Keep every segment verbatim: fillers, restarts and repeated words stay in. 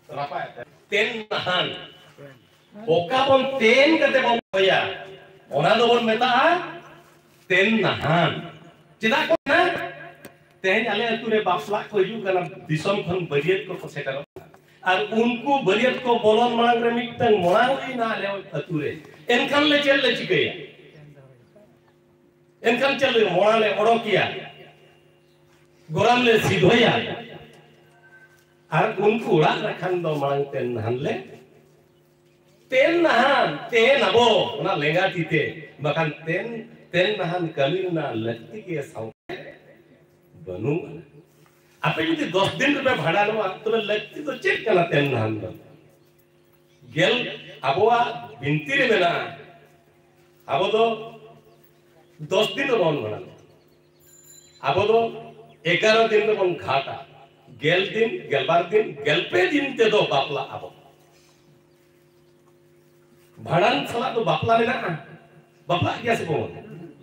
ᱨᱟᱯᱟᱜ ᱮᱫ ᱛᱮᱱ ᱱᱟᱦᱟᱱ᱾ ᱚᱠᱟ ᱵᱚᱱ ᱛᱮᱱ ᱠᱟᱛᱮ ᱵᱚᱱ ᱫᱚᱦᱚᱭᱟ, ᱚᱱᱟ ᱫᱚᱵᱚᱱ ᱢᱮᱛᱟᱜᱼᱟ ᱛᱮᱱ ᱱᱟᱦᱟᱱ᱾ ᱪᱮᱫᱟᱜ ᱠᱚ ᱢᱮᱱᱟ? ᱛᱮᱦᱮᱧ ᱟᱞᱮ ᱟᱹᱛᱩ ᱨᱮ ᱵᱟᱯᱞᱟᱜ ᱠᱚ ᱦᱤᱡᱩᱜ ᱠᱟᱱᱟ, ᱫᱤᱥᱚᱢ ᱠᱷᱚᱱ ᱵᱟᱹᱨᱭᱟᱹᱛ ᱠᱚᱠᱚ ᱥᱮᱴᱮᱨᱚᱜ ᱠᱟᱱᱟ, ᱟᱨ ᱩᱱᱠᱩ ᱵᱟᱹᱨᱭᱟᱹᱛ ᱠᱚ ᱵᱚᱞᱚᱱ ᱢᱟᱲᱟᱝ ᱨᱮ ᱢᱤᱫᱴᱟᱝ ᱢᱚᱲᱟ ᱦᱩᱭᱱᱟ ᱟᱞᱮ ᱟᱹᱛᱩ ᱨᱮ, ᱮᱱᱠᱷᱟᱱ ᱞᱮ ᱪᱮᱫ ᱞᱮ ᱪᱤᱠᱟᱹᱭᱟ? ᱮᱱᱠᱷᱟᱱ ᱪᱮᱫ ᱞᱮ ᱢᱚᱲᱟ ᱞᱮ ᱚᱰᱚᱠᱮᱭᱟ, ᱜᱚᱨᱟᱢ ᱞᱮ ᱥᱤᱫᱷᱚᱭᱟ, ᱟᱨ ᱩᱱᱠᱩ ᱚᱲᱟᱜ ᱨᱮ ᱠᱷᱟᱱ ᱫᱚ ᱢᱟᱲᱟᱝ ᱛᱮ ᱱᱟᱦᱟᱱ ᱞᱮ ᱛᱮᱱ ᱱᱟᱦᱟᱱ, ᱛᱮᱱ ᱟᱵᱚ, ᱚᱱᱟ ᱞᱮᱸᱜᱟ ᱛᱤ ᱛᱮ, ᱵᱟᱠᱷᱟᱱ ᱛᱮᱱ, ᱛᱮᱱ ᱱᱟᱦᱟᱱ ᱠᱟᱹᱢᱤ ᱨᱮᱱᱟᱜ ᱞᱟᱹᱠᱛᱤ ᱜᱮ ᱥᱟᱶᱛᱮ ᱵᱟᱹᱱᱩᱜ ᱟᱱᱟ᱾ ᱟᱯᱮ ᱡᱩᱫᱤ ᱫᱚᱥ ᱫᱤᱱ ᱨᱮᱯᱮ ᱵᱷᱟᱸᱰᱟᱱᱚᱜᱼᱟ, ᱛᱚᱵᱮ ᱞᱟᱹᱠᱛᱤ ᱫᱚ ᱪᱮᱫ ᱠᱟᱱᱟ ᱛᱮᱱ ᱱᱟᱦᱟᱱ ᱫᱚ? ᱜᱮᱞ, ᱟᱵᱚᱣᱟᱜ ᱵᱤᱱᱛᱤ ᱨᱮ ᱢᱮᱱᱟᱜᱼᱟ, ᱟᱵᱚ ᱫᱚ ᱫᱚᱥ ᱫᱤᱱ ᱨᱮᱵᱚᱱ ᱵᱷᱟᱸᱰᱟᱱᱚᱜᱼᱟ, ᱟᱵᱚ ᱫᱚ ᱮᱜᱟᱨᱚ ᱫᱤᱱ ᱨᱮᱵᱚᱱ ᱜᱷᱟᱴᱟ, ᱜᱮᱞ ᱫᱤᱱ, ᱜᱮᱞᱵᱟᱨ ᱫᱤᱱ, ᱜᱮᱞᱯᱮ ᱫᱤᱱ ᱛᱮᱫᱚ ᱵᱟᱯᱞᱟᱜ ᱟᱵᱚ᱾ ᱵᱷᱟᱸᱰᱟᱱ ᱥᱟᱞᱟᱜ ᱫᱚ ᱵᱟᱯᱞᱟ ᱢᱮᱱᱟᱜᱼᱟ, ᱵᱟᱯᱞᱟᱜ ᱜᱮᱭᱟ ᱥᱮ ᱵᱟᱵᱚᱱ?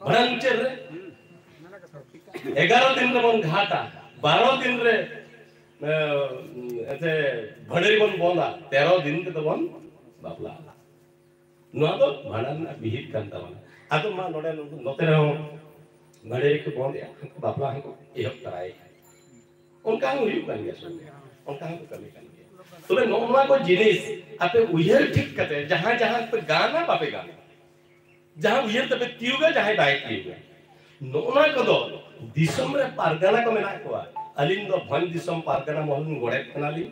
ᱵᱷᱟᱸᱰᱟᱱ ᱢᱩᱪᱟᱹᱫ ᱨᱮ ᱮᱜᱟᱨᱚ ᱫᱤᱱ ᱨᱮᱵᱚᱱ ᱜᱷᱟᱴᱟ, ᱵᱟᱨᱚ ᱫᱤᱱ ᱨᱮ, ᱮ, ᱮᱱᱛᱮ ᱵᱷᱟᱸᱰᱟᱹᱨᱤ ᱵᱚᱱ ᱵᱚᱸᱫᱟ, ᱛᱮᱨᱚ ᱫᱤᱱ ᱛᱮᱫᱚ ᱵᱚᱱ ᱵᱟᱯᱞᱟᱜᱼᱟ᱾ ᱱᱚᱣᱟ ᱫᱚ ᱵᱷᱟᱸᱰᱟᱱ ᱨᱮᱱᱟᱜ ᱵᱤᱦᱤᱫ ᱠᱟᱱ ᱛᱟᱵᱚᱱᱟ᱾ ᱟᱫᱚ ᱢᱟ ᱱᱚᱰᱮ, ᱱᱚᱛᱮ ᱨᱮᱦᱚᱸ ᱵᱷᱟᱸᱰᱟᱹᱨᱤ ᱠᱚ ᱵᱚᱸᱫᱮᱜᱼᱟ, ᱵᱟᱯᱞᱟ ᱦᱚᱸᱠᱚ ᱮᱦᱚᱵ ᱛᱚᱨᱟᱭᱮᱫᱼᱟ᱾ ᱚᱱᱠᱟ ᱦᱚᱸ ᱦᱩᱭᱩᱜ ᱠᱟᱱ ᱜᱮᱭᱟ, ᱚᱱᱠᱟ ᱦᱚᱸᱠᱚ ᱠᱟᱹᱢᱤ ᱠᱟᱱ ᱜᱮᱭᱟ᱾ ᱛᱚᱵᱮ ᱱᱚᱜᱼᱚ ᱱᱚᱣᱟ ᱠᱚ ᱡᱤᱱᱤᱥ ᱟᱯᱮ ᱩᱭᱦᱟᱹᱨ ᱴᱷᱤᱠ ᱠᱟᱛᱮ ᱡᱟᱦᱟᱸ ᱡᱟᱦᱟᱸ ᱯᱮ ᱜᱟᱱᱟ ᱵᱟᱯᱮ ᱜᱟᱱᱟ, ᱡᱟᱦᱟᱸ ᱩᱭᱦᱟᱹᱨ ᱛᱮᱯᱮ ᱛᱤᱭᱩᱜᱟ, ᱡᱟᱦᱟᱸᱭ ᱵᱟᱭ ᱛᱤᱭᱩᱜᱟ, ᱱᱚᱜᱼᱚ ᱱᱚᱣᱟ ᱠᱚᱫᱚ ᱫᱤᱥᱚᱢ ᱨᱮ ᱯᱟᱨᱜᱟᱱᱟ ᱠᱚ ᱢᱮᱱᱟᱜ ᱠᱚᱣᱟ᱾ ᱟᱹᱞᱤᱧ ᱫᱚ ᱵᱷᱚᱸᱡᱽ ᱫᱤᱥᱚᱢ ᱯᱟᱨᱜᱟᱱᱟ ᱢᱚᱦᱚᱞ ᱨᱤᱱ ᱜᱚᱰᱮᱛ ᱠᱟᱱᱟᱞᱤᱧ᱾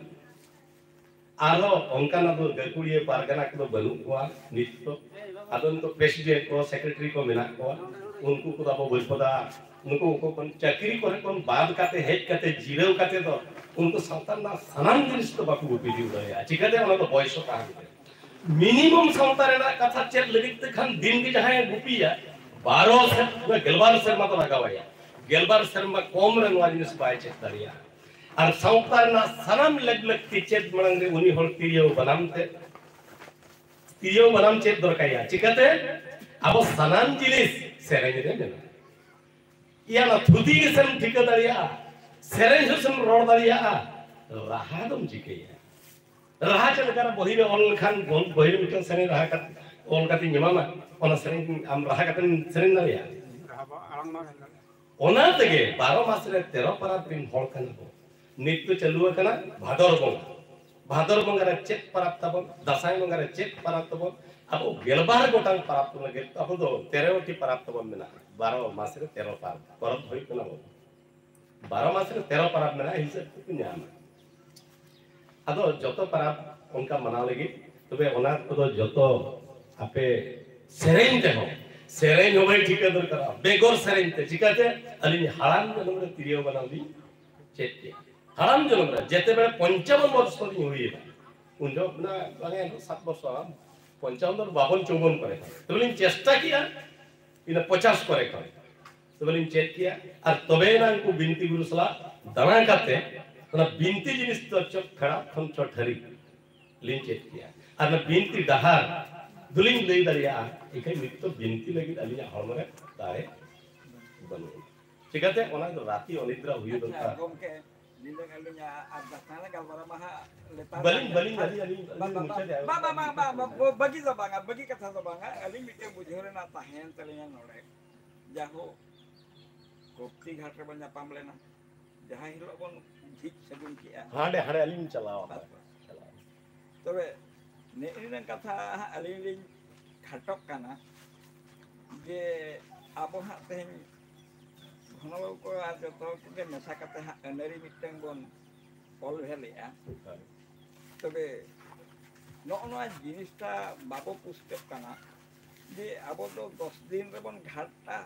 ᱟᱨᱦᱚᱸ ᱚᱱᱠᱟᱱᱟᱜ ᱫᱚ ᱜᱟᱹᱠᱷᱩᱲᱤᱭᱟᱹ ᱯᱟᱨᱜᱟᱱᱟ ᱠᱚᱫᱚ ᱵᱟᱹᱱᱩᱜ ᱠᱚᱣᱟ ᱱᱤᱛ ᱫᱚ᱾ ᱟᱫᱚ ᱱᱤᱛᱚᱜ ᱯᱨᱮᱥᱤᱰᱮᱱᱴ ᱠᱚ, ᱥᱮᱠᱨᱮᱴᱟᱨᱤ ᱠᱚ ᱢᱮᱱᱟᱜ ᱠᱚᱣᱟ, ᱩᱱᱠᱩ ᱠᱚᱫᱚ ᱟᱵᱚ ᱵᱟᱹᱨᱯᱟᱫᱟ, ᱱᱩᱠᱩ ᱩᱱᱠᱩ ᱠᱷᱚᱱ ᱪᱟᱹᱠᱨᱤ ᱠᱚᱨᱮ ᱠᱷᱚᱱ ᱵᱟᱫ ᱠᱟᱛᱮ, ᱦᱮᱡ ᱠᱟᱛᱮ, ᱡᱤᱨᱟᱹᱣ ᱠᱟᱛᱮ ᱫᱚ ᱩᱱᱠᱩ ᱥᱟᱶᱛᱟ ᱨᱮᱱᱟᱜ ᱥᱟᱱᱟᱢ ᱡᱤᱱᱤᱥ ᱫᱚ ᱵᱟᱠᱚ ᱜᱩᱯᱤ ᱫᱟᱲᱮᱭᱟᱜᱼᱟ᱾ ᱪᱤᱠᱟᱹᱛᱮ? ᱚᱱᱟ ᱫᱚ ᱵᱚᱭᱮᱥ ᱦᱚᱸ ᱛᱟᱦᱮᱸ ᱠᱟᱱᱟ᱾ ᱢᱤᱱᱤᱢᱟᱢ ᱥᱟᱶᱛᱟ ᱨᱮᱱᱟᱜ ᱠᱟᱛᱷᱟ ᱪᱮᱫ ᱞᱟᱹᱜᱤᱫ ᱛᱮ ᱠᱷᱟᱱ ᱫᱤᱱ ᱜᱮ ᱡᱟᱦᱟᱸᱭ ᱜᱩᱯᱤᱭᱟ, ᱵᱟᱨᱚ ᱥᱮᱨᱢᱟ, ᱜᱮᱞᱵᱟᱨ ᱥᱮᱨᱢᱟ ᱫᱚ ᱞᱟᱜᱟᱣᱟᱭᱟ, ᱜᱮᱞᱵᱟᱨ ᱥᱮᱨᱢᱟ ᱠᱚᱢ ᱨᱮ ᱱᱚᱣᱟ ᱡᱤᱱᱤᱥ ᱵᱟᱭ ᱪᱮᱫ ᱫᱟᱲᱮᱭᱟᱜᱼᱟ᱾ ᱟᱨ ᱥᱟᱶᱛᱟ ᱨᱮᱱᱟᱜ ᱥᱟᱱᱟᱢ ᱞᱮᱠ ᱞᱟᱹᱠᱛᱤ ᱪᱮᱫ ᱢᱟᱲᱟᱝ ᱨᱮ ᱩᱱᱤ ᱦᱚᱲ ᱛᱤᱨᱭᱳ ᱵᱟᱱᱟᱢ ᱛᱮ, ᱛᱤᱨᱭᱳ ᱵᱟᱱᱟᱢ ᱪᱮᱫ ᱫᱚᱨᱠᱟᱨ ᱭᱟ᱾ ᱪᱤᱠᱟᱹᱛᱮ? ᱟᱵᱚ ᱥᱟᱱᱟᱢ ᱡᱤᱱᱤᱥ ᱥᱮᱨᱮᱧ ᱨᱮ ᱢᱮᱱᱟᱜᱼᱟ᱾ ᱤᱭᱟᱹ ᱚᱱᱟ ᱛᱷᱩᱛᱤ ᱜᱮᱥᱮᱢ ᱴᱷᱤᱠᱟᱹ ᱫᱟᱲᱮᱭᱟᱜᱼᱟ, ᱥᱮᱨᱮᱧ ᱦᱚᱸᱥᱮᱢ ᱨᱚᱲ ᱫᱟᱲᱮᱭᱟᱜᱼᱟ, ᱨᱟᱦᱟ ᱫᱚᱢ ᱪᱤᱠᱟᱹᱭᱟ? ᱨᱟᱦᱟ ᱪᱮᱫ ᱞᱮᱠᱟ ᱨᱮ ᱵᱚᱦᱤ ᱨᱮ ᱚᱞ ᱞᱮᱠᱷᱟᱱ, ᱵᱚ-, ᱵᱚᱦᱤ ᱨᱮ ᱢᱤᱫᱴᱟᱝ ᱥᱮᱨᱮᱧ ᱨᱟᱦᱟ ᱠᱟᱛᱮ, ᱚᱞ ᱠᱟᱛᱮᱧ ᱮᱢᱟᱢᱟ, ᱚᱱᱟ ᱥᱮᱨᱮᱧ ᱟᱢ ᱨᱟᱦᱟ ᱠᱟᱛᱮᱢ ᱥᱮᱨᱮᱧ ᱫᱟᱲᱮᱭᱟᱜᱼᱟ? ᱚᱱᱟ ᱛᱮᱜᱮ ᱵᱟᱨᱚ ᱢᱟᱥ ᱨᱮ ᱛᱮᱨᱚ ᱯᱟᱨᱟᱵᱽ ᱨᱤᱱ ᱦᱚᱲ ᱠᱟᱱᱟ ᱵᱚᱱ᱾ ᱱᱤᱛ ᱫᱚ ᱪᱟᱹᱞᱩ ᱟᱠᱟᱱᱟ ᱵᱷᱟᱫᱚᱨ ᱵᱚᱸᱜᱟ᱾ ᱵᱷᱟᱫᱚᱨ ᱵᱚᱸᱜᱟ ᱨᱮ ᱪᱮᱫ ᱯᱟᱨᱟᱵᱽ ᱛᱟᱵᱚᱱ? ᱫᱟᱸᱥᱟᱭ ᱵᱚᱸᱜᱟ ᱨᱮ ᱪᱮᱫ ᱯᱟᱨᱟᱵᱽ ᱛᱟᱵᱚᱱ? ᱟᱵᱚ ᱜᱮᱞᱵᱟᱨ ᱜᱚᱴᱟᱝ ᱯᱟᱨᱟᱵᱽ ᱛᱟᱵᱚᱱ ᱞᱟᱹᱜᱤᱫ ᱟᱵᱚ ᱫᱚ ᱛᱮᱨᱚ ᱴᱤ ᱯᱟᱨᱟᱵᱽ ᱛᱟᱵᱚᱱ ᱢᱮᱱᱟᱜᱼᱟ᱾ ᱵᱟᱨᱚ ᱢᱟᱥ ᱨᱮ ᱛᱮᱨᱚ ᱯᱟᱨᱟᱵᱽ, ᱯᱚᱨᱚᱵᱽ ᱦᱩᱭᱩᱜ ᱠᱟᱱᱟ ᱵᱚᱱ᱾ ᱵᱟᱨᱚ ᱢᱟᱥ ᱨᱮ ᱛᱮᱨᱚ ᱯᱟᱨᱟᱵᱽ ᱢᱮᱱᱟᱜᱼᱟ, ᱦᱤᱥᱟᱹᱵ ᱛᱮᱠᱚ ᱧᱟᱢᱟ᱾ ᱟᱫᱚ ᱡᱚᱛᱚ ᱯᱟᱨᱟᱵᱽ ᱚᱱᱠᱟ ᱢᱟᱱᱟᱣ ᱞᱟᱹᱜᱤᱫ, ᱛᱚᱵᱮ ᱚᱱᱟ ᱠᱚᱫᱚ ᱡᱚᱛᱚ ᱟᱯᱮ ᱥᱮᱨᱮᱧ ᱛᱮᱦᱚᱸ, ᱥᱮᱨᱮᱧ ᱦᱚᱸ ᱵᱟᱹᱧ ᱴᱷᱤᱠᱟᱹ ᱫᱚᱨᱠᱟᱨᱚᱜᱼᱟ, ᱵᱮᱜᱚᱨ ᱥᱮᱨᱮᱧ ᱛᱮ᱾ ᱪᱤᱠᱟᱹᱛᱮ? ᱟᱹᱞᱤᱧ ᱦᱟᱲᱟᱢ ᱡᱚᱱᱚᱢ ᱨᱮ ᱛᱤᱨᱭᱳ ᱵᱟᱱᱟᱢ ᱞᱤᱧ ᱪᱮᱫ ᱠᱮᱫᱟ᱾ ᱦᱟᱲᱟᱢ ᱡᱚᱱᱚᱢ ᱨᱮ, ᱡᱮᱛᱮ ᱵᱮᱲᱟ ᱯᱚᱧᱪᱟᱵᱚᱱ ᱵᱚᱨᱥᱚ ᱞᱤᱧ ᱦᱩᱭᱮᱱᱟ, ᱩᱱ ᱡᱚᱦᱚᱜ ᱢᱟᱱᱮ ᱵᱟᱝ ᱮᱱ ᱥᱟᱛ ᱵᱚᱨᱥᱚ, ᱯᱚᱧᱪᱟᱵᱚᱱ ᱫᱚ ᱵᱟᱵᱚᱱ ᱪᱚᱣᱵᱚᱱ ᱠᱚᱨᱮ ᱠᱷᱟᱱ᱾ ᱛᱚᱵᱮ ᱞᱤᱧ ᱪᱮᱥᱴᱟ ᱠᱮᱫᱟ, ᱤᱱᱟᱹ ᱯᱚᱪᱟᱥ ᱠᱚᱨᱮ ᱠᱷᱚᱱ ᱛᱚᱵᱮ ᱞᱤᱧ ᱪᱮᱫ ᱠᱮᱫᱟ᱾ ᱟᱨ ᱛᱚᱵᱮ ᱮᱱᱟᱝ ᱩᱱᱠᱩ ᱵᱤᱱᱛᱤ ᱜᱩᱨᱩ ᱥᱟᱞᱟᱜ ᱫᱟᱬᱟ ᱠᱟᱛᱮ, ᱚᱱᱟ ᱵᱤᱱᱛᱤ ᱡᱤᱱᱤᱥ ᱫᱚ ᱪᱚᱠ ᱯᱷᱮᱲᱟᱣ ᱠᱷᱚᱱ ᱪᱚ ᱴᱷᱟᱹᱨᱤ ᱞᱤᱧ ᱪᱮᱫ ᱠᱮᱫᱟ᱾ ᱟᱨ ᱚᱱᱟ ᱵᱤᱱᱛᱤ ᱰᱟᱦᱟᱨ ᱫᱚᱞᱤᱧ ᱞᱟᱹᱭ ᱫᱟᱲᱮᱭᱟᱜᱼᱟ, ᱮᱱᱠᱷᱟᱱ ᱱᱤᱛ ᱫᱚ ᱵᱤᱱᱛᱤ ᱞᱟᱹᱜᱤᱫ ᱟᱹᱞᱤᱧᱟᱜ ᱦᱚᱲᱢᱚ ᱨᱮ ᱫᱟᱲᱮ ᱵᱟᱹᱱᱩᱜᱼᱟ᱾ ᱪᱤᱠᱟᱹᱛᱮ? ᱚᱱᱟ ᱫᱚ ᱨᱟᱛᱤ ᱚᱱᱤᱫᱨᱟ ᱦᱩᱭ ᱟᱪᱪᱷᱟ, ᱫᱚᱨᱠᱟᱨ᱾ ᱜᱚᱢᱠᱮ, ᱧᱤᱫᱟᱹ ᱟᱹᱞᱤᱧᱟᱜ ᱟᱨ ᱫᱟᱸᱥᱟᱭ ᱜᱟᱞᱢᱟᱨᱟᱣ ᱢᱟ ᱦᱟᱸᱜ ᱞᱮᱛᱟᱲ ᱵᱟᱹᱞᱤᱧ, ᱨᱮ ᱵᱟᱹᱞᱤᱧ, ᱟᱹᱞᱤᱧ, ᱟᱹᱞᱤᱧ, ᱵᱟ-, ᱟᱹᱞᱤᱧ ᱵᱟ-, ᱢᱩᱪᱟᱹᱫ ᱨᱮ ᱵᱟ-, ᱵᱟ-, ᱵᱟ-, ᱵᱟ-, ᱵᱟ-, ᱵᱟᱹᱜᱤ ᱫᱚ ᱵᱟᱝᱟ, ᱵᱟᱹᱜᱤ ᱠᱟᱛᱷᱟ ᱫᱚ ᱵᱟᱝᱟ᱾ ᱟᱹᱞᱤᱧ ᱢᱤᱫᱴᱮᱱ ᱵᱩᱡᱷᱟᱹᱣ ᱨᱮᱱᱟᱜ ᱛᱟᱦᱮᱸᱭᱮᱱ ᱛᱟᱹᱞᱤᱧᱟ ᱱᱚᱰᱮ, ᱡᱟᱦᱳ, ᱜᱳᱯᱛᱤ ᱜᱷᱟᱴ ᱨᱮᱵᱚᱱ ᱧᱟᱯᱟᱢ ᱞᱮᱱᱟ, ᱡᱟᱦᱟᱸ ᱦᱤᱞᱳᱜ ᱵᱚᱱ ᱡᱷᱤᱡ ᱥᱟᱹᱜᱩᱱ ᱠᱮᱜᱼᱟ᱾ ᱦᱟᱸᱰᱮ, ᱦᱟᱸᱰᱮ ᱟᱹᱞᱤᱧ ᱞᱤᱧ ᱪᱟᱞᱟᱣ ᱟᱠᱟᱱᱟ᱾ ᱵᱟᱥ, ᱵᱟᱥ᱾ ᱪᱟᱞᱟᱣ᱾ ᱛᱚᱵᱮ ᱱᱮᱜᱼᱮ ᱱᱤᱱᱟᱹᱝ ᱠᱟᱛᱷᱟ ᱦᱟᱸᱜ ᱟᱹᱞᱤᱧ ᱞᱤᱧ ᱠᱷᱟᱴᱚᱜ ᱠᱟᱱᱟ ᱡᱮ ᱟᱵᱚ ᱦᱟᱸᱜ ᱛᱮᱦᱮᱧ ᱜᱷᱚᱱᱚ ᱵᱟᱹᱵᱩ ᱠᱚ ᱟᱨ ᱡᱚᱛᱚ ᱦᱚᱲ ᱠᱚᱜᱮ ᱢᱮᱥᱟ ᱠᱟᱛᱮ ᱦᱟᱸᱜ ᱟᱹᱱᱟᱹᱨᱤ ᱢᱤᱫᱴᱟᱝ ᱵᱚᱱ ᱚᱞ ᱵᱷᱮᱞᱮᱜᱼᱟ᱾ ᱦᱳᱭ᱾ ᱛᱚᱵᱮ ᱱᱚᱜᱼᱚ ᱱᱚᱣᱟ ᱡᱤᱱᱤᱥᱴᱟ ᱵᱟᱵᱚ ᱯᱩᱥᱴᱟᱹᱜ ᱠᱟᱱᱟ ᱡᱮ ᱟᱵᱚ ᱫᱚ ᱫᱚᱥ ᱫᱤᱱ ᱨᱮᱵᱚᱱ ᱜᱷᱟᱴᱟ,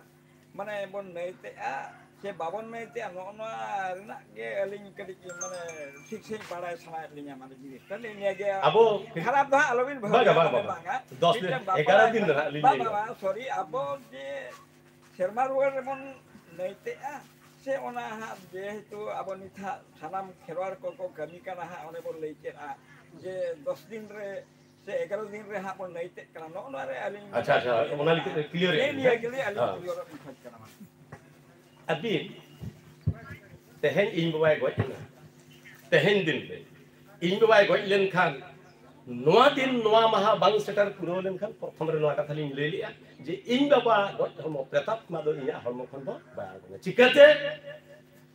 ᱢᱟᱱᱮ ᱵᱚᱱ ᱱᱟᱹᱭᱛᱮᱜᱼᱟ ᱥᱮ ᱵᱟᱵᱚᱱ ᱱᱟᱹᱭᱛᱮᱜᱼᱟ, ᱱᱚᱜᱼᱚ ᱱᱚᱣᱟ ᱨᱮᱱᱟᱜ ᱜᱮ ᱟᱹᱞᱤᱧ ᱠᱟᱹᱴᱤᱡ ᱢᱟᱱᱮ ᱴᱷᱤᱠ ᱥᱟᱺᱦᱤᱡ ᱵᱟᱲᱟᱭ ᱥᱟᱱᱟᱭᱮᱫ ᱞᱤᱧᱟ, ᱢᱟᱱᱮ ᱡᱤᱱᱤᱥᱴᱟ ᱱᱤᱭᱟᱹ ᱜᱮ᱾ ᱟᱵᱚ ᱠᱷᱟᱨᱟᱯ ᱫᱚ ᱦᱟᱸᱜ ᱟᱞᱚᱵᱤᱱ ᱵᱟᱝᱟ, ᱵᱷᱟᱹᱵᱤᱭᱟ, ᱵᱟᱝᱟ, ᱢᱟᱱᱮ ᱵᱟᱝᱟ᱾ ᱵᱟᱝᱟ᱾ ᱫᱚᱥ ᱫᱤᱱ, ᱢᱤᱫᱴᱟᱝ ᱵᱟᱯᱞᱟ ᱮᱜᱟᱨᱚ ᱫᱤᱱ ᱨᱮᱱᱟᱜ ᱞᱤᱧ ᱵᱟᱝ, ᱞᱟᱹᱭ ᱵᱟᱝ, ᱮᱫᱟ᱾ ᱵᱟᱝ, ᱥᱚᱨᱤ, ᱟᱵᱚ ᱡᱮ ᱥᱮᱨᱢᱟ ᱨᱩᱣᱟᱹᱲ ᱨᱮᱵᱚᱱ ᱱᱟᱹᱭᱛᱮᱜᱼᱟ ᱥᱮ ᱚᱱᱟ ᱦᱟᱸᱜ ᱡᱮᱦᱮᱛᱩ ᱟᱵᱚ ᱱᱤᱛ ᱦᱟᱸᱜ ᱥᱟᱱᱟᱢ ᱠᱷᱮᱨᱣᱟᱲ ᱠᱚᱠᱚ ᱠᱟᱹᱢᱤ ᱠᱟᱱᱟ ᱦᱟᱸᱜ, ᱚᱱᱮ ᱵᱚᱱ ᱞᱟᱹᱭ ᱠᱮᱫᱼᱟ ᱡᱮ ᱫᱚᱥ ᱫᱤᱱ ᱨᱮ ᱥᱮ ᱮᱜᱟᱨᱚ ᱫᱤᱱ ᱨᱮ ᱦᱟᱸᱜ ᱵᱚᱱ ᱱᱟᱹᱭᱛᱮᱜ ᱠᱟᱱᱟ, ᱱᱚᱜᱼᱚ ᱱᱚᱣᱟ ᱨᱮ ᱟᱹᱞᱤᱧ ᱟᱪᱪᱷᱟ, ᱟᱪᱪᱷᱟ, ᱚᱱᱟ ᱞᱟᱹᱜᱤᱫ ᱛᱮ clear ᱱᱤᱭᱟᱹ, ᱱᱤᱭᱟᱹ ᱜᱮᱞᱤᱧ ᱟᱹᱞᱤᱧ ᱦᱮᱸ᱾ Clear ᱤᱧ ᱠᱷᱚᱡᱽ ᱠᱟᱱᱟ ᱢᱟ᱾ ᱟᱹᱵᱤᱱ ᱛᱮᱦᱮᱧ ᱤᱧ ᱵᱟᱵᱟᱭ ᱜᱚᱡ ᱮᱱᱟ, ᱛᱮᱦᱮᱧ ᱫᱤᱱ ᱨᱮ ᱤᱧ ᱵᱟᱵᱟᱭ ᱜᱚᱡ ᱞᱮᱱᱠᱷᱟᱱ, ᱱᱚᱣᱟ ᱫᱤᱱ ᱱᱚᱣᱟ ᱢᱟᱦᱟ ᱵᱟᱝ ᱥᱮᱴᱮᱨ ᱯᱩᱨᱟᱹᱣ ᱞᱮᱱᱠᱷᱟᱱ, ᱯᱨᱚᱛᱷᱚᱢ ᱨᱮ ᱱᱚᱣᱟ ᱠᱟᱛᱷᱟ ᱞᱤᱧ ᱞᱟᱹᱭ ᱞᱮᱜᱼᱟ ᱡᱮ ᱤᱧ ᱵᱟᱵᱟ ᱜᱚᱡ ᱦᱚᱲᱢᱚ, ᱯᱨᱮᱛᱟᱛᱢᱟ ᱫᱚ ᱤᱧᱟᱹᱜ ᱦᱚᱲᱢᱚ ᱠᱷᱚᱱ ᱫᱚ ᱵᱟᱭ ᱟᱬᱜᱚᱱᱟ᱾ ᱪᱤᱠᱟᱹᱛᱮ?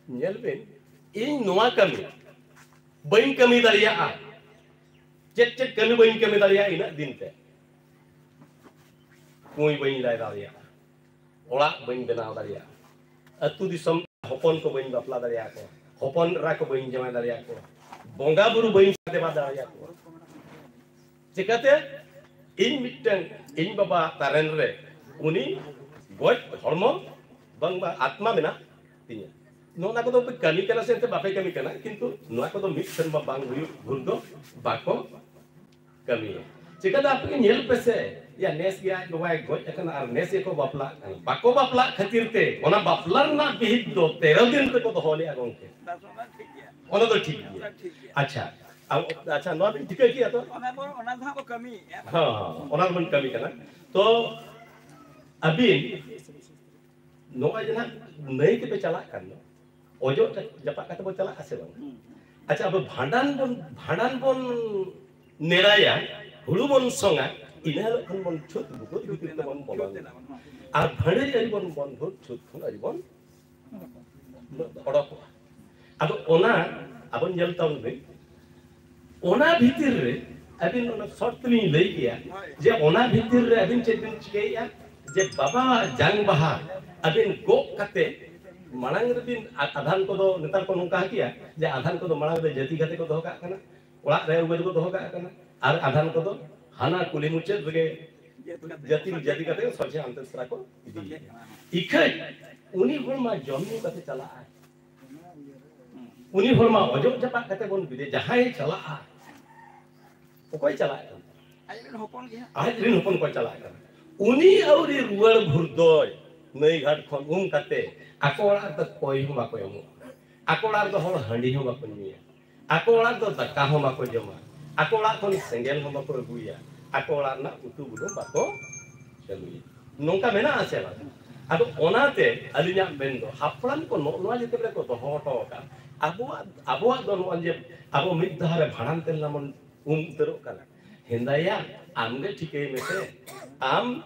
ᱧᱮᱞ ᱵᱤᱱ, ᱤᱧ ᱱᱚᱣᱟ ᱠᱟᱹᱢᱤ ᱵᱟᱹᱧ ᱠᱟᱹᱢᱤ ᱫᱟᱲᱮᱭᱟᱜᱼᱟ᱾ ᱪᱮᱫ ᱪᱮᱫ ᱠᱟᱹᱢᱤ ᱵᱟᱹᱧ ᱠᱟᱹᱢᱤ ᱫᱟᱲᱮᱭᱟᱜᱼᱟ ᱤᱱᱟᱹᱜ ᱫᱤᱱ ᱛᱮ? ᱠᱩᱸᱭ ᱵᱟᱹᱧ ᱞᱟᱭ ᱫᱟᱲᱮᱭᱟᱜᱼᱟ, ᱚᱲᱟᱜ ᱵᱟᱹᱧ ᱵᱮᱱᱟᱣ ᱫᱟᱲᱮᱭᱟᱜᱼᱟ, ᱟᱹᱛᱩ ᱫᱤᱥᱚᱢ ᱦᱚᱯᱚᱱ ᱠᱚ ᱵᱟᱹᱧ ᱵᱟᱯᱞᱟ ᱫᱟᱲᱮᱭᱟᱠᱚᱣᱟ, ᱦᱚᱯᱚᱱ ᱮᱨᱟ ᱠᱚ ᱵᱟᱹᱧ ᱡᱟᱶᱟᱭ ᱫᱟᱲᱮᱭᱟᱠᱚᱣᱟ, ᱵᱚᱸᱜᱟ ᱵᱩᱨᱩ ᱵᱟᱹᱧ ᱥᱮᱵᱟ ᱫᱟᱲᱮᱭᱟᱠᱚᱣᱟ᱾ ᱪᱤᱠᱟᱹᱛᱮ? ᱤᱧ ᱢᱤᱫᱴᱟᱝ, ᱤᱧ ᱵᱟᱵᱟ ᱛᱟᱨᱮᱱ ᱨᱮ ᱩᱱᱤ ᱜᱚᱡ ᱦᱚᱲᱢᱚ ᱵᱟᱝᱢᱟ ᱟᱛᱢᱟ ᱢᱮᱱᱟᱜ ᱛᱤᱧᱟᱹ᱾ ᱱᱚᱜᱼᱚ ᱱᱚᱣᱟ ᱠᱚᱫᱚ ᱯᱮ ᱠᱟᱹᱢᱤ ᱠᱟᱱᱟ ᱥᱮ ᱮᱱᱛᱮ ᱵᱟᱯᱮ ᱠᱟᱹᱢᱤ ᱠᱟᱱᱟ, ᱠᱤᱱᱛᱩ ᱱᱚᱣᱟ ᱠᱚᱫᱚ ᱢᱤᱫ ᱥᱮᱨᱢᱟ ᱵᱟᱝ ᱦᱩᱭᱩᱜ ᱵᱷᱳᱨ ᱫᱚ ᱵᱟᱠᱚ ᱠᱟᱹᱢᱤᱭᱟ᱾ ᱪᱤᱠᱟᱹᱛᱮ? ᱟᱯᱮ ᱜᱮ ᱧᱮᱞ ᱯᱮ ᱥᱮ, ᱭᱟ, ᱱᱮᱥ ᱜᱮ ᱟᱡ ᱵᱟᱵᱟᱭ ᱜᱚᱡ ᱟᱠᱟᱱᱟ ᱟᱨ ᱱᱮᱥ ᱜᱮᱠᱚ ᱵᱟᱯᱞᱟᱜ ᱠᱟᱱᱟ᱾ ᱵᱟᱠᱚ ᱵᱟᱯᱞᱟᱜ ᱠᱷᱟᱹᱛᱤᱨ ᱛᱮ ᱚᱱᱟ ᱵᱟᱯᱞᱟ ᱨᱮᱱᱟᱜ ᱵᱤᱦᱤᱫ ᱫᱚ ᱛᱮᱨᱚ ᱫᱤᱱ ᱛᱮᱠᱚ ᱫᱚᱦᱚ ᱞᱮᱫᱼᱟ ᱜᱚᱢᱠᱮ᱾ ᱚᱱᱟ ᱫᱚ ᱴᱷᱤᱠ ᱜᱮᱭᱟ᱾ ᱟᱪᱪᱷᱟ, ᱟᱪᱪᱷᱟ, ᱱᱚᱣᱟ ᱵᱤᱱ ᱴᱷᱤᱠᱟᱹ ᱠᱮᱜᱼᱟ ᱛᱚ? ᱚᱱᱟ ᱵᱚᱱ, ᱚᱱᱟ ᱫᱚ ᱦᱟᱸᱜ ᱵᱚ ᱠᱟᱹᱢᱤᱭᱮᱫᱼᱟ᱾ ᱦᱚᱸ, ᱚᱱᱟ ᱵᱚᱱ ᱠᱟᱹᱢᱤ ᱠᱟᱱᱟ᱾ ᱛᱚ ᱟᱹᱵᱤᱱ ᱱᱚᱜᱼᱚᱭ ᱡᱮ ᱱᱟᱦᱟᱜ ᱱᱟᱹᱭ ᱛᱮᱯᱮ ᱪᱟᱞᱟᱜ ᱠᱟᱱ ᱫᱚ, ᱚᱡᱚᱜ ᱡᱟᱯᱟᱜ ᱠᱟᱛᱮ ᱵᱚ ᱪᱟᱞᱟᱜᱼᱟ ᱥᱮ ᱵᱟᱝ? ᱟᱪᱪᱷᱟ, ᱟᱵᱚ ᱵᱷᱟᱸᱰᱟᱱ ᱵᱚᱱ, ᱵᱷᱟᱸᱰᱟᱱ ᱵᱚᱱ ᱱᱮᱰᱟᱭᱟ, ᱦᱩᱲᱩ ᱵᱚᱱ ᱥᱚᱝᱟ, ᱤᱱᱟᱹ ᱦᱤᱞᱳᱜ ᱠᱷᱚᱱ ᱵᱚᱱ ᱪᱷᱩᱛ ᱵᱩᱠᱩᱫ ᱵᱷᱤᱛᱤᱨ ᱛᱮᱵᱚᱱ ᱵᱚᱞᱚᱱᱟ᱾ ᱟᱨ ᱵᱷᱟᱸᱰᱟᱱ ᱟᱹᱨᱤ ᱵᱚᱱ ᱵᱚᱱᱫᱷᱩ ᱪᱷᱩᱛ ᱠᱷᱚᱱ ᱟᱹᱨᱤ ᱵᱚᱱ ᱚᱰᱚᱠᱚᱜᱼᱟ᱾ ᱟᱫᱚ ᱚᱱᱟ ᱟᱵᱚ ᱧᱮᱞ ᱛᱟᱵᱚᱱ ᱵᱤᱱ, ᱚᱱᱟ ᱵᱷᱤᱛᱤᱨ ᱨᱮ ᱟᱹᱵᱤᱱ ᱚᱱᱟ ᱥᱚᱨᱛ ᱞᱤᱧ ᱞᱟᱹᱭ ᱠᱮᱭᱟ ᱡᱮ ᱚᱱᱟ ᱵᱷᱤᱛᱤᱨ ᱨᱮ ᱟᱹᱵᱤᱱ ᱪᱮᱫ ᱵᱤᱱ ᱪᱤᱠᱟᱹᱭᱮᱫᱼᱟ? ᱡᱮ ᱵᱟᱵᱟ ᱡᱟᱝ ᱵᱟᱦᱟ ᱟᱹᱵᱤᱱ ᱜᱚᱜ ᱠᱟᱛᱮ ᱢᱟᱲᱟᱝ ᱨᱮᱵᱤᱱ, ᱟ-, ᱟᱫᱷᱟᱱ ᱠᱚᱫᱚ ᱱᱮᱛᱟᱨ ᱠᱚ ᱱᱚᱝᱠᱟ ᱦᱟᱹᱠᱤᱭᱟ ᱡᱮ ᱟᱫᱷᱟᱱ ᱠᱚᱫᱚ ᱢᱟᱲᱟᱝ ᱨᱮ ᱡᱟᱹᱛᱤ ᱠᱟᱛᱮ ᱠᱚ ᱫᱚᱦᱚ ᱠᱟᱜ ᱠᱟᱱᱟ, ᱚᱲᱟᱜ ᱨᱮ ᱟᱹᱜᱩ ᱠᱟᱛᱮ ᱠᱚ ᱫᱚᱦᱚ ᱠᱟᱜ ᱠᱟᱱᱟ, ᱟᱨ ᱟᱫᱷᱟᱱ ᱠᱚᱫᱚ ᱦᱟᱱᱟ ᱠᱩᱞᱦᱤ ᱢᱩᱪᱟᱹᱫ ᱨᱮᱜᱮ ᱡᱟᱹᱛᱤ, ᱡᱟᱹᱛᱤ ᱠᱟᱛᱮ ᱥᱚᱡᱷᱮ ᱦᱟᱱᱛᱮ ᱥᱮᱫ ᱠᱚ ᱤᱫᱤᱭᱮᱫᱼᱟ᱾ ᱤᱠᱷᱟᱹᱡ ᱩᱱᱤ ᱦᱚᱲ ᱢᱟ ᱡᱚᱢ ᱧᱩ ᱠᱟᱛᱮ ᱪᱟᱞᱟᱜᱼᱟᱭ᱾ ᱩᱱᱤ ᱦᱚᱲ ᱢᱟ ᱚᱡᱚᱜ ᱡᱟᱯᱟᱜ ᱠᱟᱛᱮ ᱵᱚᱱ ᱵᱤᱫᱟᱹᱭ, ᱡᱟᱦᱟᱸᱭ ᱪᱟᱞᱟᱜᱼᱟ, ᱚᱠᱚᱭ ᱪᱟᱞᱟᱜ ᱠᱟᱱᱟ? ᱟᱡ ᱨᱮᱱ ᱦᱚᱯᱚᱱ ᱜᱮ ᱦᱟᱸᱜ᱾ ᱟᱡ ᱨᱮᱱ ᱦᱚᱯᱚᱱ ᱠᱚ ᱪᱟᱞᱟᱜ ᱠᱟᱱᱟ᱾ ᱩᱱᱤ ᱟᱹᱣᱨᱤ ᱨᱩᱣᱟᱹᱲ ᱵᱷᱳᱨ ᱫᱚᱭ ᱱᱟᱹᱭ ᱜᱷᱟᱴ ᱠᱷᱚᱱ ᱩᱢ ᱠᱟᱛᱮ ᱟᱠᱚ ᱚᱲᱟᱜ ᱨᱮᱫᱚ ᱠᱚᱭ ᱦᱚᱸ ᱵᱟᱠᱚ ᱮᱢᱚᱜᱼᱟ᱾ ᱟᱠᱚ ᱚᱲᱟᱜ ᱨᱮᱫᱚ ᱦᱚᱲ ᱦᱟᱺᱰᱤ ᱦᱚᱸ ᱵᱟᱠᱚ ᱧᱩᱭᱟ᱾ ᱟᱠᱚ ᱚᱲᱟᱜ ᱫᱚ ᱫᱟᱠᱟ ᱦᱚᱸ ᱵᱟᱠᱚ ᱡᱚᱢᱟ᱾ ᱟᱠᱚ ᱚᱲᱟᱜ ᱠᱷᱚᱱ ᱥᱮᱸᱜᱮᱞ ᱦᱚᱸ ᱵᱟᱠᱚ ᱟᱹᱜᱩᱭᱟ᱾ ᱟᱠᱚ ᱚᱲᱟᱜ ᱨᱮᱱᱟᱜ ᱩᱛᱩ ᱵᱩᱞᱩᱝ ᱵᱟᱠᱚ ᱪᱟᱹᱞᱩᱭᱟ᱾ ᱱᱚᱝᱠᱟ ᱢᱮᱱᱟᱜᱼᱟ ᱥᱮ ᱵᱟᱝ? ᱟᱫᱚ ᱚᱱᱟᱛᱮ ᱟᱹᱞᱤᱧᱟᱜ ᱢᱮᱱ ᱫᱚ, ᱦᱟᱯᱲᱟᱢ ᱠᱚ ᱱᱚᱜᱼᱚ ᱱᱚᱣᱟ ᱡᱮᱛᱮ ᱵᱮᱲᱟ ᱠᱚ ᱫᱚᱦᱚ ᱦᱚᱴᱚ ᱟᱠᱟᱫ, ᱟᱵᱚᱣᱟᱜ ᱟᱵᱚᱣᱟᱜ ᱫᱚ ᱱᱚᱜᱼᱚᱭ ᱡᱮ ᱟᱵᱚ ᱢᱤᱫ ᱫᱷᱟᱣ ᱨᱮ ᱵᱷᱟᱸᱰᱟᱱ ᱛᱮᱞᱟ ᱵᱚᱱ ᱩᱢ ᱩᱛᱟᱹᱨᱚᱜ ᱠᱟᱱᱟ᱾ ᱦᱮᱸᱫᱟᱭᱟ, ᱟᱢᱜᱮ ᱴᱷᱤᱠᱟᱹᱭ ᱢᱮᱥᱮ, ᱟᱢ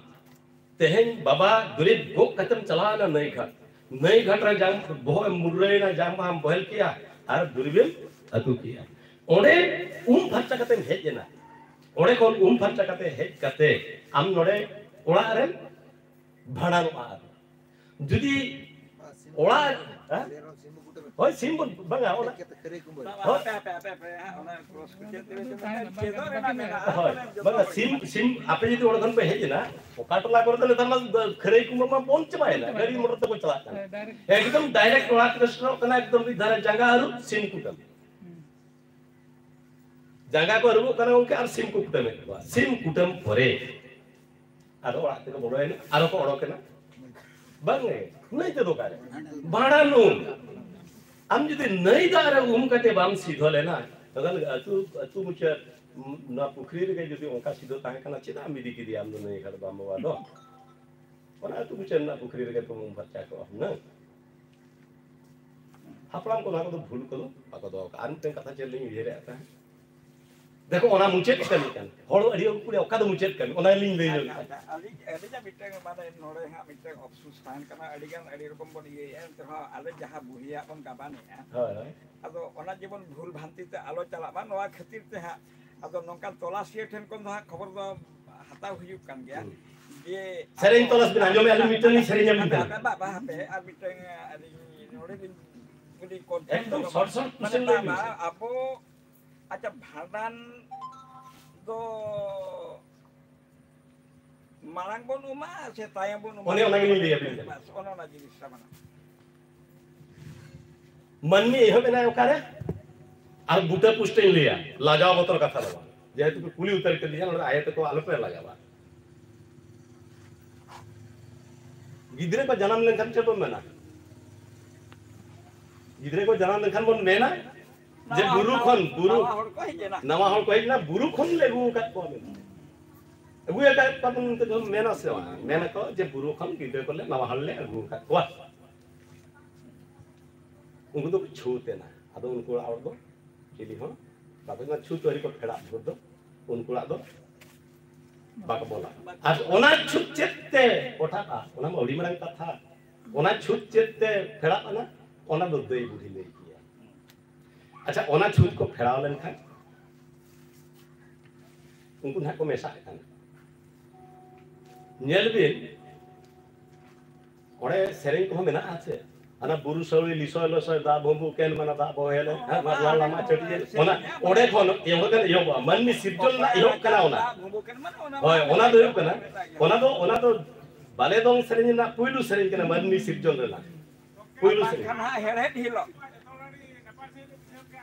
ᱛᱮᱦᱮᱧ ᱵᱟᱵᱟ ᱫᱩᱨᱤᱵ ᱜᱚᱜ ᱠᱟᱛᱮᱢ ᱪᱟᱞᱟᱣ ᱮᱱᱟ ᱱᱟᱹᱭ ᱜᱷᱟᱴ, ᱱᱟᱹᱭ ᱜᱷᱟᱴ ᱨᱮ ᱡᱟᱝ ᱵᱚᱦᱚᱜ ᱮᱢ ᱢᱩᱨᱨᱟᱹᱭᱮᱱᱟ, ᱡᱟᱝ ᱵᱟᱦᱟᱢ ᱵᱚᱦᱮᱞ ᱠᱮᱜᱼᱟ ᱟᱨ ᱫᱩᱨᱤᱵᱮᱢ ᱟᱹᱛᱩ ᱠᱮᱜᱼᱟ᱾ ᱚᱸᱰᱮ ᱩᱢ ᱯᱷᱟᱨᱪᱟ ᱠᱟᱛᱮᱢ ᱦᱮᱡ ᱮᱱᱟ, ᱚᱸᱰᱮ ᱠᱷᱚᱱ ᱩᱢ ᱯᱷᱟᱨᱪᱟ ᱠᱟᱛᱮ ᱦᱮᱡ ᱠᱟᱛᱮ ᱟᱢ ᱱᱚᱰᱮ ᱚᱲᱟᱜ ᱨᱮᱢ ᱵᱷᱟᱸᱰᱟᱱᱚᱜᱼᱟ᱾ ᱟᱨ ᱡᱩᱫᱤ ᱚᱲᱟᱜ, ᱦᱮᱸ? ᱦᱳᱭ, ᱥᱤᱢ ᱵᱚᱱ, ᱵᱟᱝᱟ, ᱚᱱᱟ ᱦᱳᱭ᱾ ᱦᱟᱯᱮ, ᱦᱟᱯᱮ, ᱦᱟᱯᱮ, ᱦᱟᱯᱮ, ᱦᱮᱸ, ᱚᱱᱟ ᱠᱨᱚᱥ ᱠᱚ ᱪᱮᱫ ᱛᱮ ᱪᱮᱫ ᱛᱮ ᱪᱮᱫᱚᱜ ᱨᱮᱱᱟᱜ ᱢᱮᱱᱟᱜᱼᱟ᱾ ᱦᱳᱭ, ᱵᱟᱝᱟ, ᱥᱤᱢ, ᱥᱤᱢ, ᱟᱯᱮ ᱡᱩᱫᱤ ᱚᱸᱰᱮ ᱠᱷᱚᱱ ᱯᱮ ᱦᱮᱡ ᱮᱱᱟ, ᱚᱠᱟ ᱴᱚᱞᱟ ᱠᱚᱨᱮ ᱫᱚ ᱱᱮᱛᱟᱨ ᱢᱟ ᱠᱷᱟᱹᱨᱟᱹᱭ ᱠᱚ ᱢᱟ ᱵᱚᱱᱫ ᱪᱟᱵᱟᱭᱮᱱᱟ, ᱜᱟᱹᱰᱤ ᱢᱚᱴᱚᱨ ᱛᱮᱠᱚ ᱪᱟᱞᱟᱜ ᱠᱟᱱᱟ᱾ ᱮᱠᱫᱚᱢ ᱰᱟᱭᱨᱮᱠᱴ ᱚᱲᱟᱜ ᱛᱮᱠᱚ ᱥᱮᱴᱮᱨᱚᱜ ᱠᱟᱱᱟ, ᱮᱠᱫᱚᱢ ᱢᱤᱫ ᱫᱷᱟᱨᱮ ᱡᱟᱸᱜᱟ ᱟᱹᱨᱩᱵ, ᱥᱤᱢ ᱠᱩᱴᱟᱹᱢ᱾ ᱡᱟᱸᱜᱟ ᱠᱚ ᱟᱹᱨᱩᱵᱚᱜ ᱠᱟᱱᱟ ᱜᱚᱝᱠᱮ, ᱟᱨ ᱥᱤᱢ ᱠᱚ ᱠᱩᱴᱟᱹᱢᱮᱫ ᱠᱚᱣᱟ᱾ ᱥᱤᱢ ᱠᱩᱴᱟᱹᱢ ᱯᱚᱨᱮ ᱟᱫᱚ ᱚᱲᱟᱜ ᱛᱮᱠᱚ ᱵᱚᱞᱚᱭᱮᱱᱟ, ᱟᱨᱚ ᱠᱚ ᱚᱰᱚᱠᱮᱱᱟ᱾ ᱵᱟᱝ ᱜᱮ, ᱱᱟᱹᱭ ᱛᱮᱫᱚ ᱚᱠᱟᱨᱮ? ᱵᱷᱟᱸᱰᱟᱱ ᱩᱢ᱾ ᱟᱢ ᱡᱩᱫᱤ ᱱᱟᱹᱭ ᱫᱟᱜ ᱨᱮ ᱩᱢ ᱠᱟᱛᱮ ᱵᱟᱢ ᱥᱤᱫᱷᱚ ᱞᱮᱱᱟ, ᱛᱟᱦᱚᱞᱮ ᱟᱹᱛᱩ, ᱟᱹᱛᱩ ᱢᱩᱪᱟᱹᱫ, ᱱᱚᱣᱟ ᱯᱩᱠᱷᱨᱤ ᱨᱮᱜᱮ ᱡᱩᱫᱤ ᱚᱱᱠᱟ ᱥᱤᱫᱷᱚ ᱛᱟᱦᱮᱸ ᱠᱟᱱᱟ, ᱪᱮᱫᱟᱜ ᱮᱢ ᱤᱫᱤ ᱠᱮᱫᱮᱭᱟ ᱟᱢ ᱫᱚ ᱱᱟᱹᱭ ᱜᱷᱟᱴ ᱵᱟᱢ ᱵᱟᱵᱟ ᱫᱚ? ᱚᱱᱟ ᱟᱹᱛᱩ ᱢᱩᱪᱟᱹᱫ ᱨᱮᱱᱟᱜ ᱯᱩᱠᱷᱨᱤ ᱨᱮᱜᱮ ᱛᱚ ᱩᱢ ᱯᱷᱟᱨᱪᱟ ᱠᱚᱜᱼᱟ ᱦᱩᱱᱟᱹᱝ᱾ ᱦᱟᱯᱲᱟᱢ ᱠᱚ ᱱᱚᱣᱟ ᱠᱚᱫᱚ ᱵᱷᱩᱞ ᱠᱚᱫᱚ ᱵᱟᱠᱚ ᱫᱚᱦᱚ ᱠᱟᱜᱼᱟ᱾ ᱟᱨ ᱢᱤᱫᱴᱮᱱ ᱠᱟᱛᱷᱟ ᱪᱮᱫ ᱞᱤᱧ ᱩᱭᱦᱟᱹᱨᱮᱫ ᱛᱟᱦᱮᱸᱫ, ᱫᱮᱠᱷᱚ, ᱚᱱᱟ ᱢᱩᱪᱟᱹᱫ ᱠᱟᱹᱢᱤ ᱠᱟᱱ, ᱦᱚᱲ ᱟᱹᱰᱤ ᱦᱚᱲ ᱠᱚ ᱠᱩᱞᱤᱭᱟ, "ᱚᱠᱟ ᱫᱚ ᱢᱩᱪᱟᱹᱫ ᱠᱟᱹᱢᱤ?" ᱚᱱᱟ ᱞᱤᱧ ᱞᱟᱹᱭ ᱧᱚᱜ ᱟᱪᱪᱷᱟ, ᱠᱟᱱᱟ᱾ ᱟᱪᱪᱷᱟ, ᱟᱹᱞᱤᱧ, ᱟᱹᱞᱤᱧᱟᱜ ᱢᱤᱫᱴᱟᱝ, ᱢᱟᱱᱮ, ᱱᱚᱰᱮ ᱦᱟᱸᱜ ᱢᱤᱫᱴᱟᱝ ᱚᱯᱥᱚᱥ ᱛᱟᱦᱮᱱ ᱠᱟᱱᱟ, ᱟᱹᱰᱤ ᱜᱟᱱ, ᱟᱹᱰᱤ ᱨᱚᱠᱚᱢ ᱵᱚᱱ ᱤᱭᱟᱹᱭᱮᱫᱼᱟ, ᱮᱱᱛᱮ ᱨᱮᱦᱚᱸ ᱟᱞᱮ ᱡᱟᱦᱟᱸ ᱵᱩᱦᱤᱭᱟᱜ ᱵᱚᱱ ᱜᱟᱵᱟᱱᱮᱫᱼᱟ, ᱦᱳᱭ, ᱦᱳᱭ᱾ ᱟᱫᱚ ᱚᱱᱟ ᱡᱮᱢᱚᱱ ᱵᱷᱩᱞ ᱵᱷᱟᱱᱛᱤ ᱛᱮ ᱟᱞᱚ ᱪᱟᱞᱟᱜ ᱢᱟ, ᱱᱚᱣᱟ ᱠᱷᱟᱹᱛᱤᱨ ᱛᱮ ᱦᱟᱸᱜ, ᱟᱫᱚ ᱱᱚᱝᱠᱟᱱ ᱛᱚᱞᱟᱥᱤᱭᱟᱹ ᱴᱷᱮᱱ ᱠᱷᱚᱱ ᱫᱚ ᱦᱟᱸᱜ ᱠᱷᱚᱵᱚᱨ ᱫᱚ ᱦᱟᱛᱟᱣ ᱦᱩᱭᱩᱜ ᱠᱟᱱ ᱜᱮᱭᱟ᱾ ᱦᱩᱸ᱾ ᱡᱮ ᱥᱮᱨᱮᱧ ᱟᱵᱚ ᱛᱚᱞᱟᱥ ᱵᱤᱱ ᱟᱸᱡᱚᱢᱮᱫᱼᱟ, ᱟᱹᱞᱤᱧ ᱢᱤᱫᱴᱟᱝ ᱞᱤᱧ ᱥᱮᱨᱮᱧ ᱟᱹᱵᱤᱱ ᱠᱟᱱᱟ᱾ ᱵᱟᱵᱟ, ᱦᱟᱯᱮ, ᱟᱨ ᱢᱤᱫᱴᱟᱝ ᱟᱹᱞᱤᱧ ᱱᱚᱰᱮ ᱞᱤᱧ ᱠᱩᱞᱤ ᱠᱚᱱ ᱮᱠᱫᱚᱢ ᱥᱚᱨᱴ ᱥᱚᱨᱴ ᱢᱟᱱᱮ ᱠᱩᱥᱪᱮᱱ ᱞᱟᱹᱭ ᱵᱤᱱ ᱵᱟᱵᱟ, ᱥᱮ᱾ ᱟᱵᱚ, ᱟᱪᱪᱷᱟ, ᱵᱷᱟᱸᱰᱟᱱ ᱫᱚ ᱢᱟᱲᱟᱝ ᱵᱚᱱ ᱩᱢᱟ ᱥᱮ ᱛᱟᱭᱚᱢ ᱵᱚᱱ ᱩᱢᱟ? ᱚᱱᱮ ᱚᱱᱟ ᱜᱮᱞᱤᱧ ᱞᱟᱹᱭ ᱟᱵᱤᱱ ᱠᱟᱱᱟ᱾ ᱵᱟᱥ, ᱚᱱᱮ ᱚᱱᱟ ᱡᱤᱱᱤᱥᱴᱟ ᱢᱮᱱᱟᱜᱼᱟ᱾ ᱢᱟᱹᱱᱢᱤ ᱮᱦᱚᱵ ᱮᱱᱟᱭ ᱚᱠᱟᱨᱮ? ᱟᱨ ᱵᱩᱴᱟᱹ ᱯᱩᱥᱴᱟᱹᱧ ᱞᱟᱹᱭᱟ, ᱞᱟᱡᱟᱣ ᱵᱚᱛᱚᱨ ᱠᱟᱛᱷᱟ ᱫᱚ ᱵᱟᱝ᱾ ᱡᱮᱦᱮᱛᱩ ᱯᱮ ᱠᱩᱞᱤ ᱩᱛᱟᱹᱨ ᱠᱮᱫᱤᱧᱟ, ᱱᱚᱰᱮ ᱟᱭᱳ ᱛᱟᱠᱚ ᱟᱞᱚᱯᱮ ᱞᱟᱡᱟᱣᱟ᱾ ᱜᱤᱫᱽᱨᱟᱹ ᱠᱚ ᱡᱟᱱᱟᱢ ᱞᱮᱱᱠᱷᱟᱱ ᱪᱮᱫ ᱵᱚᱱ ᱢᱮᱱᱟ? ᱜᱤᱫᱽᱨᱟᱹ ᱠᱚ ᱡᱟᱱᱟᱢ ᱞᱮᱱᱠᱷᱟᱱ ᱵᱚᱱ ᱢᱮᱱᱟ ᱡᱮ ᱱᱟᱣᱟ ᱵᱩᱨᱩ ᱦᱚᱲ, ᱠᱷᱚᱱ, ᱵᱩᱨᱩ, ᱱᱟᱣᱟ ᱦᱚᱲ ᱠᱚ ᱦᱮᱡ ᱮᱱᱟ᱾ ᱱᱟᱣᱟ ᱦᱚᱲ ᱠᱚ ᱦᱮᱡ ᱮᱱᱟ, ᱵᱩᱨᱩ ᱠᱷᱚᱱ ᱞᱮ ᱟᱹᱜᱩ ᱟᱠᱟᱫ ᱠᱚᱣᱟ ᱢᱮᱱᱛᱮ᱾ ᱟᱹᱜᱩ ᱟᱠᱟᱫ ᱠᱚᱣᱟ ᱵᱚᱱ ᱢᱮᱱᱛᱮ ᱠᱚ ᱢᱮᱱᱟ ᱥᱮ ᱵᱟᱝ? ᱢᱮᱱᱟ ᱠᱚ ᱡᱮ ᱵᱩᱨᱩ ᱠᱷᱚᱱ ᱜᱤᱫᱽᱨᱟᱹ ᱠᱚᱞᱮ ᱱᱟᱣᱟ ᱦᱚᱲ ᱞᱮ ᱟᱹᱜᱩ ᱟᱠᱟᱫ ᱠᱚᱣᱟ᱾ ᱩᱱᱠᱩ ᱫᱚᱠᱚ ᱪᱷᱩᱛ ᱮᱱᱟ᱾ ᱟᱫᱚ ᱩᱱᱠᱩ ᱚᱲᱟᱜ ᱦᱚᱲ ᱫᱚ ᱪᱤᱞᱤ ᱦᱚᱸ ᱵᱟᱠᱚ ᱧᱟᱢᱟ᱾ ᱪᱷᱩᱛ ᱟᱹᱣᱨᱤ ᱠᱚ ᱯᱷᱮᱲᱟᱜ ᱵᱷᱳᱨ ᱫᱚ ᱩᱱᱠᱩ ᱚᱲᱟᱜ ᱫᱚ ᱵᱟᱠᱚ ᱵᱚᱞᱚᱜᱼᱟ᱾ ᱟᱨ ᱚᱱᱟ ᱪᱷᱩᱛ ᱪᱮᱫ ᱛᱮ ᱯᱚᱴᱷᱟᱜᱼᱟ, ᱚᱱᱟ ᱢᱟ ᱟᱹᱰᱤ ᱢᱟᱨᱟᱝ ᱠᱟᱛᱷᱟ᱾ ᱚᱱᱟ ᱪᱷᱩᱛ ᱪᱮᱫ ᱛᱮ ᱯᱷᱮᱲᱟᱜ ᱠᱟᱱᱟ, ᱚᱱᱟ ᱫᱚ ᱫᱟᱹᱭ ᱵᱩᱰᱷᱤ ᱞᱟᱹᱭ ᱜᱮᱭᱟ᱾ ᱟᱪᱪᱷᱟ, ᱚᱱᱟ ᱪᱷᱩᱛ ᱠᱚ ᱯᱷᱮᱲᱟᱣ ᱞᱮᱱᱠᱷᱟᱱ ᱩᱱᱠᱩ ᱱᱟᱦᱟᱜ ᱠᱚ ᱢᱮᱥᱟᱜ ᱠᱟᱱᱟ᱾ ᱧᱮᱞ ᱵᱤᱱ, ᱚᱸᱰᱮ ᱥᱮᱨᱮᱧ ᱠᱚᱦᱚᱸ ᱢᱮᱱᱟᱜᱼᱟ ᱥᱮ, ᱦᱟᱱᱟ ᱵᱩᱨᱩ ᱥᱟᱹᱣᱲᱤ ᱞᱤᱥᱚᱭ ᱞᱚᱥᱚᱭ ᱫᱟᱜ ᱵᱷᱩᱸᱵᱩ ᱠᱮᱱ ᱢᱟᱱᱟ ᱫᱟᱜ ᱵᱚᱦᱮᱞ ᱦᱮᱸ, ᱢᱟᱨᱞᱟ ᱞᱟᱢᱟ ᱪᱟᱹᱴᱤᱭᱟᱹ, ᱚᱱᱟ ᱚᱸᱰᱮ ᱠᱷᱚᱱ ᱮᱦᱚᱵ ᱠᱟᱱᱟ, ᱮᱦᱚᱵᱚᱜᱼᱟ᱾ ᱢᱟᱹᱱᱢᱤ ᱥᱤᱨᱡᱚᱱ ᱨᱮᱱᱟᱜ ᱮᱦᱚᱵ ᱠᱟᱱᱟ ᱚᱱᱟ᱾ ᱦᱳᱭ, ᱚᱱᱟ ᱫᱚ ᱦᱩᱭᱩᱜ ᱠᱟᱱᱟ, ᱚᱱᱟ ᱫᱚ, ᱚᱱᱟ ᱫᱚ ᱵᱟᱞᱮ ᱫᱚᱝ ᱥᱮᱨᱮᱧ ᱨᱮᱱᱟᱜ ᱯᱩᱭᱞᱩ ᱥᱮᱨᱮᱧ ᱠᱟᱱᱟ, ᱢᱟᱹᱱᱢᱤ ᱥᱤᱨᱡᱚᱱ ᱨᱮᱱᱟᱜ ᱯᱩᱭᱞᱩ ᱥᱮᱨᱮᱧ᱾ ᱵᱟᱝᱠᱷᱟᱱ ᱦᱟᱸᱜ ᱦᱮᱲᱦᱮᱫ ᱦᱤᱞᱳᱜ᱾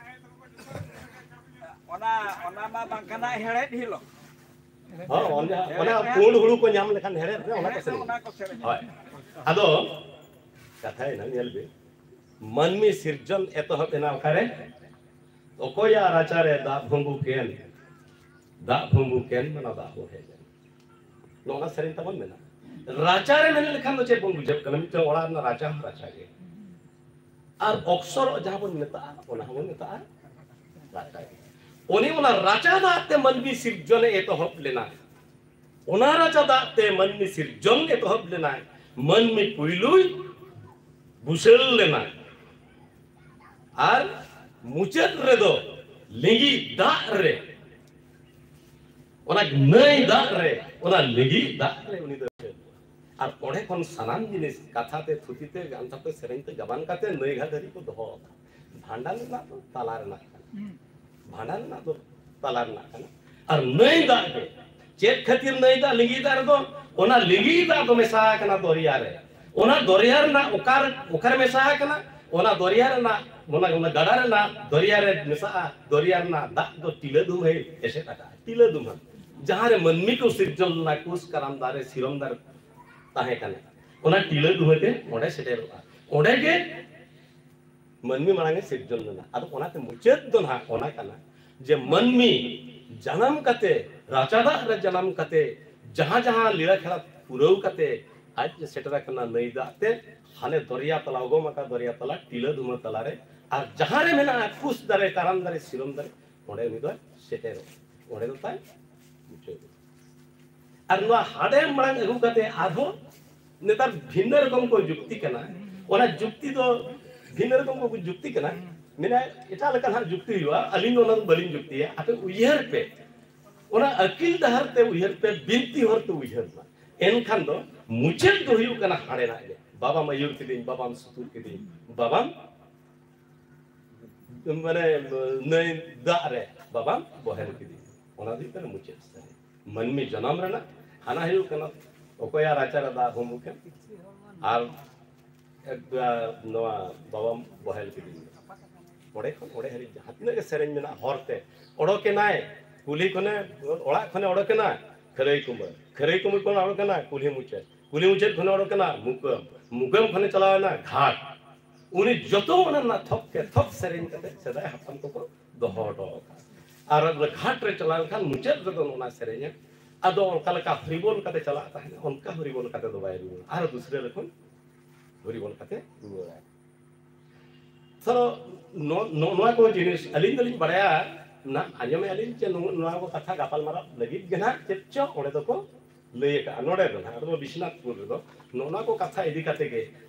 ᱚᱱᱟ, ᱚᱱᱟ ᱢᱟ ᱵᱟᱝᱠᱷᱟᱱ ᱦᱟᱸᱜ ᱦᱮᱲᱦᱮᱫ ᱦᱤᱞᱳᱜ᱾ ᱦᱚᱸ, ᱚᱱᱟ, ᱚᱱᱟ ᱯᱩᱸᱰ ᱦᱩᱲᱩ ᱠᱚ ᱧᱟᱢ ᱞᱮᱠᱷᱟᱱ ᱦᱮᱲᱦᱮᱫ ᱨᱮ ᱚᱱᱟ ᱠᱚ ᱥᱮᱨᱮᱧ᱾ ᱦᱳᱭ᱾ ᱟᱫᱚ ᱠᱟᱛᱷᱟᱭᱮᱱᱟ, ᱧᱮᱞ ᱵᱤᱱ, ᱢᱟᱹᱱᱢᱤ ᱥᱤᱨᱡᱚᱱ ᱮᱛᱚᱦᱚᱵ ᱮᱱᱟ ᱚᱠᱟᱨᱮ? ᱚᱠᱚᱭᱟᱜ ᱨᱟᱪᱟᱨᱮ ᱫᱟᱜ ᱵᱷᱩᱸᱵᱩ ᱠᱮᱱ, ᱫᱟᱜ ᱵᱷᱩᱸᱵᱩ ᱠᱮᱱ, ᱢᱟᱱᱟ ᱫᱟᱜ ᱵᱚᱦᱮᱞ ᱮᱱ᱾ ᱱᱚᱜᱼᱚ ᱱᱟ ᱥᱮᱨᱮᱧ ᱛᱟᱵᱚᱱ ᱢᱮᱱᱟᱜᱼᱟ᱾ ᱨᱟᱪᱟᱨᱮ ᱢᱮᱱ ᱞᱮᱠᱷᱟᱱ ᱫᱚ ᱪᱮᱫ ᱵᱚᱱ ᱵᱩᱡᱷᱟᱹᱣ ᱠᱟᱱᱟ? ᱢᱤᱫᱴᱟᱝ ᱚᱲᱟᱜ ᱨᱮᱱᱟᱜ ᱨᱟᱪᱟ ᱦᱚᱸ ᱨᱟᱪᱟ ᱜᱮ, ᱟᱨ ᱚᱠᱥᱚᱨᱚᱜ ᱡᱟᱦᱟᱸ ᱵᱚᱱ ᱢᱮᱛᱟᱜᱼᱟ, ᱚᱱᱟ ᱦᱚᱸᱵᱚᱱ ᱢᱮᱛᱟᱜᱼᱟ ᱨᱟᱪᱟ ᱜᱮ᱾ ᱩᱱᱤ ᱚᱱᱟ ᱨᱟᱪᱟ ᱫᱟᱜ ᱛᱮ ᱢᱟᱹᱱᱢᱤ ᱥᱤᱨᱡᱚᱱᱮ ᱮᱛᱚᱦᱚᱵ ᱞᱮᱱᱟ᱾ ᱚᱱᱟ ᱨᱟᱪᱟ ᱫᱟᱜ ᱛᱮ ᱢᱟᱹᱱᱢᱤ ᱥᱤᱨᱡᱚᱱ ᱮᱛᱚᱦᱚᱵ ᱞᱮᱱᱟᱭ᱾ ᱢᱟᱹᱱᱢᱤ ᱯᱩᱭᱞᱩᱭ ᱵᱩᱥᱟᱹᱲ ᱞᱮᱱᱟ᱾ ᱟᱨ ᱢᱩᱪᱟᱹᱫ ᱨᱮᱫᱚ ᱞᱤᱸᱜᱤ ᱫᱟᱜ ᱨᱮ, ᱚᱱᱟ ᱱᱟᱹᱭ ᱫᱟᱜ ᱨᱮ, ᱚᱱᱟ ᱞᱤᱸᱜᱤ ᱫᱟᱜ ᱨᱮ ᱩᱱᱤ ᱫᱚ, ᱟᱨ ᱚᱸᱰᱮ ᱠᱷᱚᱱ ᱥᱟᱱᱟᱢ ᱡᱤᱱᱤᱥ ᱠᱟᱛᱷᱟ ᱛᱮ, ᱛᱷᱩᱛᱤ ᱛᱮ, ᱜᱟᱱᱛᱷᱟ ᱛᱮ, ᱥᱮᱨᱮᱧ ᱛᱮ, ᱜᱟᱵᱟᱱ ᱠᱟᱛᱮ ᱱᱟᱹᱭ ᱜᱷᱟᱴ ᱫᱷᱟᱹᱨᱤᱡ ᱠᱚ ᱫᱚᱦᱚ ᱟᱠᱟᱫᱟ᱾ ᱵᱷᱟᱸᱰᱟᱱ ᱨᱮᱱᱟᱜ ᱫᱚ ᱛᱟᱞᱟ ᱨᱮᱱᱟᱜ ᱠᱟᱱᱟ᱾ ᱵᱷᱟᱸᱰᱟᱱ ᱨᱮᱱᱟᱜ ᱫᱚ ᱛᱟᱞᱟ ᱨᱮᱱᱟᱜ ᱠᱟᱱᱟ᱾ ᱟᱨ ᱱᱟᱹᱭ ᱫᱟᱜ ᱜᱮ, ᱪᱮᱫ ᱠᱷᱟᱹᱛᱤᱨ ᱱᱟᱹᱭ ᱫᱟᱜ ᱞᱤᱸᱜᱤ ᱫᱟᱜ ᱨᱮᱫᱚ? ᱚᱱᱟ ᱞᱤᱸᱜᱤ ᱫᱟᱜ ᱫᱚ ᱢᱮᱥᱟ ᱟᱠᱟᱱᱟ ᱫᱚᱨᱭᱟ ᱨᱮ᱾ ᱚᱱᱟ ᱫᱚᱨᱭᱟ ᱨᱮᱱᱟᱜ ᱚᱠᱟ ᱨᱮ, ᱚᱠᱟᱨᱮ ᱢᱮᱥᱟ ᱟᱠᱟᱱᱟ? ᱚᱱᱟ ᱫᱚᱨᱭᱟ ᱨᱮᱱᱟᱜ, ᱚᱱᱟ, ᱚᱱᱟ ᱜᱟᱰᱟ ᱨᱮᱱᱟᱜ ᱫᱚᱨᱭᱟ ᱨᱮ ᱢᱮᱥᱟᱜᱼᱟ᱾ ᱫᱚᱨᱭᱟ ᱨᱮᱱᱟᱜ ᱫᱟᱜ ᱫᱚ ᱴᱤᱞᱟᱹ ᱫᱩᱢᱦᱟᱹᱭ ᱮᱥᱮᱫ ᱟᱠᱟᱫᱼᱟ᱾ ᱴᱤᱞᱟᱹ ᱫᱩᱢᱦᱟᱹ, ᱡᱟᱦᱟᱸ ᱨᱮ ᱢᱟᱹᱱᱢᱤ ᱠᱚ ᱥᱤᱨᱡᱚᱱ ᱞᱮᱱᱟ, ᱠᱩᱥ, ᱠᱟᱨᱟᱢ ᱫᱟᱨᱮ, ᱥᱤᱨᱚᱢ ᱫᱟᱨᱮ ᱛᱟᱦᱮᱸ ᱠᱟᱱᱟ, ᱚᱱᱟ ᱴᱤᱞᱟᱹ ᱫᱩᱢᱦᱟᱹ ᱛᱮ ᱚᱸᱰᱮ ᱥᱮᱴᱮᱨᱚᱜᱼᱟ᱾ ᱚᱸᱰᱮ ᱜᱮ ᱢᱟᱹᱱᱢᱤ ᱢᱟᱲᱟᱝ ᱮ ᱥᱤᱨᱡᱚᱱ ᱞᱮᱱᱟ᱾ ᱟᱫᱚ ᱚᱱᱟᱛᱮ ᱢᱩᱪᱟᱹᱫ ᱫᱚ ᱱᱟᱦᱟᱜ ᱚᱱᱟ ᱠᱟᱱᱟ ᱡᱮ ᱢᱟᱹᱱᱢᱤ ᱡᱟᱱᱟᱢ ᱠᱟᱛᱮ, ᱨᱟᱪᱟ ᱫᱟᱜ ᱨᱮ ᱡᱟᱱᱟᱢ ᱠᱟᱛᱮ, ᱡᱟᱦᱟᱸ ᱡᱟᱦᱟᱸ ᱞᱤᱞᱟ ᱠᱷᱮᱞᱟ ᱯᱩᱨᱟᱹᱣ ᱠᱟᱛᱮ ᱟᱡ ᱮ ᱥᱮᱴᱮᱨ ᱟᱠᱟᱱᱟ ᱱᱟᱹᱭ ᱫᱟᱜ ᱛᱮ, ᱦᱟᱱᱮ ᱫᱚᱨᱭᱟ ᱛᱟᱞᱟ, ᱚᱜᱚᱢ ᱟᱠᱟ ᱫᱚᱨᱭᱟ ᱛᱟᱞᱟ, ᱴᱤᱞᱟᱹ ᱫᱩᱢᱟᱹ ᱛᱟᱞᱟᱨᱮ ᱟᱨ ᱡᱟᱦᱟᱸ ᱨᱮ ᱢᱮᱱᱟᱜᱼᱟ ᱠᱩᱥ ᱫᱟᱨᱮ, ᱠᱟᱨᱟᱢ ᱫᱟᱨᱮ, ᱥᱤᱨᱚᱢ ᱫᱟᱨᱮ, ᱚᱸᱰᱮ ᱩᱱᱤ ᱫᱚᱭ ᱥᱮᱴᱮᱨᱚᱜᱼᱟ᱾ ᱚᱸᱰᱮ ᱫᱚ ᱛᱟᱭ ᱢᱩᱪᱟᱹᱫ᱾ ᱟᱨ ᱱᱚᱣᱟ ᱦᱟᱸᱰᱮ ᱢᱟᱲᱟᱝ ᱟᱹᱜᱩ ᱠᱟᱛᱮ ᱟᱨᱦᱚᱸ ᱱᱮᱛᱟᱨ ᱵᱷᱤᱱᱟᱹ ᱨᱚᱠᱚᱢ ᱠᱚ ᱡᱩᱠᱛᱤ ᱠᱟᱱᱟ᱾ ᱚᱱᱟ ᱡᱩᱠᱛᱤ ᱫᱚ ᱵᱷᱤᱱᱟᱹ ᱨᱚᱠᱚᱢ ᱠᱚ ᱡᱩᱠᱛᱤ ᱠᱟᱱᱟ, ᱢᱮᱱᱟ ᱮᱴᱟᱜ ᱞᱮᱠᱟ ᱦᱟᱸᱜ ᱡᱩᱠᱛᱤ ᱦᱩᱭᱩᱜᱼᱟ, ᱟᱹᱞᱤᱧ ᱫᱚ ᱚᱱᱟ ᱫᱚ ᱵᱟᱹᱞᱤᱧ ᱡᱩᱠᱛᱤᱭᱟ᱾ ᱟᱯᱮ ᱩᱭᱦᱟᱹᱨ ᱯᱮ, ᱚᱱᱟ ᱟᱹᱠᱤᱞ ᱰᱟᱦᱟᱨ ᱛᱮ ᱩᱭᱦᱟᱹᱨ ᱯᱮ, ᱵᱤᱱᱛᱤ ᱦᱚᱨ ᱛᱮ ᱩᱭᱦᱟᱹᱨ ᱢᱟ᱾ ᱮᱱᱠᱷᱟᱱ ᱫᱚ ᱢᱩᱪᱟᱹᱫ ᱫᱚ ᱦᱩᱭᱩᱜ ᱠᱟᱱᱟ ᱦᱟᱸᱰᱮᱱᱟᱜ ᱜᱮ, ᱵᱟᱵᱟᱢ ᱟᱹᱭᱩᱨ ᱠᱤᱫᱤᱧ, ᱵᱟᱵᱟᱢ ᱥᱩᱛᱩᱨ ᱠᱤᱫᱤᱧ, ᱵᱟᱵᱟᱢ ᱢᱟᱱᱮ ᱱᱟᱹᱭ ᱫᱟᱜ ᱨᱮ ᱵᱟᱵᱟᱢ ᱵᱚᱦᱮᱞ ᱠᱤᱫᱤᱧ᱾ ᱚᱱᱟ ᱫᱚ ᱦᱩᱭᱩᱜ ᱠᱟᱱᱟ ᱢᱩᱪᱟᱹᱫ ᱥᱮᱨᱮᱧ᱾ ᱢᱟᱹᱱᱢᱤ ᱡᱚᱱᱚᱢ ᱨᱮᱱᱟᱜ ᱦᱟᱱᱟ ᱦᱩᱭᱩᱜ ᱠᱟᱱᱟ ᱚᱠᱚᱭᱟᱜ ᱨᱟᱪᱟ ᱨᱮ ᱫᱟᱜ ᱦᱩᱢ ᱠᱮᱫ ᱟᱨ ᱮᱠ-, ᱱᱚᱣᱟ ᱵᱟᱵᱟᱢ ᱵᱚᱦᱮᱞ ᱠᱤᱫᱤᱧ᱾ ᱚᱸᱰᱮ ᱠᱷᱚᱱ ᱚᱸᱰᱮ ᱦᱟᱹᱨᱤᱡ ᱡᱟᱦᱟᱸ ᱛᱤᱱᱟᱹᱜ ᱜᱮ ᱥᱮᱨᱮᱧ ᱢᱮᱱᱟᱜᱼᱟ, ᱦᱚᱨᱛᱮ ᱚᱰᱚᱠᱮᱱᱟᱭ, ᱠᱩᱞᱦᱤ ᱠᱷᱚᱱᱮ, ᱚᱲᱟᱜ ᱠᱷᱚᱱᱮ ᱚᱰᱚᱠᱮᱱᱟ ᱠᱷᱟᱹᱨᱟᱹᱭ ᱠᱩᱢᱵᱟᱹ, ᱠᱷᱟᱹᱨᱟᱹᱭ ᱠᱩᱢᱵᱟᱹ ᱠᱷᱚᱱ ᱚᱰᱚᱠᱮᱱᱟ ᱠᱩᱞᱦᱤ ᱢᱩᱪᱟᱹᱫ, ᱠᱩᱞᱦᱤ ᱢᱩᱪᱟᱹᱫ ᱠᱷᱚᱱᱮ ᱚᱰᱚᱠᱮᱱᱟ ᱢᱩᱠᱟᱹᱢ, ᱢᱩᱠᱟᱹᱢ ᱠᱷᱚᱱᱮ ᱪᱟᱞᱟᱣᱮᱱᱟ ᱜᱷᱟᱴ᱾ ᱩᱱᱤ ᱡᱚᱛᱚ ᱚᱱᱟ ᱨᱮᱱᱟᱜ ᱛᱷᱚᱠ ᱠᱮ ᱛᱷᱚᱠ ᱥᱮᱨᱮᱧ ᱠᱟᱛᱮ ᱥᱮᱫᱟᱭ ᱦᱟᱯᱲᱟᱢ ᱠᱚᱠᱚ ᱫᱚᱦᱚ ᱦᱚᱴᱚ ᱟᱠᱟᱫᱟ᱾ ᱟᱨ ᱜᱷᱟᱴ ᱨᱮ ᱪᱟᱞᱟᱣ ᱞᱮᱱᱠᱷᱟᱱ ᱢᱩᱪᱟᱹᱫ ᱨᱮᱫᱚ ᱚᱱᱟ ᱥᱮᱨᱮᱧᱟ᱾ ᱟᱫᱚ ᱚᱱᱠᱟ ᱞᱮᱠᱟ ᱦᱚᱨᱤᱵᱚᱞ ᱠᱟᱛᱮ ᱪᱟᱞᱟᱜ ᱛᱟᱦᱮᱸᱫ, ᱚᱱᱠᱟ ᱦᱚᱨᱤᱵᱚᱞ ᱠᱟᱛᱮ ᱫᱚ ᱵᱟᱭ ᱨᱩᱣᱟᱹᱲᱟ, ᱟᱨ ᱫᱩᱥᱨᱟᱹ ᱨᱮ ᱠᱷᱚᱱ ᱦᱚᱨᱤᱵᱚᱞ ᱠᱟᱛᱮ ᱨᱩᱣᱟᱹᱲᱟᱭ᱾ ᱫᱷᱚᱨᱚ ᱱᱚ-, ᱱᱚ-, ᱱᱚᱣᱟ ᱠᱚ ᱡᱤᱱᱤᱥ ᱟᱹᱞᱤᱧ ᱫᱚᱞᱤᱧ ᱵᱟᱲᱟᱭᱟ, ᱱᱟ ᱟᱸᱡᱚᱢᱮᱫᱼᱟ ᱞᱤᱧ ᱡᱮ ᱱᱚ-, ᱱᱚᱣᱟ ᱠᱚ ᱠᱟᱛᱷᱟ ᱜᱟᱯᱟᱞᱢᱟᱨᱟᱣ ᱞᱟᱹᱜᱤᱫ ᱜᱮ ᱱᱟᱦᱟᱜ ᱪᱮᱫ ᱪᱚ ᱚᱸᱰᱮ ᱫᱚᱠᱚ ᱞᱟᱹᱭ ᱟᱠᱟᱫᱼᱟ᱾ ᱱᱚᱰᱮ ᱫᱚ ᱱᱟᱦᱟᱜ ᱟᱫᱚ ᱵᱤᱥᱱᱟᱛᱷᱯᱩᱨ ᱨᱮᱫᱚ ᱱᱚᱜᱼᱚ ᱱᱚᱣᱟ ᱠᱚ ᱠᱟᱛᱷᱟ ᱤᱫᱤ ᱠᱟᱛᱮ ᱜᱮ,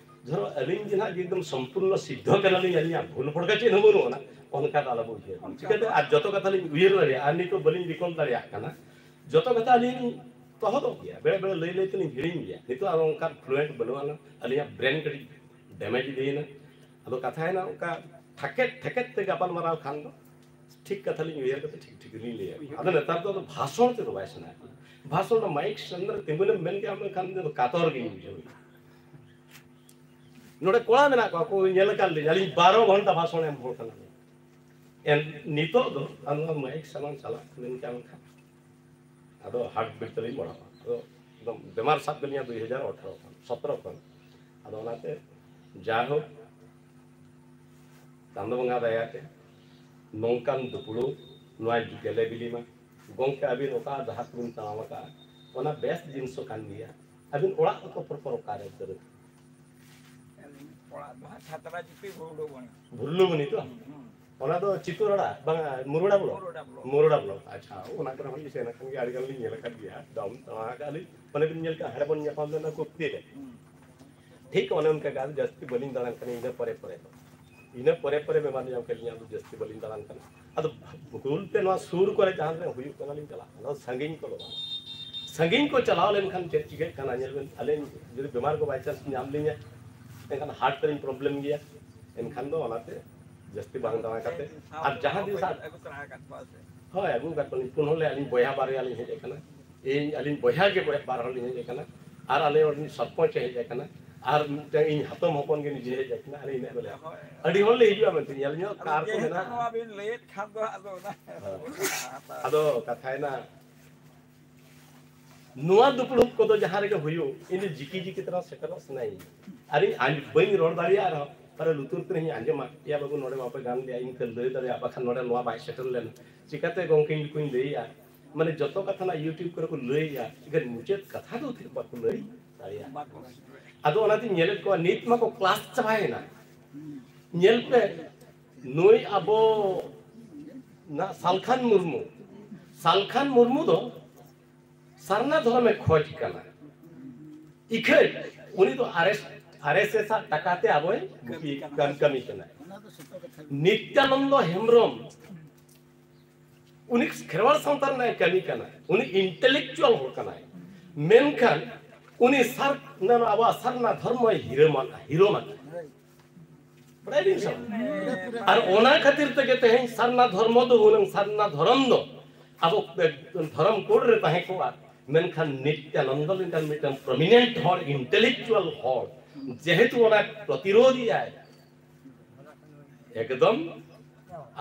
ᱫᱷᱚᱨᱚ ᱟᱹᱞᱤᱧ ᱜᱮ ᱱᱟᱦᱟᱜ ᱮᱠᱫᱚᱢ ᱥᱚᱢᱯᱩᱨᱱᱚ ᱥᱤᱫᱽᱫᱷᱚ ᱠᱟᱱᱟᱞᱤᱧ, ᱟᱹᱞᱤᱧᱟᱜ ᱵᱷᱩᱞ ᱵᱷᱚᱴᱠᱟ ᱪᱮᱫ ᱦᱚᱸ ᱵᱟᱹᱱᱩᱜ ᱟᱱᱟ, ᱚᱱᱠᱟ ᱫᱚ ᱟᱞᱚ ᱵᱚ ᱩᱭᱦᱟᱹᱨ᱾ ᱪᱤᱠᱟᱹᱛᱮ? ᱟᱨ ᱡᱚᱛᱚ ᱠᱟᱛᱷᱟ ᱞᱤᱧ ᱩᱭᱦᱟᱹᱨ ᱫᱟᱲᱮᱭᱟᱜᱼᱟ, ᱟᱨ ᱱᱤᱛᱚᱜ ᱵᱟᱹᱞᱤᱧ ᱨᱤᱠᱚᱞ ᱫᱟᱲᱮᱭᱟᱜ ᱠᱟᱱᱟ᱾ ᱡᱚᱛᱚ ᱠᱟᱛᱷᱟ ᱟᱹᱞᱤᱧ ᱛᱚᱦᱚᱫᱚᱜ ᱜᱮᱭᱟ, ᱵᱮᱲᱮ ᱵᱮᱲᱮ ᱞᱟᱹᱭ ᱞᱟᱹᱭ ᱛᱮᱞᱤᱧ ᱦᱤᱲᱤᱧ ᱜᱮᱭᱟ᱾ ᱱᱤᱛᱚᱜ ᱟᱨ ᱚᱱᱠᱟ ᱯᱷᱞᱩᱭᱮᱱᱴ ᱵᱟᱹᱱᱩᱜ ᱟᱱᱟ, ᱟᱹᱞᱤᱧᱟᱜ ᱵᱨᱮᱱ ᱠᱟᱹᱴᱤᱡ ᱰᱮᱢᱮᱡᱽ ᱤᱫᱤᱭᱮᱱᱟ᱾ ᱟᱫᱚ ᱠᱟᱛᱷᱟᱭᱮᱱᱟ ᱚᱱᱠᱟ ᱴᱷᱟᱠᱮᱫ ᱴᱷᱮᱠᱮᱫ ᱛᱮ ᱜᱟᱯᱟᱞᱢᱟᱨᱟᱣ ᱠᱷᱟᱱ ᱫᱚ ᱴᱷᱤᱠ ᱠᱟᱛᱷᱟ ᱞᱤᱧ ᱩᱭᱦᱟᱹᱨ ᱠᱟᱛᱮ ᱴᱷᱤᱠ ᱴᱷᱤᱠ ᱞᱤᱧ ᱞᱟᱹᱭᱟ᱾ ᱟᱫᱚ ᱱᱮᱛᱟᱨ ᱫᱚ ᱟᱫᱚ ᱵᱷᱟᱥᱚᱱ ᱛᱮᱫᱚ ᱵᱟᱭ ᱥᱟᱱᱟ ᱠᱟᱱᱟ᱾ ᱵᱷᱟᱥᱚᱱ ᱫᱚ ᱢᱟᱭᱤᱠ ᱥᱟᱢᱱᱮ ᱨᱮ ᱛᱤᱸᱜᱩ ᱞᱮᱢ ᱢᱮᱱ ᱠᱮᱜᱼᱟ, ᱢᱮᱱᱠᱷᱟᱱ ᱤᱧ ᱫᱚ ᱠᱟᱛᱚᱨ ᱜᱤᱧ ᱵᱩᱡᱷᱟᱹᱣᱟ᱾ ᱱᱚᱰᱮ ᱠᱚᱲᱟ ᱢᱮᱱᱟᱜ ᱠᱚᱣᱟ, ᱠᱚ ᱧᱮᱞ ᱟᱠᱟᱫ ᱞᱤᱧ, ᱟᱹᱞᱤᱧ ᱵᱟᱨᱚ ᱜᱷᱚᱱᱴᱟ ᱵᱷᱟᱥᱚᱱ ᱮᱢ ᱦᱚᱲ ᱠᱟᱱᱟ ᱞᱤᱧ᱾ ᱮᱱ ᱱᱤᱛᱚᱜ ᱫᱚ ᱟᱨ ᱱᱚᱣᱟ ᱢᱟᱭᱤᱠ ᱥᱟᱢᱟᱝ ᱪᱟᱞᱟᱜ ᱢᱮᱱ ᱠᱮᱜᱼᱟ, ᱢᱮᱱᱠᱷᱟᱱ ᱟᱫᱚ ᱦᱟᱨᱴ ᱵᱤᱴ ᱛᱟᱹᱞᱤᱧ ᱵᱟᱲᱦᱟᱣᱟ᱾ ᱟᱫᱚ ᱮᱠᱫᱚᱢ ᱵᱮᱢᱟᱨ ᱥᱟᱵ ᱠᱮᱫ ᱞᱤᱧᱟ ᱫᱩᱭ ᱦᱟᱡᱟᱨ ᱟᱴᱷᱨᱚ ᱠᱷᱚᱱ, ᱥᱚᱛᱨᱚ ᱠᱷᱚᱱ᱾ ᱟᱫᱚ ᱚᱱᱟᱛᱮ ᱡᱟᱭᱦᱳᱠ, ᱪᱟᱸᱫᱚ ᱵᱚᱸᱜᱟ ᱫᱟᱭᱟᱛᱮ ᱱᱚᱝᱠᱟᱱ ᱫᱩᱯᱲᱩᱵ ᱱᱚᱣᱟ ᱜᱮᱞᱮ ᱵᱤᱞᱤ ᱢᱟ᱾ ᱜᱚᱢᱠᱮ, ᱟᱹᱵᱤᱱ ᱚᱠᱟ ᱰᱟᱦᱟᱨ ᱛᱮᱵᱤᱱ ᱛᱟᱲᱟᱢ ᱟᱠᱟᱫᱼᱟ, ᱚᱱᱟ ᱵᱮᱥ ᱡᱤᱱᱤᱥ ᱦᱚᱸ ᱠᱟᱱ ᱜᱮᱭᱟ᱾ ᱟᱹᱵᱤᱱ ᱚᱲᱟᱜ ᱚᱠᱟ ᱯᱚᱨ ᱯᱚᱨ ᱚᱠᱟᱨᱮ ᱩᱛᱟᱹᱨ ᱟᱠᱟᱱᱟ? ᱚᱲᱟᱜ ᱫᱚ ᱦᱟᱸᱜ ᱪᱷᱟᱛᱨᱟ ᱡᱤᱯᱤ ᱵᱷᱩᱨᱞᱩ ᱵᱚᱱ᱾ ᱵᱷᱩᱨᱞᱩ ᱵᱚᱱᱤ ᱛᱚ? ᱦᱩᱸ᱾ ᱚᱱᱟ ᱫᱚ ᱪᱤᱛᱩᱨᱟᱲᱟ, ᱵᱟᱝᱟ, ᱢᱩᱨᱩᱲᱟ ᱵᱞᱚᱠ? ᱢᱩᱨᱩᱲᱟ ᱵᱞᱚᱠ᱾ ᱢᱩᱨᱩᱲᱟ ᱵᱞᱚᱠ, ᱟᱪᱪᱷᱟ, ᱚᱱᱟ ᱠᱚᱨᱮ ᱦᱚᱸᱞᱤᱧ ᱥᱮᱱ ᱟᱠᱟᱱ ᱜᱮᱭᱟ, ᱟᱹᱰᱤ ᱜᱟᱱ ᱞᱤᱧ ᱧᱮᱞ ᱟᱠᱟᱫ ᱜᱮᱭᱟ, ᱫᱟᱢ ᱫᱟᱬᱟ ᱟᱠᱟᱫ ᱞᱤᱧ, ᱢᱟᱱᱮ ᱵᱤᱱ ᱧᱮᱞ ᱠᱟᱜᱼᱟ, ᱦᱟᱸᱰᱮ ᱵᱚᱱ ᱧᱟᱯᱟᱢ ᱞᱮᱱᱟ ᱠᱩᱠᱛᱤ ᱨᱮ᱾ ᱦᱩᱸ᱾ ᱴᱷᱤᱠ ᱚᱱᱮ ᱚᱱᱠᱟ ᱜᱮ, ᱟᱫᱚ ᱡᱟᱹᱥᱛᱤ ᱵᱟᱹᱞᱤᱧ ᱫᱟᱬᱟᱱ ᱠᱟᱱᱟ, ᱤᱱᱟᱹ ᱯᱚᱨᱮ ᱯᱚᱨᱮ ᱫᱚ, ᱤᱱᱟᱹ ᱯᱚᱨᱮ ᱯᱚᱨᱮ ᱵᱮᱢᱟᱨ ᱧᱟᱢ ᱠᱮᱫ ᱞᱤᱧᱟ, ᱟᱫᱚ ᱡᱟᱹᱥᱛᱤ ᱵᱟᱹᱞᱤᱧ ᱫᱟᱬᱟᱱ ᱠᱟᱱᱟ᱾ ᱟᱫᱚ ᱵᱷᱩᱞ ᱛᱮ ᱱᱚᱣᱟ ᱥᱩᱨ ᱠᱚᱨᱮ ᱡᱟᱦᱟᱸ ᱛᱤᱱᱟᱹᱜ ᱦᱩᱭᱩᱜ ᱠᱟᱱᱟ ᱞᱤᱧ ᱪᱟᱞᱟᱜ ᱠᱟᱱᱟ, ᱥᱟᱺᱜᱤᱧ ᱠᱚᱫᱚ ᱵᱟᱝ᱾ ᱥᱟᱺᱜᱤᱧ ᱠᱚ ᱪᱟᱞᱟᱣ ᱞᱮᱱᱠᱷᱟᱱ ᱪᱮᱫ ᱪᱤᱠᱟᱹᱜ ᱠᱟᱱᱟ ᱧᱮᱞ ᱵᱮᱱ, ᱟᱹᱞᱤᱧ ᱡᱩᱫᱤ ᱵᱮᱢᱟᱨ ᱠᱚ by chance ᱧᱟᱢ ᱞᱤᱧᱟ, ᱮᱱᱠᱷᱟᱱ heart ᱛᱟᱹᱞᱤᱧ problem ᱜᱮᱭᱟ, ᱮᱱᱠᱷᱟᱱ ᱫᱚ ᱚᱱᱟᱛᱮ ᱡᱟᱹᱥᱛᱤ ᱵᱟᱝ ᱫᱟᱬᱟ ᱠᱟᱛᱮ, ᱟᱨ ᱡᱟᱦᱟᱸ ᱛᱤᱥ ᱟᱜ-, ᱟᱹᱜᱩ ᱛᱚᱨᱟ ᱟᱠᱟᱫ ᱠᱚᱣᱟ ᱥᱮ? ᱦᱳᱭ, ᱟᱹᱜᱩ ᱟᱠᱟᱫ ᱠᱚᱣᱟᱞᱤᱧ, ᱯᱩᱱ ᱦᱚᱲ ᱞᱮ, ᱟᱹᱞᱤᱧ ᱵᱚᱭᱦᱟ ᱵᱟᱨᱭᱟ ᱞᱤᱧ ᱦᱮᱡ ᱟᱠᱟᱱᱟ, ᱤᱧ, ᱟᱹᱞᱤᱧ ᱵᱚᱭᱦᱟ ᱜᱮ ᱵᱚᱭ-, ᱵᱟᱨ ᱦᱚᱲ ᱞᱤᱧ ᱦᱮᱡ ᱟᱠᱟᱱᱟ, ᱟᱨ ᱟᱞᱮ ᱚᱲᱟᱜ ᱨᱤᱱᱤᱡ ᱥᱚᱨᱯᱚᱧᱪ ᱮ ᱦᱮᱡ ᱟᱠᱟᱱᱟ, ᱟᱨ ᱢᱤᱫᱴᱟᱝ ᱤᱧ ᱦᱟᱛᱚᱢ ᱦᱚᱯᱚᱱ ᱜᱮ ᱱᱤᱡᱮ ᱦᱮᱡ ᱟᱠᱟᱱᱟ, ᱟᱨ ᱤᱱᱟᱹᱜ ᱜᱮᱞᱮ᱾ ᱦᱳᱭ᱾ ᱟᱹᱰᱤ ᱦᱚᱲ ᱞᱮ ᱦᱤᱡᱩᱜᱼᱟ ᱢᱮᱱᱛᱮ, ᱧᱮᱞ ᱧᱚᱜ ᱟᱫᱚ ᱠᱟᱨ ᱠᱚ ᱡᱮᱦᱮᱛᱩ ᱢᱮᱱᱟᱜᱼᱟ᱾ ᱱᱚᱣᱟ ᱵᱤᱱ ᱞᱟᱹᱭᱮᱫ ᱠᱷᱟᱱ ᱫᱚ ᱟᱫᱚ ᱚᱱᱟ ᱦᱳᱭ᱾ ᱟᱫᱚ ᱠᱟᱛᱷᱟᱭᱮᱱᱟ, ᱱᱚᱣᱟ ᱫᱩᱯᱲᱩᱵ ᱠᱚᱫᱚ ᱡᱟᱦᱟᱸ ᱨᱮᱜᱮ ᱦᱩᱭᱩᱜ, ᱤᱧ ᱫᱚ ᱡᱤᱠᱤ ᱡᱤᱠᱤ ᱛᱮ ᱱᱚᱣᱟ ᱥᱮᱴᱮᱨᱚᱜ ᱥᱟᱱᱟᱭᱤᱧᱟ᱾ ᱟᱨ ᱤᱧ ᱟᱸᱡ-, ᱵᱟᱹᱧ ᱨᱚᱲ ᱫᱟᱲᱮᱭᱟᱜ ᱨᱮᱦᱚᱸ, ᱯᱟᱞᱮ ᱞᱩᱛᱩᱨ ᱛᱮ ᱤᱧ ᱟᱸᱡᱚᱢᱟ, "ᱮᱭᱟ ᱵᱟᱹᱵᱩ, ᱱᱚᱰᱮ ᱵᱟᱯᱮ ᱜᱟᱱ ᱞᱮᱭᱟ, ᱤᱧ ᱠᱟᱹᱞ ᱞᱟᱹᱭ ᱫᱟᱲᱮᱭᱟᱜᱼᱟ, ᱵᱟᱠᱷᱟᱱ ᱱᱚᱰᱮ ᱱᱚᱣᱟ ᱵᱟᱭ ᱥᱮᱴᱮᱨ ᱞᱮᱱᱟ, ᱪᱤᱠᱟᱹᱛᱮ ᱜᱚᱢᱠᱮᱧ ᱠᱚᱧ ᱞᱟᱹᱭᱟ?" ᱢᱟᱱᱮ ᱡᱚᱛᱚ ᱠᱟᱛᱷᱟ ᱱᱟᱜ YouTube ᱠᱚᱨᱮ ᱠᱚ ᱞᱟᱹᱭᱟ, ᱮᱱᱠᱷᱟᱱ ᱢᱩᱪᱟᱹᱫ ᱠᱟᱛᱷᱟ ᱫᱚ ᱪᱮᱫ ᱵᱟᱠᱚ ᱞᱟᱹᱭ ᱫᱟᱲᱮᱭᱟᱜᱼᱟ᱾ ᱟᱫᱚ ᱚᱱᱟᱛᱤᱧ ᱧᱮᱞᱮᱫ ᱠᱚᱣᱟ, ᱱᱤᱛ ᱢᱟᱠᱚ ᱠᱞᱟᱥ ᱪᱟᱵᱟᱭᱮᱱᱟ᱾ ᱧᱮᱞ ᱯᱮ, ᱱᱩᱭ ᱟᱵᱚ ᱱᱟ ᱥᱟᱞᱠᱷᱟᱱ ᱢᱩᱨᱢᱩ, ᱥᱟᱞᱠᱷᱟᱱ ᱢᱩᱨᱢᱩ ᱫᱚ ᱥᱟᱨᱱᱟ ᱫᱷᱚᱨᱚᱢᱮ ᱠᱷᱚᱡᱽ ᱠᱟᱱᱟ᱾ ᱤᱠᱷᱟᱹᱡ ᱩᱱᱤ ᱫᱚ RS, RSS ᱟᱜ ᱴᱟᱠᱟ ᱛᱮ ᱟᱵᱚᱭ ᱠᱟᱹᱢᱤ ᱠᱟᱱᱟ᱾ ᱠᱟᱹᱢᱤ ᱠᱟᱱᱟ᱾ ᱱᱤᱛᱭᱟᱱᱚᱱᱫᱚ ᱦᱮᱢᱵᱨᱚᱢ ᱩᱱᱤ ᱠᱷᱮᱨᱣᱟᱲ ᱥᱟᱶᱛᱟ ᱨᱮᱱᱟᱜ ᱠᱟᱹᱢᱤ ᱠᱟᱱᱟ, ᱩᱱᱤ intellectual ᱦᱚᱲ ᱠᱟᱱᱟᱭ᱾ ᱢᱮᱱᱠᱷᱟᱱ ᱩᱱᱤ ᱥᱟᱨ-, ᱱᱚᱣᱟ ᱟᱵᱚᱣᱟᱜ ᱥᱟᱨᱱᱟ ᱫᱷᱚᱨᱢᱚᱭ ᱦᱤᱨᱟᱹᱢᱟᱱᱟ, ᱦᱤᱨᱚᱢᱟᱱᱟ᱾ ᱵᱟᱲᱟᱭ ᱵᱤᱱ ᱥᱮ ᱵᱟᱝ? ᱟᱨ ᱚᱱᱟ ᱠᱷᱟᱹᱛᱤᱨ ᱛᱮᱜᱮ ᱛᱮᱦᱮᱧ ᱥᱟᱨᱱᱟ ᱫᱷᱚᱨᱢᱚ ᱫᱚ ᱦᱩᱱᱟᱹᱝ, ᱥᱟᱨᱱᱟ ᱫᱷᱚᱨᱚᱢ ᱫᱚ ᱟᱵᱚ ᱫᱷᱚᱨᱚᱢ code ᱨᱮ ᱛᱟᱦᱮᱸ ᱠᱚᱜᱼᱟ, ᱢᱮᱱᱠᱷᱟᱱ ᱱᱤᱛᱭᱟᱱᱚᱱᱫᱚ ᱞᱮᱠᱟᱱ ᱢᱤᱫᱴᱟᱝ prominent ᱦᱚᱲ, intellectual ᱦᱚᱲ, ᱡᱮᱦᱮᱛᱩ ᱚᱱᱟ ᱯᱨᱚᱛᱤᱨᱳᱫᱷ ᱮᱭᱟᱭ, ᱮᱠᱫᱚᱢ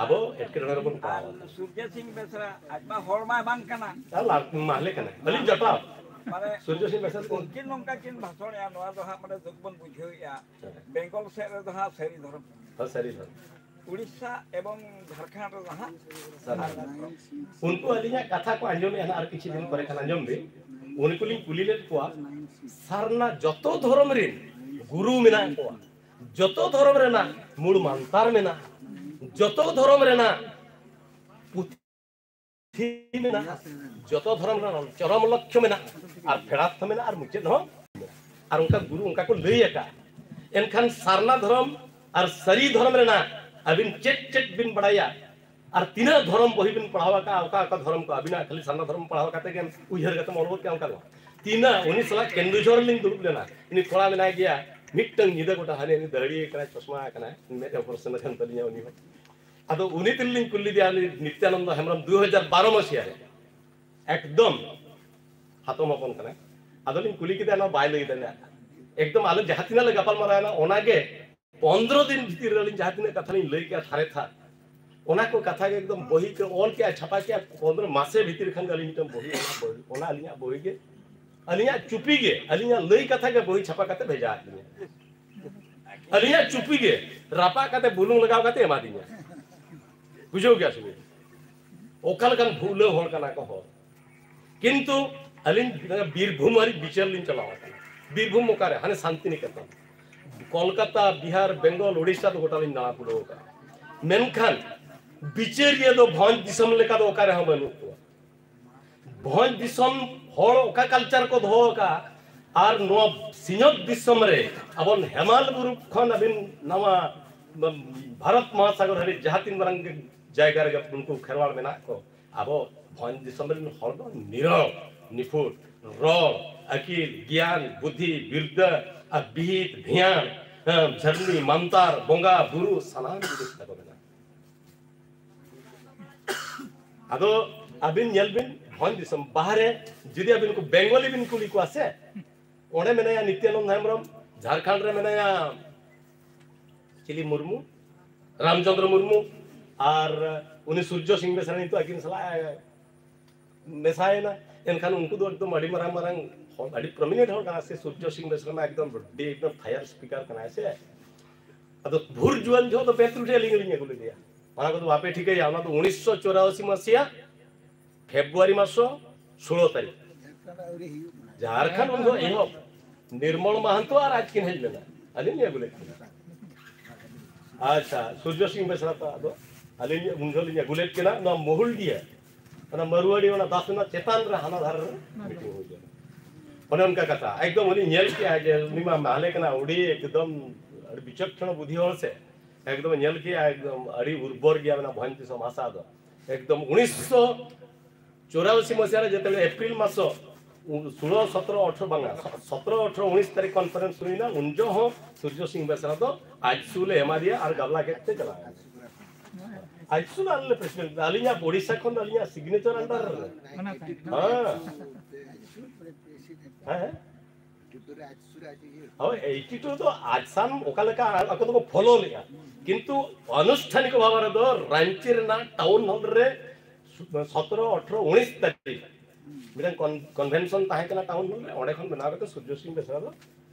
ᱟᱵᱚ ᱮᱴᱠᱮᱴᱚᱬᱮ ᱨᱮᱵᱚᱱ ᱯᱟᱲᱟᱣ ᱟᱨ ᱟᱠᱟᱱᱟ᱾ ᱥᱩᱨᱡᱚ ᱥᱤᱝ ᱵᱮᱥᱨᱟ ᱟᱡ ᱢᱟ ᱦᱚᱲ ᱢᱟᱭ ᱵᱟᱝ ᱠᱟᱱᱟ᱾ ᱟᱨ ᱞᱟ-, ᱢᱟᱦᱞᱮ ᱠᱟᱱᱟᱭ, ᱟᱹᱞᱤᱧ ᱡᱚᱴᱟᱣ᱾ ᱢᱟᱱᱮ ᱥᱩᱨᱡᱚ ᱥᱤᱝ ᱵᱮᱥᱨᱟ ᱫᱚ ᱩᱱᱠᱤᱱ ᱱᱚᱝᱠᱟ ᱠᱤᱱ ᱵᱷᱟᱥᱚᱬᱮᱜᱼᱟ, ᱱᱚᱣᱟ ᱫᱚ ᱦᱟᱸᱜ ᱢᱟᱱᱮ ᱫᱩᱠ ᱵᱚᱱ ᱵᱩᱡᱷᱟᱹᱣᱮᱫᱼᱟ᱾ ᱦᱮᱸ᱾ ᱵᱮᱝᱜᱚᱞ ᱥᱮᱫ ᱨᱮᱫᱚ ᱦᱟᱸᱜ ᱥᱟᱹᱨᱤ ᱫᱷᱚᱨᱚᱢ᱾ ᱦᱮᱸ, ᱥᱟᱹᱨᱤ ᱫᱷᱚᱨᱚᱢ᱾ ᱩᱲᱤᱥᱥᱟ ᱮᱵᱚᱝ ᱡᱷᱟᱲᱠᱷᱚᱸᱰ ᱨᱮᱫᱚ ᱦᱟᱸᱜ ᱥᱟᱹᱨᱤ ᱥᱟᱨᱱᱟ ᱫᱷᱚᱨᱚᱢ᱾ ᱫᱷᱚᱨᱚᱢ᱾ ᱩᱱᱠᱩ ᱟᱹᱞᱤᱧᱟᱜ ᱠᱟᱛᱷᱟ ᱠᱚ ᱟᱸᱡᱚᱢᱮᱫᱼᱟ ᱱᱟᱜ, ᱟᱨ ᱠᱤᱪᱷᱩ ᱫᱤᱱ ᱯᱚᱨᱮ ᱠᱷᱟᱱ ᱟᱸᱡᱚᱢ ᱵᱤᱱ᱾ ᱩᱱᱠᱩ ᱞᱤᱧ ᱠᱩᱞᱤ ᱞᱮᱫ ᱠᱚᱣᱟ, ᱥᱟᱨᱱᱟ ᱡᱚᱛᱚ ᱫᱷᱚᱨᱚᱢ ᱨᱤᱱ ᱜᱩᱨᱩ ᱢᱮᱱᱟᱜ ᱠᱚᱣᱟ, ᱡᱚᱛᱚ ᱫᱷᱚᱨᱚᱢ ᱨᱮᱱᱟᱜ ᱢᱩᱲ ᱢᱟᱱᱛᱟᱨ ᱢᱮᱱᱟᱜᱼᱟ, ᱡᱚᱛᱚ ᱫᱷᱚᱨᱚᱢ ᱨᱮᱱᱟᱜ ᱯᱩᱛᱷᱤ ᱢᱮᱱᱟᱜᱼᱟ, ᱡᱚᱛᱚ ᱫᱷᱚᱨᱚᱢ ᱨᱮᱱᱟᱜ ᱪᱚᱨᱚᱢ ᱞᱚᱠᱠᱷᱚ ᱢᱮᱱᱟᱜᱼᱟ, ᱟᱨ ᱯᱷᱮᱰᱟᱛ ᱦᱚᱸ ᱢᱮᱱᱟᱜᱼᱟ, ᱟᱨ ᱢᱩᱪᱟᱹᱫ ᱦᱚᱸ ᱢᱮᱱᱟᱜᱼᱟ᱾ ᱟᱨ ᱚᱱᱠᱟ ᱜᱩᱨᱩ ᱚᱱᱠᱟ ᱠᱚ ᱞᱟᱹᱭ ᱟᱠᱟᱫᱼᱟ᱾ ᱮᱱᱠᱷᱟᱱ ᱥᱟᱨᱱᱟ ᱫᱷᱚᱨᱚᱢ ᱟᱨ ᱥᱟᱹᱨᱤ ᱫᱷᱚᱨᱚᱢ ᱨᱮᱱᱟᱜ ᱟᱹᱵᱤᱱ ᱪᱮᱫ ᱪᱮᱫ ᱵᱤᱱ ᱵᱟᱲᱟᱭᱟ, ᱟᱨ ᱛᱤᱱᱟᱹᱜ ᱫᱷᱚᱨᱚᱢ ᱵᱚᱦᱤ ᱵᱤᱱ ᱯᱟᱲᱦᱟᱣ ᱟᱠᱟᱫᱼᱟ, ᱚᱠᱟ ᱚᱠᱟ ᱫᱷᱚᱨᱚᱢ ᱠᱚ ᱟᱹᱵᱤᱱᱟᱜ ᱠᱷᱟᱹᱞᱤ ᱥᱟᱨᱱᱟ ᱫᱷᱚᱨᱚᱢ ᱯᱟᱲᱦᱟᱣ ᱠᱟᱛᱮ ᱜᱮ ᱩᱭᱦᱟᱹᱨ ᱠᱟᱛᱮᱢ ᱚᱞ ᱜᱚᱫ ᱠᱮᱜᱼᱟ, ᱚᱱᱠᱟ ᱫᱚ ᱵᱟᱝ᱾ ᱛᱤᱱᱟᱹᱜ ᱩᱱᱤ ᱥᱟᱞᱟᱜ ᱠᱮᱱᱫᱩᱡᱷᱚᱨ ᱨᱮᱞᱤᱧ ᱫᱩᱲᱩᱵ ᱞᱮᱱᱟ, ᱩᱱᱤ ᱠᱚᱲᱟ ᱢᱮᱱᱟᱭ ᱜᱮᱭᱟ, ᱢᱤᱫᱴᱟᱝ ᱧᱤᱫᱟᱹ ᱜᱚᱴᱟ ᱦᱟᱱᱮ ᱩᱱᱤ ᱫᱟᱹᱦᱲᱤᱭᱟᱹ ᱠᱟᱱᱟᱭ, ᱪᱚᱥᱢᱟ ᱠᱟᱱᱟᱭ, ᱢᱮᱫ ᱚᱯᱟᱨᱮᱥᱚᱱ ᱟᱠᱟᱱ ᱛᱟᱹᱞᱤᱧᱟ ᱩᱱᱤ ᱦᱚᱸ᱾ ᱟᱫᱚ ᱩᱱᱤ ᱛᱮᱞᱤᱧ ᱠᱩᱞᱤ ᱞᱮᱫᱮᱭᱟ, ᱩᱱᱤ ᱱᱤᱛᱭᱟᱱᱚᱱᱫᱚ ᱦᱮᱢᱵᱨᱚᱢ, ᱫᱩ ᱦᱟᱡᱟᱨ ᱵᱟᱨᱚ ᱢᱟᱹᱥᱤᱭᱟ ᱨᱮ ᱮᱠᱫᱚᱢ ᱦᱟᱛᱚᱢ ᱦᱚᱯᱚᱱ ᱠᱟᱱᱟᱭ᱾ ᱟᱫᱚᱞᱤᱧ ᱠᱩᱞᱤ ᱠᱮᱫᱮᱭᱟ, ᱱᱚᱣᱟ ᱵᱟᱭ ᱞᱟᱹᱭ ᱫᱟᱲᱮᱭᱟᱜᱼᱟ᱾ ᱮᱠᱫᱚᱢ ᱟᱞᱮ ᱡᱟᱦᱟᱸ ᱛᱤᱱᱟᱹᱜ ᱞᱮ ᱜᱟᱯᱟᱞ ᱢᱟᱨᱟᱣ ᱮᱱᱟ, ᱚᱱᱟᱜᱮ ᱯᱚᱱᱫᱽᱨᱚ ᱫᱤᱱ ᱵᱷᱤᱛᱤᱨ ᱨᱮ ᱟᱹᱞᱤᱧ ᱡᱟᱦᱟᱸ ᱛᱤᱱᱟᱹᱜ ᱠᱟᱛᱷᱟ ᱞᱤᱧ ᱞᱟᱹᱭ ᱠᱮᱜᱼᱟ ᱛᱷᱟᱨᱮ ᱛᱷᱟᱨ, ᱚᱱᱟ ᱠᱚ ᱠᱟᱛᱷᱟ ᱜᱮ ᱮᱠᱫᱚᱢ ᱵᱚᱦᱤ ᱛᱮ ᱚᱞ ᱠᱮᱜᱼᱟ, ᱪᱷᱟᱯᱟ ᱠᱮᱜᱼᱟ, ᱯᱚᱱᱫᱽᱨᱚ ᱢᱟᱥᱮ ᱵᱷᱤᱛᱤᱨ ᱠᱷᱟᱱ ᱜᱮ ᱟᱹᱞᱤᱧ ᱢᱤᱫᱴᱟᱝ ᱵᱚᱦᱤ, ᱚᱱᱟ ᱵᱚᱦᱤ, ᱚᱱᱟ ᱟᱹᱞᱤᱧᱟᱜ ᱵᱚᱦᱤ ᱜᱮ, ᱟᱹᱞᱤᱧᱟᱜ ᱪᱩᱯᱤ ᱜᱮ, ᱟᱹᱞᱤᱧᱟᱜ ᱞᱟᱹᱭ ᱠᱟᱛᱷᱟ ᱜᱮ ᱵᱚᱦᱤ ᱪᱷᱟᱯᱟ ᱠᱟᱛᱮ ᱵᱷᱮᱡᱟ ᱟᱫ ᱞᱤᱧᱟ᱾ ᱟᱹᱞᱤᱧᱟᱜ ᱪᱩᱯᱤ ᱜᱮ ᱨᱟᱯᱟᱜ ᱠᱟᱛᱮ ᱵᱩᱞᱩᱝ ᱞᱟᱜᱟᱣ ᱠᱟᱛᱮ ᱮᱢᱟ ᱫᱤᱧᱟ᱾ ᱵᱩᱡᱷᱟᱹᱣ ᱜᱮᱭᱟ ᱥᱮ? ᱚᱠᱟ ᱞᱮᱠᱟᱱ ᱵᱷᱩᱞᱟᱹᱣ ᱦᱚᱲ ᱠᱟᱱᱟ ᱠᱚ ᱦᱚᱲ᱾ ᱠᱤᱱᱛᱩ ᱟᱹᱞᱤᱧ ᱵᱤᱨᱵᱷᱩᱢ ᱦᱟᱹᱨᱤᱡ ᱵᱤᱪᱟᱹᱨ ᱞᱤᱧ ᱪᱟᱞᱟᱣ ᱟᱠᱟᱱᱟ᱾ ᱵᱤᱨᱵᱷᱩᱢ ᱚᱠᱟᱨᱮ? ᱦᱟᱱᱮ ᱥᱟᱱᱛᱤᱱᱤᱠᱮᱛᱚᱱ, ᱠᱚᱞᱠᱟᱛᱟ, ᱵᱤᱦᱟᱨ, ᱵᱮᱝᱜᱚᱞ, ᱳᱰᱤᱥᱟ ᱫᱚ ᱜᱚᱴᱟ ᱞᱤᱧ ᱫᱟᱬᱟ ᱯᱩᱨᱟᱹᱣ ᱟᱠᱟᱱᱟ᱾ ᱢᱮᱱᱠᱷᱟᱱ ᱵᱤᱪᱟᱹᱨᱤᱭᱟᱹ ᱫᱚ ᱵᱷᱚᱸᱡᱽ ᱫᱤᱥᱚᱢ ᱞᱮᱠᱟ ᱫᱚ ᱚᱠᱟ ᱨᱮᱦᱚᱸ ᱵᱟᱹᱱᱩᱜ ᱠᱚᱣᱟ᱾ ᱵᱷᱚᱸᱡᱽ ᱫᱤᱥᱚᱢ ᱦᱚᱲ ᱚᱠᱟ ᱠᱟᱞᱪᱟᱨ ᱠᱚ ᱫᱚᱦᱚ ᱟᱠᱟᱫᱼᱟ, ᱟᱨ ᱱᱚᱣᱟ ᱥᱤᱧᱚᱛ ᱫᱤᱥᱚᱢ ᱨᱮ ᱟᱵᱚ ᱦᱮᱢᱟᱞ ᱵᱩᱨᱩ ᱠᱷᱚᱱ ᱟᱹᱵᱤᱱ ᱱᱟᱣᱟ ᱵᱷᱟᱨᱚᱛ ᱢᱚᱦᱟᱥᱟᱜᱚᱨ ᱦᱟᱹᱵᱤᱡ ᱡᱟᱦᱟᱸ ᱛᱤᱱ ᱢᱟᱨᱟᱝ ᱜᱮ ᱡᱟᱭᱜᱟ ᱨᱮᱜᱮ ᱩᱱᱠᱩ ᱠᱷᱮᱨᱣᱟᱲ ᱢᱮᱱᱟᱜ ᱠᱚ, ᱟᱵᱚ ᱵᱷᱚᱸᱡᱽ ᱫᱤᱥᱚᱢ ᱨᱮᱱ ᱦᱚᱲ ᱫᱚ ᱱᱤᱨᱚᱲ, ᱱᱤᱯᱷᱩᱴ, ᱨᱚᱲ, ᱟᱹᱠᱤᱞ, ᱜᱮᱭᱟᱱ, ᱵᱩᱫᱽᱫᱷᱤ, ᱵᱤᱨᱫᱟᱹ, ᱟᱨ ᱵᱤᱦᱤᱛ, ᱵᱷᱮᱭᱟᱱ, ᱦᱮᱸ, ᱡᱷᱟᱹᱨᱱᱤ, ᱢᱟᱱᱛᱟᱨ, ᱵᱚᱸᱜᱟ, ᱵᱩᱨᱩ, ᱥᱟᱱᱟᱢ ᱡᱤᱱᱤᱥ ᱛᱟᱠᱚ ᱢᱮᱱᱟᱜᱼᱟ᱾ ᱟᱫᱚ ᱟᱹᱵᱤᱱ ᱧᱮᱞ ᱵᱤᱱ, ᱵᱷᱚᱸᱡᱽ ᱫᱤᱥᱚᱢ ᱵᱟᱦᱨᱮ ᱡᱩᱫᱤ ᱟᱹᱵᱤᱱ ᱠᱚ ᱵᱮᱝᱜᱚᱞᱤ ᱵᱤᱱ ᱠᱩᱞᱤ ᱠᱚᱣᱟ ᱥᱮ, ᱚᱸᱰᱮ ᱢᱮᱱᱟᱭᱟ ᱱᱤᱛᱭᱟᱱᱚᱱᱫ ᱦᱮᱢᱵᱨᱚᱢ, ᱡᱷᱟᱲᱠᱷᱚᱸᱰ ᱨᱮ ᱢᱮᱱᱟᱭᱟ ᱪᱤᱞᱤ ᱢᱩᱨᱢᱩ, ᱨᱟᱢᱪᱚᱸᱫᱽᱨᱚ ᱢᱩᱨᱢᱩ, ᱟᱨ ᱩᱱᱤ ᱥᱩᱨᱡᱚ ᱥᱤᱝ ᱵᱮᱥᱨᱟ ᱱᱤᱛᱚᱜ ᱟᱹᱠᱤᱱ ᱥᱟᱞᱟᱜ ᱮ ᱢᱮᱥᱟᱭᱮᱱᱟ᱾ ᱮᱱᱠᱷᱟᱱ ᱩᱱᱠᱩ ᱫᱚ ᱮᱠᱫᱚᱢ ᱟᱹᱰᱤ ᱢᱟᱨᱟᱝ ᱢᱟᱨᱟᱝ ᱦᱚᱲ, ᱟᱹᱰᱤ ᱯᱨᱚᱢᱤᱱᱮᱱᱴ ᱦᱚᱲ ᱠᱟᱱᱟ ᱥᱮ ᱥᱩᱨᱡᱚ ᱥᱤᱝ ᱵᱮᱥᱨᱟ ᱢᱟ, ᱮᱠᱫᱚᱢ ᱟᱹᱰᱤ ᱮᱠᱫᱚᱢ ᱯᱷᱟᱭᱟᱨ ᱥᱯᱤᱠᱟᱨ ᱠᱟᱱᱟᱭ ᱥᱮ᱾ ᱟᱫᱚ ᱵᱷᱩᱨ ᱡᱩᱣᱟᱹᱱ ᱡᱚᱦᱚᱜ ᱫᱚ ᱵᱮᱛᱨᱩᱴᱤ ᱟᱹᱞᱤᱧ ᱜᱮᱞᱤᱧ ᱟᱹᱜᱩ ᱞᱮᱫᱮᱭᱟ᱾ ᱚᱱᱟ ᱠᱚᱫᱚ ᱵᱟᱯᱮ ᱴᱷᱤᱠᱟᱹᱭᱟ, ᱚᱱᱟ ᱫᱚ ᱩᱱᱤᱥᱥᱚ ᱪᱩᱨᱟᱥᱤ ᱢᱟᱥᱤᱭᱟ ᱯᱷᱮᱵᱽᱨᱩᱣᱟᱨᱤ ᱢᱟᱥ ᱥᱳᱞᱳ ᱛᱟᱹᱨᱤᱠᱷ᱾ ᱡᱷᱟᱲᱠᱷᱚᱸᱰ ᱩᱱ ᱫᱚ ᱮᱦᱚᱵ ᱱᱤᱨᱢᱚᱞ ᱢᱟᱦᱟᱱᱛᱚ ᱟᱨ ᱟᱡ ᱠᱤᱱ ᱦᱮᱡ ᱞᱮᱱᱟ, ᱟᱹᱞᱤᱧ ᱞᱤᱧ ᱟᱹᱜᱩ ᱞᱮᱫ ᱠᱤᱱᱟ᱾ ᱟᱪᱪᱷᱟ, ᱥᱩᱨᱡᱚ ᱥᱤᱝ ᱵᱮᱥᱨᱟ ᱛᱟᱜ ᱫᱚ ᱟᱹᱞᱤᱧ ᱩᱱ ᱡᱚᱦᱚᱜ ᱞᱤᱧ ᱟᱹᱜᱩ ᱞᱮᱫ ᱠᱤᱱᱟ ᱱᱚᱣᱟ ᱢᱚᱦᱩᱞᱰᱤᱦᱟ, ᱚᱱᱟ ᱢᱟᱨᱩᱣᱟᱲᱤ, ᱚᱱᱟ ᱫᱟᱥ ᱨᱮᱱᱟᱜ ᱪᱮᱛᱟᱱ ᱨᱮ ᱦᱟᱱᱟ ᱫᱷᱟᱨᱮ ᱨᱮ ᱢᱤᱴᱤᱝ ᱦᱩᱭ ᱞᱮᱱᱟ᱾ ᱚᱱᱮ ᱚᱱᱠᱟ ᱠᱟᱛᱷᱟ, ᱮᱠᱫᱚᱢ ᱩᱱᱤ ᱧᱮᱞ ᱠᱮᱜᱼᱟ ᱡᱮ ᱩᱱᱤ ᱢᱟ ᱢᱟᱦᱞᱮ ᱠᱟᱱᱟ, ᱟᱹᱰᱤ ᱮᱠᱫᱚᱢ ᱟᱹᱰᱤ ᱵᱤᱪᱚᱠᱷᱚᱬ ᱵᱩᱫᱷᱤ ᱦᱚᱲ ᱥᱮ, ᱮᱠᱫᱚᱢ ᱧᱮᱞ ᱠᱮᱜᱼᱟ ᱮᱠᱫᱚᱢ ᱟᱹᱰᱤ ᱩᱨᱵᱚᱨ ᱜᱮᱭᱟ ᱚᱱᱟ ᱵᱷᱚᱧᱡᱽ ᱫᱤᱥᱚᱢ ᱦᱟᱥᱟ ᱫᱚ᱾ ᱮᱠᱫᱚᱢ ᱩᱱᱤᱥᱥᱚ ᱪᱩᱨᱟᱥᱤ ᱢᱟᱥᱤᱦᱟ ᱨᱮ ᱡᱮᱛᱮ ᱮᱯᱨᱤᱞ ᱢᱟᱥᱚ ᱩ-, ᱥᱳᱞᱳ, ᱥᱚᱛᱨᱚ, ᱟᱴᱷᱨᱚ ᱵᱟᱝᱟ, ᱥᱚ-, ᱥᱚᱛᱨᱚ, ᱟᱴᱷᱨᱚ, ᱩᱱᱤᱥ ᱛᱟᱹᱨᱤᱠᱷ ᱠᱚᱱᱯᱷᱟᱨᱮᱱᱥ ᱦᱩᱭᱱᱟ, ᱩᱱ ᱡᱚᱦᱚᱜ ᱦᱚᱸ ᱥᱩᱨᱡᱚ ᱥᱤᱝ ᱵᱮᱥᱨᱟ ᱫᱚ ᱟᱡᱥᱩ ᱞᱮ ᱮᱢᱟ ᱫᱮᱭᱟ ᱟᱨ ᱜᱟᱵᱞᱟ ᱠᱮᱫ ᱛᱮ ᱪᱟᱞᱟᱣ ᱮᱱᱟ᱾ ᱟᱡᱥᱩ ᱫᱚ ᱟᱞᱮ ᱞᱮ ᱯᱨᱮᱥᱤᱰᱮᱱᱴ, ᱟᱹᱞᱤᱧᱟᱜ ᱳᱰᱤᱥᱟ ᱠᱷᱚᱱ ᱫᱚ ᱟᱹᱞᱤᱧᱟᱜ ᱥᱤᱜᱽᱱᱮᱪᱟᱨ ᱟᱱᱰᱟᱨ ᱨᱮ᱾ ᱦᱮᱸ᱾ ᱦᱮᱸ, ᱦᱮᱸ᱾ ᱦᱳᱭ, ᱮᱭᱤᱴᱤ ᱴᱩ ᱫᱚ ᱟᱡᱥᱟᱱ ᱚᱠᱟ ᱞᱮᱠᱟ ᱟᱠᱚ ᱫᱚᱠᱚ ᱯᱷᱚᱞᱳ ᱞᱮᱜᱼᱟ, ᱠᱤᱱᱛᱩ ᱟᱱᱩᱥᱴᱷᱟᱱᱤᱠ ᱵᱷᱟᱵᱮ ᱨᱮᱫᱚ ᱨᱟᱺᱪᱤ ᱨᱮᱱᱟᱜ ᱴᱟᱣᱩᱱ ᱦᱚᱞ ᱨᱮ ᱥᱚᱛᱨᱚ, ᱟᱴᱷᱨᱚ, ᱩᱱᱤᱥ ᱛᱟᱹᱨᱤᱠᱷ ᱢᱤᱫᱴᱟᱝ ᱠᱚᱱ-, ᱠᱚᱱᱵᱷᱮᱱᱥᱚᱱ ᱛᱟᱦᱮᱸ ᱠᱟᱱᱟ ᱴᱟᱣᱩᱱ ᱦᱚᱞ ᱨᱮ, ᱚᱸᱰᱮ ᱠᱷᱚᱱ ᱵᱮᱱᱟᱣ ᱠᱟᱛᱮ ᱥᱩᱨᱡᱚ ᱥᱤᱝ ᱵᱮᱥᱨᱟ ᱫᱚ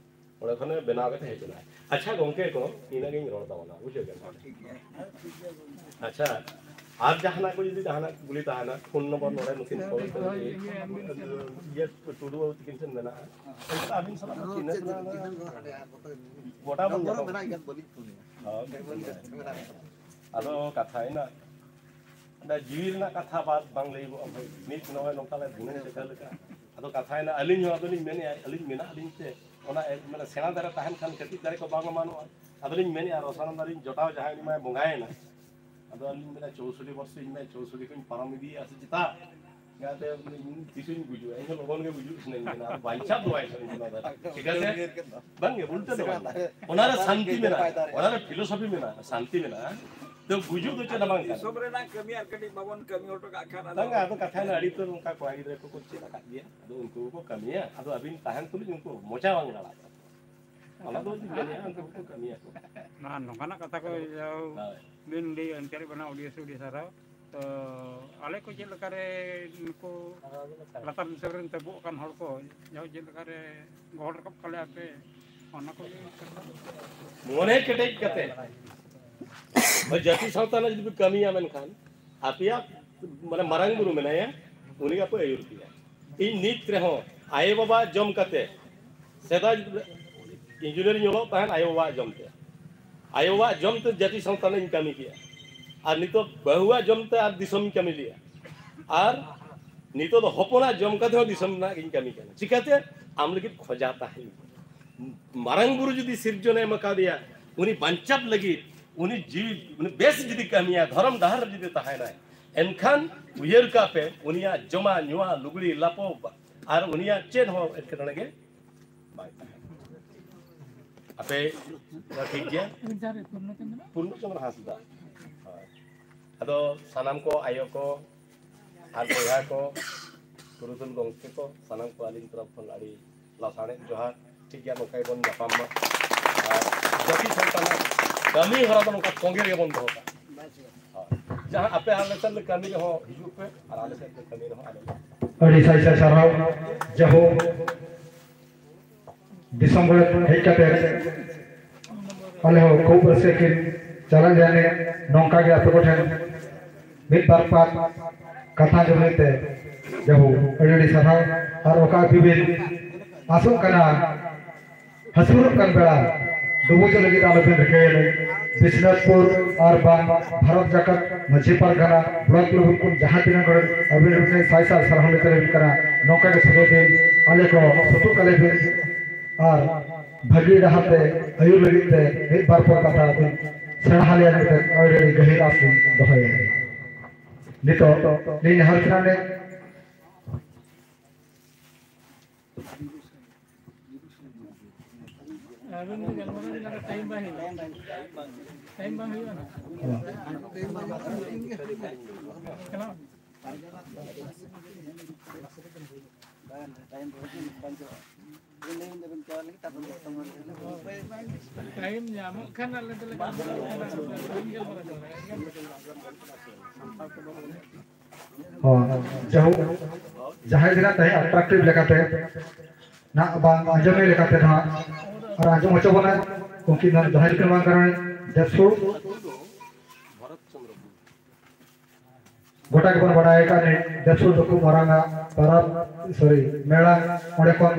ᱚᱸᱰᱮ ᱠᱷᱚᱱᱮ ᱵᱮᱱᱟᱣ ᱠᱟᱛᱮ ᱦᱮᱡ ᱮᱱᱟ᱾ ᱟᱪᱪᱷᱟ ᱜᱚᱝᱠᱮ ᱠᱚ, ᱤᱱᱟᱹᱜ ᱜᱤᱧ ᱨᱚᱲ ᱛᱟᱵᱚᱱᱟ, ᱵᱩᱡᱷᱟᱹᱣ ᱠᱮᱫᱟ? ᱟᱪᱪᱷᱟ, ᱟᱨ ᱡᱟᱦᱟᱱᱟᱜ ᱠᱚ ᱡᱩᱫᱤ ᱡᱟᱦᱟᱱᱟᱜ ᱠᱩᱞᱤ ᱛᱟᱦᱮᱱᱟ, ᱯᱷᱳᱱ ᱱᱚᱢᱵᱚᱨ ᱱᱚᱰᱮ ᱱᱩᱠᱤᱱ ᱠᱚᱞ ᱠᱟᱛᱮ ᱤᱭᱟᱹ ᱴᱩᱰᱩ ᱵᱟᱹᱵᱩ ᱛᱟᱹᱠᱤᱱ ᱴᱷᱮᱱ ᱢᱮᱱᱟᱜᱼᱟ᱾ ᱟᱹᱵᱤᱱ ᱥᱟᱞᱟᱜ ᱫᱚ ᱪᱤᱱᱦᱟᱹ ᱫᱚ ᱜᱚᱴᱟ ᱵᱚᱱ ᱧᱟᱯᱟᱢ᱾ ᱦᱳᱭ᱾ ᱟᱫᱚ ᱠᱟᱛᱷᱟ ᱦᱮᱱᱟᱜ, ᱚᱱᱟ ᱡᱤᱣᱤ ᱨᱮᱱᱟᱜ ᱠᱟᱛᱷᱟ ᱵᱟᱫ ᱵᱟᱝ ᱞᱟᱹᱭᱚᱜᱼᱟ ᱵᱷᱟᱹᱭ᱾ ᱱᱤᱛ ᱱᱚᱜᱼᱚᱭ ᱱᱚᱝᱠᱟ ᱞᱮ ᱫᱷᱩᱱᱟᱹᱝ ᱪᱟᱠᱟ ᱞᱮᱠᱟ᱾ ᱟᱫᱚ ᱠᱟᱛᱷᱟ ᱦᱮᱱᱟᱜ, ᱟᱹᱞᱤᱧ ᱦᱚᱸ ᱟᱫᱚᱞᱤᱧ ᱢᱮᱱᱮᱫᱼᱟ, ᱟᱹᱞᱤᱧ ᱢᱮᱱᱟᱜ ᱞᱤᱧ ᱛᱮ ᱚᱱᱟ ᱮ-, ᱢᱟᱱᱮ ᱥᱮᱬᱟ ᱫᱟᱨᱮ ᱛᱟᱦᱮᱱ ᱠᱷᱟᱱ ᱠᱟᱹᱴᱤᱡ ᱫᱟᱨᱮ ᱠᱚ ᱵᱟᱝ ᱚᱢᱟᱱᱚᱜᱼᱟ᱾ ᱟᱫᱚᱞᱤᱧ ᱢᱮᱱᱮᱫᱼᱟ, ᱨᱚᱥᱟᱱᱚᱱᱫᱟ ᱨᱤᱧ ᱡᱚᱴᱟᱣ ᱡᱟᱦᱟᱸᱭ, ᱩᱱᱤ ᱢᱟᱭ ᱵᱚᱸᱜᱟᱭᱮᱱᱟ᱾ ᱟᱫᱚ ᱟᱹᱞᱤᱧ ᱢᱮᱱᱟ, ᱪᱳᱥᱚᱴᱴᱤ ᱵᱚᱨᱥᱚ, ᱤᱧ ᱢᱮᱱᱟ, ᱪᱳᱥᱚᱴᱴᱤ ᱠᱷᱚᱱ ᱯᱟᱨᱚᱢ ᱤᱫᱤᱭᱮᱫᱼᱟ ᱥᱮ ᱪᱮᱛᱟ? ᱚᱱᱟᱛᱮ ᱤᱧ ᱛᱤᱥᱤᱧ ᱜᱩᱡᱩᱜᱼᱟ? ᱤᱧ ᱦᱚᱸ ᱞᱚᱜᱚᱱ ᱜᱮ ᱜᱩᱡᱩᱜ ᱥᱟᱱᱟᱧ ᱠᱟᱱᱟ᱾ ᱟᱫᱚ ᱵᱟᱧᱪᱟᱣ ᱫᱚ ᱵᱟᱭ ᱥᱟᱱᱟᱧ ᱠᱟᱱᱟ᱾ ᱴᱷᱤᱠ ᱟᱪᱷᱮ? ᱵᱟᱝ ᱜᱮ, ᱩᱞᱴᱟᱹ ᱫᱚ ᱵᱟᱝ᱾ ᱚᱱᱟᱨᱮ ᱥᱟᱱᱛᱤ ᱢᱮᱱᱟᱜᱼᱟ, ᱚᱱᱟᱨᱮ ᱯᱷᱤᱞᱳᱥᱚᱯᱷᱤ ᱢᱮᱱᱟᱜᱼᱟ, ᱥᱟᱱᱛᱤ ᱢᱮᱱᱟᱜᱼᱟ᱾ ᱛᱚ ᱜᱩᱡᱩᱜ ᱫᱚ ᱪᱮᱫ ᱦᱚᱸ ᱵᱟᱝ ᱠᱟᱱᱟ᱾ ᱫᱤᱥᱚᱢ ᱨᱮᱱᱟᱜ ᱠᱟᱹᱢᱤ ᱟᱨ ᱠᱟᱹᱴᱤᱡ ᱵᱟᱵᱚᱱ ᱠᱟᱹᱢᱤ ᱦᱚᱴᱚ ᱠᱟᱜ ᱠᱷᱟᱱ ᱟᱫᱚ ᱵᱟᱝ, ᱟᱫᱚ ᱠᱟᱛᱷᱟ ᱦᱮᱱᱟᱜ, ᱟᱹᱰᱤ ᱩᱛᱟᱹᱨ ᱚᱱᱠᱟ ᱠᱚᱲᱟ ᱜᱤᱫᱽᱨᱟᱹ ᱠᱚᱠᱚ ᱪᱮᱫ ᱟᱠᱟᱫ ᱜᱮᱭᱟ, ᱟᱫᱚ ᱩᱱᱠᱩ ᱠᱚᱠᱚ ᱠᱟᱹᱢᱤᱭᱟ, ᱟᱫᱚ ᱟᱹᱵᱤᱱ ᱛᱟᱦᱮᱱ ᱛᱩᱞᱩᱡ ᱩᱱᱠᱩ ᱢᱚᱪᱟ ᱵᱟᱝ ᱞᱟᱲᱟᱜ ᱛᱟᱠᱚᱣᱟ᱾ ᱚᱱᱟ ᱫᱚ ᱢᱮᱱᱮᱫᱼᱟ, ᱩᱱᱠᱩ ᱠᱚ ᱠᱟᱹᱢᱤᱭᱟᱠᱚ᱾ ᱱᱚᱣᱟ ᱱᱚᱝᱠᱟᱱᱟᱜ ᱠᱟᱛᱷᱟ ᱠᱚ ᱦᱳᱭ᱾ ᱡᱟᱣ ᱵᱤᱱ ᱞᱟᱹᱭ ᱮᱱᱛᱮ ᱨᱮ ᱵᱮᱱᱟᱣ ᱟᱹᱰᱤ ᱥᱟᱹᱨᱤ ᱥᱟᱨᱦᱟᱣ᱾ ᱛᱚ ᱟᱞᱮ ᱠᱚ ᱪᱮᱫ ᱞᱮᱠᱟᱨᱮ ᱱᱩᱠᱩ ᱞᱟᱛᱟᱨ ᱫᱤᱥᱚᱢ ᱨᱮᱱ ᱛᱟᱵᱚᱜ ᱠᱟᱱ ᱦᱚᱲ ᱠᱚ ᱡᱟᱣ ᱪᱮᱫ ᱞᱮᱠᱟᱨᱮ ᱜᱚᱦᱚᱲ ᱨᱟᱠᱟᱵ ᱠᱟᱞᱮ ᱟᱯᱮ, ᱚᱱᱟ ᱠᱚᱜᱮ᱾ ᱢᱚᱱᱮ ᱠᱮᱴᱮᱡ ᱠᱟᱛᱮ ᱦᱳᱭ, ᱡᱟᱹᱛᱤ ᱥᱟᱶᱛᱟ ᱨᱮᱱᱟᱜ ᱡᱩᱫᱤ ᱯᱮ ᱠᱟᱹᱢᱤᱭᱟ, ᱢᱮᱱᱠᱷᱟᱱ ᱟᱯᱮᱭᱟᱜ ᱢᱟᱱᱮ ᱢᱟᱨᱟᱝ ᱵᱩᱨᱩ ᱢᱮᱱᱟᱭᱟ, ᱩᱱᱤ ᱜᱮ ᱟᱯᱮ ᱟᱹᱭᱩᱨ ᱯᱮᱭᱟ᱾ ᱤᱧ ᱱᱤᱛ ᱨᱮᱦᱚᱸ ᱟᱭᱳ ᱵᱟᱵᱟ ᱡᱚᱢ ᱠᱟᱛᱮ, ᱥᱮᱫᱟᱭ ᱤᱧᱡᱤᱱᱤᱭᱟᱨᱤᱧ ᱚᱞᱚᱜ ᱛᱟᱦᱮᱸᱫ ᱟᱭᱳ ᱵᱟᱵᱟᱣᱟᱜ ᱡᱚᱢ ᱛᱮ᱾ ᱟᱭᱳᱣᱟᱜ ᱡᱚᱢ ᱛᱮ ᱡᱟᱹᱛᱤ ᱥᱟᱶᱛᱟ ᱨᱮᱱᱟᱜ ᱤᱧ ᱠᱟᱹᱢᱤ ᱠᱮᱜᱼᱟ, ᱟᱨ ᱱᱤᱛᱚᱜ ᱵᱟᱹᱦᱩᱣᱟᱜ ᱡᱚᱢ ᱛᱮ ᱟᱨ ᱫᱤᱥᱚᱢ ᱤᱧ ᱠᱟᱹᱢᱤ ᱞᱮᱜᱼᱟ, ᱟᱨ ᱱᱤᱛᱚᱜ ᱫᱚ ᱦᱚᱯᱚᱱᱟᱜ ᱡᱚᱢ ᱠᱟᱛᱮ ᱦᱚᱸ ᱫᱤᱥᱚᱢ ᱨᱮᱱᱟᱜ ᱜᱤᱧ ᱠᱟᱹᱢᱤ ᱠᱟᱱᱟ᱾ ᱪᱤᱠᱟᱹᱛᱮ? ᱟᱢ ᱞᱟᱹᱜᱤᱫ ᱠᱷᱚᱡᱟ ᱛᱟᱦᱮᱱ᱾ ᱢᱟᱨᱟᱝ ᱵᱩᱨᱩ ᱡᱩᱫᱤ ᱥᱤᱨᱡᱚᱱᱮ ᱮᱢ ᱟᱠᱟᱫᱮᱭᱟ, ᱩᱱᱤ ᱵᱟᱧᱪᱟᱣ ᱞᱟᱹᱜᱤᱫ, ᱩᱱᱤ ᱡᱤᱣᱤ, ᱩᱱᱤ ᱵᱮᱥ ᱡᱩᱫᱤ ᱠᱟᱹᱢᱤᱭᱟ, ᱫᱷᱚᱨᱚᱢ ᱰᱟᱦᱟᱨ ᱨᱮ ᱡᱩᱫᱤ ᱛᱟᱦᱮᱱᱟᱭ, ᱮᱱᱠᱷᱟᱱ ᱩᱭᱦᱟᱹᱨ ᱠᱟᱜ ᱯᱮ, ᱩᱱᱤᱭᱟᱜ ᱡᱚᱢᱟᱜ ᱧᱩᱣᱟᱜ, ᱞᱩᱜᱽᱲᱤ ᱞᱟᱯᱚ ᱟᱨ ᱩᱱᱤᱭᱟᱜ ᱪᱮᱫ ᱦᱚᱸ ᱮᱴᱠᱮᱴᱚᱬᱮ ᱜᱮ ᱵᱟᱭ ᱛᱟᱦᱮᱱᱟ᱾ ᱟᱯᱮ ᱫᱚ ᱴᱷᱤᱠ ᱜᱮᱭᱟ? ᱯᱩᱨᱱᱚ ᱪᱚᱸᱫᱽᱨᱚ ᱦᱟᱸᱥᱫᱟ᱾ ᱦᱳᱭ᱾ ᱟᱫᱚ ᱥᱟᱱᱟᱢ ᱠᱚ, ᱟᱭᱳ ᱠᱚ ᱟᱨ ᱵᱚᱭᱦᱟ ᱠᱚ, ᱯᱩᱨᱩᱫᱷᱩᱞ ᱜᱚᱢᱠᱮ ᱠᱚ, ᱥᱟᱱᱟᱢ ᱠᱚ ᱟᱹᱞᱤᱧ ᱛᱚᱨᱚᱯ ᱠᱷᱚᱱ ᱟᱹᱰᱤ ᱞᱟᱥᱟᱲᱦᱮᱫ ᱡᱚᱦᱟᱨ᱾ ᱴᱷᱤᱠ ᱜᱮᱭᱟ, ᱱᱚᱝᱠᱟ ᱜᱮᱵᱚᱱ ᱧᱟᱯᱟᱢ ᱢᱟ᱾ ᱟᱨ ᱡᱟᱹᱛᱤ ᱥᱟᱶᱛᱟ ᱨᱮᱱᱟᱜ ᱠᱟᱹᱢᱤ ᱦᱚᱨᱟ ᱫᱚ ᱱᱚᱝᱠᱟ ᱛᱚᱸᱜᱮ ᱨᱮᱜᱮ ᱵᱚᱱ ᱫᱚᱦᱚ ᱠᱟᱜᱼᱟ᱾ ᱦᱳᱭ᱾ ᱡᱟᱦᱟᱸ ᱟᱯᱮ ᱟᱞᱮ ᱥᱮᱫ ᱞᱮ ᱠᱟᱹᱢᱤ ᱨᱮᱦᱚᱸ ᱦᱤᱡᱩᱜ ᱯᱮ, ᱟᱨ ᱟᱞᱮ ᱥᱮᱫ ᱞᱮ ᱠᱟᱹᱢᱤ ᱨᱮᱦᱚᱸ ᱟᱞᱮ ᱞᱮ ᱟᱹᱰᱤ ᱥᱟᱭ ᱥᱟᱭ ᱥᱟᱨᱦᱟᱣ᱾ ᱡᱟᱦᱳ, ᱫᱤᱥᱚᱢ ᱨᱮ ᱦᱮᱡ ᱠᱟᱛᱮ ᱟᱞᱮ ᱦᱚᱸ ᱠᱷᱩᱵ ᱨᱟᱹᱥᱠᱟᱹ ᱠᱤᱱ ᱪᱟᱞᱟᱜ ᱜᱮᱭᱟ᱾ ᱱᱚᱝᱠᱟ ᱜᱮ ᱟᱯᱮ ᱠᱚᱴᱷᱮᱱ ᱢᱤᱫ ᱵᱟᱨ ᱯᱟᱛ ᱠᱟᱛᱷᱟ ᱟᱸᱡᱚᱢ ᱞᱟᱹᱜᱤᱫ ᱛᱮ ᱡᱟᱦᱳ, ᱟᱹᱰᱤ ᱟᱹᱰᱤ ᱥᱟᱨᱦᱟᱣ᱾ ᱟᱨ ᱚᱠᱟ ᱟᱯᱮ ᱵᱤᱱ ᱟᱥᱚᱜ ᱠᱟᱱᱟ, ᱦᱟᱹᱥᱩᱨᱚᱜ ᱠᱟᱱ ᱵᱮᱲᱟ ᱰᱩᱵᱩᱡᱚᱜ ᱞᱟᱹᱜᱤᱫ ᱟᱞᱚ ᱵᱤᱱ ᱨᱤᱠᱟᱹᱭᱟ᱾ ᱵᱤᱥᱱᱟᱛᱷᱯᱩᱨ ᱟᱨ ᱵᱟᱝ ᱵᱷᱟᱨᱚᱛ ᱡᱟᱠᱟᱛ ᱢᱟᱹᱡᱷᱤ ᱯᱟᱨᱜᱟᱱᱟ ᱵᱞᱚᱠ ᱞᱮᱵᱮᱞ ᱠᱷᱚᱱ ᱡᱟᱦᱟᱸ ᱛᱤᱱᱟᱹᱜ ᱦᱚᱲ ᱟᱹᱵᱤᱱ ᱟᱹᱵᱤᱱ ᱥᱟᱭ ᱥᱟᱭ ᱥᱟᱨᱦᱟᱣ ᱞᱮ ᱪᱟᱞ ᱟᱹᱵᱤᱱ ᱠᱟᱱᱟ᱾ ᱱᱚᱝᱠᱟ ᱜᱮ ᱥᱚᱫᱚᱨ ᱵᱤᱱ, ᱟᱞᱮ ᱠᱚ ᱥᱩᱛᱩᱜ ᱠᱟᱞᱮ ᱵᱤᱱ ᱟᱨ ᱵᱷᱟᱹᱜᱤ ᱰᱟᱦᱟᱨ ᱛᱮ ᱟᱹᱭᱩᱨ ᱞᱟᱹᱜᱤᱫ ᱛᱮ ᱢᱤᱫ ᱵᱟᱨ ᱯᱚᱫ ᱠᱟᱛᱷᱟ ᱵᱤᱱ ᱥᱮᱬᱟ ᱟᱞᱮᱭᱟ ᱢᱮᱱᱛᱮ ᱟᱹᱰᱤ ᱟᱹᱰᱤ ᱜᱟᱹᱦᱤᱨ ᱟᱸᱥ ᱞᱤᱧ ᱫᱚᱦᱚᱭᱟ᱾ ᱱᱤᱛᱚᱜ ᱞᱤᱧ ᱱᱮᱦᱚᱨ ᱠᱟᱱᱟ ᱞᱮ ᱟᱵᱮᱱ ᱫᱚ ᱜᱟᱞᱢᱟᱨᱟᱣ ᱨᱮᱱᱟᱜ ᱴᱟᱭᱤᱢ ᱵᱟᱭ ᱦᱩᱭᱩᱜᱼᱟ᱾ ᱴᱟᱭᱤᱢ ᱵᱟᱝ ᱦᱩᱭᱩᱜᱼᱟ ᱱᱟᱦᱟᱜ᱾ ᱴᱟᱭᱤᱢ ᱧᱟᱢᱚᱜ ᱠᱷᱟᱱ ᱟᱞᱮ ᱫᱚᱞᱮ ᱜᱟᱞᱢᱟᱨᱟᱣ ᱠᱟᱱᱟ᱾ ᱦᱚᱸ, ᱡᱟᱦᱳᱠ, ᱡᱟᱦᱟᱸᱭ ᱜᱮ ᱱᱟᱜ ᱛᱮᱦᱮᱧ attractive ᱞᱮᱠᱟᱛᱮ ᱱᱟᱜ ᱵᱟᱝ ᱟᱸᱡᱚᱢᱮ ᱞᱮᱠᱟᱛᱮ ᱱᱟᱜ ᱟᱨ ᱟᱸᱡᱚᱢ ᱦᱚᱪᱚ ᱵᱚᱱᱟ, ᱩᱱᱠᱤᱱ ᱫᱚ ᱡᱟᱦᱟᱸᱭ ᱫᱚᱠᱤᱱ ᱵᱟᱝ ᱠᱟᱱᱟ ᱫᱮᱥᱩ᱾ ᱜᱚᱴᱟ ᱜᱮᱵᱚᱱ ᱵᱟᱲᱟᱭ ᱟᱠᱟᱫ ᱡᱮ ᱫᱮᱥᱩ ᱫᱚ ᱠᱷᱩᱵ ᱢᱟᱨᱟᱝ ᱟᱜ ᱯᱟᱨᱟᱵᱽ, ᱥᱚᱨᱤ, ᱢᱮᱞᱟ, ᱚᱸᱰᱮ ᱠᱷᱚᱱ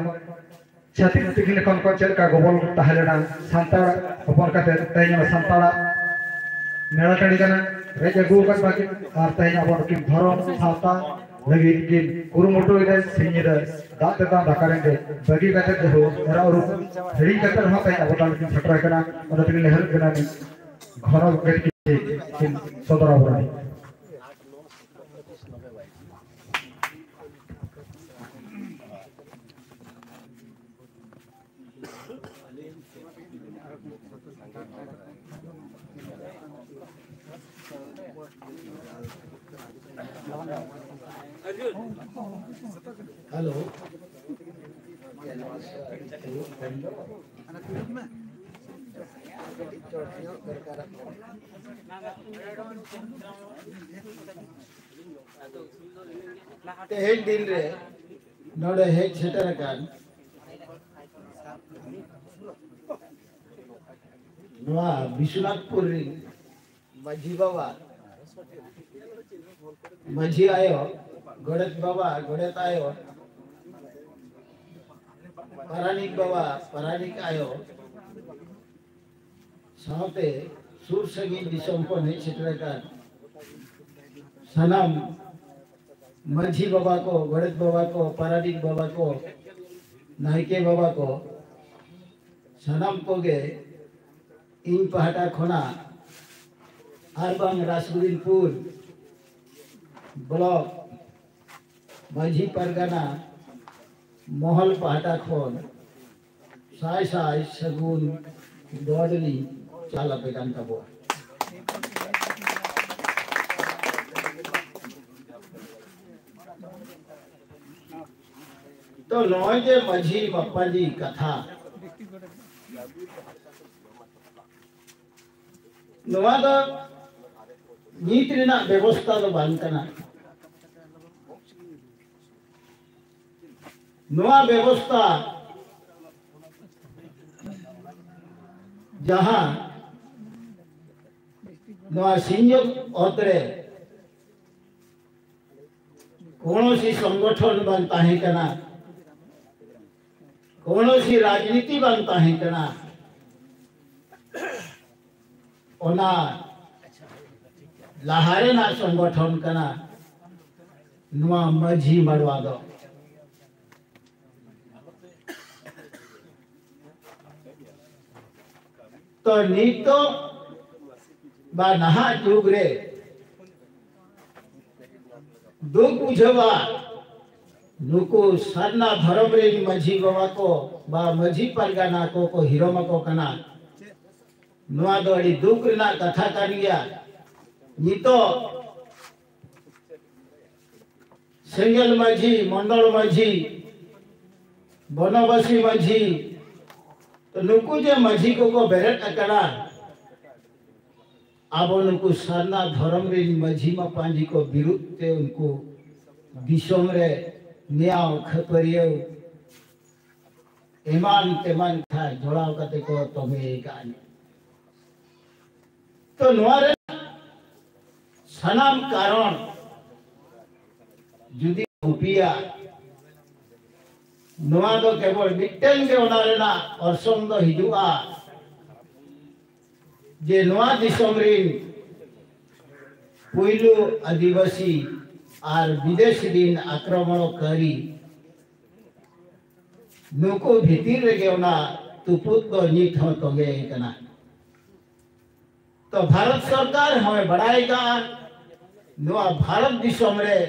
ᱪᱷᱟᱹᱛᱤᱠ ᱛᱤᱠᱤᱱ ᱠᱷᱚᱱ ᱠᱚ ᱪᱮᱫ ᱞᱮᱠᱟ ᱜᱚᱵᱚᱞ ᱛᱟᱦᱮᱸ ᱞᱮᱱᱟ ᱥᱟᱱᱛᱟᱲ ᱦᱚᱯᱚᱱ ᱠᱟᱛᱮ, ᱛᱮᱦᱮᱧ ᱚᱱᱟ ᱥᱟᱱᱛᱟᱲᱟᱜ ᱢᱮᱞᱟ ᱴᱟᱺᱰᱤ ᱠᱟᱱᱟ, ᱨᱮᱡ ᱟᱹᱜᱩ ᱟᱠᱟᱫ ᱵᱟᱹᱠᱤ, ᱟᱨ ᱛᱮᱦᱮᱧ ᱟᱵᱚ ᱱᱩᱠᱤᱱ ᱫᱷᱚᱨᱚᱢ, ᱥᱟᱶᱛᱟ ᱞᱟᱹᱜᱤᱫ ᱠᱤᱱ ᱠᱩᱨᱩᱢᱩᱴᱩᱭᱮᱫᱟ᱾ ᱥᱤᱧ ᱧᱤᱫᱟᱹ ᱫᱟᱜ ᱛᱮᱛᱟᱝ ᱫᱟᱠᱟ ᱨᱮᱸᱜᱮᱡ ᱵᱟᱹᱜᱤ ᱠᱟᱛᱮ ᱡᱟᱹᱦᱩ ᱮᱨᱟ ᱩᱨᱩ ᱦᱤᱲᱤᱧ ᱠᱟᱛᱮ ᱨᱮᱦᱚᱸ ᱛᱮᱦᱮᱧ ᱟᱵᱚ ᱛᱟᱞᱟ ᱠᱤᱱ ᱥᱮᱴᱮᱨ ᱟᱠᱟᱱᱟ᱾ ᱚᱱᱟ ᱛᱮᱜᱮ ᱱᱮᱦᱚᱨᱚᱜ ᱠᱟᱱᱟ ᱱᱤᱭᱟᱹ ᱜᱷᱚᱱᱚ ᱜᱮ ᱠᱤᱱ ᱥᱚᱫᱚᱨ ᱟᱵᱚᱱᱟ᱾ Hello. ᱛᱮᱦᱮᱧ ᱫᱤᱱ ᱨᱮ ᱱᱚᱰᱮ ᱦᱮᱡ ᱥᱮᱴᱮᱨ ᱟᱠᱟᱱ ᱱᱚᱣᱟ ᱵᱤᱥᱣᱚᱱᱟᱛᱷᱯᱩᱨ ᱨᱤᱱ ᱢᱟᱹᱡᱷᱤ ᱵᱟᱵᱟ, ᱢᱟᱹᱡᱷᱤ ᱟᱭᱳ, ᱜᱚᱰᱮᱛ ᱵᱟᱵᱟ, ᱜᱚᱰᱮᱛ ᱟᱭᱳ, ᱯᱟᱨᱟᱱᱤᱠ ᱵᱟᱵᱟ, ᱯᱟᱨᱟᱱᱤᱠ ᱟᱭᱳ, ᱥᱟᱶᱛᱮ ᱥᱩᱨ ᱥᱟᱺᱜᱤᱧ ᱫᱤᱥᱚᱢ ᱠᱷᱚᱱ ᱦᱮᱡ ᱥᱮᱴᱮᱨ ᱟᱠᱟᱱ ᱥᱟᱱᱟᱢ ᱢᱟᱹᱡᱷᱤ ᱵᱟᱵᱟ ᱠᱚ, ᱜᱚᱰᱮᱛ ᱵᱟᱵᱟ ᱠᱚ, ᱯᱟᱨᱟᱱᱤᱠ ᱵᱟᱵᱟ ᱠᱚ, ᱱᱟᱭᱠᱮ ᱵᱟᱵᱟ ᱠᱚ, ᱥᱟᱱᱟᱢ ᱠᱚᱜᱮ ᱤᱧ ᱯᱟᱦᱴᱟ ᱠᱷᱚᱱᱟᱜ ᱟᱨ ᱵᱟᱝ ᱨᱟᱥᱜᱳᱵᱤᱱᱫᱯᱩᱨ ᱵᱞᱚᱠ ᱢᱟᱹᱡᱷᱤ ᱯᱟᱨᱜᱟᱱᱟ ᱢᱚᱦᱚᱞ ᱯᱟᱦᱴᱟ ᱠᱷᱚᱱ ᱥᱟᱭ ᱥᱟᱭ ᱥᱟᱹᱜᱩᱱ ᱫᱚᱰ ᱞᱤᱧ ᱪᱟᱞ ᱟᱯᱮ ᱠᱟᱱ ᱛᱟᱵᱚᱣᱟ᱾ ᱛᱚ, ᱱᱚᱜᱼᱚᱭ ᱡᱮ ᱢᱟᱹᱡᱷᱤ ᱢᱟᱯᱟᱡᱤ ᱠᱟᱛᱷᱟ, ᱱᱚᱣᱟ ᱫᱚ ᱱᱤᱛ ᱨᱮᱱᱟᱜ ᱵᱮᱵᱚᱥᱛᱷᱟ ᱫᱚ ᱵᱟᱝ ᱠᱟᱱᱟ᱾ ᱱᱚᱣᱟ ᱵᱮᱵᱚᱥᱛᱷᱟ ᱡᱟᱦᱟᱸ ᱱᱚᱣᱟ ᱥᱤᱧᱚᱛ ᱚᱛ ᱨᱮ ᱠᱚᱱᱚᱥᱤ ᱥᱚᱝᱜᱚᱴᱷᱚᱱ ᱵᱟᱝ ᱛᱟᱦᱮᱸ ᱠᱟᱱᱟ, ᱠᱳᱱᱳᱥᱤ ᱨᱟᱡᱽᱱᱤᱛᱤ ᱵᱟᱝ ᱛᱟᱦᱮᱸ ᱠᱟᱱᱟ᱾ ᱚᱱᱟ ᱞᱟᱦᱟ ᱨᱮᱱᱟᱜ ᱥᱚᱝᱜᱚᱴᱷᱚᱱ ᱠᱟᱱᱟ ᱱᱚᱣᱟ ᱢᱟᱹᱡᱷᱤ ᱢᱟᱰᱣᱟ ᱫᱚ᱾ ᱛᱚ ᱱᱤᱛᱚᱜ ᱵᱟ ᱱᱟᱦᱟᱜ ᱡᱩᱜᱽ ᱨᱮ ᱫᱩᱠ ᱵᱩᱡᱷᱟᱹᱣᱟ, ᱱᱩᱠᱩ ᱥᱟᱨᱱᱟ ᱫᱷᱚᱨᱚᱢ ᱨᱮᱱ ᱢᱟᱹᱡᱷᱤ ᱵᱟᱵᱟ ᱠᱚ ᱵᱟ ᱢᱟᱹᱡᱷᱤ ᱯᱟᱨᱜᱟᱱᱟ ᱠᱚ ᱠᱚ ᱦᱤᱨᱚᱢ ᱟᱠᱚ ᱠᱟᱱᱟ᱾ ᱱᱚᱣᱟ ᱫᱚ ᱟᱹᱰᱤ ᱫᱩᱠ ᱨᱮᱱᱟᱜ ᱠᱟᱛᱷᱟ ᱠᱟᱱ ᱜᱮᱭᱟ᱾ ᱱᱤᱛᱚᱜ ᱥᱮᱸᱜᱮᱞ ᱢᱟᱹᱡᱷᱤ, ᱢᱚᱱᱰᱚᱞ ᱢᱟᱹᱡᱷᱤ, ᱵᱚᱱᱚᱵᱟᱥᱤ ᱢᱟᱹᱡᱷᱤ, ᱛᱚ ᱱᱩᱠᱩ ᱡᱮ ᱢᱟᱹᱡᱷᱤ ᱠᱚᱠᱚ ᱵᱮᱨᱮᱫ ᱟᱠᱟᱱᱟ, ᱟᱵᱚ ᱱᱩᱠᱩ ᱥᱟᱨᱱᱟ ᱫᱷᱚᱨᱚᱢ ᱨᱮᱱ ᱢᱟᱹᱡᱷᱤ ᱢᱟᱯᱟᱧᱡᱤ ᱠᱚ ᱵᱤᱨᱩᱫᱷ ᱛᱮ ᱩᱱᱠᱩ ᱫᱤᱥᱚᱢ ᱨᱮ ᱱᱮᱭᱟᱣ ᱠᱷᱟᱹᱯᱟᱹᱨᱤᱭᱟᱹᱣ ᱮᱢᱟᱱ ᱛᱮᱢᱟᱱ ᱠᱟᱛᱷᱟ ᱡᱚᱲᱟᱣ ᱠᱟᱛᱮ ᱠᱚ ᱛᱚᱵᱮ ᱟᱠᱟᱫᱼᱟ᱾ ᱛᱚ ᱱᱚᱣᱟ ᱨᱮ ᱥᱟᱱᱟᱢ ᱠᱟᱨᱚᱱ ᱡᱩᱫᱤ ᱜᱩᱯᱤᱭᱟ, ᱱᱚᱣᱟ ᱫᱚ ᱠᱮᱵᱚᱞ ᱢᱤᱫᱴᱮᱱ ᱜᱮ ᱚᱱᱟ ᱨᱮᱱᱟᱜ ᱚᱨᱥᱚᱝ ᱫᱚ ᱦᱤᱡᱩᱜᱼᱟ ᱡᱮ ᱱᱚᱣᱟ ᱫᱤᱥᱚᱢ ᱨᱤᱱ ᱯᱩᱭᱞᱩ ᱟᱹᱫᱤᱵᱟᱹᱥᱤ ᱟᱨ ᱵᱤᱫᱮᱥᱤ ᱨᱤᱱ ᱟᱠᱨᱚᱢᱚᱬᱠᱟᱨᱤ ᱱᱩᱠᱩ ᱵᱷᱤᱛᱤᱨ ᱨᱮᱜᱮ ᱚᱱᱟ ᱛᱩᱯᱩᱫ ᱫᱚ ᱱᱤᱛ ᱦᱚᱸ ᱛᱚᱸᱜᱮ ᱟᱠᱟᱱᱟ᱾ ᱛᱚ ᱵᱷᱟᱨᱚᱛ ᱥᱚᱨᱠᱟᱨ ᱦᱚᱸᱭ ᱵᱟᱲᱟᱭ ᱠᱟᱜᱼᱟ, ᱱᱚᱣᱟ ᱵᱷᱟᱨᱚᱛ ᱫᱤᱥᱚᱢ ᱨᱮ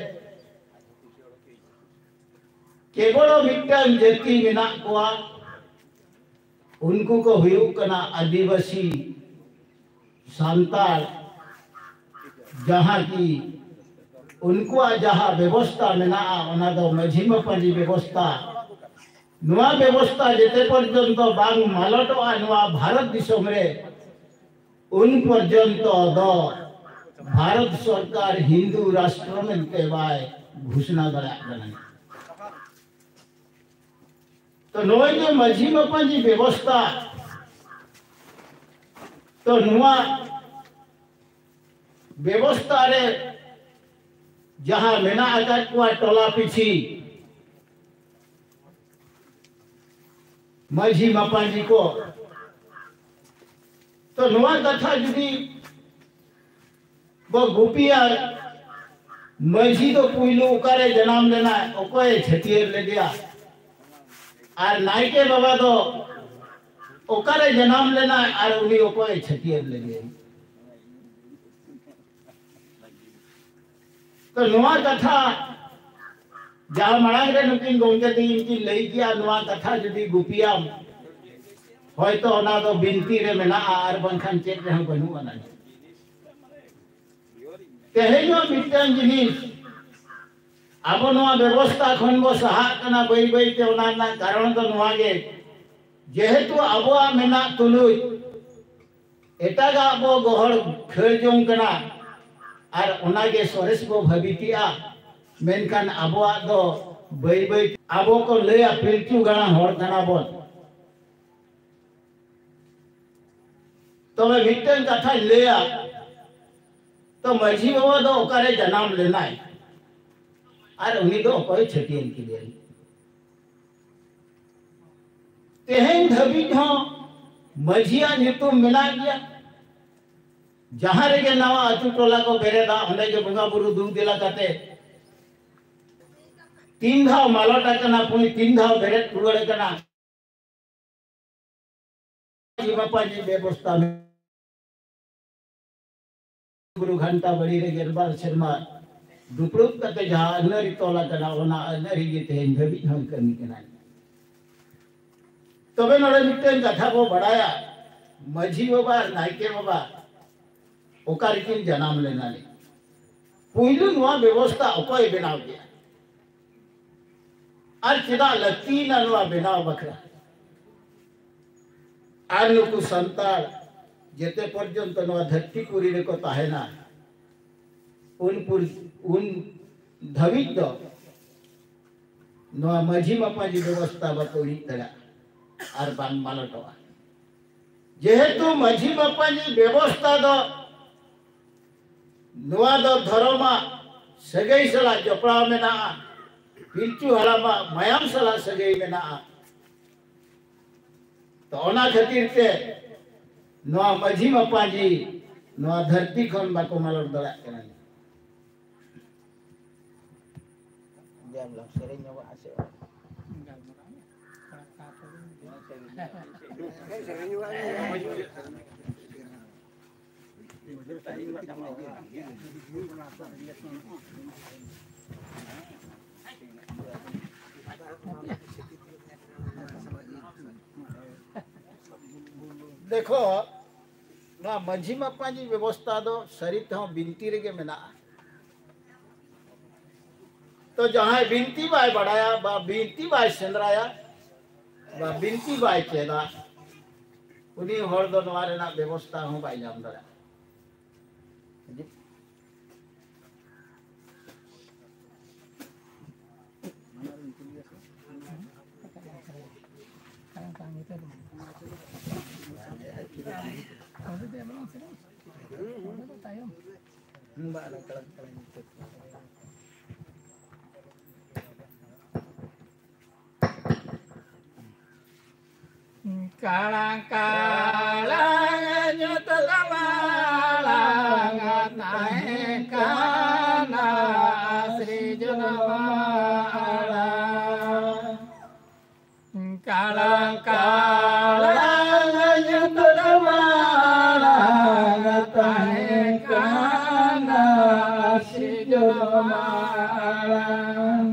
ᱠᱮᱵᱚᱞ ᱢᱤᱫᱴᱟᱝ ᱡᱟᱹᱛᱤ ᱢᱮᱱᱟᱜ ᱠᱚᱣᱟ, ᱩᱱᱠᱩ ᱠᱚ ᱦᱩᱭᱩᱜ ᱠᱟᱱᱟ ᱟᱹᱫᱤᱵᱟᱹᱥᱤ ᱥᱟᱱᱛᱟᱲ, ᱡᱟᱦᱟᱸ ᱠᱤ ᱩᱱᱠᱩᱣᱟᱜ ᱡᱟᱦᱟᱸ ᱵᱮᱵᱚᱥᱛᱟ ᱢᱮᱱᱟᱜᱼᱟ, ᱚᱱᱟ ᱫᱚ ᱢᱟᱹᱡᱷᱤ ᱢᱟᱯᱟᱡᱤ ᱵᱮᱵᱚᱥᱛᱟ᱾ ᱱᱚᱣᱟ ᱵᱮᱵᱚᱥᱛᱟ ᱡᱮᱛᱮ ᱯᱚᱨᱡᱚᱱᱛᱚ ᱵᱟᱝ ᱢᱟᱞᱚᱴᱚᱜᱼᱟ ᱱᱚᱣᱟ ᱵᱷᱟᱨᱚᱛ ᱫᱤᱥᱚᱢ ᱨᱮ, ᱩᱱ ᱯᱚᱨᱡᱚᱱᱛᱚ ᱫᱚ ᱵᱷᱟᱨᱚᱛ ᱥᱚᱨᱠᱟᱨ ᱦᱤᱱᱫᱩ ᱨᱟᱥᱴᱨᱚ ᱢᱮᱱᱛᱮ ᱵᱟᱭ ᱜᱷᱳᱥᱱᱟ ᱫᱟᱲᱮᱭᱟᱜ ᱠᱟᱱᱟ᱾ ᱛᱚ ᱱᱚᱜᱼᱚᱭ ᱡᱮ ᱢᱟᱹᱡᱷᱤ ᱢᱟᱯᱟᱡᱤ ᱵᱮᱵᱚᱥᱛᱟ, ᱛᱚ ᱱᱚᱣᱟ ᱵᱮᱵᱚᱥᱛᱟ ᱨᱮ ᱡᱟᱦᱟᱸ ᱢᱮᱱᱟᱜ ᱟᱠᱟᱫ ᱠᱚᱣᱟ ᱴᱚᱞᱟ ᱯᱤᱪᱷᱤ, ᱢᱟᱹᱡᱷᱤ ᱢᱟᱯᱟᱡᱷᱤ ᱠᱚ᱾ ᱛᱚ ᱱᱚᱣᱟ ᱠᱟᱛᱷᱟ ᱡᱩᱫᱤ ᱵᱚ ᱜᱩᱯᱤᱭᱟ, ᱢᱟᱹᱡᱷᱤ ᱫᱚ ᱯᱩᱭᱞᱩ ᱚᱠᱟᱨᱮ ᱡᱟᱱᱟᱢ ᱞᱮᱱᱟᱭ, ᱚᱠᱚᱭᱮ ᱪᱷᱟᱹᱴᱭᱟᱹᱨ ᱞᱮᱫᱮᱭᱟ? ᱟᱨ ᱱᱟᱭᱠᱮ ᱵᱟᱵᱟ ᱫᱚ ᱚᱠᱟᱨᱮ ᱡᱟᱱᱟᱢ ᱞᱮᱱᱟᱭ ᱟᱨ ᱩᱱᱤ ᱚᱠᱚᱭᱮ ᱪᱷᱟᱹᱴᱭᱟᱹᱨ ᱞᱮᱫᱮᱭᱟ? ᱛᱚ ᱱᱚᱣᱟ ᱠᱟᱛᱷᱟ ᱡᱟᱦᱟᱸ ᱢᱟᱲᱟᱝ ᱨᱮ ᱱᱩᱠᱤᱱ ᱜᱚᱢᱠᱮ ᱛᱤᱠᱤᱱ ᱠᱤᱱ ᱞᱟᱹᱭ ᱠᱮᱜᱼᱟ, ᱱᱚᱣᱟ ᱠᱟᱛᱷᱟ ᱡᱩᱫᱤ ᱜᱩᱯᱤᱭᱟᱢ, ᱦᱚᱭᱛᱚ ᱚᱱᱟ ᱫᱚ ᱵᱤᱱᱛᱤ ᱨᱮ ᱢᱮᱱᱟᱜᱼᱟ ᱟᱨ ᱵᱟᱝᱠᱷᱟᱱ ᱪᱮᱫ ᱨᱮᱦᱚᱸ ᱵᱟᱹᱱᱩᱜ ᱟᱱᱟ᱾ ᱛᱮᱦᱮᱧ ᱦᱚᱸ ᱢᱤᱫᱴᱟᱝ ᱡᱤᱱᱤᱥ ᱟᱵᱚ ᱱᱚᱣᱟ ᱵᱮᱵᱚᱥᱛᱟ ᱠᱷᱚᱱ ᱵᱚ ᱥᱟᱦᱟᱜ ᱠᱟᱱᱟ ᱵᱟᱹᱭ ᱵᱟᱹᱭ ᱛᱮ᱾ ᱚᱱᱟ ᱨᱮᱱᱟᱜ ᱠᱟᱨᱚᱱ ᱫᱚ ᱱᱚᱣᱟ ᱜᱮ, ᱡᱮᱦᱮᱛᱩ ᱟᱵᱚᱣᱟᱜ ᱢᱮᱱᱟᱜ ᱛᱩᱞᱩᱡ ᱮᱴᱟᱜᱟᱜ ᱵᱚ ᱜᱚᱦᱚᱲ ᱠᱷᱟᱹᱲ ᱡᱚᱝ ᱠᱟᱱᱟ ᱟᱨ ᱚᱱᱟᱜᱮ ᱥᱚᱨᱮᱥ ᱵᱚ ᱵᱷᱟᱹᱵᱤᱛᱮᱜᱼᱟ, ᱢᱮᱱᱠᱷᱟᱱ ᱟᱵᱚᱣᱟᱜ ᱫᱚ ᱵᱟᱹᱭ ᱵᱟᱹᱭ ᱟᱵᱚ ᱠᱚ ᱞᱟᱹᱭᱟ ᱯᱤᱞᱪᱩ ᱜᱟᱲᱟ ᱦᱚᱲ ᱠᱟᱱᱟ ᱵᱚᱱ᱾ ᱛᱚᱵᱮ ᱢᱤᱫᱴᱟᱝ ᱠᱟᱛᱷᱟᱧ ᱞᱟᱹᱭᱟ, ᱛᱚ ᱢᱟᱹᱡᱷᱤ ᱵᱟᱵᱟ ᱫᱚ ᱚᱠᱟᱨᱮ ᱡᱟᱱᱟᱢ ᱞᱮᱱᱟᱭ ᱟᱨ ᱩᱱᱤ ᱫᱚ ᱚᱠᱚᱭ ᱪᱷᱟᱹᱴᱭᱟᱹᱨ ᱠᱮᱫᱮᱭᱟ? ᱛᱮᱦᱮᱧ ᱫᱷᱟᱹᱵᱤᱡ ᱦᱚᱸ ᱢᱟᱹᱡᱷᱤᱭᱟᱜ ᱧᱩᱛᱩᱢ ᱢᱮᱱᱟᱜ ᱜᱮᱭᱟ᱾ ᱡᱟᱦᱟᱸ ᱨᱮᱜᱮ ᱱᱟᱣᱟ ᱟᱹᱛᱩ ᱴᱚᱞᱟ ᱠᱚ ᱵᱮᱨᱮᱫᱟ, ᱚᱸᱰᱮ ᱜᱮ ᱵᱚᱸᱜᱟ ᱵᱩᱨᱩ ᱫᱩᱜ ᱫᱮᱞᱟ ᱠᱟᱛᱮ ᱛᱤᱱ ᱫᱷᱟᱣ ᱢᱟᱞᱚᱴ ᱟᱠᱟᱱᱟ, ᱯᱩᱱ ᱛᱤᱱ ᱫᱷᱟᱣ ᱵᱮᱨᱮᱫ ᱨᱩᱣᱟᱹᱲ ᱟᱠᱟᱱᱟ᱾ ᱢᱟᱹᱡᱷᱤ ᱢᱟᱯᱟᱡᱷᱤ ᱵᱮᱵᱚᱥᱛᱷᱟ ᱢᱮ᱾ ᱜᱩᱨᱩ ᱜᱷᱟᱱᱴᱟ ᱵᱟᱲᱤ ᱨᱮ ᱜᱮᱞᱵᱟᱨ ᱥᱮᱨᱢᱟ ᱫᱩᱯᱲᱩᱵ ᱠᱟᱛᱮ ᱡᱟᱦᱟᱸ ᱟᱹᱱᱟᱹᱨᱤ ᱛᱚᱞ ᱟᱠᱟᱱᱟ, ᱚᱱᱟ ᱟᱹᱱᱟᱹᱨᱤ ᱜᱮ ᱛᱮᱦᱮᱧ ᱫᱷᱟᱹᱵᱤᱡ ᱦᱚᱸ ᱠᱟᱹᱢᱤ ᱠᱟᱱᱟ᱾ ᱛᱚᱵᱮ ᱱᱚᱰᱮ ᱢᱤᱫᱴᱮᱱ ᱠᱟᱛᱷᱟ ᱵᱚ ᱵᱟᱲᱟᱭᱟ, ᱢᱟᱹᱡᱷᱤ ᱵᱟᱵᱟ ᱟᱨ ᱱᱟᱭᱠᱮ ᱵᱟᱵᱟ ᱚᱠᱟ ᱨᱮᱠᱤᱱ ᱡᱟᱱᱟᱢ ᱞᱮᱱᱟ? ᱯᱩᱭᱞᱩ ᱱᱚᱣᱟ ᱵᱮᱵᱚᱥᱛᱷᱟ ᱚᱠᱚᱭ ᱵᱮᱱᱟᱣ ᱠᱮᱫᱟ? ᱟᱨ ᱪᱮᱫᱟᱜ ᱞᱟᱹᱠᱛᱤᱭᱮᱱᱟ ᱱᱚᱣᱟ ᱵᱮᱱᱟᱣ ᱵᱟᱠᱷᱨᱟ? ᱟᱨ ᱱᱩᱠᱩ ᱥᱟᱱᱛᱟᱲ ᱡᱮᱛᱮ ᱯᱚᱨᱡᱚᱱᱛᱚ ᱱᱚᱣᱟ ᱫᱷᱟᱹᱨᱛᱤ ᱯᱩᱨᱤ ᱨᱮᱠᱚ ᱛᱟᱦᱮᱱᱟ, ᱩᱱ ᱯᱩᱨ-, ᱩᱱ ᱫᱷᱟᱹᱵᱤᱡ ᱫᱚ ᱱᱚᱣᱟ ᱢᱟᱹᱡᱷᱤ ᱢᱟᱯᱟᱡᱷᱤ ᱵᱮᱵᱚᱥᱛᱷᱟ ᱵᱟᱠᱚ ᱤᱲᱤᱡ ᱫᱟᱲᱮᱭᱟᱜᱼᱟ ᱟᱨ ᱵᱟᱝ ᱢᱟᱞᱚᱴᱚᱜᱼᱟ᱾ ᱡᱮᱦᱮᱛᱩ ᱢᱟᱹᱡᱷᱤ ᱢᱟᱯᱟᱡᱷᱤ ᱵᱮᱵᱚᱥᱛᱷᱟ ᱫᱚ ᱱᱚᱣᱟ ᱫᱚ ᱫᱷᱚᱨᱚᱢᱟᱜ ᱥᱟᱹᱜᱟᱹᱭ ᱥᱟᱞᱟᱜ ᱡᱚᱯᱲᱟᱣ ᱢᱮᱱᱟᱜᱼᱟ, ᱯᱤᱞᱪᱩ ᱦᱟᱲᱟᱢᱟᱜ ᱢᱟᱭᱟᱢ ᱥᱟᱞᱟᱜ ᱥᱟᱹᱜᱟᱹᱭ ᱢᱮᱱᱟᱜᱼᱟ᱾ ᱛᱚ ᱚᱱᱟ ᱠᱷᱟᱹᱛᱤᱨ ᱛᱮ ᱱᱚᱣᱟ ᱢᱟᱹᱡᱷᱤ ᱢᱟᱯᱟᱡᱤ ᱱᱚᱣᱟ ᱫᱷᱟᱹᱨᱛᱤ ᱠᱷᱚᱱ ᱵᱟᱠᱚ ᱢᱟᱞᱚᱴ ᱫᱟᱲᱮᱭᱟᱜ ᱠᱟᱱᱟ᱾ ᱥᱮᱨᱮᱧ ᱧᱚᱜᱚᱜᱼᱟ ᱥᱮ? ᱫᱮᱠᱷᱚ, ᱱᱚᱣᱟ ᱢᱟᱹᱡᱷᱤ ᱢᱟᱯᱟᱡᱤ ᱵᱮᱵᱚᱥᱛᱷᱟ ᱫᱚ ᱥᱟᱹᱨᱤ ᱛᱮᱦᱚᱸ ᱵᱤᱱᱛᱤ ᱨᱮᱜᱮ ᱢᱮᱱᱟᱜᱼᱟ᱾ ᱛᱚ ᱡᱟᱦᱟᱸᱭ ᱵᱤᱱᱛᱤ ᱵᱟᱭ ᱵᱟᱲᱟᱭᱟ ᱵᱟ ᱵᱤᱱᱛᱤ ᱵᱟᱭ ᱥᱮᱸᱫᱽᱨᱟᱭᱟ ᱵᱟ ᱵᱤᱱᱛᱤ ᱵᱟᱭ ᱪᱮᱫᱟ, ᱩᱱᱤ ᱦᱚᱲ ᱫᱚ ᱱᱚᱣᱟ ᱨᱮᱱᱟᱜ ᱵᱮᱵᱚᱥᱛᱷᱟ ᱦᱚᱸ ᱵᱟᱭ ᱧᱟᱢ ᱫᱟᱲᱮᱭᱟᱜᱼᱟ᱾ ᱠᱟᱲᱟᱝ ᱠᱟᱲᱟᱝ ᱧᱩᱛ ᱫᱚ ᱢᱟᱲᱟᱝ ᱛᱟᱦᱮᱸ ᱠᱟᱱᱟ ᱥᱤᱨᱡᱚᱱ ᱢᱟᱲᱟᱝ᱾ ᱠᱟᱲᱟᱝ ᱠᱟᱲᱟᱝ ᱧᱩᱛ ᱫᱚ ᱢᱟᱲᱟᱝ ᱛᱟᱦᱮᱸ ᱠᱟᱱᱟ ᱥᱤᱨᱡᱚᱱ ᱢᱟᱲᱟᱝ᱾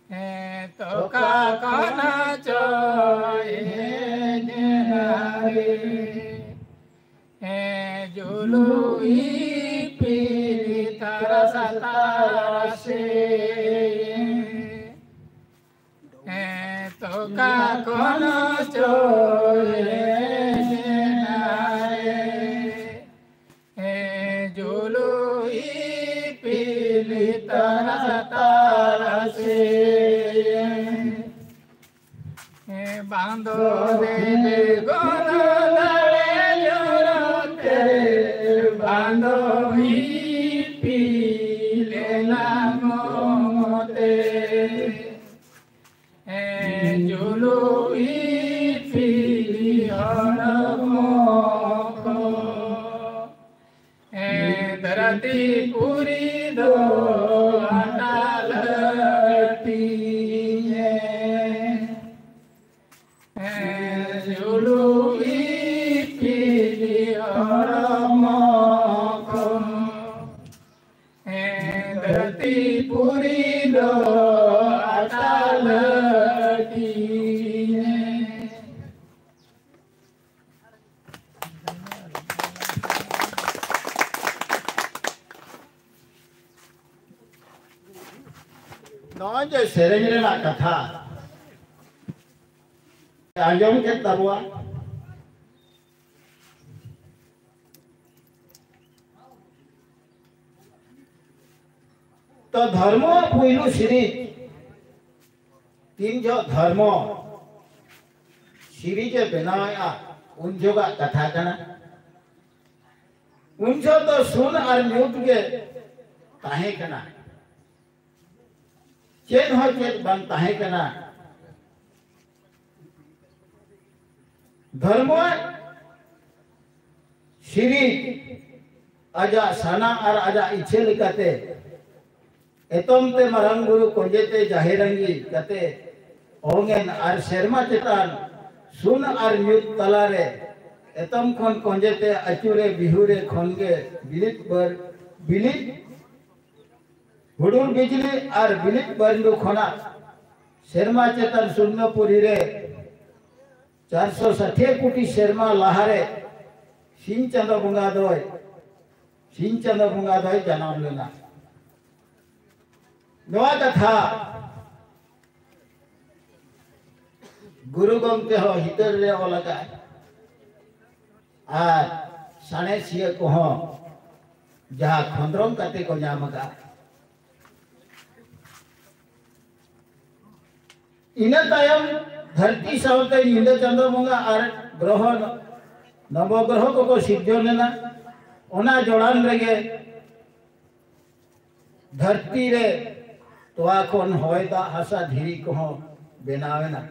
ᱦᱮᱸ, ᱛᱚᱠᱟ ᱠᱷᱚᱱ ᱪᱚᱭ ᱦᱮᱡ ᱮᱱᱟ ᱨᱮ᱾ ᱦᱮᱸ, ᱡᱩᱞᱩᱜ ᱤᱯᱤᱞ ᱛᱟᱨᱟᱥ ᱛᱟᱨᱟᱥ᱾ ᱦᱮᱸ, ᱛᱚᱠᱟ ᱠᱷᱚᱱ ᱪᱚᱭ ᱦᱮᱡ ᱮᱱᱟ ᱨᱮ᱾ ᱦᱮᱸ, ᱡᱩᱞᱩᱜ ᱤᱯᱤᱞ ᱛᱟᱨᱟᱥ ᱛᱟᱨᱟᱥ᱾ ᱦᱮᱸ, ᱵᱟᱝ ᱫᱚ ᱫᱮᱵᱮ ᱜᱚᱱᱚ ᱫᱟᱲᱮ ᱡᱚᱨᱚᱛᱮ, ᱵᱟᱝ ᱫᱚ ᱤᱯᱤᱞ ᱮᱱᱟ ᱢᱚᱛᱮ᱾ ᱦᱮᱸ, ᱡᱩᱞᱩᱜ ᱤᱯᱤᱞ ᱯᱩᱨᱤ ᱫᱚ ᱟᱴᱟᱞ ᱛᱤᱧᱮ᱾ ᱱᱚᱜᱼᱚᱭ ᱡᱮ ᱥᱮᱨᱮᱧ ᱨᱮᱱᱟᱜ ᱠᱟᱛᱷᱟ ᱟᱸᱡᱚᱢ ᱠᱮᱫ ᱛᱟᱵᱚᱣᱟ, ᱛᱚ ᱫᱷᱚᱨᱢᱚ ᱯᱩᱭᱞᱩ ᱥᱤᱨᱤᱡ ᱛᱤᱱ ᱡᱚᱦᱚᱜ ᱫᱷᱚᱨᱢᱚ ᱥᱤᱨᱤᱡ ᱮ ᱵᱮᱱᱟᱣᱮᱜᱼᱟ, ᱩᱱ ᱡᱚᱦᱚᱜᱟᱜ ᱠᱟᱛᱷᱟ ᱠᱟᱱᱟ᱾ ᱩᱱ ᱡᱚᱦᱚᱜ ᱫᱚ ᱥᱩᱱ ᱟᱨ ᱧᱩᱛ ᱜᱮ ᱛᱟᱦᱮᱸ ᱠᱟᱱᱟ, ᱪᱮᱫ ᱦᱚᱸ ᱪᱮᱫ ᱵᱟᱝ ᱛᱟᱦᱮᱸ ᱠᱟᱱᱟ᱾ ᱫᱷᱚᱨᱢᱚ ᱥᱤᱨᱤᱡ ᱟᱡᱟᱜ ᱥᱟᱱᱟ ᱟᱨ ᱟᱡᱟᱜ ᱤᱪᱪᱷᱟᱹ ᱞᱮᱠᱟᱛᱮ ᱮᱛᱚᱢ ᱛᱮ ᱢᱟᱨᱟᱝ ᱵᱩᱨᱩ, ᱠᱚᱸᱡᱮ ᱛᱮ ᱡᱟᱦᱮᱨ ᱟᱺᱜᱤ ᱠᱟᱛᱮ ᱚᱝ ᱮᱱ ᱟᱨ ᱥᱮᱨᱢᱟ ᱪᱮᱛᱟᱱ ᱥᱩᱱ ᱟᱨ ᱧᱩᱛ ᱛᱟᱞᱟᱨᱮ ᱮᱛᱚᱢ ᱠᱷᱚᱱ ᱠᱚᱸᱡᱮ ᱛᱮ ᱟᱹᱪᱩᱨᱮ ᱵᱤᱦᱩᱨᱮ ᱠᱷᱚᱱ ᱜᱮ ᱵᱤᱞᱤᱫ ᱵᱟᱹᱨ-, ᱵᱤᱞᱤᱫ ᱦᱩᱰᱩᱨ ᱵᱤᱡᱽᱞᱤ ᱟᱨ ᱵᱤᱞᱤᱫ ᱵᱟᱹᱨᱰᱩ ᱠᱷᱚᱱᱟᱜ ᱥᱮᱨᱢᱟ ᱪᱮᱛᱟᱱ ᱥᱩᱨᱱᱚᱯᱩᱨᱤ ᱨᱮ ᱪᱟᱨᱥᱚ ᱥᱟᱴᱷᱤᱭᱟᱹ ᱠᱳᱴᱤ ᱥᱮᱨᱢᱟ ᱞᱟᱦᱟᱨᱮ ᱥᱤᱧ ᱪᱟᱸᱫᱚ ᱵᱚᱸᱜᱟ ᱫᱚᱭ, ᱥᱤᱧ ᱪᱟᱸᱫᱚ ᱵᱚᱸᱜᱟ ᱫᱚᱭ ᱡᱟᱱᱟᱢ ᱞᱮᱱᱟ᱾ ᱱᱚᱣᱟ ᱠᱟᱛᱷᱟ ᱜᱩᱨᱩ ᱜᱚᱢᱠᱮ ᱦᱚᱸ ᱦᱤᱛᱟᱹᱞ ᱨᱮ ᱚᱞ ᱟᱠᱟᱫ ᱟᱨ ᱥᱟᱬᱮᱥᱤᱭᱟᱹ ᱠᱚᱦᱚᱸ ᱡᱟᱦᱟᱸ ᱠᱷᱚᱸᱫᱽᱨᱚᱝ ᱠᱟᱛᱮ ᱠᱚ ᱧᱟᱢ ᱟᱠᱟᱫ᱾ ᱤᱱᱟᱹ ᱛᱟᱭᱚᱢ ᱫᱷᱟᱹᱨᱛᱤ ᱥᱟᱶᱛᱮ ᱧᱤᱫᱟᱹ ᱪᱟᱸᱫᱚ ᱵᱚᱸᱜᱟ ᱟᱨ ᱜᱨᱚᱦᱚ, ᱱᱚᱵᱚᱜᱨᱚᱦᱚ ᱠᱚᱠᱚ ᱥᱤᱨᱡᱚᱱ ᱮᱱᱟ᱾ ᱚᱱᱟ ᱡᱚᱲᱟᱱ ᱨᱮᱜᱮ ᱫᱷᱟᱹᱨᱛᱤ ᱨᱮ ᱛᱚᱣᱟ ᱠᱷᱚᱱ ᱦᱚᱭ, ᱫᱟᱜ, ᱦᱟᱥᱟ, ᱫᱷᱤᱨᱤ ᱠᱚᱦᱚᱸ ᱵᱮᱱᱟᱣ ᱮᱱᱟ᱾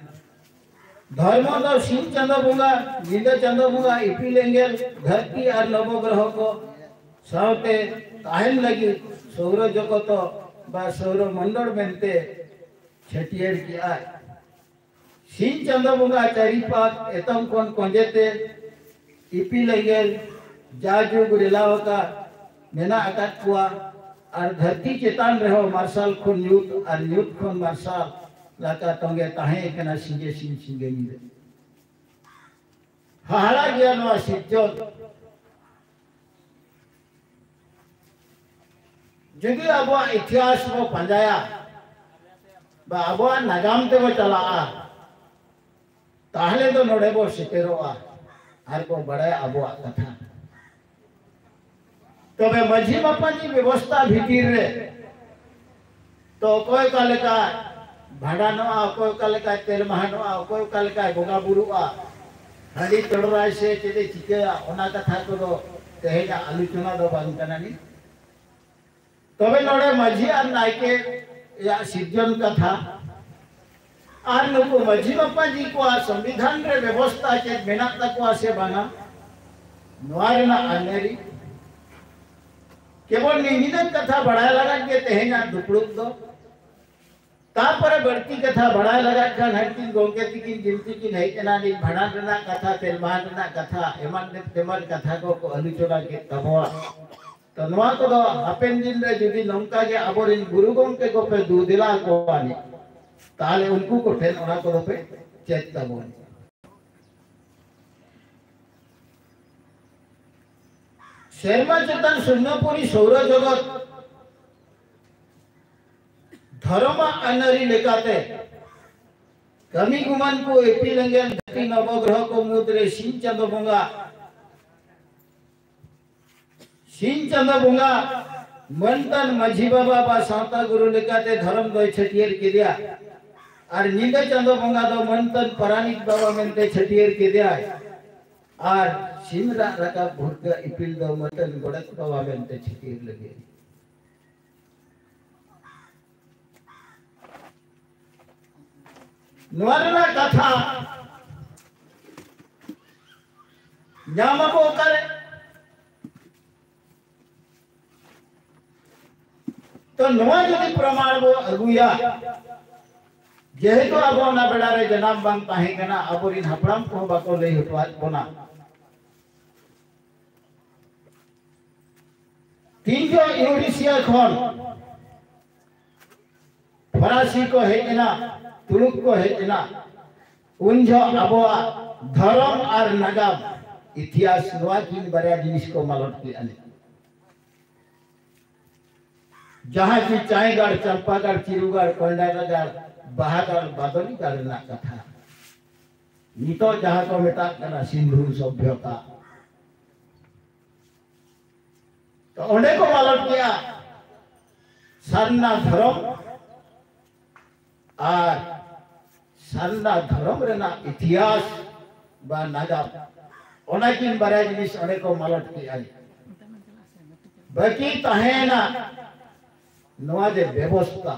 ᱫᱷᱚᱨᱢᱚ ᱫᱚ ᱥᱤᱧ ᱪᱟᱸᱫᱚ ᱵᱚᱸᱜᱟ, ᱧᱤᱫᱟᱹ ᱪᱟᱸᱫᱚ ᱵᱚᱸᱜᱟ, ᱤᱯᱤᱞ ᱮᱸᱜᱮᱞ, ᱫᱷᱟᱹᱨᱛᱤ ᱟᱨ ᱱᱚᱵᱚᱜᱨᱚᱦᱚ ᱠᱚ ᱥᱟᱶᱛᱮ ᱛᱟᱦᱮᱱ ᱞᱟᱹᱜᱤᱫ ᱥᱳᱣᱨᱚ ᱡᱚᱜᱚᱛ ᱵᱟ ᱥᱳᱣᱨᱚ ᱢᱚᱱᱰᱚᱞ ᱢᱮᱱᱛᱮ ᱪᱷᱟᱹᱴᱭᱟᱹᱨ ᱠᱮᱜᱼᱟᱭ᱾ ᱥᱤᱧ ᱪᱟᱸᱫᱚ ᱵᱚᱸᱜᱟ ᱪᱟᱹᱨᱤ ᱯᱟᱠ ᱮᱛᱚᱢ ᱠᱷᱚᱱ ᱠᱚᱸᱡᱮ ᱛᱮ ᱤᱯᱤᱞ ᱮᱸᱜᱮᱞ ᱡᱟ ᱡᱩᱜᱽ ᱨᱮᱞᱟᱣ ᱟᱠᱟᱫ ᱢᱮᱱᱟᱜ ᱟᱠᱟᱫ ᱠᱚᱣᱟ᱾ ᱟᱨ ᱫᱷᱟᱹᱨᱛᱤ ᱪᱮᱛᱟᱱ ᱨᱮᱦᱚᱸ ᱢᱟᱨᱥᱟᱞ ᱠᱷᱚᱱ ᱧᱩᱛ ᱟᱨ ᱧᱩᱛ ᱠᱷᱚᱱ ᱢᱟᱨᱥᱟᱞ ᱞᱮᱠᱟ ᱛᱚᱸᱜᱮ ᱛᱟᱦᱮᱸ ᱠᱟᱱᱟ ᱥᱤᱧ ᱥᱤᱧ ᱥᱤᱧ ᱧᱤᱫᱟᱹ᱾ ᱦᱟᱦᱟᱲᱟ ᱜᱮᱭᱟ ᱱᱚᱣᱟ ᱥᱤᱨᱡᱚᱱ᱾ ᱡᱩᱫᱤ ᱟᱵᱚᱣᱟᱜ ᱤᱛᱤᱦᱟᱥ ᱵᱚ ᱯᱟᱸᱡᱟᱭᱟ, ᱵᱟ ᱟᱵᱚᱣᱟᱜ ᱱᱟᱜᱟᱢ ᱛᱮᱵᱚ ᱪᱟᱞᱟᱜᱼᱟ, ᱛᱟᱦᱞᱮ ᱫᱚ ᱱᱚᱰᱮ ᱵᱚ ᱥᱮᱴᱮᱨᱚᱜᱼᱟ ᱟᱨ ᱵᱚ ᱵᱟᱲᱟᱭᱟ ᱟᱵᱚᱣᱟᱜ ᱠᱟᱛᱷᱟ᱾ ᱛᱚᱵᱮ ᱢᱟᱹᱡᱷᱤ ᱢᱟᱯᱟᱡᱤ ᱵᱮᱵᱚᱥᱛᱟ ᱵᱷᱤᱛᱤᱨ ᱨᱮ ᱛᱚ ᱚᱠᱚᱭ ᱚᱠᱟ ᱞᱮᱠᱟ ᱵᱷᱟᱸᱰᱟᱱᱚᱜᱼᱟ, ᱚᱠᱚᱭ ᱚᱠᱟ ᱞᱮᱠᱟ ᱛᱮᱞᱢᱟᱦᱟᱱᱚᱜᱼᱟ, ᱚᱠᱚᱭ ᱚᱠᱟ ᱞᱮᱠᱟᱭ ᱵᱚᱸᱜᱟ ᱵᱩᱨᱩᱜᱼᱟ, ᱦᱟᱺᱰᱤ ᱪᱚᱰᱚᱨᱟᱭ ᱥᱮ ᱪᱮᱫ ᱮ ᱪᱤᱠᱟᱹᱭᱟ, ᱚᱱᱟ ᱠᱟᱛᱷᱟ ᱠᱚᱫᱚ ᱛᱮᱦᱮᱧᱟᱜ ᱟᱞᱳᱪᱚᱱᱟ ᱫᱚ ᱵᱟᱝ ᱠᱟᱱᱟ ᱱᱤᱛ᱾ ᱛᱚᱵᱮ ᱱᱚᱰᱮ ᱢᱟᱹᱡᱷᱤ ᱟᱨ ᱱᱟᱭᱠᱮ ᱭᱟᱜ ᱥᱤᱨᱡᱚᱱ ᱠᱟᱛᱷᱟ ᱟᱨ ᱱᱩᱠᱩ ᱢᱟᱹᱡᱷᱤ ᱢᱟᱯᱟᱡᱤ ᱠᱚᱣᱟᱜ ᱥᱚᱝᱵᱤᱫᱷᱟᱱ ᱨᱮ ᱵᱮᱵᱚᱥᱛᱟ ᱪᱮᱫ ᱢᱮᱱᱟᱜ ᱛᱟᱠᱚᱣᱟ ᱥᱮ ᱵᱟᱝᱟ, ᱱᱚᱣᱟ ᱨᱮᱱᱟᱜ ᱟᱹᱱᱟᱹᱨᱤ ᱠᱮᱵᱚᱞ ᱱᱤᱡᱤᱨᱟᱜ ᱠᱟᱛᱷᱟ ᱵᱟᱲᱟᱭ ᱞᱟᱜᱟᱫ ᱜᱮ ᱛᱮᱦᱮᱧᱟᱜ ᱫᱩᱯᱲᱩᱵ ᱫᱚ᱾ ᱛᱟᱨᱯᱚᱨᱮ ᱵᱟᱹᱲᱛᱤ ᱠᱟᱛᱷᱟ ᱵᱟᱲᱟᱭ ᱞᱟᱜᱟᱫ ᱠᱷᱟᱱ ᱦᱟᱹᱱᱠᱤᱱ ᱜᱚᱢᱠᱮ ᱛᱤᱠᱤᱱ ᱡᱤᱱᱛᱤ ᱠᱤᱱ ᱦᱮᱡ ᱮᱱᱟ, ᱱᱤᱡ ᱵᱷᱟᱸᱰᱟᱱ ᱨᱮᱱᱟᱜ ᱠᱟᱛᱷᱟ, ᱛᱮᱞᱢᱟᱱ ᱨᱮᱱᱟᱜ ᱠᱟᱛᱷᱟ, ᱮᱢᱟᱱ ᱛᱮᱢᱟᱱ ᱠᱟᱛᱷᱟ ᱠᱚ ᱠᱚ ᱟᱞᱳᱪᱚᱱᱟ ᱠᱮᱫ ᱛᱟᱵᱚᱣᱟ᱾ ᱛᱚ ᱱᱚᱣᱟ ᱠᱚᱫᱚ ᱦᱟᱯᱮᱱ ᱫᱤᱱ ᱨᱮ ᱡᱩᱫᱤ ᱱᱚᱝᱠᱟ ᱜᱮ ᱟᱵᱚᱨᱮᱱ ᱜᱩᱨᱩ ᱜᱚᱢᱠᱮ ᱠᱚᱯᱮ ᱫᱩ ᱫᱮᱞᱟ ᱟᱠᱚᱣᱟ ᱱᱤᱡ, ᱛᱟᱦᱞᱮ ᱩᱱᱠᱩ ᱠᱚᱴᱷᱮᱱ ᱚᱱᱟ ᱠᱚᱫᱚ ᱯᱮ ᱪᱮᱫ ᱛᱟᱵᱚᱱ᱾ ᱥᱮᱨᱢᱟ ᱪᱮᱛᱟᱱ ᱥᱩᱨᱱᱚᱯᱩᱨᱤ ᱥᱳᱣᱨᱚ ᱡᱚᱜᱚᱛ ᱫᱷᱚᱨᱚᱢᱟᱜ ᱟᱹᱱᱟᱹᱨᱤ ᱞᱮᱠᱟᱛᱮ ᱠᱟᱹᱢᱤ ᱜᱩᱢᱟᱱ ᱠᱚ ᱤᱯᱤᱞ ᱮᱸᱜᱮᱞ ᱫᱷᱟᱹᱨᱛᱤ ᱱᱚᱵᱚᱜᱨᱚᱦᱚ ᱠᱚ ᱢᱩᱫᱽᱨᱮ ᱥᱤᱧ ᱪᱟᱸᱫᱚ ᱵᱚᱸᱜᱟ, ᱥᱤᱧ ᱪᱟᱸᱫᱚ ᱵᱚᱸᱜᱟ ᱢᱟᱹᱱ ᱛᱟᱱ ᱢᱟᱹᱡᱷᱤ ᱵᱟᱵᱟ ᱵᱟ ᱥᱟᱶᱛᱟ ᱜᱩᱨᱩ ᱞᱮᱠᱟᱛᱮ ᱫᱷᱚᱨᱚᱢ ᱫᱚᱭ ᱪᱷᱟᱹᱴᱭᱟᱹᱨ ᱠᱮᱫᱮᱭᱟ᱾ ᱟᱨ ᱧᱤᱫᱟᱹ ᱪᱟᱸᱫᱚ ᱵᱚᱸᱜᱟ ᱫᱚ ᱢᱟᱹᱱ ᱛᱟᱱ ᱯᱟᱨᱟᱱᱤᱠ ᱵᱟᱵᱟ ᱢᱮᱱᱛᱮ ᱪᱷᱟᱹᱴᱭᱟᱹᱨ ᱠᱮᱫᱮᱭᱟᱭ᱾ ᱟᱨ ᱥᱤᱢ ᱨᱟᱜ ᱨᱟᱠᱟᱵ ᱵᱷᱩᱨᱠᱟᱹ ᱤᱯᱤᱞ ᱫᱚ ᱢᱟᱹᱱ ᱛᱟᱱ ᱜᱚᱰᱮᱛ ᱵᱟᱵᱟ ᱢᱮᱱᱛᱮ ᱪᱷᱟᱹᱴᱭᱟᱹᱨ ᱞᱟᱹᱜᱤᱫ᱾ ᱱᱚᱣᱟ ᱨᱮᱱᱟᱜ ᱠᱟᱛᱷᱟ ᱧᱟᱢ ᱟᱵᱚ ᱚᱠᱟᱨᱮ? ᱛᱚ ᱱᱚᱣᱟ ᱡᱩᱫᱤ ᱯᱨᱚᱢᱟᱬ ᱵᱚ ᱟᱹᱜᱩᱭᱟ, ᱡᱮᱦᱮᱛᱩ ᱟᱵᱚ ᱚᱱᱟ ᱵᱮᱲᱟ ᱨᱮ ᱡᱟᱱᱟᱢ ᱵᱟᱝ ᱛᱟᱦᱮᱸ ᱠᱟᱱᱟ, ᱟᱵᱚᱨᱮᱱ ᱦᱟᱯᱲᱟᱢ ᱠᱚᱦᱚᱸ ᱵᱟᱠᱚ ᱞᱟᱹᱭ ᱦᱚᱴᱚᱣᱟᱫ ᱵᱚᱱᱟ᱾ ᱛᱤᱱ ᱡᱚᱦᱚᱜ ᱤᱭᱩᱨᱮᱥᱤᱭᱟ ᱠᱷᱚᱱ ᱯᱷᱚᱨᱟᱥᱤ ᱠᱚ ᱦᱮᱡ ᱮᱱᱟ, ᱛᱩᱲᱩᱠ ᱠᱚ ᱦᱮᱡ ᱮᱱᱟ, ᱩᱱ ᱡᱚᱦᱚᱜ ᱟᱵᱚᱣᱟᱜ ᱫᱷᱚᱨᱚᱢ ᱟᱨ ᱱᱟᱜᱟᱢ, ᱤᱛᱤᱦᱟᱥ, ᱱᱚᱣᱟ ᱠᱤᱱ ᱵᱟᱨᱭᱟ ᱡᱤᱱᱤᱥ ᱠᱚ ᱢᱟᱞᱚᱴ ᱠᱮᱫᱼᱟ᱾ ᱡᱟᱦᱟᱸ ᱠᱤ ᱪᱟᱭᱜᱟᱲ, ᱪᱟᱢᱯᱟᱜᱟᱲ, ᱪᱤᱨᱩᱜᱟᱲ, ᱠᱚᱭᱰᱟᱜᱟᱲ, ᱵᱟᱦᱟᱜᱟᱲ, ᱵᱟᱫᱚᱞᱤᱜᱟᱲ ᱨᱮᱱᱟᱜ ᱠᱟᱛᱷᱟ, ᱱᱤᱛᱚᱜ ᱡᱟᱦᱟᱸ ᱠᱚ ᱢᱮᱛᱟᱜ ᱠᱟᱱᱟ ᱥᱤᱱᱫᱷᱩ ᱥᱚᱵᱷᱭᱚᱛᱟ, ᱛᱚ ᱚᱸᱰᱮ ᱠᱚ ᱢᱟᱞᱚᱴ ᱠᱮᱜᱼᱟ ᱥᱟᱨᱱᱟ ᱫᱷᱚᱨᱚᱢ ᱟᱨ ᱥᱟᱨᱱᱟ ᱫᱷᱚᱨᱚᱢ ᱨᱮᱱᱟᱜ ᱤᱛᱤᱦᱟᱥ ᱵᱟ ᱱᱟᱜᱟᱢ, ᱚᱱᱟ ᱠᱤᱱ ᱵᱟᱨᱭᱟ ᱡᱤᱱᱤᱥ ᱚᱸᱰᱮ ᱠᱚ ᱢᱟᱞᱚᱴ ᱠᱮᱜᱼᱟ᱾ ᱵᱟᱹᱠᱤ ᱛᱟᱦᱮᱸᱭᱮᱱᱟ ᱱᱚᱣᱟ ᱡᱮ ᱵᱮᱵᱚᱥᱛᱟ,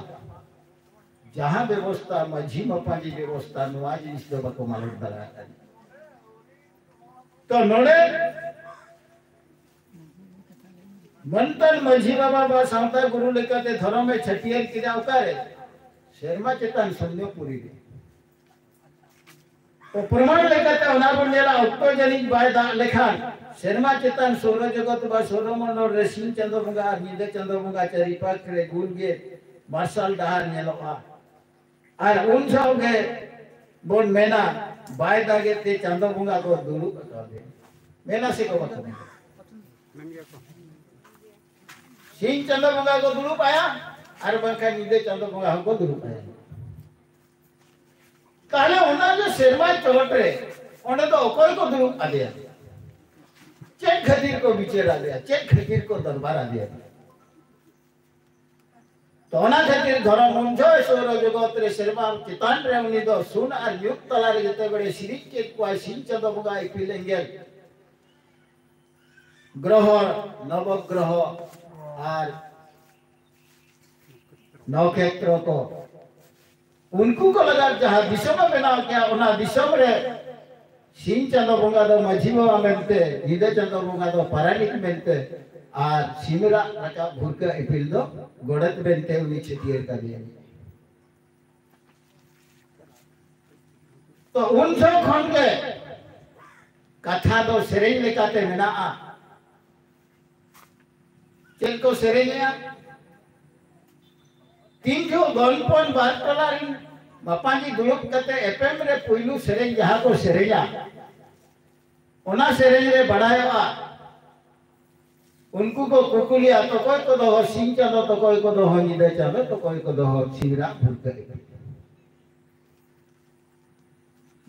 ᱡᱟᱦᱟᱸ ᱵᱮᱵᱚᱥᱛᱟ, ᱢᱟᱹᱡᱷᱤ ᱢᱟᱯᱟᱡᱤ ᱵᱮᱵᱚᱥᱛᱟ, ᱱᱚᱣᱟ ᱡᱤᱱᱤᱥ ᱫᱚ ᱵᱟᱠᱚ ᱢᱟᱞᱚᱴ ᱫᱟᱲᱮᱭᱟᱜ ᱠᱟᱱᱟ᱾ ᱛᱚ ᱱᱚᱰᱮ ᱢᱟᱹᱱᱛᱟᱱ ᱢᱟᱹᱡᱷᱤ ᱵᱟᱵᱟ ᱵᱟ ᱥᱟᱶᱛᱟ ᱜᱩᱨᱩ ᱞᱮᱠᱟᱛᱮ ᱫᱷᱚᱨᱚᱢ ᱮ ᱪᱷᱟᱹᱴᱭᱟᱹᱨ ᱠᱮᱫᱟ ᱚᱠᱟᱨᱮ? ᱥᱮᱨᱢᱟ ᱪᱮᱛᱟᱱ ᱥᱚᱭᱱᱚᱯᱩᱨᱤ ᱨᱮ᱾ ᱛᱚ ᱯᱨᱚᱢᱟᱱ ᱞᱮᱠᱟᱛᱮ ᱚᱱᱟ ᱵᱚᱱ ᱧᱮᱞᱟ, ᱚᱠᱛᱚ ᱡᱟᱹᱱᱤᱡ ᱵᱟᱭ ᱫᱟᱜ ᱞᱮᱠᱷᱟᱱ ᱥᱮᱨᱢᱟ ᱪᱮᱛᱟᱱ ᱥᱳᱨᱚ ᱡᱚᱜᱚᱛ ᱵᱟ ᱥᱳᱨᱚ ᱢᱚᱱᱰᱚᱞ ᱨᱮ ᱥᱤᱧ ᱪᱟᱸᱫᱚ ᱵᱚᱸᱜᱟ ᱟᱨ ᱧᱤᱫᱟᱹ ᱪᱟᱸᱫᱚ ᱵᱚᱸᱜᱟ ᱪᱟᱹᱨᱤ ᱯᱟᱠ ᱨᱮ ᱜᱩᱞ ᱜᱮ ᱢᱟᱨᱥᱟᱞ ᱰᱟᱦᱟᱨ ᱧᱮᱞᱚᱜᱼᱟ᱾ ᱟᱨ ᱩᱱ ᱡᱚᱦᱚᱜ ᱜᱮ ᱵᱚᱱ ᱢᱮᱱᱟ, ᱵᱟᱭ ᱫᱟᱜᱮᱫ ᱛᱮ ᱪᱟᱸᱫᱚ ᱵᱚᱸᱜᱟ ᱠᱚ ᱫᱩᱲᱩᱵ ᱟᱠᱟᱫᱮ᱾ ᱢᱮᱱᱟ ᱥᱮ ᱠᱚ ᱵᱟᱠᱚ ᱢᱮᱱᱟ? ᱥᱤᱧ ᱪᱟᱸᱫᱚ ᱵᱚᱸᱜᱟ ᱠᱚ ᱫᱩᱲᱩᱵ ᱟᱭᱟ, ᱟᱨ ᱵᱟᱝᱠᱷᱟᱱ ᱧᱤᱫᱟᱹ ᱪᱟᱸᱫᱚ ᱵᱚᱸᱜᱟ ᱦᱚᱸᱠᱚ ᱫᱩᱲᱩᱵ ᱟᱭᱟ᱾ ᱛᱟᱦᱞᱮ ᱚᱱᱟ ᱡᱮ ᱥᱮᱨᱢᱟ ᱪᱚᱴ ᱨᱮ, ᱚᱸᱰᱮ ᱫᱚ ᱚᱠᱚᱭ ᱠᱚ ᱫᱩᱲᱩᱵ ᱟᱫᱮᱭᱟ? ᱪᱮᱫ ᱠᱷᱟᱹᱛᱤᱨ ᱠᱚ ᱵᱤᱪᱟᱹᱨ ᱟᱫᱮᱭᱟ? ᱪᱮᱫ ᱠᱷᱟᱹᱛᱤᱨ ᱠᱚ ᱫᱚᱨᱵᱟᱨ ᱟᱫᱮᱭᱟ? ᱛᱚ ᱚᱱᱟ ᱠᱷᱟᱹᱛᱤᱨ ᱫᱷᱚᱨᱚᱢ ᱩᱱ ᱡᱚᱦᱚᱜ ᱥᱳᱨᱚ ᱡᱚᱜᱚᱛ ᱨᱮ ᱥᱮᱨᱢᱟ ᱪᱮᱛᱟᱱ ᱨᱮ ᱩᱱᱤ ᱫᱚ ᱥᱩᱱ ᱟᱨ ᱧᱩᱛ ᱛᱟᱞᱟ ᱨᱮ ᱡᱮᱛᱮ ᱵᱮᱲᱮ ᱥᱤᱨᱤᱡ ᱠᱮᱫ ᱠᱚᱣᱟᱭ ᱥᱤᱧ ᱪᱟᱸᱫᱚ ᱵᱚᱸᱜᱟ ᱤᱯᱤᱞ ᱮᱸᱜᱮᱞ ᱜᱨᱚᱦᱚ, ᱱᱚᱵᱚᱜᱨᱚᱦᱚ ᱟᱨ ᱱᱚᱠᱷᱮᱛᱨᱚ ᱠᱚ, ᱩᱱᱠᱩ ᱠᱚ ᱞᱟᱹᱜᱤᱫ ᱡᱟᱦᱟᱸ ᱫᱤᱥᱚᱢ ᱮ ᱵᱮᱱᱟᱣ ᱠᱮᱜᱼᱟ, ᱚᱱᱟ ᱫᱤᱥᱚᱢ ᱨᱮ ᱥᱤᱧ ᱪᱟᱸᱫᱚ ᱵᱚᱸᱜᱟ ᱫᱚ ᱢᱟᱹᱡᱷᱤ ᱵᱟᱵᱟ ᱢᱮᱱᱛᱮ, ᱧᱤᱫᱟᱹ ᱪᱟᱸᱫᱚ ᱵᱚᱸᱜᱟ ᱫᱚ ᱯᱟᱨᱟᱱᱤᱠ ᱢᱮᱱᱛᱮ, ᱟᱨ ᱥᱤᱢᱨᱟᱜ ᱨᱟᱠᱟᱵ ᱵᱷᱩᱨᱠᱟᱹ ᱤᱯᱤᱞ ᱫᱚ ᱜᱚᱰᱮᱛ ᱢᱮᱱᱛᱮ ᱩᱱᱤ ᱪᱷᱟᱹᱴᱭᱟᱹᱨ ᱠᱟᱫᱮᱭᱟ᱾ ᱛᱚ ᱩᱱ ᱡᱚᱦᱚᱜ ᱠᱷᱚᱱ ᱜᱮ ᱠᱟᱛᱷᱟ ᱫᱚ ᱥᱮᱨᱮᱧ ᱞᱮᱠᱟᱛᱮ ᱢᱮᱱᱟᱜᱼᱟ, ᱪᱮᱫ ᱠᱚ ᱥᱮᱨᱮᱧᱮᱜᱼᱟ? ᱛᱤᱱ ᱡᱚᱦᱚᱜ ᱜᱚᱞᱯᱚᱱ ᱵᱟᱨ ᱴᱚᱞᱟ ᱨᱤᱱ ᱢᱟᱯᱟᱧᱡᱤ ᱫᱩᱲᱩᱵ ᱠᱟᱛᱮ ᱮᱯᱮᱢ ᱨᱮ ᱯᱩᱭᱞᱩ ᱥᱮᱨᱮᱧ ᱡᱟᱦᱟᱸ ᱠᱚ ᱥᱮᱨᱮᱧᱟ, ᱚᱱᱟ ᱥᱮᱨᱮᱧ ᱨᱮ ᱵᱟᱲᱟᱭᱚᱜᱼᱟ, ᱩᱱᱠᱩ ᱠᱚ ᱠᱩᱠᱞᱤᱭᱟ, ᱛᱚᱠᱚᱭ ᱠᱚᱫᱚ ᱦᱚ ᱥᱤᱧ ᱪᱟᱸᱫᱚ, ᱛᱚᱠᱚᱭ ᱠᱚᱫᱚ ᱦᱚ ᱧᱤᱫᱟᱹ ᱪᱟᱸᱫᱚ, ᱛᱚᱠᱚᱭ ᱠᱚᱫᱚ ᱦᱚ ᱥᱤᱧ ᱨᱟᱜ ᱵᱷᱩᱨᱠᱟᱹᱜ ᱤᱯᱤᱞ᱾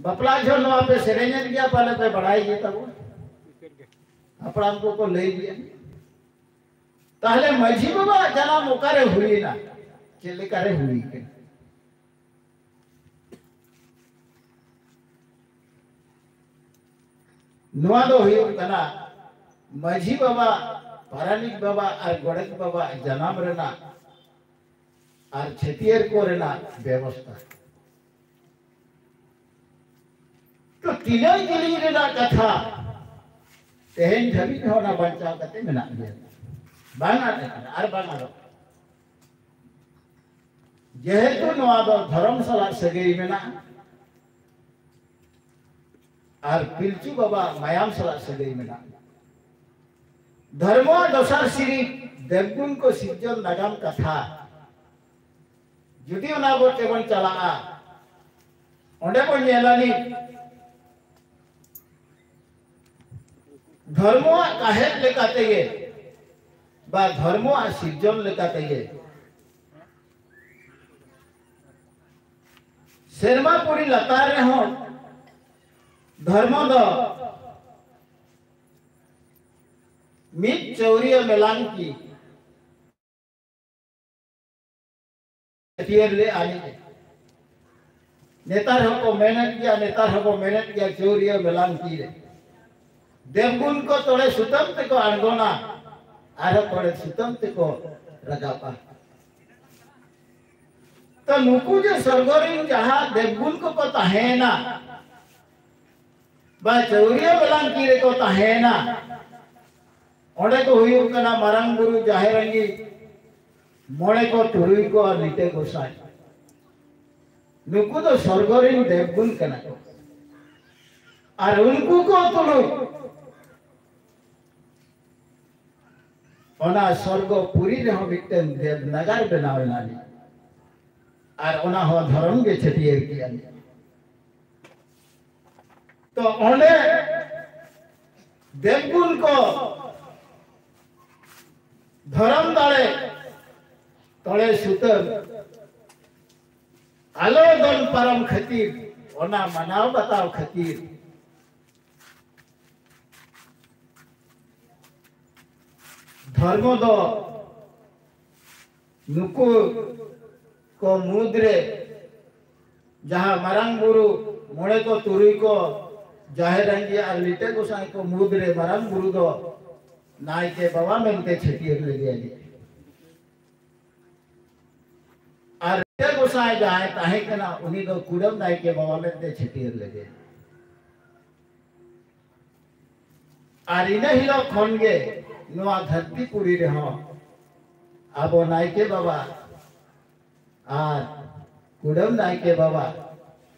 ᱵᱟᱯᱞᱟ ᱡᱚᱦᱚᱜ ᱱᱚᱣᱟ ᱯᱮ ᱥᱮᱨᱮᱧᱮᱫ ᱜᱮᱭᱟ, ᱯᱟᱞᱮ ᱯᱮ ᱵᱟᱲᱟᱭ ᱜᱮ ᱛᱟᱵᱚᱱ, ᱦᱟᱯᱲᱟᱢ ᱠᱚᱠᱚ ᱞᱟᱹᱭ ᱜᱮᱭᱟ᱾ ᱛᱟᱦᱞᱮ ᱢᱟᱹᱡᱷᱤ ᱵᱟᱵᱟᱣᱟᱜ ᱡᱟᱱᱟᱢ ᱚᱠᱟᱨᱮ ᱦᱩᱭᱮᱱᱟ, ᱪᱮᱫ ᱞᱮᱠᱟᱨᱮ ᱦᱩᱭ ᱠᱟᱱᱟ? ᱱᱚᱣᱟ ᱫᱚ ᱦᱩᱭᱩᱜ ᱠᱟᱱᱟ ᱢᱟᱹᱡᱷᱤ ᱵᱟᱵᱟ, ᱯᱟᱨᱟᱱᱤᱠ ᱵᱟᱵᱟ ᱟᱨ ᱜᱚᱰᱮᱛ ᱵᱟᱵᱟ ᱡᱟᱱᱟᱢ ᱨᱮᱱᱟᱜ ᱟᱨ ᱪᱷᱟᱹᱴᱭᱟᱹᱨ ᱠᱚ ᱨᱮᱱᱟᱜ ᱵᱮᱵᱚᱥᱛᱷᱟ᱾ ᱛᱚ ᱛᱤᱱᱟᱹᱜ ᱡᱤᱞᱤᱧ ᱨᱮᱱᱟᱜ ᱠᱟᱛᱷᱟ, ᱛᱮᱦᱮᱧ ᱫᱷᱟᱹᱵᱤᱡ ᱦᱚᱸ ᱚᱱᱟ ᱵᱟᱧᱪᱟᱣ ᱠᱟᱛᱮ ᱢᱮᱱᱟᱜ ᱜᱮᱭᱟ, ᱵᱟᱝ ᱟᱫ ᱟᱠᱟᱱᱟ ᱟᱨ ᱵᱟᱝ ᱟᱫᱚᱜ ᱠᱟᱱᱟ᱾ ᱡᱮᱦᱮᱛᱩ ᱱᱚᱣᱟ ᱫᱚ ᱫᱷᱚᱨᱚᱢ ᱥᱟᱞᱟᱜ ᱥᱟᱹᱜᱟᱹᱭ ᱢᱮᱱᱟᱜᱼᱟ ᱟᱨ ᱯᱤᱞᱪᱩ ᱵᱟᱵᱟ ᱢᱟᱭᱟᱢ ᱥᱟᱞᱟᱜ ᱥᱟᱹᱜᱟᱹᱭ ᱢᱮᱱᱟᱜᱼᱟ᱾ ᱫᱷᱚᱨᱢᱚ ᱫᱚᱥᱟᱨ ᱥᱤᱨᱤᱯ ᱫᱮᱵᱽᱜᱩᱱ ᱠᱚ ᱥᱤᱨᱡᱚᱱ ᱱᱟᱜᱟᱢ ᱠᱟᱛᱷᱟ ᱡᱩᱫᱤ ᱚᱱᱟ ᱵᱚ ᱛᱮᱵᱚᱱ ᱪᱟᱞᱟᱜᱼᱟ, ᱚᱸᱰᱮ ᱵᱚᱱ ᱧᱮᱞᱟ ᱱᱤᱛ ᱫᱷᱚᱨᱢᱚᱣᱟᱜ ᱠᱟᱦᱮᱫ ᱞᱮᱠᱟ ᱛᱮᱜᱮ ᱵᱟ ᱫᱷᱚᱨᱢᱚᱣᱟᱜ ᱥᱤᱨᱡᱚᱱ ᱞᱮᱠᱟ ᱛᱮᱜᱮ ᱥᱮᱨᱢᱟ ᱯᱩᱨᱤ ᱞᱟᱛᱟᱨ ᱨᱮᱦᱚᱸ ᱫᱷᱚᱨᱢᱚ ᱫᱚ ᱢᱤᱫ ᱪᱟᱹᱣᱨᱤᱭᱟᱹ ᱢᱮᱞᱟᱝ ᱠᱤ ᱪᱷᱟᱹᱴᱭᱟᱹᱨ ᱞᱮ ᱟᱹᱱᱤᱡ᱾ ᱱᱮᱛᱟᱨ ᱦᱚᱸᱠᱚ ᱢᱮᱱᱮᱫ ᱜᱮᱭᱟ, ᱱᱮᱛᱟᱨ ᱦᱚᱸᱠᱚ ᱢᱮᱱᱮᱫ ᱜᱮᱭᱟ, ᱪᱟᱹᱣᱨᱤᱭᱟᱹ ᱢᱮᱞᱟᱝ ᱛᱤᱨᱮ᱾ ᱫᱮᱵᱽᱜᱩᱱ ᱠᱚ ᱛᱚᱲᱮ ᱥᱩᱛᱟᱹᱢ ᱛᱮᱠᱚ ᱟᱬᱜᱚᱱᱟ, ᱟᱨᱦᱚᱸ ᱛᱚᱲᱮ ᱥᱩᱛᱟᱹᱢ ᱛᱮᱠᱚ ᱨᱟᱠᱟᱵᱼᱟ᱾ ᱛᱚ ᱱᱩᱠᱩ ᱡᱮ ᱥᱚᱨᱜᱚ ᱨᱤᱱ ᱡᱟᱦᱟᱸ ᱫᱮᱵᱽᱜᱩᱱ ᱠᱚᱠᱚ ᱛᱟᱦᱮᱸᱭᱮᱱᱟ, ᱵᱟ ᱪᱟᱹᱣᱨᱤᱭᱟᱹ ᱢᱮᱞᱟᱝ ᱛᱤᱨᱮᱠᱚ ᱛᱟᱦᱮᱸᱭᱮᱱᱟ, ᱚᱸᱰᱮ ᱠᱚ ᱦᱩᱭᱩᱜ ᱠᱟᱱᱟ ᱢᱟᱨᱟᱝ ᱵᱩᱨᱩ, ᱡᱟᱦᱮᱨ ᱟᱸᱜᱤ, ᱢᱚᱬᱮ ᱠᱚ, ᱛᱩᱨᱩᱭ ᱠᱚ ᱟᱨ ᱞᱤᱴᱟᱹ ᱜᱚᱸᱥᱟᱭ᱾ ᱱᱩᱠᱩ ᱫᱚ ᱥᱚᱨᱜᱚ ᱨᱤᱱ ᱫᱮᱵᱽᱜᱩᱱ ᱠᱟᱱᱟ ᱠᱚ᱾ ᱟᱨ ᱩᱱᱠᱩ ᱠᱚ ᱛᱩᱞᱩᱡ ᱚᱱᱟ ᱥᱚᱨᱜᱚ ᱯᱩᱨᱤ ᱨᱮᱦᱚᱸ ᱢᱤᱫᱴᱮᱱ ᱫᱮᱵᱽᱱᱟᱜᱟᱨ ᱵᱮᱱᱟᱣ ᱮᱱᱟ ᱱᱤᱡ᱾ ᱟᱨ ᱚᱱᱟ ᱦᱚᱸ ᱫᱷᱚᱨᱚᱢ ᱜᱮ ᱪᱷᱟᱹᱴᱭᱟᱹᱨ ᱠᱮᱜᱼᱟ ᱱᱤᱡ᱾ ᱛᱚ ᱚᱸᱰᱮ ᱫᱮᱵᱽᱜᱩᱱ ᱠᱚ ᱫᱷᱚᱨᱚᱢ ᱫᱟᱲᱮ ᱛᱚᱲᱮ ᱥᱩᱛᱟᱹᱢ ᱟᱞᱚ ᱫᱚᱱ ᱯᱟᱨᱚᱢ ᱠᱷᱟᱹᱛᱤᱨ, ᱚᱱᱟ ᱢᱟᱱᱟᱣ ᱵᱟᱛᱟᱣ ᱠᱷᱟᱹᱛᱤᱨ ᱫᱷᱚᱨᱢᱚ ᱫᱚ ᱱᱩᱠᱩ ᱠᱚ ᱢᱩᱫᱽᱨᱮ ᱡᱟᱦᱟᱸ ᱢᱟᱨᱟᱝ ᱵᱩᱨᱩ, ᱢᱚᱬᱮ ᱠᱚ ᱛᱩᱨᱩᱭ ᱠᱚ, ᱡᱟᱦᱮᱨ ᱟᱺᱜᱤ ᱟᱨ ᱞᱤᱴᱟᱹ ᱜᱚᱸᱥᱟᱭ ᱠᱚ ᱢᱩᱫᱽᱨᱮ ᱢᱟᱨᱟᱝ ᱵᱩᱨᱩ ᱫᱚ ᱱᱟᱭᱠᱮ ᱵᱟᱵᱟ ᱢᱮᱱᱛᱮ ᱪᱷᱟᱹᱴᱭᱟᱹᱨ ᱞᱮᱫᱮᱭᱟ᱾ ᱟᱨ ᱞᱤᱴᱟᱹ ᱜᱚᱸᱥᱟᱭ ᱡᱟᱦᱟᱸᱭ ᱛᱟᱦᱮᱸ ᱠᱟᱱᱟ, ᱩᱱᱤ ᱫᱚ ᱠᱩᱰᱟᱹᱢ ᱱᱟᱭᱠᱮ ᱵᱟᱵᱟ ᱢᱮᱱᱛᱮ ᱪᱷᱟᱹᱴᱭᱟᱹᱨ ᱞᱮᱫᱮᱭᱟ᱾ ᱟᱨ ᱤᱱᱟᱹ ᱦᱤᱞᱳᱜ ᱠᱷᱚᱱ ᱜᱮ ᱱᱚᱣᱟ ᱫᱷᱟᱹᱨᱛᱤ ᱯᱩᱨᱤ ᱨᱮᱦᱚᱸ ᱟᱵᱚ ᱱᱟᱭᱠᱮ ᱵᱟᱵᱟ ᱟᱨ ᱠᱩᱰᱟᱹᱢ ᱱᱟᱭᱠᱮ ᱵᱟᱵᱟ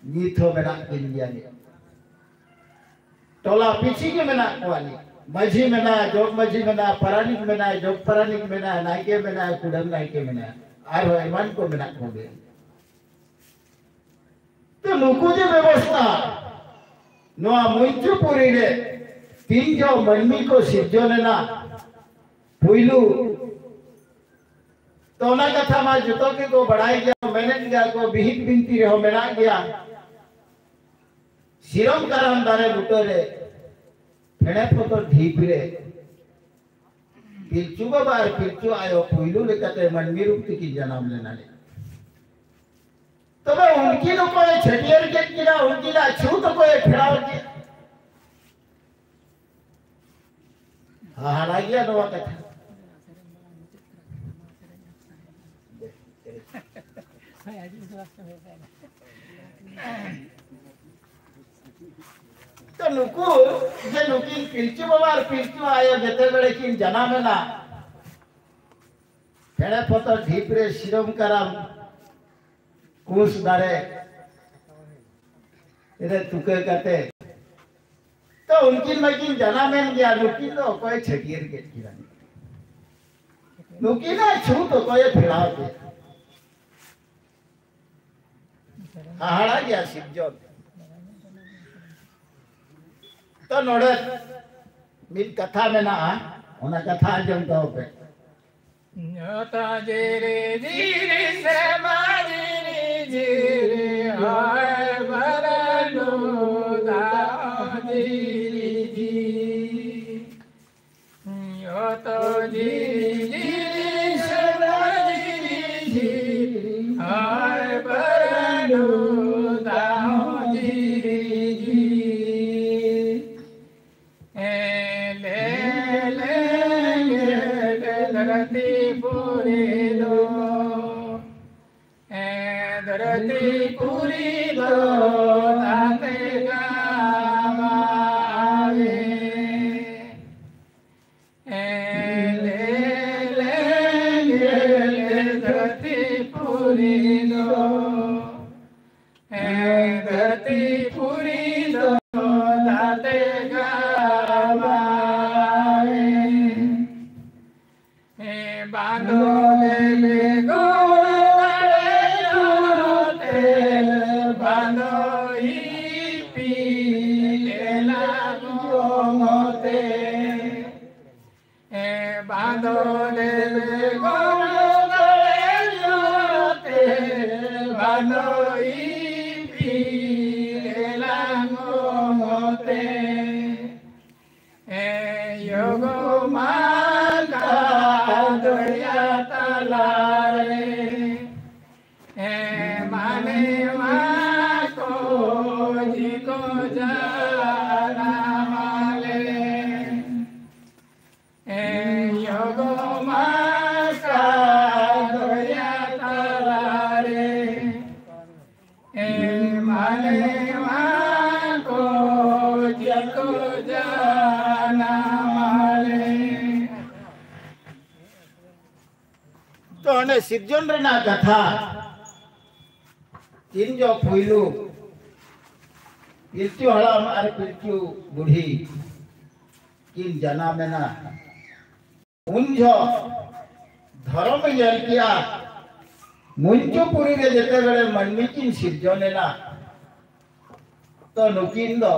ᱱᱤᱛ ᱦᱚᱸ ᱢᱮᱱᱟᱜ ᱠᱤᱱ ᱜᱮᱭᱟ᱾ ᱴᱚᱞᱟ ᱯᱤᱪᱷᱤ ᱜᱮ ᱢᱮᱱᱟᱜ ᱠᱚᱣᱟ ᱱᱤᱛ᱾ ᱢᱟᱹᱡᱷᱤ ᱢᱮᱱᱟᱭᱟ, ᱡᱚᱜᱽ ᱢᱟᱹᱡᱷᱤ ᱢᱮᱱᱟᱭᱟ, ᱯᱟᱨᱟᱱᱤᱠ ᱢᱮᱱᱟᱭᱟ, ᱡᱚᱜᱽ ᱯᱟᱨᱟᱱᱤᱠ ᱢᱮᱱᱟᱭᱟ, ᱱᱟᱭᱠᱮ ᱢᱮᱱᱟᱭᱟ, ᱠᱩᱰᱟᱹᱢ ᱱᱟᱭᱠᱮ ᱢᱮᱱᱟᱭᱟ, ᱟᱨᱦᱚᱸ ᱮᱢᱟᱱ ᱠᱚ ᱢᱮᱱᱟᱜ ᱠᱚᱜᱮᱭᱟ᱾ ᱛᱚ ᱱᱩᱠᱩ ᱡᱮ ᱵᱮᱵᱚᱥᱛᱷᱟ, ᱱᱚᱣᱟ ᱢᱚᱧᱪᱚᱯᱩᱨᱤ ᱨᱮ ᱛᱤᱱ ᱡᱚ ᱢᱟᱹᱱᱢᱤ ᱠᱚ ᱥᱤᱨᱡᱚᱱ ᱮᱱᱟ, ᱯᱩᱭᱞᱩ, ᱛᱚ ᱚᱱᱟ ᱠᱟᱛᱷᱟ ᱢᱟ ᱡᱚᱛᱚ ᱜᱮᱠᱚ ᱵᱟᱲᱟᱭ ᱜᱮᱭᱟ, ᱢᱮᱱᱮᱫ ᱜᱮᱭᱟ ᱠᱚ, ᱵᱤᱦᱤᱫ ᱵᱤᱱᱛᱤ ᱨᱮᱦᱚᱸ ᱢᱮᱱᱟᱜ ᱜᱮᱭᱟ᱾ ᱥᱤᱨᱚᱢ ᱠᱟᱨᱟᱢ ᱫᱟᱨᱮ ᱵᱩᱴᱟᱹ ᱨᱮ, ᱯᱷᱮᱲᱮ ᱯᱚᱛᱚᱨ ᱰᱷᱤᱯ ᱨᱮ ᱯᱤᱞᱪᱩ ᱵᱟᱵᱟ ᱟᱨ ᱯᱤᱞᱪᱩ ᱟᱭᱳ ᱯᱩᱭᱞᱩ ᱞᱮᱠᱟᱛᱮ ᱢᱟᱹᱱᱢᱤ ᱨᱩᱯ ᱛᱮᱠᱤᱱ ᱡᱟᱱᱟᱢ ᱞᱮᱱᱟ᱾ ᱛᱚᱵᱮ ᱩᱱᱠᱤᱱ ᱚᱠᱚᱭᱮ ᱪᱷᱟᱹᱴᱭᱟᱹᱨ ᱠᱮᱫ ᱠᱤᱱᱟ, ᱩᱱᱠᱤᱱᱟᱜ ᱪᱷᱩᱛ ᱚᱠᱚᱭᱮ ᱯᱷᱮᱲᱟᱣ ᱠᱮᱫ? ᱦᱟᱦᱟᱲᱟ ᱜᱮᱭᱟ ᱱᱚᱣᱟ ᱠᱟᱛᱷᱟ᱾ ᱛᱚ ᱱᱩᱠᱩ ᱡᱮ ᱱᱩᱠᱤᱱ ᱯᱤᱞᱪᱩ ᱵᱟᱵᱟ ᱟᱨ ᱯᱤᱞᱪᱩ ᱟᱭᱳ ᱡᱮᱛᱮ ᱵᱮᱲᱮ ᱠᱤᱱ ᱡᱟᱱᱟᱢ ᱮᱱᱟ, ᱯᱷᱮᱲᱮ ᱯᱚᱛᱚᱨ ᱰᱷᱤᱯ ᱨᱮ ᱥᱤᱨᱚᱢ ᱠᱟᱨᱟᱢ ᱠᱩᱥ ᱫᱟᱨᱮ ᱨᱮ ᱛᱩᱠᱟᱹ ᱠᱟᱛᱮ, ᱛᱚ ᱩᱱᱠᱤᱱ ᱢᱟᱠᱤᱱ ᱡᱟᱱᱟᱢᱮᱱ ᱜᱮᱭᱟ, ᱱᱩᱠᱤᱱ ᱫᱚ ᱚᱠᱚᱭ ᱪᱷᱟᱹᱴᱭᱟᱹᱨ ᱠᱮᱫ ᱠᱤᱱᱟ? ᱱᱩᱠᱤᱱᱟᱜ ᱪᱷᱩᱛ ᱚᱠᱚᱭᱮ ᱯᱷᱮᱲᱟᱣ ᱠᱮᱫ? ᱦᱟᱦᱟᱲᱟ ᱜᱮᱭᱟ ᱥᱤᱨᱡᱚᱱ᱾ ᱛᱚ ᱱᱚᱰᱮ ᱢᱤᱫ ᱠᱟᱛᱷᱟ ᱢᱮᱱᱟᱜᱼᱟ, ᱚᱱᱟ ᱠᱟᱛᱷᱟ ᱟᱸᱡᱚᱢ ᱛᱟᱵᱚ ᱯᱮ᱾ ᱡᱚᱛᱚ ᱡᱤᱨᱤ ᱡᱤᱨᱤ ᱥᱮᱨᱢᱟ ᱡᱤᱨᱤ ᱡᱤᱨᱤ ᱦᱚᱭ ᱵᱟᱨᱟᱱᱰᱩ ᱫᱟᱜ ᱡᱤᱨᱤ ᱡᱤᱨᱤ᱾ ᱡᱚᱛᱚ ᱡᱤᱨᱤ ᱡᱤᱨᱤ ᱥᱮᱨᱢᱟ ᱡᱤᱨᱤ ᱡᱤᱨᱤ ᱦᱚᱭ ᱵᱟᱨᱟᱱᱰᱩ ᱫᱟᱜ ᱡᱤᱨᱤ ᱡᱤᱨᱤ᱾ ᱮ ᱞᱮ ᱞᱮ ᱞᱮ ᱞᱮ ᱫᱷᱟᱹᱨᱛᱤ ᱯᱩᱨᱤ ᱫᱚ, ᱮ ᱫᱷᱟᱹᱨᱛᱤ ᱯᱩᱨᱤ ᱫᱚ ᱫᱟᱜ ᱛᱮ ᱜᱟᱵᱟᱣᱮ᱾ ᱮ ᱞᱮ ᱞᱮ ᱞᱮ ᱞᱮ ᱫᱷᱟᱹᱨᱛᱤ ᱯᱩᱨᱤ ᱫᱚ, ᱮ ᱫᱷᱟᱹᱨᱛᱤ ᱯᱩᱨᱤ ᱫᱚ ᱫᱟᱜ ᱛᱮ ᱜᱟᱵᱟᱣᱮ᱾ ᱮ ᱵᱟᱸᱫᱚ ᱞᱮ ᱞᱮ ᱜᱚᱲ ᱫᱟᱲᱮ ᱡᱚᱨᱚᱛᱮ, ᱵᱟᱸᱫᱚ ᱤᱯᱤᱞ ᱮᱞᱟᱝ ᱜᱚᱢᱚᱛᱮ᱾ ᱮ ᱵᱟᱸᱫᱚ ᱞᱮ ᱞᱮ ᱜᱚᱲ ᱫᱟᱲᱮ ᱡᱚᱨᱚᱛᱮ, ᱵᱟᱸᱫᱚ ᱤᱯᱤᱞ ᱮᱞᱟᱝ ᱜᱚᱢᱚᱛᱮ᱾ ᱮ ᱭᱳᱜᱚ ᱢᱟ ᱫᱚᱨᱭᱟ ᱛᱟᱞᱟᱨᱮ, ᱮ ᱢᱟᱱᱮ ᱢᱟ ᱠᱚ ᱡᱤᱠᱚ ᱡᱟᱱᱟᱢᱟᱞᱮ᱾ ᱮ ᱭᱳᱜᱚ ᱢᱟ ᱫᱚᱨᱭᱟ ᱛᱟᱞᱟᱨᱮ, ᱮ ᱢᱟᱱᱮ ᱢᱟ ᱠᱚ ᱡᱤᱠᱚ ᱡᱟᱱᱟᱢᱟᱞᱮ᱾ ᱛᱚ, ᱚᱱᱮ ᱥᱤᱨᱡᱚᱱ ᱨᱮᱱᱟᱜ ᱠᱟᱛᱷᱟ ᱛᱤᱱ ᱡᱚ ᱯᱩᱭᱞᱩ ᱯᱤᱞᱪᱩ ᱦᱟᱲᱟᱢ ᱟᱨ ᱯᱤᱞᱪᱩ ᱵᱩᱲᱦᱤ ᱠᱤᱱ ᱡᱟᱱᱟᱢ ᱮᱱᱟ, ᱩᱱ ᱡᱚᱦᱚᱜ ᱫᱷᱚᱨᱚᱢ ᱮ ᱧᱮᱞ ᱠᱮᱜᱼᱟ᱾ ᱢᱚᱧᱪᱚᱯᱩᱨᱤ ᱨᱮ ᱡᱮᱛᱮ ᱵᱮᱲᱮ ᱢᱟᱹᱱᱢᱤ ᱠᱤᱱ ᱥᱤᱨᱡᱚᱱ ᱮᱱᱟ, ᱛᱚ ᱱᱩᱠᱤᱱ ᱫᱚ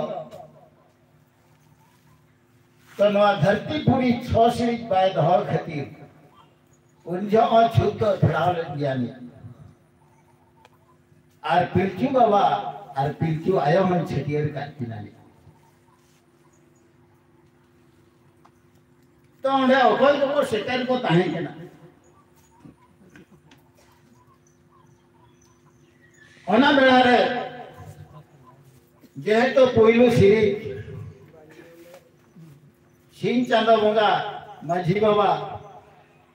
ᱛᱚ ᱱᱚᱣᱟ ᱫᱷᱟᱹᱨᱛᱤ ᱯᱩᱨᱤ ᱪᱷᱚ ᱥᱤᱬᱤᱡ ᱵᱟᱭ ᱫᱚᱦᱚ ᱠᱷᱟᱹᱛᱤᱨ ᱩᱱ ᱡᱚᱦᱚᱜ ᱦᱚᱸ ᱪᱷᱩᱛ ᱫᱚ ᱯᱷᱮᱲᱟᱣ ᱞᱮᱫ ᱜᱮᱭᱟ ᱱᱤᱡ᱾ ᱟᱨ ᱯᱤᱞᱪᱩ ᱵᱟᱵᱟ ᱟᱨ ᱯᱤᱞᱪᱩ ᱟᱭᱳ ᱦᱚᱸ ᱪᱷᱟᱹᱴᱭᱟᱹᱨ ᱠᱟᱫ ᱠᱤᱱᱟ ᱱᱤᱡ᱾ ᱛᱚ ᱚᱸᱰᱮ ᱚᱠᱚᱭ ᱠᱚᱠᱚ ᱥᱮᱴᱮᱨ ᱠᱚ ᱛᱟᱦᱮᱸ ᱠᱟᱱᱟ? ᱚᱱᱟ ᱵᱮᱲᱟ ᱨᱮ ᱡᱮᱦᱮᱛᱩ ᱯᱩᱭᱞᱩ ᱥᱤᱨᱤᱡ ᱥᱤᱧ ᱪᱟᱸᱫᱚ ᱵᱚᱸᱜᱟ, ᱢᱟᱹᱡᱷᱤ ᱵᱟᱵᱟ,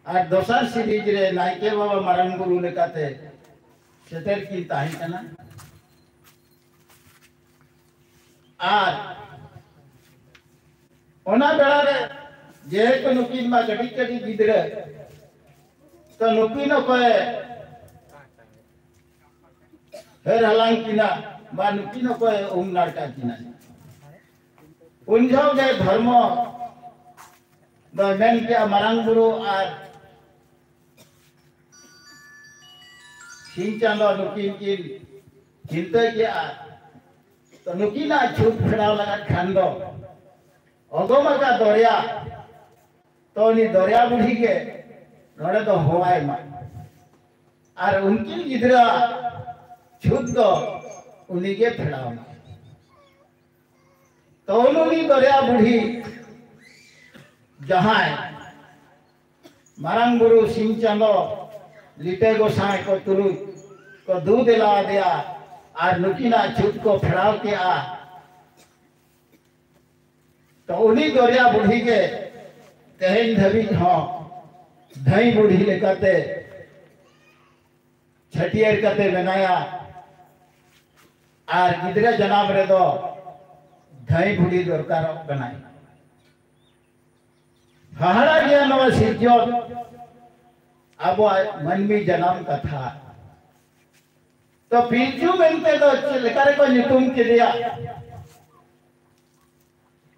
ᱟᱨ ᱫᱚᱥᱟᱨ ᱥᱤᱨᱤᱡ ᱨᱮ ᱱᱟᱭᱠᱮ ᱵᱟᱵᱟ ᱢᱟᱨᱟᱝ ᱵᱩᱨᱩ ᱞᱮᱠᱟᱛᱮ ᱥᱮᱴᱮᱨ ᱠᱤᱱ ᱛᱟᱦᱮᱸ ᱠᱟᱱᱟ᱾ ᱟᱨ ᱚᱱᱟ ᱵᱮᱲᱟ ᱨᱮ ᱡᱮᱦᱮᱛᱩ ᱱᱩᱠᱤᱱ ᱢᱟ ᱠᱟᱹᱴᱤᱡ ᱠᱟᱹᱴᱤᱡ ᱜᱤᱫᱽᱨᱟᱹ, ᱛᱚ ᱱᱩᱠᱤᱱ ᱚᱠᱚᱭ ᱦᱟᱹᱨ ᱦᱟᱞᱟᱝ ᱠᱤᱱᱟ ᱵᱟ ᱱᱩᱠᱤᱱ ᱚᱠᱚᱭ ᱩᱢ ᱱᱟᱲᱠᱟ ᱠᱤᱱᱟ? ᱩᱱ ᱡᱚᱦᱚᱜ ᱜᱮ ᱫᱷᱚᱨᱢᱚ ᱫᱚᱭ ᱢᱮᱱ ᱠᱮᱜᱼᱟ, ᱢᱟᱨᱟᱝ ᱵᱩᱨᱩ ᱟᱨ ᱥᱤᱧ ᱪᱟᱸᱫᱚ ᱱᱩᱠᱤᱱ ᱠᱤᱱ ᱪᱤᱱᱛᱟᱹ ᱠᱮᱜᱼᱟ, ᱛᱚ ᱱᱩᱠᱤᱱᱟᱜ ᱪᱷᱩᱛ ᱯᱷᱮᱨᱟᱣ ᱞᱟᱜᱟᱫ ᱠᱷᱟᱱ ᱫᱚ ᱚᱜᱚᱢ ᱟᱠᱟᱫ ᱫᱚᱨᱭᱟ, ᱛᱚ ᱩᱱᱤ ᱫᱚᱨᱭᱟ ᱵᱩᱰᱷᱤ ᱜᱮ ᱱᱚᱰᱮ ᱫᱚ ᱦᱚᱦᱚᱣᱟᱭ ᱢᱟ, ᱟᱨ ᱩᱱᱠᱤᱱ ᱜᱤᱫᱽᱨᱟᱹ ᱪᱷᱩᱛ ᱫᱚ ᱩᱱᱤ ᱜᱮ ᱯᱷᱮᱨᱟᱣ ᱢᱟ᱾ ᱛᱚ ᱩᱱᱤ ᱫᱚᱨᱭᱟ ᱵᱩᱰᱷᱤ ᱡᱟᱦᱟᱸᱭ ᱢᱟᱨᱟᱝ ᱵᱩᱨᱩ, ᱥᱤᱧ ᱪᱟᱸᱫᱚ, ᱞᱤᱴᱟᱹ ᱜᱚᱸᱥᱟᱭ ᱠᱚ ᱛᱩᱨᱩᱭ ᱠᱚ ᱫᱩ ᱫᱮᱞᱟ ᱟᱫᱮᱭᱟ ᱟᱨ ᱱᱩᱠᱤᱱᱟᱜ ᱪᱷᱩᱛ ᱠᱚ ᱯᱷᱮᱨᱟᱣ ᱠᱮᱜᱼᱟ᱾ ᱛᱚ ᱩᱱᱤ ᱫᱚᱨᱭᱟ ᱵᱩᱰᱷᱤ ᱜᱮ ᱛᱮᱦᱮᱧ ᱫᱷᱟᱹᱵᱤᱡ ᱦᱚᱸ ᱫᱷᱟᱹᱭ ᱵᱩᱰᱷᱤ ᱞᱮᱠᱟᱛᱮ ᱪᱷᱟᱹᱴᱭᱟᱹᱨ ᱠᱟᱛᱮ ᱢᱮᱱᱟᱭᱟ᱾ ᱟᱨ ᱜᱤᱫᱽᱨᱟᱹ ᱡᱟᱱᱟᱢ ᱨᱮᱫᱚ ᱫᱷᱟᱹᱭ ᱵᱩᱰᱷᱤ ᱫᱚᱨᱠᱟᱨᱚᱜ ᱠᱟᱱᱟᱭ᱾ ᱦᱟᱦᱟᱲᱟ ᱜᱮᱭᱟ ᱱᱚᱣᱟ ᱥᱤᱨᱡᱚᱱ, ᱟᱵᱚᱣᱟᱜ ᱢᱟᱹᱱᱢᱤ ᱡᱟᱱᱟᱢ ᱠᱟᱛᱷᱟ᱾ ᱛᱚ ᱯᱤᱞᱪᱩ ᱢᱮᱱᱛᱮ ᱫᱚ ᱪᱮᱫ ᱞᱮᱠᱟ ᱨᱮᱠᱚ ᱧᱩᱛᱩᱢ ᱠᱮᱫᱮᱭᱟ?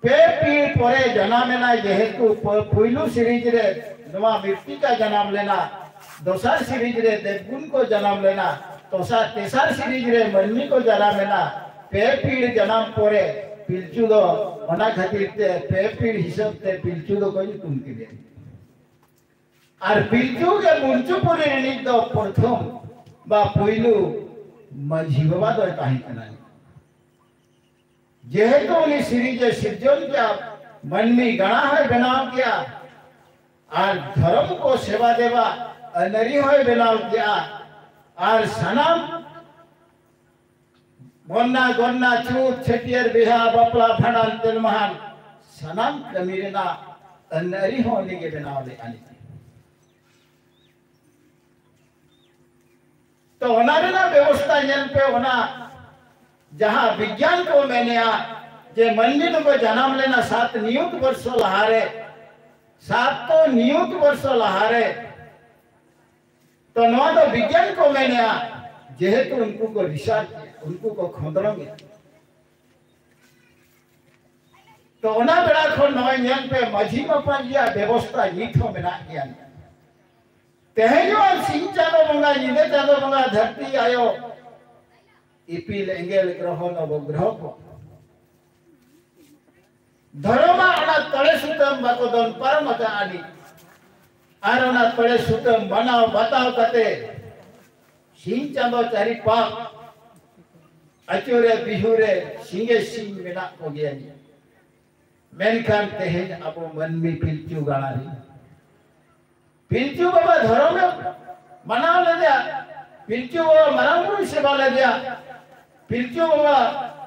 ᱯᱮ ᱯᱤᱲ ᱯᱚᱨᱮ ᱡᱟᱱᱟᱢ ᱮᱱᱟᱭ, ᱡᱮᱦᱮᱛᱩ ᱯ-, ᱯᱩᱭᱞᱩ ᱥᱤᱨᱤᱡ ᱨᱮ ᱱᱚᱣᱟ ᱢᱤᱨᱛᱤᱠᱟ ᱡᱟᱱᱟᱢ ᱞᱮᱱᱟ, ᱫᱚᱥᱟᱨ ᱥᱤᱨᱤᱡᱽ ᱨᱮ ᱫᱮᱵᱽᱜᱩᱱ ᱠᱚ ᱡᱟᱱᱟᱢ ᱞᱮᱱᱟ, ᱛᱚᱥᱟᱨ, ᱛᱮᱥᱟᱨ ᱥᱤᱨᱤᱡᱽ ᱨᱮ ᱢᱟᱹᱱᱢᱤ ᱠᱚ ᱡᱟᱱᱟᱢ ᱮᱱᱟ᱾ ᱯᱮ ᱯᱤᱲ ᱡᱟᱱᱟᱢ ᱯᱚᱨᱮ ᱯᱤᱞᱪᱩ ᱫᱚ, ᱚᱱᱟ ᱠᱷᱟᱹᱛᱤᱨ ᱛᱮ ᱯᱮ ᱯᱤᱲ ᱦᱤᱥᱟᱹᱵ ᱛᱮ ᱯᱤᱞᱪᱩ ᱫᱚᱠᱚ ᱧᱩᱛᱩᱢ ᱠᱮᱫᱮᱭᱟ᱾ ᱟᱨ ᱯᱤᱞᱪᱩ ᱜᱮ ᱢᱩᱧᱪᱩᱯᱩᱨᱤ ᱨᱤᱱᱤᱡ ᱫᱚ ᱯᱨᱚᱛᱷᱚᱢ ᱵᱟ ᱯᱩᱭᱞᱩ ᱢᱟᱹᱡᱷᱤ ᱵᱟᱵᱟ ᱫᱚᱭ ᱛᱟᱦᱮᱸ ᱠᱟᱱᱟ᱾ ᱡᱮᱦᱮᱛᱩ ᱩᱱᱤ ᱥᱤᱨᱤᱡᱽ ᱮ ᱥᱤᱨᱡᱚᱱ ᱠᱮᱜᱼᱟ, ᱢᱟᱹᱱᱢᱤ ᱜᱟᱬᱟ ᱦᱚᱸᱭ ᱵᱮᱱᱟᱣ ᱠᱮᱜᱼᱟ, ᱟᱨ ᱫᱷᱚᱨᱚᱢ ᱠᱚ ᱥᱮᱵᱟ ᱫᱮᱵᱟ ᱟᱹᱱᱟᱹᱨᱤ ᱦᱚᱸᱭ ᱵᱮᱱᱟᱣ ᱠᱮᱜᱼᱟ, ᱟᱨ ᱥᱟᱱᱟᱢ ᱵᱚᱱᱱᱟ ᱜᱚᱱᱱᱟ, ᱪᱷᱩᱛ ᱪᱷᱟᱹᱴᱭᱟᱹᱨ, ᱵᱤᱦᱟ ᱵᱟᱯᱞᱟ, ᱵᱷᱟᱸᱰᱟᱱ ᱛᱮᱞᱢᱟᱦᱟᱱ, ᱥᱟᱱᱟᱢ ᱠᱟᱹᱢᱤ ᱨᱮᱱᱟᱜ ᱟᱹᱱᱟᱹᱨᱤ ᱦᱚᱸ ᱩᱱᱤ ᱜᱮ ᱵᱮᱱᱟᱣ ᱞᱮᱫᱼᱟ᱾ ᱛᱚ ᱚᱱᱟ ᱨᱮᱱᱟᱜ ᱵᱮᱵᱚᱥᱛᱷᱟ ᱧᱮᱞ ᱯᱮ, ᱚᱱᱟ ᱡᱟᱦᱟᱸ ᱵᱤᱜᱽᱜᱟᱱ ᱠᱚ ᱢᱮᱱᱮᱜᱼᱟ ᱡᱮ ᱢᱟᱹᱱᱢᱤ ᱫᱚᱠᱚ ᱡᱟᱱᱟᱢ ᱞᱮᱱᱟ ᱥᱟᱛ ᱱᱤᱭᱩᱴ ᱵᱚᱨᱥᱚ ᱞᱟᱦᱟᱨᱮ, ᱥᱟᱛ ᱱᱤᱭᱩᱴ ᱵᱚᱨᱥᱚ ᱞᱟᱦᱟᱨᱮ, ᱛᱚ ᱱᱚᱣᱟ ᱫᱚ ᱵᱤᱜᱽᱜᱟᱱ ᱠᱚ ᱢᱮᱱᱮᱜᱼᱟ, ᱡᱮᱦᱮᱛᱩ ᱩᱱᱠᱩ ᱠᱚ ᱨᱤᱥᱟᱨᱪ, ᱩᱱᱠᱩ ᱠᱚ ᱠᱷᱚᱸᱫᱽᱨᱚᱸᱫ ᱮᱫ᱾ ᱛᱚ ᱚᱱᱟ ᱵᱮᱲᱟ ᱠᱷᱚᱱ ᱱᱚᱜᱼᱚᱭ ᱧᱮᱞ ᱯᱮ, ᱢᱟᱹᱡᱷᱤ ᱢᱟᱯᱟᱡᱤᱭᱟᱜ ᱵᱮᱵᱚᱥᱛᱷᱟ ᱱᱤᱛ ᱦᱚᱸ ᱢᱮᱱᱟᱜ ᱜᱮᱭᱟ᱾ ᱛᱮᱦᱮᱧ ᱦᱚᱸ ᱥᱤᱧ ᱪᱟᱸᱫᱚ ᱵᱚᱸᱜᱟ, ᱧᱤᱫᱟᱹ ᱪᱟᱸᱫᱚ ᱵᱚᱸᱜᱟ, ᱫᱷᱟᱹᱨᱛᱤ ᱟᱭᱳ, ᱤᱯᱤᱞ ᱮᱸᱜᱮᱞ ᱜᱨᱚᱦᱚ ᱱᱚᱵᱚᱜᱨᱚᱦᱚ ᱠᱚ ᱫᱷᱚᱨᱚᱢᱟᱜ ᱚᱱᱟ ᱛᱚᱲᱮ ᱥᱩᱛᱟᱹᱢ ᱵᱟᱠᱚ ᱫᱚᱱ ᱯᱟᱨᱚᱢ ᱟᱠᱟᱫ ᱟᱹᱱᱤᱡ, ᱟᱨ ᱚᱱᱟ ᱛᱚᱲᱮ ᱥᱩᱛᱟᱹᱢ ᱢᱟᱱᱟᱣ ᱵᱟᱛᱟᱣ ᱠᱟᱛᱮ ᱥᱤᱧ ᱪᱟᱸᱫᱚ ᱪᱟᱹᱨᱤ ᱯᱟᱠ ᱟᱹᱪᱩᱨᱮ ᱵᱤᱦᱩᱨᱮ ᱥᱤᱸᱜᱮ ᱥᱤᱧ ᱢᱮᱱᱟᱜ ᱠᱚᱜᱮᱭᱟ᱾ ᱢᱮᱱᱠᱷᱟᱱ ᱛᱮᱦᱮᱧ ᱟᱵᱚ ᱢᱟᱹᱱᱢᱤ ᱯᱤᱞᱪᱩ ᱜᱟᱲᱟ ᱨᱮ ᱯᱤᱞᱪᱩ ᱵᱟᱵᱟ ᱫᱷᱚᱨᱚᱢ ᱮ ᱢᱟᱱᱟᱣ ᱞᱮᱫᱮᱭᱟ, ᱯᱤᱞᱪᱩ ᱵᱟᱵᱟ ᱢᱟᱨᱟᱝ ᱵᱩᱨᱩᱭ ᱥᱮᱵᱟ ᱞᱮᱫᱮᱭᱟ, ᱯᱤᱞᱪᱩ ᱵᱟᱵᱟ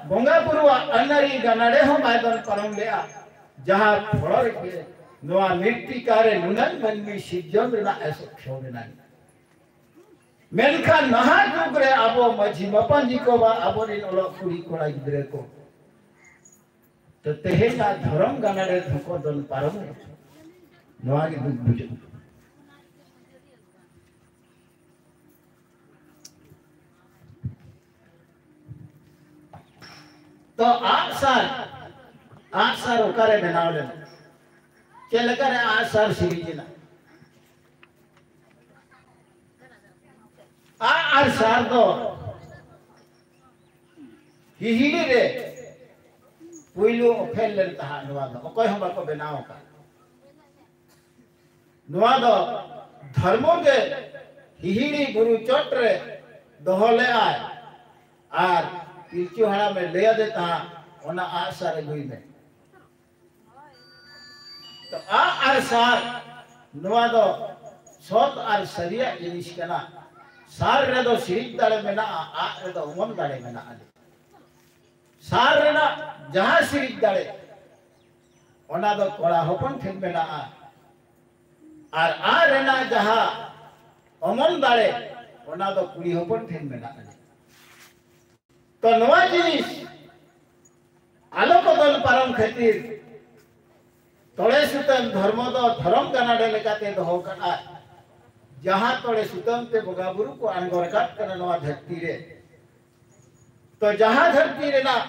ᱵᱚᱸᱜᱟ ᱵᱩᱨᱩᱣᱟᱜ ᱟᱹᱱᱟᱹᱨᱤ ᱜᱟᱱᱟᱰᱮ ᱦᱚᱸ ᱵᱟᱭ ᱫᱚᱱ ᱯᱟᱨᱚᱢ ᱞᱮᱫᱼᱟ, ᱡᱟᱦᱟᱸ ᱯᱷᱚᱲᱚ ᱨᱮᱜᱮ ᱱᱚᱣᱟ ᱢᱤᱫᱴᱤᱠᱟ ᱨᱮ ᱱᱩᱱᱟᱹᱝ ᱢᱟᱹᱱᱢᱤ ᱥᱤᱨᱡᱚᱱ ᱨᱮᱱᱟᱜ ᱮ ᱥᱚᱠᱷᱭᱚ ᱞᱮᱱᱟ᱾ ᱢᱮᱱᱠᱷᱟᱱ ᱱᱟᱦᱟᱜ ᱡᱩᱜᱽ ᱨᱮ ᱟᱵᱚ ᱢᱟᱹᱡᱷᱤ ᱢᱟᱯᱟᱧᱡᱤ ᱠᱚ ᱵᱟ ᱟᱵᱚᱨᱮᱱ ᱚᱞᱚᱜ ᱠᱩᱲᱤ ᱠᱚᱲᱟ ᱜᱤᱫᱽᱨᱟᱹ ᱠᱚ ᱛᱚ ᱛᱮᱦᱮᱧᱟᱜ ᱫᱷᱚᱨᱚᱢ ᱜᱟᱱᱟᱰᱮ ᱫᱷᱚᱠᱚ ᱫᱚᱱ ᱯᱟᱨᱚᱢ ᱨᱮ ᱱᱚᱣᱟ ᱜᱮ ᱫᱩᱠ ᱵᱩᱡᱷᱟᱹᱜ᱾ ᱛᱚ ᱟᱜᱼᱥᱟᱨ, ᱟᱜᱼᱥᱟᱨ ᱚᱠᱟᱨᱮ ᱵᱮᱱᱟᱣ ᱞᱮᱱᱟ? ᱪᱮᱫ ᱞᱮᱠᱟᱨᱮ ᱟᱜᱼᱥᱟᱨ ᱥᱤᱨᱤᱡ ᱮᱱᱟ? ᱟᱨ ᱥᱟᱨ ᱫᱚ ᱦᱤᱦᱤᱲᱤ ᱨᱮ ᱯᱩᱭᱞᱩ ᱚᱯᱷᱮᱞ ᱞᱮᱱ ᱛᱟᱦᱮᱸᱫ᱾ ᱱᱚᱣᱟ ᱫᱚ ᱚᱠᱚᱭ ᱦᱚᱸ ᱵᱟᱠᱚ ᱵᱮᱱᱟᱣ ᱟᱠᱟᱫ᱾ ᱱᱚᱣᱟ ᱫᱚ ᱫᱷᱚᱨᱢᱚ ᱜᱮ ᱦᱤᱦᱤᱲᱤ ᱵᱩᱨᱩ ᱪᱚᱴ ᱨᱮ ᱫᱚᱦᱚ ᱞᱮᱫᱟᱭ ᱟᱨ ᱯᱤᱞᱪᱩ ᱦᱟᱲᱟᱢᱮ ᱞᱟᱹᱭ ᱟᱫᱮ ᱛᱟᱦᱮᱸᱫ, "ᱚᱱᱟ ᱟᱜ ᱥᱟᱨ ᱟᱹᱜᱩᱭ ᱢᱮ᱾" ᱛᱚ ᱟᱜ ᱟᱨ ᱥᱟᱨ ᱱᱚᱣᱟ ᱫᱚ ᱥᱚᱛ ᱟᱨ ᱥᱟᱹᱨᱤᱭᱟᱜ ᱡᱤᱱᱤᱥ ᱠᱟᱱᱟ᱾ ᱥᱟᱨ ᱨᱮᱫᱚ ᱥᱤᱨᱤᱡ ᱫᱟᱲᱮ ᱢᱮᱱᱟᱜᱼᱟ, ᱟᱜ ᱨᱮᱫᱚ ᱚᱢᱚᱱ ᱫᱟᱲᱮ ᱢᱮᱱᱟᱜᱼᱟ᱾ ᱥᱟᱨ ᱨᱮᱱᱟᱜ ᱡᱟᱦᱟᱸ ᱥᱤᱨᱤᱡ ᱫᱟᱲᱮ, ᱚᱱᱟ ᱫᱚ ᱠᱚᱲᱟ ᱦᱚᱯᱚᱱ ᱴᱷᱮᱱ ᱢᱮᱱᱟᱜᱼᱟ, ᱟᱨ ᱟᱜ ᱨᱮᱱᱟᱜ ᱡᱟᱦᱟᱸ ᱚᱢᱚᱱ ᱫᱟᱲᱮ, ᱚᱱᱟ ᱫᱚ ᱠᱩᱲᱤ ᱦᱚᱯᱚᱱ ᱴᱷᱮᱱ ᱢᱮᱱᱟᱜᱼᱟ᱾ ᱛᱚ ᱱᱚᱣᱟ ᱡᱤᱱᱤᱥ ᱟᱞᱚ ᱠᱚ ᱫᱚᱱ ᱯᱟᱨᱚᱢ ᱠᱷᱟᱹᱛᱤᱨ ᱛᱚᱲᱮ ᱥᱩᱛᱟᱹᱢ ᱫᱷᱚᱨᱢᱚ ᱫᱚ ᱫᱷᱚᱨᱚᱢ ᱜᱟᱱᱟᱰᱮ ᱞᱮᱠᱟᱛᱮ ᱫᱚᱦᱚ ᱠᱟᱜᱼᱟ, ᱡᱟᱦᱟᱸ ᱛᱚᱲᱮ ᱥᱩᱛᱟᱹᱢ ᱛᱮ ᱵᱚᱸᱜᱟ ᱵᱩᱨᱩ ᱠᱚ ᱟᱬᱜᱚ ᱨᱟᱠᱟᱵ ᱠᱟᱱᱟ ᱱᱚᱣᱟ ᱫᱷᱟᱹᱨᱛᱤ ᱨᱮ᱾ ᱛᱚ ᱡᱟᱦᱟᱸ ᱫᱷᱟᱹᱨᱛᱤ ᱨᱮᱱᱟᱜ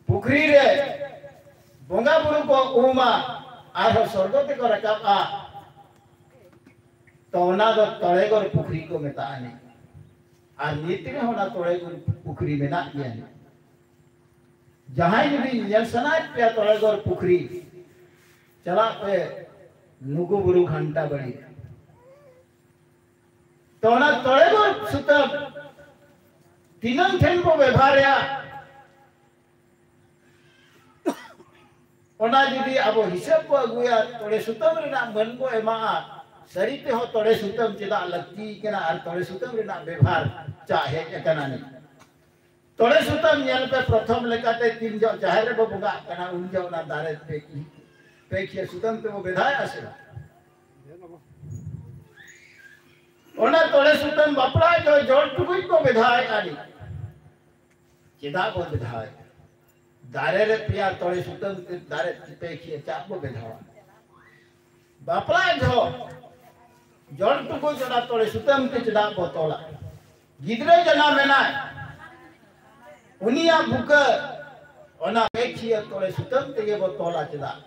ᱯᱩᱠᱷᱨᱤ ᱨᱮ ᱵᱚᱸᱜᱟ ᱵᱩᱨᱩ ᱠᱚ ᱩᱢᱟ, ᱟᱨᱦᱚᱸ ᱥᱚᱨᱜᱚ ᱛᱮᱠᱚ ᱨᱟᱠᱟᱵᱼᱟ, ᱛᱚ ᱚᱱᱟ ᱫᱚ ᱛᱚᱲᱮᱜᱚᱨ ᱯᱩᱠᱷᱨᱤ ᱠᱚ ᱢᱮᱛᱟᱜᱼᱟ ᱱᱤᱛ᱾ ᱟᱨ ᱱᱤᱛ ᱨᱮᱦᱚᱸ ᱚᱱᱟ ᱛᱚᱲᱮᱜᱚᱨ ᱯᱩᱠᱷᱨᱤ ᱢᱮᱱᱟᱜ ᱜᱮᱭᱟ ᱱᱤᱛ᱾ ᱡᱟᱦᱟᱸᱭ ᱡᱩᱫᱤ ᱧᱮᱞ ᱥᱟᱱᱟᱭᱮᱫ ᱯᱮᱭᱟ ᱛᱚᱲᱮᱜᱚᱨ ᱯᱩᱠᱷᱨᱤ, ᱪᱟᱞᱟᱜ ᱯᱮ ᱞᱩᱜᱩ ᱵᱩᱨᱩ ᱜᱷᱟᱱᱴᱟ ᱵᱟᱲᱤ᱾ ᱛᱚ ᱚᱱᱟ ᱛᱚᱲᱮᱜᱚᱨ ᱥᱩᱛᱟᱹᱢ ᱛᱤᱱᱟᱹᱝ ᱴᱷᱮᱱ ᱵᱚ ᱵᱮᱵᱷᱟᱨᱮᱜᱼᱟ, ᱚᱱᱟ ᱡᱩᱫᱤ ᱟᱵᱚ ᱦᱤᱥᱟᱹᱵ ᱵᱚ ᱟᱹᱜᱩᱭᱟ, ᱛᱚᱲᱮ ᱥᱩᱛᱟᱹᱢ ᱨᱮᱱᱟᱜ ᱢᱟᱹᱱ ᱵᱚ ᱮᱢᱟᱜᱼᱟ, ᱥᱟᱹᱨᱤ ᱛᱮᱦᱚᱸ ᱛᱚᱲᱮ ᱥᱩᱛᱟᱹᱢ ᱪᱮᱫᱟᱜ ᱞᱟᱹᱠᱛᱤ ᱠᱟᱱᱟ ᱟᱨ ᱛᱚᱲᱮ ᱥᱩᱛᱟᱹᱢ ᱨᱮᱱᱟᱜ ᱵᱮᱵᱷᱟᱨ ᱪᱟᱜ ᱦᱮᱡ ᱟᱠᱟᱱᱟ ᱱᱤᱛ᱾ ᱛᱚᱲᱮ ᱥᱩᱛᱟᱹᱢ ᱧᱮᱞ ᱯᱮ, ᱯᱨᱚᱛᱷᱚᱢ ᱞᱮᱠᱟᱛᱮ ᱛᱤᱱ ᱡᱚᱦᱚᱜ ᱡᱟᱦᱮᱨ ᱨᱮᱵᱚ ᱵᱚᱸᱜᱟᱜ ᱠᱟᱱᱟ, ᱩᱱ ᱡᱚᱦᱚᱜ ᱚᱱᱟ ᱫᱟᱨᱮ ᱯᱮ ᱠᱤ-, ᱯᱮ ᱠᱷᱤᱭᱟᱹ ᱥᱩᱛᱟᱹᱢ ᱛᱮᱵᱚ ᱵᱮᱫᱷᱟᱣᱮᱜᱼᱟ ᱥᱮ ᱵᱟᱝ? ᱚᱱᱟ ᱛᱚᱲᱮ ᱥᱩᱛᱟᱹᱢ ᱵᱟᱯᱞᱟ ᱡᱚᱦᱚᱜ ᱡᱚᱞ ᱴᱩᱠᱩᱡ ᱵᱚ ᱵᱮᱫᱷᱟᱣᱮᱜᱼᱟ ᱱᱤᱛ᱾ ᱪᱮᱫᱟᱜ ᱵᱚ ᱵᱮᱫᱷᱟᱣᱮᱜᱼᱟ? ᱫᱟᱨᱮ ᱨᱮ ᱯᱮᱭᱟ ᱛᱚᱲᱮ ᱥᱩᱛᱟᱹᱢ ᱛᱮ ᱫᱟᱨᱮ ᱯᱮ ᱠᱷᱤᱭᱟᱹ ᱪᱟᱜ ᱵᱚ ᱵᱮᱫᱷᱟᱣᱟ᱾ ᱵᱟᱯᱞᱟ ᱡᱚᱦᱚᱜ ᱡᱚᱞ ᱴᱩᱠᱩᱡ ᱚᱱᱟ ᱛᱚᱲᱮ ᱥᱩᱛᱟᱹᱢ ᱛᱮ ᱪᱮᱫᱟᱜ ᱵᱚ ᱛᱚᱞᱟ? ᱜᱤᱫᱽᱨᱟᱹ ᱡᱟᱱᱟᱢ ᱮᱱᱟᱭ, ᱩᱱᱤᱭᱟᱜ ᱵᱩᱠᱟᱹ ᱚᱱᱟ ᱯᱮ ᱠᱷᱤᱭᱟᱹ ᱛᱚᱲᱮ ᱥᱩᱛᱟᱹᱢ ᱛᱮᱜᱮ ᱵᱚ ᱛᱚᱞᱟ ᱪᱮᱫᱟᱜ?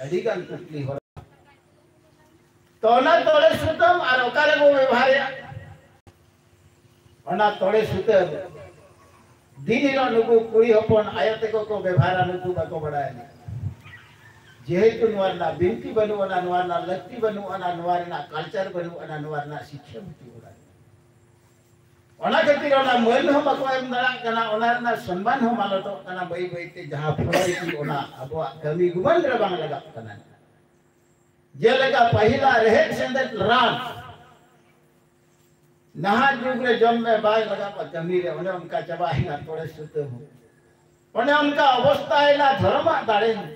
ᱟᱹᱰᱤ ᱜᱟᱱ ᱠᱩᱠᱞᱤ ᱦᱚᱨ᱾ ᱛᱚ ᱚᱱᱟ ᱛᱚᱲᱮ ᱥᱩᱛᱟᱹᱢ ᱟᱨ ᱚᱠᱟ ᱨᱮᱵᱚ ᱵᱮᱵᱷᱟᱨᱮᱜᱼᱟ? ᱚᱱᱟ ᱛᱚᱲᱮ ᱥᱩᱛᱟᱹᱢ ᱫᱤᱱ ᱦᱤᱞᱳᱜ ᱱᱩᱠᱩ ᱠᱩᱲᱤ ᱦᱚᱯᱚᱱ ᱟᱭᱳ ᱛᱮᱠᱚ ᱠᱚ ᱵᱮᱵᱷᱟᱨᱟ, ᱱᱩᱠᱩ ᱵᱟᱠᱚ ᱵᱟᱲᱟᱭᱟ᱾ ᱡᱮᱦᱮᱛᱩ ᱱᱚᱣᱟ ᱨᱮᱱᱟᱜ ᱵᱤᱱᱛᱤ ᱵᱟᱹᱱᱩᱜ ᱟᱱᱟ, ᱱᱚᱣᱟ ᱨᱮᱱᱟᱜ ᱞᱟᱹᱠᱛᱤ ᱵᱟᱹᱱᱩᱜ ᱟᱱᱟ, ᱱᱚᱣᱟ ᱨᱮᱱᱟᱜ ᱠᱟᱞᱪᱟᱨ ᱵᱟᱹᱱᱩᱜ ᱟᱱᱟ, ᱱᱚᱣᱟ ᱨᱮᱱᱟᱜ ᱥᱤᱠᱠᱷᱟ ᱵᱟᱹᱱᱩᱜ ᱟᱱᱟ᱾ ᱚᱱᱟ ᱠᱷᱟᱹᱛᱤᱨ ᱚᱱᱟ ᱢᱟᱹᱱ ᱦᱚᱸ ᱵᱟᱠᱚ ᱮᱢ ᱫᱟᱲᱮᱭᱟᱜ ᱠᱟᱱᱟ, ᱚᱱᱟ ᱨᱮᱱᱟᱜ ᱥᱚᱱᱢᱟᱱ ᱦᱚᱸ ᱢᱟᱞᱚᱴᱚᱜ ᱠᱟᱱᱟ ᱵᱟᱹᱭ ᱵᱟᱹᱭ ᱛᱮ, ᱡᱟᱦᱟᱸ ᱯᱷᱚᱞᱚ ᱨᱮ ᱚᱱᱟ ᱟᱵᱚᱣᱟᱜ ᱠᱟᱹᱢᱤ ᱜᱩᱢᱟᱹᱱ ᱨᱮ ᱵᱟᱝ ᱞᱟᱜᱟᱜ ᱠᱟᱱᱟ᱾ ᱡᱮᱞᱮᱠᱟ ᱯᱟᱹᱦᱤᱞᱟᱜ ᱨᱮᱦᱮᱫ ᱥᱮᱸᱫᱮᱫ ᱨᱟᱱ ᱱᱟᱦᱟᱜ ᱡᱩᱜᱽ ᱨᱮ ᱡᱚᱢ ᱢᱮ ᱵᱟᱭ ᱞᱟᱜᱟᱜᱼᱟ ᱠᱟᱹᱢᱤ ᱨᱮ, ᱚᱱᱮ ᱚᱱᱠᱟ ᱪᱟᱵᱟᱭᱮᱱᱟ ᱛᱚᱲᱮ ᱥᱩᱛᱟᱹᱢ ᱦᱚᱸ᱾ ᱚᱱᱮ ᱚᱱᱠᱟ ᱚᱵᱚᱥᱛᱟᱭᱮᱱᱟ ᱫᱷᱚᱨᱚᱢᱟᱜ ᱫᱟᱲᱮ ᱦᱚᱸ᱾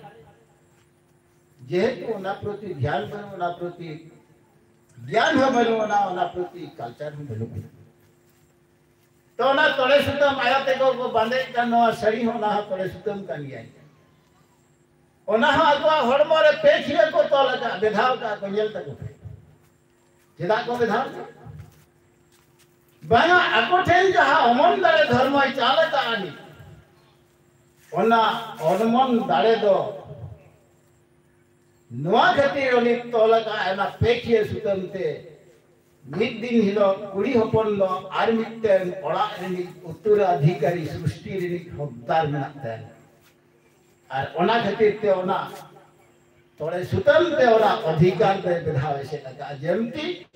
ᱡᱮᱦᱮᱛᱩ ᱚᱱᱟ ᱯᱨᱚᱛᱤ ᱫᱷᱮᱭᱟᱱ ᱵᱟᱹᱱᱩᱜ, ᱚᱱᱟ ᱯᱨᱚᱛᱤ ᱜᱮᱭᱟᱱ ᱦᱚᱸ ᱵᱟᱹᱱᱩᱜ ᱟᱱᱟ, ᱚᱱᱟ ᱯᱨᱚᱛᱤ ᱠᱟᱞᱪᱟᱨ ᱦᱚᱸ ᱵᱟᱹᱱᱩᱜ ᱟᱱᱟ᱾ ᱛᱚ ᱚᱱᱟ ᱛᱚᱲᱮ ᱥᱩᱛᱟᱹᱢ ᱟᱭᱳ ᱛᱮᱠᱚ ᱠᱚ ᱵᱟᱸᱫᱮᱭᱮᱫ ᱠᱟᱱ ᱱᱚᱣᱟ ᱥᱟᱹᱲᱤ ᱦᱚᱸ, ᱚᱱᱟ ᱦᱚᱸ ᱛᱚᱲᱮ ᱥᱩᱛᱟᱹᱢ ᱠᱟᱱ ᱜᱮᱭᱟ᱾ ᱚᱱᱟ ᱦᱚᱸ ᱟᱠᱚᱣᱟᱜ ᱦᱚᱲᱢᱚ ᱨᱮ ᱯᱮ ᱠᱷᱤᱭᱟᱹ ᱠᱚ ᱛᱚᱞ ᱟᱠᱟᱫ, ᱵᱮᱫᱷᱟᱣ ᱟᱠᱟᱫ ᱠᱚ, ᱧᱮᱞ ᱛᱟᱠᱚ ᱯᱮ᱾ ᱪᱮᱫᱟᱜ ᱠᱚ ᱵᱮᱫᱷᱟᱣ ᱟᱠᱟᱫ? ᱵᱟᱝᱟ, ᱟᱠᱚ ᱴᱷᱮᱱ ᱡᱟᱦᱟᱸ ᱚᱢᱚᱱ ᱫᱟᱲᱮ ᱫᱷᱚᱨᱢᱚᱭ ᱪᱟᱞ ᱟᱠᱟᱫ ᱟᱹᱱᱤᱡ, ᱚᱱᱟ ᱚᱢᱚᱱ ᱫᱟᱲᱮ ᱫᱚ ᱱᱚᱣᱟ ᱠᱷᱟᱹᱛᱤᱨ ᱩᱱᱤ ᱛᱚᱞ ᱟᱠᱟᱫ ᱚᱱᱟ ᱯᱮ ᱠᱷᱤᱭᱟᱹ ᱥᱩᱛᱟᱹᱢ ᱛᱮ ᱢᱤᱫ ᱫᱤᱱ ᱦᱤᱞᱳᱜ ᱠᱩᱲᱤ ᱦᱚᱯᱚᱱ ᱫᱚ ᱟᱨ ᱢᱤᱫᱴᱮᱱ ᱚᱲᱟᱜ ᱨᱤᱱᱤᱡ ᱩᱛᱛᱚᱨᱟᱫᱷᱤᱠᱟᱨᱤ ᱥᱨᱤᱥᱴᱤ ᱨᱤᱱᱤᱡ ᱦᱚᱠᱫᱟᱨ ᱢᱮᱱᱟᱜ ᱛᱟᱭᱟ᱾ ᱟᱨ ᱚᱱᱟ ᱠᱷᱟᱹᱛᱤᱨ ᱛᱮ ᱚᱱᱟ ᱛᱚᱲᱮ ᱥᱩᱛᱟᱹᱢ ᱛᱮ ᱚᱱᱟ ᱚᱫᱷᱤᱠᱟᱨ ᱫᱚᱭ ᱵᱮᱫᱷᱟᱣ ᱮᱥᱮᱫ ᱟᱠᱟᱫᱼᱟ᱾ ᱡᱮᱢᱛᱤ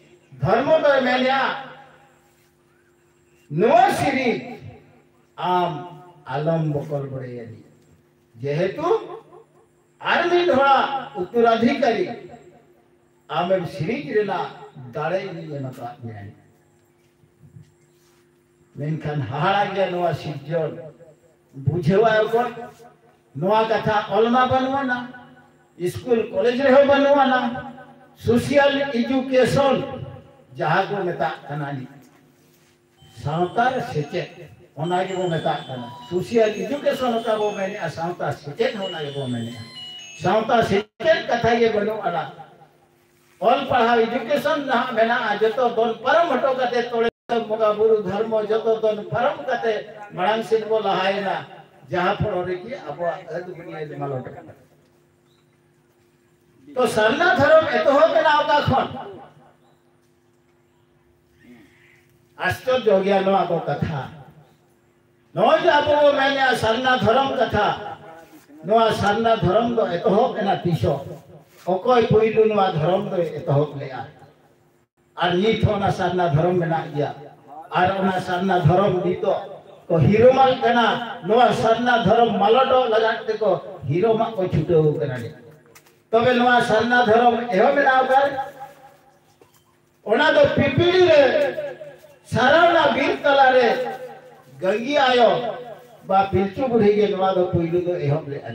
ᱫᱷᱚᱨᱢᱚ ᱫᱚᱭ ᱢᱮᱱᱮᱜᱼᱟ, ᱱᱚᱣᱟ ᱥᱤᱨᱤᱡ ᱟᱢ ᱟᱞᱚᱢ ᱵᱚᱠᱚᱞ ᱵᱟᱲᱟᱭᱟ᱾ ᱡᱮᱦᱮᱛᱩ ᱟᱨ ᱢᱤᱫ ᱦᱚᱲᱟᱜ ᱩᱛᱛᱚᱨᱟᱫᱷᱤᱠᱟᱨᱤ ᱟᱢᱮᱢ ᱥᱤᱨᱤᱡ ᱨᱮᱱᱟᱜ ᱫᱟᱲᱮ ᱤᱧ ᱮᱢ ᱟᱠᱟᱫ ᱢᱮᱭᱟ᱾ ᱢᱮᱱᱠᱷᱟᱱ ᱦᱟᱦᱟᱲᱟ ᱜᱮᱭᱟ ᱱᱚᱣᱟ ᱥᱤᱨᱡᱚᱱ᱾ ᱵᱩᱡᱷᱟᱹᱣᱟᱭ ᱚᱠᱚᱭ? ᱱᱚᱣᱟ ᱠᱟᱛᱷᱟ ᱚᱞ ᱢᱟ ᱵᱟᱹᱱᱩᱜ ᱟᱱᱟ, ᱥᱠᱩᱞ ᱠᱚᱞᱮᱡᱽ ᱨᱮᱦᱚᱸ ᱵᱟᱹᱱᱩᱜ ᱟᱱᱟ᱾ ᱥᱳᱥᱤᱭᱟᱞ ᱮᱰᱩᱠᱮᱥᱚᱱ ᱡᱟᱦᱟᱸ ᱠᱚ ᱢᱮᱛᱟᱜ ᱠᱟᱱᱟ, ᱱᱤᱛ ᱥᱟᱶᱛᱟ ᱨᱮ ᱥᱮᱪᱮᱫ, ᱚᱱᱟ ᱜᱮᱵᱚ ᱢᱮᱛᱟᱜ ᱠᱟᱱᱟ᱾ ᱥᱳᱥᱤᱭᱟᱞ ᱮᱰᱩᱠᱮᱥᱚᱱ ᱚᱠᱟ ᱵᱚ ᱢᱮᱱᱮᱜᱼᱟ, ᱥᱟᱶᱛᱟ ᱥᱮᱪᱮᱫ ᱦᱚᱸ ᱚᱱᱟ ᱜᱮᱵᱚ ᱢᱮᱱᱮᱜᱼᱟ᱾ ᱥᱟᱶᱛᱟ ᱥᱮᱪᱮᱫ ᱠᱟᱛᱷᱟ ᱜᱮ ᱵᱟᱹᱱᱩᱜ ᱟᱱᱟ᱾ ᱚᱞ ᱯᱟᱲᱦᱟᱣ ᱮᱰᱩᱠᱮᱥᱚᱱ ᱡᱟᱦᱟᱸ ᱢᱮᱱᱟᱜᱼᱟ, ᱡᱚᱛᱚ ᱫᱚᱱ ᱯᱟᱨᱚᱢ ᱦᱚᱴᱚ ᱠᱟᱛᱮ ᱛᱚᱲᱮ ᱵᱚᱸᱜᱟ ᱵᱩᱨᱩ ᱫᱷᱚᱨᱢᱚ ᱡᱚᱛᱚ ᱫᱚᱱ ᱯᱟᱨᱚᱢ ᱠᱟᱛᱮ ᱢᱟᱲᱟᱝ ᱥᱮᱫ ᱵᱚ ᱞᱟᱦᱟᱭᱮᱱᱟ, ᱡᱟᱦᱟᱸ ᱯᱷᱚᱲᱚ ᱨᱮᱜᱮ ᱟᱵᱚᱣᱟᱜ ᱟᱹᱫ ᱵᱩᱱᱤᱭᱟᱹᱫ ᱢᱟᱞᱚᱴ ᱠᱟᱱᱟ᱾ ᱛᱚ ᱥᱟᱨᱱᱟ ᱫᱷᱚᱨᱚᱢ ᱮᱛᱚᱦᱚᱵ ᱮᱱᱟ ᱚᱠᱟ ᱠᱷᱚᱱ? ᱟᱥᱪᱚᱨᱡᱚ ᱜᱮᱭᱟ ᱱᱚᱣᱟ ᱠᱚ ᱠᱟᱛᱷᱟ᱾ ᱱᱚᱜᱼᱚᱭ ᱡᱮ ᱟᱵᱚ ᱵᱚ ᱢᱮᱱᱮᱜᱼᱟ ᱥᱟᱨᱱᱟ ᱫᱷᱚᱨᱚᱢ ᱠᱟᱛᱷᱟ, ᱱᱚᱣᱟ ᱥᱟᱨᱱᱟ ᱫᱷᱚᱨᱚᱢ ᱫᱚ ᱮᱛᱚᱦᱚᱵ ᱮᱱᱟ ᱛᱤᱥᱚᱜ? ᱚᱠᱚᱭ ᱯᱩᱭᱞᱩ ᱱᱚᱣᱟ ᱫᱷᱚᱨᱚᱢ ᱫᱚᱭ ᱮᱛᱚᱦᱚᱵ ᱞᱮᱜᱼᱟ? ᱟᱨ ᱱᱤᱛ ᱦᱚᱸ ᱚᱱᱟ ᱥᱟᱨᱱᱟ ᱫᱷᱚᱨᱚᱢ ᱢᱮᱱᱟᱜ ᱜᱮᱭᱟ᱾ ᱟᱨ ᱚᱱᱟ ᱥᱟᱨᱱᱟ ᱫᱷᱚᱨᱚᱢ ᱱᱤᱛᱚᱜ ᱠᱚ ᱦᱤᱨᱚᱢᱟᱜ ᱠᱟᱱᱟ᱾ ᱱᱚᱣᱟ ᱥᱟᱨᱱᱟ ᱫᱷᱚᱨᱚᱢ ᱢᱟᱞᱚᱴᱚᱜ ᱞᱟᱜᱟᱫ ᱛᱮᱠᱚ ᱦᱤᱨᱚᱢᱟᱜ ᱠᱚ ᱪᱷᱩᱴᱟᱹᱣ ᱠᱟᱱᱟ᱾ ᱛᱚᱵᱮ ᱱᱚᱣᱟ ᱥᱟᱨᱱᱟ ᱫᱷᱚᱨᱚᱢ ᱮᱦᱚᱵ ᱮᱱᱟ ᱚᱠᱟᱨᱮ? ᱚᱱᱟ ᱫᱚ ᱯᱤᱯᱤᱲᱤ ᱨᱮ ᱥᱟᱨᱟᱣᱱᱟ ᱵᱤᱨ ᱛᱟᱞᱟᱨᱮ ᱜᱟᱝᱜᱤ ᱟᱭᱳ ᱵᱟ ᱯᱤᱞᱪᱩ ᱵᱩᱲᱦᱤ ᱜᱮ ᱱᱚᱣᱟ ᱫᱚ ᱯᱩᱭᱞᱩ ᱫᱚ ᱮᱦᱚᱵ ᱞᱮᱫᱼᱟ᱾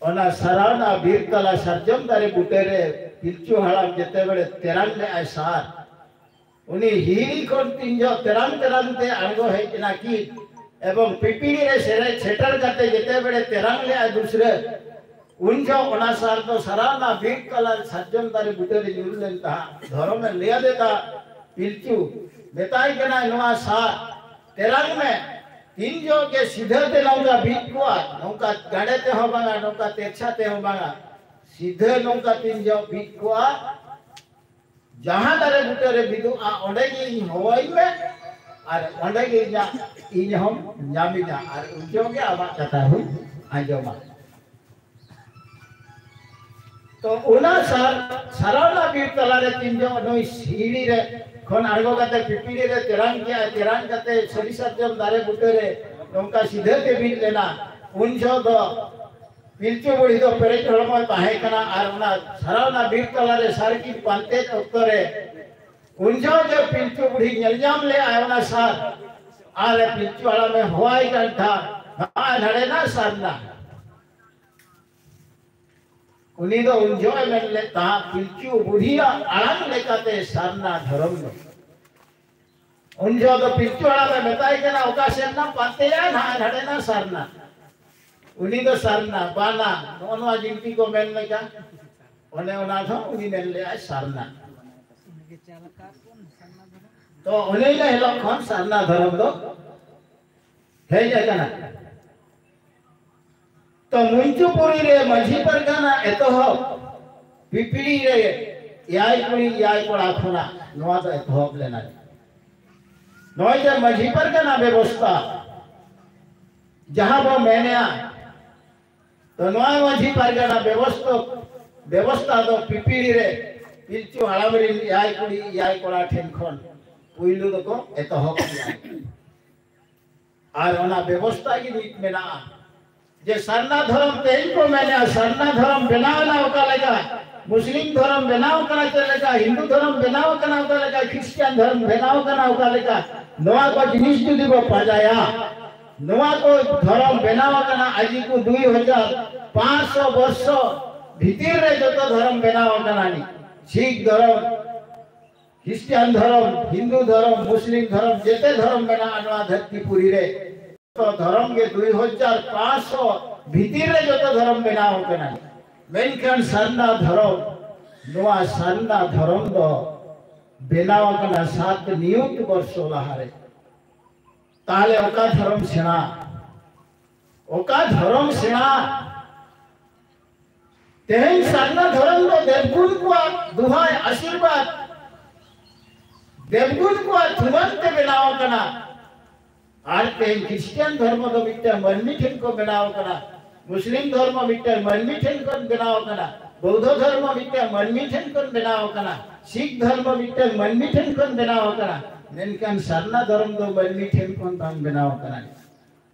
ᱚᱱᱟ ᱥᱟᱨᱟᱣᱱᱟ ᱵᱤᱨ ᱛᱟᱞᱟ ᱥᱟᱨᱡᱚᱢ ᱫᱟᱨᱮ ᱵᱩᱴᱟᱹ ᱨᱮ ᱯᱤᱞᱪᱩ ᱦᱟᱲᱟᱢ ᱡᱮᱛᱮ ᱵᱮᱲᱮ ᱛᱮᱨᱟᱝ ᱞᱮᱫᱼᱟᱭ ᱥᱟᱨ, ᱩᱱᱤ ᱦᱤᱦᱤᱲᱤ ᱠᱷᱚᱱ ᱛᱤᱱ ᱡᱚᱦᱚᱜ ᱛᱮᱨᱟᱝ ᱛᱮᱨᱟᱝ ᱛᱮ ᱟᱬᱜᱚ ᱦᱮᱡ ᱮᱱᱟ ᱠᱤᱱ ᱮᱵᱚᱝ ᱯᱤᱯᱤᱲᱤ ᱨᱮ ᱥᱮᱨᱮᱡ ᱥᱮᱴᱮᱨ ᱠᱟᱛᱮ ᱡᱮᱛᱮ ᱵᱮᱲᱮ ᱛᱮᱨᱟᱝ ᱞᱮᱫᱼᱟᱭ ᱫᱩᱥᱨᱟᱹ, ᱩᱱ ᱡᱚᱦᱚᱜ ᱚᱱᱟ ᱥᱟᱨ ᱫᱚ ᱥᱟᱨᱟᱣᱱᱟ ᱵᱤᱨ ᱛᱟᱞᱟ ᱥᱟᱨᱡᱚᱢ ᱫᱟᱨᱮ ᱵᱩᱴᱟᱹ ᱨᱮ ᱧᱩᱨ ᱞᱮᱱ ᱛᱟᱦᱮᱸᱫ᱾ ᱫᱷᱚᱨᱚᱢᱮ ᱞᱟᱹᱭ ᱟᱫᱮ ᱛᱟᱦᱮᱸᱫ, ᱯᱤᱞᱪᱩ ᱢᱮᱛᱟᱭ ᱠᱟᱱᱟᱭ, ᱱᱚᱣᱟ ᱥᱟᱨ ᱛᱮᱨᱟᱝ ᱢᱮ, ᱛᱤᱱ ᱡᱚᱦᱚᱜ ᱜᱮ ᱥᱤᱫᱷᱟᱹ ᱛᱮ ᱱᱚᱝᱠᱟ ᱵᱤᱫ ᱠᱚᱜᱼᱟ, ᱱᱚᱝᱠᱟ ᱜᱟᱰᱮ ᱛᱮᱦᱚᱸ ᱵᱟᱝᱟ, ᱱᱚᱝᱠᱟ ᱛᱮᱨᱪᱷᱟ ᱛᱮᱦᱚᱸ ᱵᱟᱝᱟ, ᱥᱤᱫᱷᱟᱹ ᱱᱚᱝᱠᱟ ᱛᱤᱱ ᱡᱚᱦᱚᱜ ᱵᱤᱫ ᱠᱚᱜᱼᱟ, ᱡᱟᱦᱟᱸ ᱫᱟᱨᱮ ᱵᱩᱴᱟᱹ ᱨᱮ ᱵᱤᱫᱩᱜᱼᱟ, ᱚᱸᱰᱮ ᱜᱮ ᱤᱧ ᱦᱚᱦᱚᱭ ᱢᱮ, ᱟᱨ ᱚᱸᱰᱮ ᱜᱮ ᱤᱧᱟᱜ, ᱤᱧ ᱦᱚᱸᱢ ᱧᱟᱢᱤᱧᱟ, ᱟᱨ ᱩᱱ ᱡᱚᱦᱚᱜ ᱜᱮ ᱟᱢᱟᱜ ᱠᱟᱛᱷᱟ ᱦᱚᱸᱧ ᱟᱸᱡᱚᱢᱟ᱾ ᱛᱚ ᱚᱱᱟ ᱥᱟᱨ, ᱥᱟᱨᱟᱣᱱᱟ ᱵᱤᱨ ᱛᱟᱞᱟᱨᱮ ᱛᱤᱱ ᱡᱚᱦᱚᱜ ᱱᱩᱭ ᱥᱤᱲᱤ ᱨᱮ ᱠᱷᱚᱱ ᱟᱬᱜᱚ ᱠᱟᱛᱮ ᱯᱤᱯᱤᱲᱤ ᱨᱮ ᱛᱮᱨᱟᱝ ᱠᱮᱜᱼᱟᱭ, ᱛᱮᱨᱟᱝ ᱠᱟᱛᱮ ᱥᱟᱹᱨᱤ ᱥᱟᱨᱡᱚᱢ ᱫᱟᱨᱮ ᱵᱩᱴᱟᱹ ᱨᱮ ᱱᱚᱝᱠᱟ ᱥᱤᱫᱷᱟᱹ ᱛᱮ ᱵᱤᱫ ᱞᱮᱱᱟ, ᱩᱱ ᱡᱚᱦᱚᱜ ᱫᱚ ᱯᱤᱞᱪᱩ ᱵᱩᱲᱦᱤ ᱫᱚ ᱯᱮᱨᱮᱡ ᱦᱚᱲᱢᱚᱭ ᱛᱟᱦᱮᱸ ᱠᱟᱱᱟ᱾ ᱟᱨ ᱚᱱᱟ ᱥᱟᱨᱟᱣᱱᱟ ᱵᱤᱨ ᱛᱟᱞᱟᱨᱮ ᱥᱟᱨ ᱠᱤᱱ ᱯᱟᱱᱛᱮ ᱚᱠᱛᱚ ᱨᱮ ᱩᱱ ᱡᱚᱦᱚᱜ ᱜᱮ ᱯᱤᱞᱪᱩ ᱵᱩᱲᱦᱤ ᱧᱮᱞ ᱧᱟᱢ ᱞᱮᱜᱼᱟᱭ ᱚᱱᱟ ᱥᱟᱨ᱾ ᱟᱨ ᱯᱤᱞᱪᱩ ᱦᱟᱲᱟᱢᱮ ᱦᱚᱦᱚᱣᱟᱭ ᱠᱟᱱ ᱠᱷᱟᱱ, ᱱᱚᱜᱼᱚᱭ ᱱᱟᱰᱮᱱᱟ ᱥᱟᱨᱱᱟ᱾ ᱩᱱᱤ ᱫᱚ ᱩᱱ ᱡᱚᱦᱚᱜ ᱮ ᱢᱮᱱ ᱞᱮᱫ ᱛᱟᱦᱮᱸᱫ, ᱯᱤᱞᱪᱩ ᱵᱩᱲᱦᱤᱭᱟᱜ ᱟᱲᱟᱝ ᱞᱮᱠᱟᱛᱮ ᱥᱟᱨᱱᱟ ᱫᱷᱚᱨᱚᱢ ᱫᱚ᱾ ᱩᱱ ᱡᱚᱦᱚᱜ ᱫᱚ ᱯᱤᱞᱪᱩ ᱦᱟᱲᱟᱢᱮ ᱢᱮᱛᱟᱭ ᱠᱟᱱᱟ, ᱚᱠᱟ ᱥᱮᱫ ᱱᱟᱢ ᱯᱟᱱᱛᱮᱭᱟ, ᱱᱟᱜ ᱱᱟᱰᱮᱱᱟ ᱥᱟᱨᱱᱟ᱾ ᱩᱱᱤ ᱫᱚ ᱥᱟᱨᱱᱟ, ᱵᱟᱱᱟ, ᱱᱚᱜᱼᱚ ᱱᱚᱣᱟ ᱡᱤᱱᱛᱤ ᱠᱚ ᱢᱮᱱ ᱞᱮᱠᱟ, ᱚᱱᱮ ᱚᱱᱟ ᱫᱚ ᱩᱱᱤ ᱢᱮᱱ ᱞᱮᱜᱼᱟᱭ ᱥᱟᱨᱱᱟ᱾ ᱛᱚ ᱚᱱᱮ ᱤᱱᱟᱹ ᱦᱤᱞᱳᱜ ᱠᱷᱚᱱ ᱥᱟᱨᱱᱟ ᱫᱷᱚᱨᱚᱢ ᱫᱚ ᱦᱮᱡ ᱟᱠᱟᱱᱟ᱾ ᱛᱚ ᱢᱩᱧᱪᱩᱯᱩᱨᱤ ᱨᱮ ᱢᱟᱹᱡᱷᱤ ᱯᱟᱨᱜᱟᱱᱟ ᱮᱛᱚᱦᱚᱵ ᱯᱤᱯᱤᱲᱤ ᱨᱮ ᱮᱭᱟᱭ ᱠᱩᱲᱤ ᱮᱭᱟᱭ ᱠᱚᱲᱟ ᱠᱷᱚᱱᱟᱜ ᱱᱚᱣᱟ ᱫᱚ ᱮᱛᱚᱦᱚᱵ ᱞᱮᱱᱟ᱾ ᱱᱚᱜᱼᱚᱭ ᱡᱮ ᱢᱟᱹᱡᱷᱤ ᱯᱟᱨᱜᱟᱱᱟ ᱵᱮᱵᱚᱥᱛᱷᱟ ᱡᱟᱦᱟᱸ ᱵᱚ ᱢᱮᱱᱮᱜᱼᱟ, ᱛᱚ ᱱᱚᱣᱟ ᱢᱟᱹᱡᱷᱤ ᱯᱟᱨᱜᱟᱱᱟ ᱵᱮᱵᱚᱥᱛᱷᱟ ᱵᱮᱵᱚᱥᱛᱷᱟ ᱫᱚ ᱯᱤᱯᱤᱲᱤ ᱨᱮ ᱯᱤᱞᱪᱩ ᱦᱟᱲᱟᱢ ᱨᱮᱱ ᱮᱭᱟᱭ ᱠᱩᱲᱤ ᱮᱭᱟᱭ ᱠᱚᱲᱟ ᱴᱷᱮᱱ ᱠᱷᱚᱱ ᱯᱩᱭᱞᱩ ᱫᱚᱠᱚ ᱮᱛᱚᱦᱚᱵ ᱠᱮᱫᱟ᱾ ᱟᱨ ᱚᱱᱟ ᱵᱮᱵᱚᱥᱛᱷᱟ ᱜᱮ ᱱᱤᱛ ᱢᱮᱱᱟᱜᱼᱟ᱾ ᱡᱮ ᱥᱟᱨᱱᱟ ᱫᱷᱚᱨᱚᱢ ᱛᱮᱦᱮᱧ ᱠᱚ ᱢᱮᱱᱮᱜᱼᱟ, ᱥᱟᱨᱱᱟ ᱫᱷᱚᱨᱚᱢ ᱵᱮᱱᱟᱣ ᱮᱱᱟ ᱚᱠᱟ ᱞᱮᱠᱟ, ᱢᱩᱥᱞᱤᱢ ᱫᱷᱚᱨᱚᱢ ᱵᱮᱱᱟᱣ ᱠᱟᱱᱟ ᱪᱮᱫ ᱞᱮᱠᱟ, ᱦᱤᱱᱫᱩ ᱫᱷᱚᱨᱚᱢ ᱵᱮᱱᱟᱣ ᱠᱟᱱᱟ ᱚᱠᱟ ᱞᱮᱠᱟ, ᱠᱷᱨᱤᱥᱴᱤᱭᱟᱱ ᱫᱷᱚᱨᱚᱢ ᱵᱮᱱᱟᱣ ᱠᱟᱱᱟ ᱚᱠᱟ ᱞᱮᱠᱟ, ᱱᱚᱣᱟ ᱠᱚ ᱡᱤᱱᱤᱥ ᱡᱩᱫᱤ ᱵᱚ ᱯᱟᱸᱡᱟᱭᱟ, ᱱᱚᱣᱟ ᱠᱚ ᱫᱷᱚᱨᱚᱢ ᱵᱮᱱᱟᱣ ᱟᱠᱟᱱᱟ ᱟᱡᱤ ᱠᱚ ᱫᱩᱭ ᱦᱟᱡᱟᱨ ᱯᱟᱸᱪᱥᱚ ᱵᱚᱨᱥᱚ ᱵᱷᱤᱛᱤᱨ ᱨᱮ ᱡᱚᱛᱚ ᱫᱷᱚᱨᱚᱢ ᱵᱮᱱᱟᱣ ᱟᱠᱟᱱᱟ᱾ ᱱᱤᱛ ᱥᱤᱠᱷ ᱫᱷᱚᱨᱚᱢ, ᱠᱷᱨᱤᱥᱴᱤᱭᱟᱱ ᱫᱷᱚᱨᱚᱢ, ᱦᱤᱱᱫᱩ ᱫᱷᱚᱨᱚᱢ, ᱢᱩᱥᱞᱤᱢ ᱫᱷᱚᱨᱚᱢ, ᱡᱮᱛᱮ ᱫᱷᱚᱨᱚᱢ ᱢᱮᱱᱟᱜᱼᱟ ᱱᱚᱣᱟ ᱫᱷᱟᱹᱨᱛᱤ ᱯᱩᱨᱤ ᱨᱮ᱾ ᱛᱚ ᱫᱷᱚᱨᱚᱢ ᱜᱮ ᱫᱩᱭ ᱦᱟᱡᱟᱨ ᱯᱟᱸᱪᱥᱚ ᱵᱷᱤᱛᱤᱨ ᱨᱮ ᱡᱚᱛᱚ ᱫᱷᱚᱨᱚᱢ ᱵᱮᱱᱟᱣ ᱟᱠᱟᱱᱟ᱾ ᱢᱮᱱᱠᱷᱟᱱ ᱥᱟᱨᱱᱟ ᱫᱷᱚᱨᱚᱢ, ᱱᱚᱣᱟ ᱥᱟᱨᱱᱟ ᱫᱷᱚᱨᱚᱢ ᱫᱚ ᱵᱮᱱᱟᱣ ᱟᱠᱟᱱᱟ ᱥᱟᱛ ᱱᱤᱭᱩᱛ ᱵᱚᱨᱥᱚ ᱞᱟᱦᱟᱨᱮ᱾ ᱛᱟᱦᱞᱮ ᱚᱠᱟ ᱫᱷᱚᱨᱚᱢ ᱥᱮᱬᱟ? ᱚᱠᱟ ᱫᱷᱚᱨᱚᱢ ᱥᱮᱬᱟ? ᱛᱮᱦᱮᱧ ᱥᱟᱨᱱᱟ ᱫᱷᱚᱨᱚᱢ ᱫᱚ ᱫᱮᱵᱽᱜᱩᱱ ᱠᱚᱣᱟᱜ ᱫᱩᱦᱟᱭ ᱟᱥᱤᱨᱵᱟᱫᱽ, ᱫᱮᱵᱽᱜᱩᱱ ᱠᱚᱣᱟᱜ ᱛᱷᱩᱢᱟᱱ ᱛᱮ ᱵᱮᱱᱟᱣ ᱟᱠᱟᱱᱟ᱾ ᱟᱨ ᱛᱮᱦᱮᱧ ᱠᱷᱨᱤᱥᱴᱤᱭᱟᱱ ᱫᱷᱚᱨᱢᱚ ᱫᱚ ᱢᱤᱫᱴᱟᱝ ᱢᱟᱹᱱᱢᱤ ᱴᱷᱮᱱ ᱠᱚ ᱵᱮᱱᱟᱣ ᱟᱠᱟᱱᱟ, ᱢᱩᱥᱞᱤᱢ ᱫᱷᱚᱨᱢᱚ ᱢᱤᱫᱴᱟᱝ ᱢᱟᱹᱱᱢᱤ ᱴᱷᱮᱱ ᱠᱷᱚᱱ ᱵᱮᱱᱟᱣ ᱟᱠᱟᱱᱟ, ᱵᱳᱣᱫᱷᱚ ᱫᱷᱚᱨᱢᱚ ᱢᱤᱫᱴᱟᱝ ᱢᱟᱹᱱᱢᱤ ᱴᱷᱮᱱ ᱠᱷᱚᱱ ᱵᱮᱱᱟᱣ ᱟᱠᱟᱱᱟ, ᱥᱤᱠᱷ ᱫᱷᱚᱨᱢᱚ ᱢᱤᱫᱴᱟᱝ ᱢᱟᱹᱱᱢᱤ ᱴᱷᱮᱱ ᱠᱷᱚᱱ ᱵᱮᱱᱟᱣ ᱟᱠᱟᱱᱟ᱾ ᱢᱮᱱᱠᱷᱟᱱ ᱥᱟᱨᱱᱟ ᱫᱷᱚᱨᱚᱢ ᱫᱚ ᱢᱟᱹᱱᱢᱤ ᱴᱷᱮᱱ ᱠᱷᱚᱱ ᱵᱟᱝ ᱵᱮᱱᱟᱣ ᱟᱠᱟᱱᱟ᱾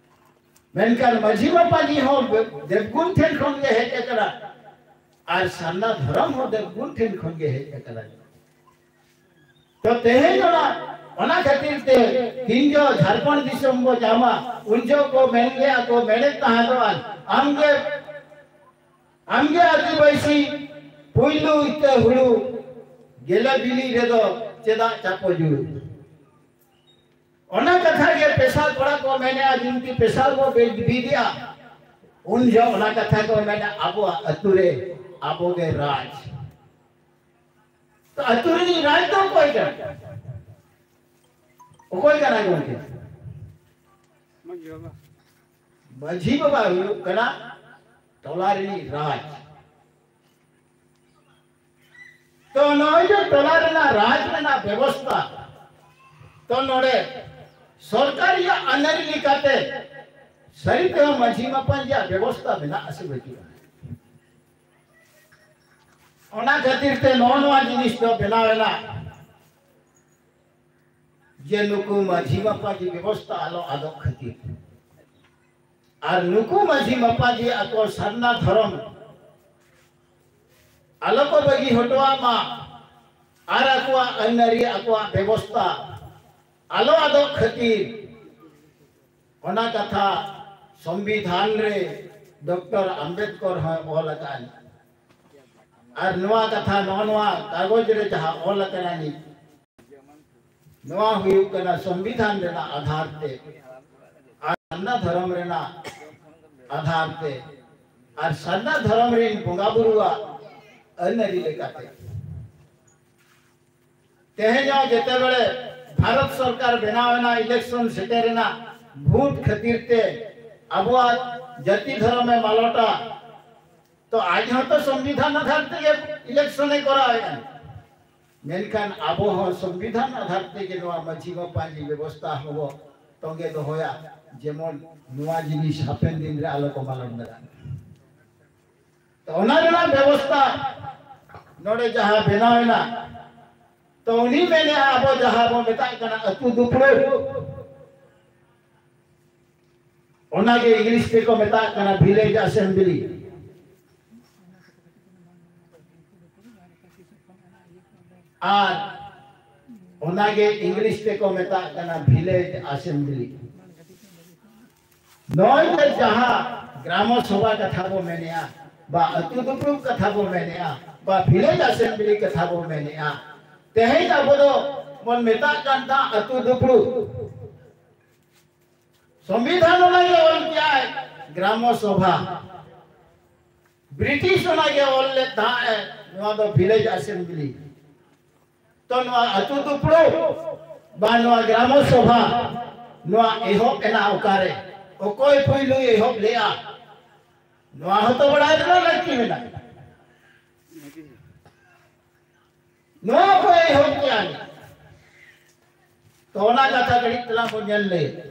ᱢᱮᱱᱠᱷᱟᱱ ᱢᱟᱹᱡᱷᱤ ᱢᱟᱯᱟᱡᱷᱤ ᱦᱚᱸ ᱫᱮᱵᱽᱜᱩᱱ ᱴᱷᱮᱱ ᱠᱷᱚᱱ ᱜᱮ ᱦᱮᱡ ᱟᱠᱟᱱᱟ, ᱟᱨ ᱥᱟᱨᱱᱟ ᱫᱷᱚᱨᱚᱢ ᱦᱚᱸ ᱫᱮᱵᱽᱜᱩᱱ ᱴᱷᱮᱱ ᱠᱷᱚᱱ ᱜᱮ ᱦᱮᱡ ᱟᱠᱟᱱᱟ᱾ ᱛᱚ ᱛᱮᱦᱮᱧ ᱚᱱᱟ, ᱚᱱᱟ ᱠᱷᱟᱹᱛᱤᱨ ᱛᱮ ᱛᱤᱱ ᱡᱚᱦᱚᱜ ᱡᱷᱟᱲᱠᱷᱚᱸᱰ ᱫᱤᱥᱚᱢ ᱵᱚ ᱧᱟᱢᱟ, ᱩᱱ ᱡᱚᱦᱚᱜ ᱠᱚ ᱢᱮᱱ ᱜᱮᱭᱟ ᱠᱚ, ᱢᱮᱱᱮᱫ ᱛᱟᱦᱮᱸ ᱫᱚ, ᱟᱢᱜᱮ, ᱟᱢᱜᱮ ᱟᱹᱫᱤᱵᱟᱹᱥᱤ ᱯᱩᱭᱞᱩ ᱤᱛᱟᱹ ᱦᱩᱲᱩ ᱜᱮᱞᱮ ᱵᱤᱞᱤ ᱨᱮᱫᱚ ᱪᱮᱫᱟᱜ ᱪᱟᱯᱚ ᱡᱩᱲᱩ? ᱚᱱᱟ ᱠᱟᱛᱷᱟ ᱜᱮ ᱯᱮᱥᱟᱨ ᱠᱚᱲᱟ ᱠᱚ ᱢᱮᱱᱮᱜᱼᱟ, ᱡᱤᱱᱛᱤ ᱯᱮᱥᱟᱨ ᱵᱚ ᱵᱤ-, ᱵᱤᱫᱮᱜᱼᱟ, ᱩᱱ ᱡᱚᱦᱚᱜ ᱚᱱᱟ ᱠᱟᱛᱷᱟ ᱠᱚ ᱢᱮᱱᱟ, ᱟᱵᱚᱣᱟᱜ ᱟᱹᱛᱩ ᱨᱮ ᱟᱵᱚ ᱜᱮ ᱨᱟᱡᱽ᱾ ᱛᱚ ᱟᱹᱛᱩ ᱨᱤᱱᱤᱡ ᱨᱟᱡᱽ ᱫᱚ ᱚᱠᱚᱭ ᱠᱟᱱᱟ? ᱚᱠᱚᱭ ᱠᱟᱱᱟᱭ ᱜᱚᱢᱠᱮ? ᱢᱟᱹᱡᱷᱤ ᱵᱟᱵᱟ ᱦᱩᱭᱩᱜ ᱠᱟᱱᱟ ᱴᱚᱞᱟ ᱨᱤᱱᱤᱡ ᱨᱟᱡᱽ᱾ ᱛᱚ ᱱᱚᱜᱼᱚᱭ ᱡᱮ ᱴᱚᱞᱟ ᱨᱮᱱᱟᱜ ᱨᱟᱡᱽ ᱨᱮᱱᱟᱜ ᱵᱮᱵᱚᱥᱛᱟ, ᱛᱚ ᱱᱚᱰᱮ ᱥᱚᱨᱠᱟᱨᱤᱭᱟᱜ ᱟᱹᱱᱟᱹᱨᱤ ᱞᱮᱠᱟᱛᱮ ᱥᱟᱹᱨᱤ ᱛᱮᱦᱚᱸ ᱢᱟᱹᱡᱷᱤ ᱢᱟᱯᱟᱧᱡᱤᱭᱟᱜ ᱵᱮᱵᱚᱥᱛᱟ ᱢᱮᱱᱟᱜ ᱟᱥᱮ ᱵᱟᱹᱪᱩᱜᱼᱟ? ᱚᱱᱟ ᱠᱷᱟᱹᱛᱤᱨ ᱛᱮ ᱱᱚᱜᱼᱚ ᱱᱚᱣᱟ ᱡᱤᱱᱤᱥ ᱫᱚ ᱵᱮᱱᱟᱣ ᱮᱱᱟ ᱡᱮ ᱱᱩᱠᱩ ᱢᱟᱹᱡᱷᱤ ᱢᱟᱯᱟᱧᱡᱤ ᱵᱮᱵᱚᱥᱛᱟ ᱟᱞᱚ ᱟᱫᱚᱜ ᱠᱷᱟᱹᱛᱤᱨ᱾ ᱟᱨ ᱱᱩᱠᱩ ᱢᱟᱹᱡᱷᱤ ᱢᱟᱯᱟᱧᱡᱤ ᱟᱠᱚ ᱥᱟᱨᱱᱟ ᱫᱷᱚᱨᱚᱢ ᱟᱞᱚ ᱠᱚ ᱵᱟᱹᱜᱤ ᱦᱚᱴᱚᱣᱟᱜ ᱢᱟ, ᱟᱨ ᱟᱠᱚᱣᱟᱜ ᱟᱹᱱ ᱟᱹᱨᱤ, ᱟᱠᱚᱣᱟᱜ ᱵᱮᱵᱚᱥᱛᱟ ᱟᱞᱚ ᱟᱫᱚᱜ ᱠᱷᱟᱹᱛᱤᱨ, ᱚᱱᱟ ᱠᱟᱛᱷᱟ ᱥᱚᱝᱵᱤᱫᱷᱟᱱ ᱨᱮ ᱰᱚᱠᱴᱚᱨ ᱟᱢᱵᱮᱫᱠᱚᱨ ᱦᱚᱸᱭ ᱚᱞ ᱟᱠᱟᱫ᱾ ᱟᱨ ᱱᱚᱣᱟ ᱠᱟᱛᱷᱟ, ᱱᱚᱜᱼᱚ ᱱᱚᱣᱟ ᱠᱟᱜᱚᱡᱽ ᱨᱮ ᱡᱟᱦᱟᱸ ᱚᱞ ᱟᱠᱟᱱᱟ ᱱᱤᱛ, ᱱᱚᱣᱟ ᱦᱩᱭᱩᱜ ᱠᱟᱱᱟ ᱥᱚᱝᱵᱤᱫᱷᱟᱱ ᱨᱮᱱᱟᱜ ᱟᱫᱷᱟᱨ ᱛᱮ ᱟᱨ ᱥᱟᱨᱱᱟ ᱫᱷᱚᱨᱚᱢ ᱨᱮᱱᱟᱜ ᱟᱫᱷᱟᱨ ᱛᱮ ᱟᱨ ᱥᱟᱨᱱᱟ ᱫᱷᱚᱨᱚᱢ ᱨᱮᱱ ᱵᱚᱸᱜᱟ ᱵᱩᱨᱩᱣᱟᱜ ᱟᱹᱱ ᱟᱹᱨᱤ ᱞᱮᱠᱟᱛᱮ᱾ ᱛᱮᱦᱮᱧ ᱦᱚᱸ ᱡᱮᱛᱮ ᱵᱮᱲᱮ ᱵᱷᱟᱨᱚᱛ ᱥᱚᱨᱠᱟᱨ ᱵᱮᱱᱟᱣ ᱮᱱᱟ, election ᱥᱮᱴᱮᱨ ᱮᱱᱟ, vote ᱠᱷᱟᱹᱛᱤᱨ ᱛᱮ ᱟᱵᱚᱣᱟᱜ ᱡᱟᱹᱛᱤ ᱫᱷᱚᱨᱚᱢ ᱮ ᱢᱟᱞᱚᱴᱟ, ᱛᱚ ᱟᱡ ᱦᱚᱸᱛᱚ ᱥᱚᱝᱵᱤᱫᱷᱟᱱ ᱟᱫᱷᱟᱨ ᱛᱮᱜᱮ election ᱮ ᱠᱚᱨᱟᱣ ᱮᱫᱟ᱾ ᱢᱮᱱᱠᱷᱟᱱ ᱟᱵᱚ ᱦᱚᱸ ᱥᱚᱝᱵᱤᱫᱷᱟᱱ ᱟᱫᱷᱟᱨ ᱛᱮᱜᱮ ᱱᱚᱣᱟ ᱢᱟᱹᱡᱷᱤ ᱢᱟᱯᱟᱧᱡᱤ ᱵᱮᱵᱚᱥᱛᱷᱟ ᱦᱚᱸᱵᱚ ᱛᱚᱸᱜᱮ ᱫᱚᱦᱚᱭᱟ, ᱡᱮᱢᱚᱱ ᱱᱚᱣᱟ ᱡᱤᱱᱤᱥ ᱦᱟᱯᱮᱱ ᱫᱤᱱ ᱨᱮ ᱟᱞᱚ ᱠᱚ ᱢᱟᱞᱚᱴ ᱫᱟᱲᱮᱭᱟᱜ᱾ ᱛᱚ ᱚᱱᱟ ᱨᱮᱱᱟᱜ ᱵᱮᱵᱚᱥᱛᱷᱟ ᱱᱚᱰᱮ ᱡᱟᱦᱟᱸ ᱵᱮᱱᱟᱣ ᱮᱱᱟ, ᱛᱚ ᱩᱱᱤ ᱢᱮᱱᱮᱜᱼᱟ, ᱟᱵᱚ ᱡᱟᱦᱟᱸ ᱵᱚ ᱢᱮᱛᱟᱜ ᱠᱟᱱᱟ ᱟᱹᱛᱩ ᱫᱩᱯᱲᱩᱵ, ᱚᱱᱟᱜᱮ ᱤᱝᱞᱤᱥ ᱛᱮᱠᱚ ᱢᱮᱛᱟᱜ ᱠᱟᱱᱟ village assembly᱾ ᱟᱨ ᱚᱱᱟᱜᱮ ᱤᱝᱞᱤᱥ ᱛᱮᱠᱚ ᱢᱮᱛᱟᱜ ᱠᱟᱱᱟ village assembly᱾ ᱱᱚᱜᱼᱚᱭ ᱡᱮ ᱡᱟᱦᱟᱸ ᱜᱨᱟᱢᱚ ᱥᱚᱵᱷᱟ ᱠᱟᱛᱷᱟ ᱵᱚ ᱢᱮᱱᱮᱜᱼᱟ, ᱵᱟ ᱟᱹᱛᱩ ᱫᱩᱯᱲᱩᱵ ᱠᱟᱛᱷᱟ ᱵᱚ ᱢᱮᱱᱮᱜᱼᱟ, ᱵᱟ village assembly ᱠᱟᱛᱷᱟ ᱵᱚ ᱢᱮᱱᱮᱜᱼᱟ, ᱛᱮᱦᱮᱧ ᱟᱵᱚ ᱫᱚ ᱵᱚᱱ ᱢᱮᱛᱟᱜ ᱠᱟᱱ ᱛᱟᱦᱮᱸ ᱟᱹᱛᱩ ᱫᱩᱯᱲᱩᱵ᱾ ᱥᱚᱝᱵᱤᱫᱷᱟᱱ ᱚᱱᱟ ᱜᱮ ᱚᱞ ᱠᱮᱜᱼᱟᱭ ᱜᱨᱟᱢᱚ ᱥᱚᱵᱷᱟ᱾ ᱵᱨᱤᱴᱤᱥ ᱚᱱᱟ ᱜᱮ ᱚᱞ ᱞᱮᱫ ᱛᱟᱦᱮᱸᱫ ᱮ, ᱱᱚᱣᱟ ᱫᱚ village assembly᱾ ᱛᱚ ᱱᱚᱣᱟ ᱟᱹᱛᱩ ᱫᱩᱯᱲᱩᱵ ᱵᱟ ᱱᱚᱣᱟ ᱜᱨᱟᱢᱚ ᱥᱚᱵᱷᱟ, ᱱᱚᱣᱟ ᱮᱦᱚᱵ ᱮᱱᱟ ᱚᱠᱟᱨᱮ? ᱚᱠᱚᱭ ᱯᱩᱭᱞᱩᱭ ᱮᱦᱚᱵ ᱞᱮᱜᱼᱟ? ᱱᱚᱣᱟ ᱦᱚᱸᱛᱚ ᱵᱟᱲᱟᱭ ᱨᱮᱱᱟᱜ ᱞᱟᱹᱠᱛᱤ ᱢᱮᱱᱟᱜᱼᱟ᱾ ᱱᱚᱣᱟ ᱠᱚ ᱮᱦᱚᱵ ᱠᱮᱜᱼᱟ᱾ ᱛᱚ, ᱚᱱᱟ ᱠᱟᱛᱷᱟ ᱠᱟᱹᱴᱤᱡ ᱛᱮᱞᱟᱝ ᱵᱚᱱ ᱧᱮᱞ ᱞᱮᱜᱮ᱾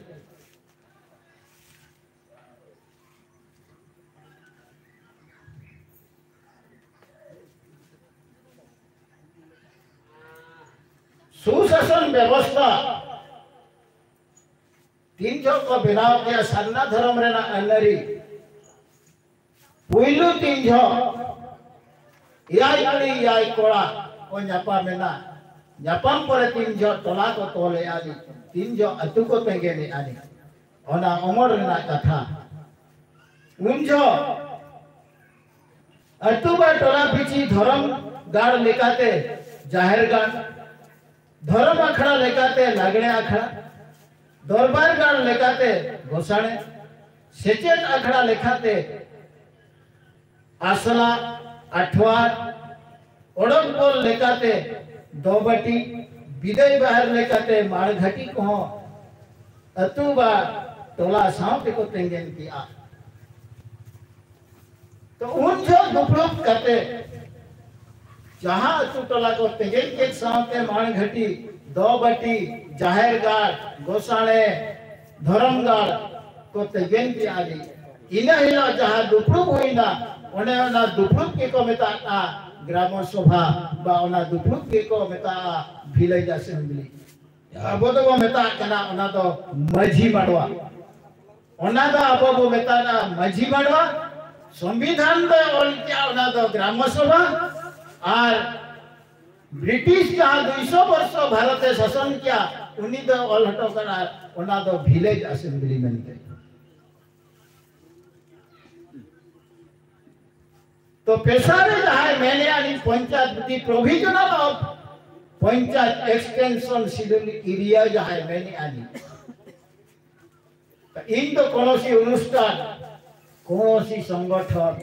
ᱥᱩᱥᱟᱥᱚᱱ ᱵᱮᱵᱚᱥᱛᱷᱟ ᱛᱤᱱ ᱡᱚᱦᱚᱜ ᱠᱚ ᱵᱮᱱᱟᱣ ᱠᱮᱜᱼᱟ, ᱥᱟᱨᱱᱟ ᱫᱷᱚᱨᱚᱢ ᱨᱮᱱᱟᱜ ᱟᱹᱱ ᱟᱹᱨᱤ, ᱯᱩᱭᱞᱩ ᱛᱤᱱ ᱡᱚᱦᱚᱜ ᱮᱭᱟᱭ ᱠᱩᱲᱤ ᱮᱭᱟᱭ ᱠᱚᱲᱟ ᱠᱚ ᱧᱟᱯᱟᱢ ᱮᱱᱟ, ᱧᱟᱯᱟᱢ ᱯᱚᱨᱮ ᱛᱤᱱ ᱡᱚᱦᱚᱜ ᱴᱚᱞᱟ ᱠᱚ ᱛᱚᱞ ᱮᱜᱼᱟ, ᱛᱤᱱ ᱡᱚᱦᱚᱜ ᱟᱹᱛᱩ ᱠᱚ ᱛᱮᱸᱜᱮᱱ ᱮᱜᱼᱟ, ᱚᱱᱟ ᱚᱢᱚᱞ ᱨᱮᱱᱟᱜ ᱠᱟᱛᱷᱟ᱾ ᱩᱱ ᱡᱚᱦᱚᱜ ᱟᱹᱛᱩ ᱵᱟ ᱴᱚᱞᱟ ᱯᱤᱪᱷᱤ ᱫᱷᱚᱨᱚᱢ ᱜᱟᱲ ᱞᱮᱠᱟᱛᱮ ᱡᱟᱦᱮᱨ ᱜᱟᱲ, ᱫᱷᱚᱨᱚᱢ ᱟᱠᱷᱲᱟ ᱞᱮᱠᱟᱛᱮ ᱞᱟᱜᱽᱲᱮ ᱟᱠᱷᱲᱟ, ᱫᱚᱨᱵᱟᱨ ᱜᱟᱲ ᱞᱮᱠᱟᱛᱮ ᱜᱚᱥᱟᱬᱮ, ᱥᱮᱪᱮᱫ ᱟᱠᱷᱲᱟ ᱞᱮᱠᱟᱛᱮ ᱟᱥᱲᱟ, ᱟᱴᱷᱣᱟᱨ, ᱚᱰᱚᱠ ᱵᱚᱞ ᱞᱮᱠᱟᱛᱮ ᱫᱚᱵᱟᱹᱴᱤ, ᱵᱤᱫᱟᱹᱭ ᱵᱟᱦᱮᱨ ᱞᱮᱠᱟᱛᱮ ᱢᱟᱲᱜᱷᱟᱹᱴᱤ ᱠᱚᱦᱚᱸ ᱟᱹᱛᱩ ᱵᱟ ᱴᱚᱞᱟ ᱥᱟᱶ ᱛᱮᱠᱚ ᱛᱮᱸᱜᱮᱱ ᱠᱮᱜᱼᱟ᱾ ᱛᱚ, ᱩᱱ ᱡᱚᱦᱚᱜ ᱫᱩᱯᱲᱩᱵ ᱠᱟᱛᱮ ᱡᱟᱦᱟᱸ ᱟᱹᱛᱩ ᱴᱚᱞᱟ ᱠᱚ ᱛᱮᱸᱜᱮᱱ ᱠᱮᱫ ᱥᱟᱶᱛᱮ ᱢᱟᱲᱜᱷᱟᱹᱴᱤ, ᱫᱚᱵᱟᱹᱴᱤ, ᱡᱟᱦᱮᱨ ᱜᱟᱲ, ᱜᱚᱥᱟᱬᱮ, ᱫᱷᱚᱨᱚᱢ ᱜᱟᱲ ᱠᱚ ᱛᱮᱸᱜᱮᱱ ᱠᱮᱜᱼᱟ᱾ ᱤᱱᱟᱹ ᱦᱤᱞᱳᱜ ᱡᱟᱦᱟᱸ ᱫᱩᱯᱲᱩᱵ ᱦᱩᱭᱱᱟ, ᱚᱱᱮ ᱚᱱᱟ ᱫᱩᱯᱲᱩᱵ ᱜᱮᱠᱚ ᱢᱮᱛᱟᱜᱼᱟ ᱜᱨᱟᱢᱚ ᱥᱚᱵᱷᱟ, ᱵᱟ ᱚᱱᱟ ᱫᱩᱯᱲᱩᱵ ᱜᱮᱠᱚ ᱢᱮᱛᱟᱜᱼᱟ ᱵᱷᱤᱞᱮᱡᱽ ᱟᱥᱮᱢᱵᱞᱤ᱾ ᱟᱵᱚ ᱫᱚᱵᱚ ᱢᱮᱛᱟᱜ ᱠᱟᱱᱟ ᱚᱱᱟ ᱫᱚ ᱢᱟᱹᱡᱷᱤ ᱢᱟᱰᱣᱟ᱾ ᱚᱱᱟ ᱫᱚ ᱟᱵᱚ ᱵᱚ ᱢᱮᱛᱟᱜᱼᱟ ᱢᱟᱹᱡᱷᱤ ᱢᱟᱰᱣᱟ᱾ ᱥᱚᱝᱵᱤᱫᱷᱟᱱ ᱫᱚᱭ ᱚᱞ ᱠᱮᱜᱼᱟ, ᱚᱱᱟ ᱫᱚ ᱜᱨᱟᱢᱚ ᱥᱚᱵᱷᱟ᱾ ᱟᱨ ᱵᱨᱤᱴᱤᱥ ᱡᱟᱦᱟᱸ ᱫᱩᱭᱥᱚ ᱵᱚᱨᱥᱚ ᱵᱷᱟᱨᱚᱛ ᱮ ᱥᱟᱥᱚᱱ ᱠᱮᱜᱼᱟ, ᱩᱱᱤ ᱫᱚ ᱚᱞ ᱦᱚᱴᱚ ᱠᱟᱜᱼᱟ, ᱚᱱᱟ ᱫᱚ ᱵᱷᱤᱞᱮᱡᱽ ᱟᱥᱮᱢᱵᱞᱤ ᱢᱮᱱᱛᱮ᱾ ᱛᱚ, ᱯᱮᱥᱟ ᱨᱮ ᱡᱟᱦᱟᱸᱭ ᱢᱮᱱᱮᱜᱼᱟ ᱱᱤᱡ panchayat, the provisional of panchayat extension schedule area ᱡᱟᱦᱟᱸᱭ ᱢᱮᱱᱮᱜᱼᱟ ᱱᱤᱡ, ᱤᱧ ᱫᱚ ᱠᱳᱱᱳᱥᱤ ᱚᱱᱩᱥᱴᱷᱟᱱ, ᱠᱳᱱᱳᱥᱤ ᱥᱚᱝᱜᱚᱴᱷᱚᱱ,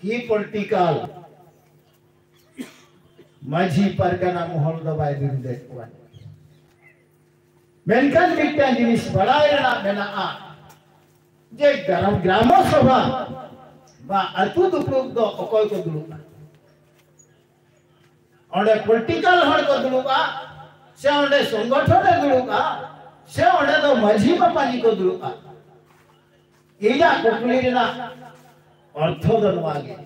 ᱠᱤ ᱯᱚᱞᱤᱴᱤᱠᱟᱞ ᱢᱟᱹᱡᱷᱤ ᱯᱟᱨᱜᱟᱱᱟ ᱢᱚᱦᱚᱞ ᱫᱚ ᱵᱟᱭ ᱵᱤᱨᱩᱫᱷᱮᱫ ᱠᱚᱣᱟ᱾ ᱢᱮᱱᱠᱷᱟᱱ ᱢᱤᱫᱴᱟᱝ ᱡᱤᱱᱤᱥ ᱵᱟᱲᱟᱭ ᱨᱮᱱᱟᱜ ᱢᱮᱱᱟᱜᱼᱟ ᱡᱮ ᱜᱨᱟᱢ-, ᱜᱨᱟᱢᱚ ᱥᱚᱵᱷᱟ ᱵᱟ ᱟᱹᱛᱩ ᱫᱩᱯᱲᱩᱵ ᱫᱚ ᱚᱠᱚᱭ ᱠᱚ ᱫᱩᱲᱩᱵᱼᱟ? ᱚᱸᱰᱮ ᱯᱚᱞᱤᱴᱤᱠᱟᱞ ᱦᱚᱲ ᱠᱚ ᱫᱩᱲᱩᱵᱼᱟ, ᱥᱮ ᱚᱸᱰᱮ ᱥᱚᱝᱜᱚᱴᱷᱚᱱ ᱮ ᱫᱩᱲᱩᱵᱼᱟ, ᱥᱮ ᱚᱸᱰᱮ ᱫᱚ ᱢᱟᱹᱡᱷᱤ ᱢᱟᱯᱟᱡᱤ ᱠᱚ ᱫᱩᱲᱩᱵᱼᱟ? ᱤᱧᱟᱹᱜ ᱠᱩᱠᱞᱤ ᱨᱮᱱᱟᱜ ᱚᱨᱛᱷᱚ ᱫᱚ ᱱᱚᱣᱟ ᱜᱮ᱾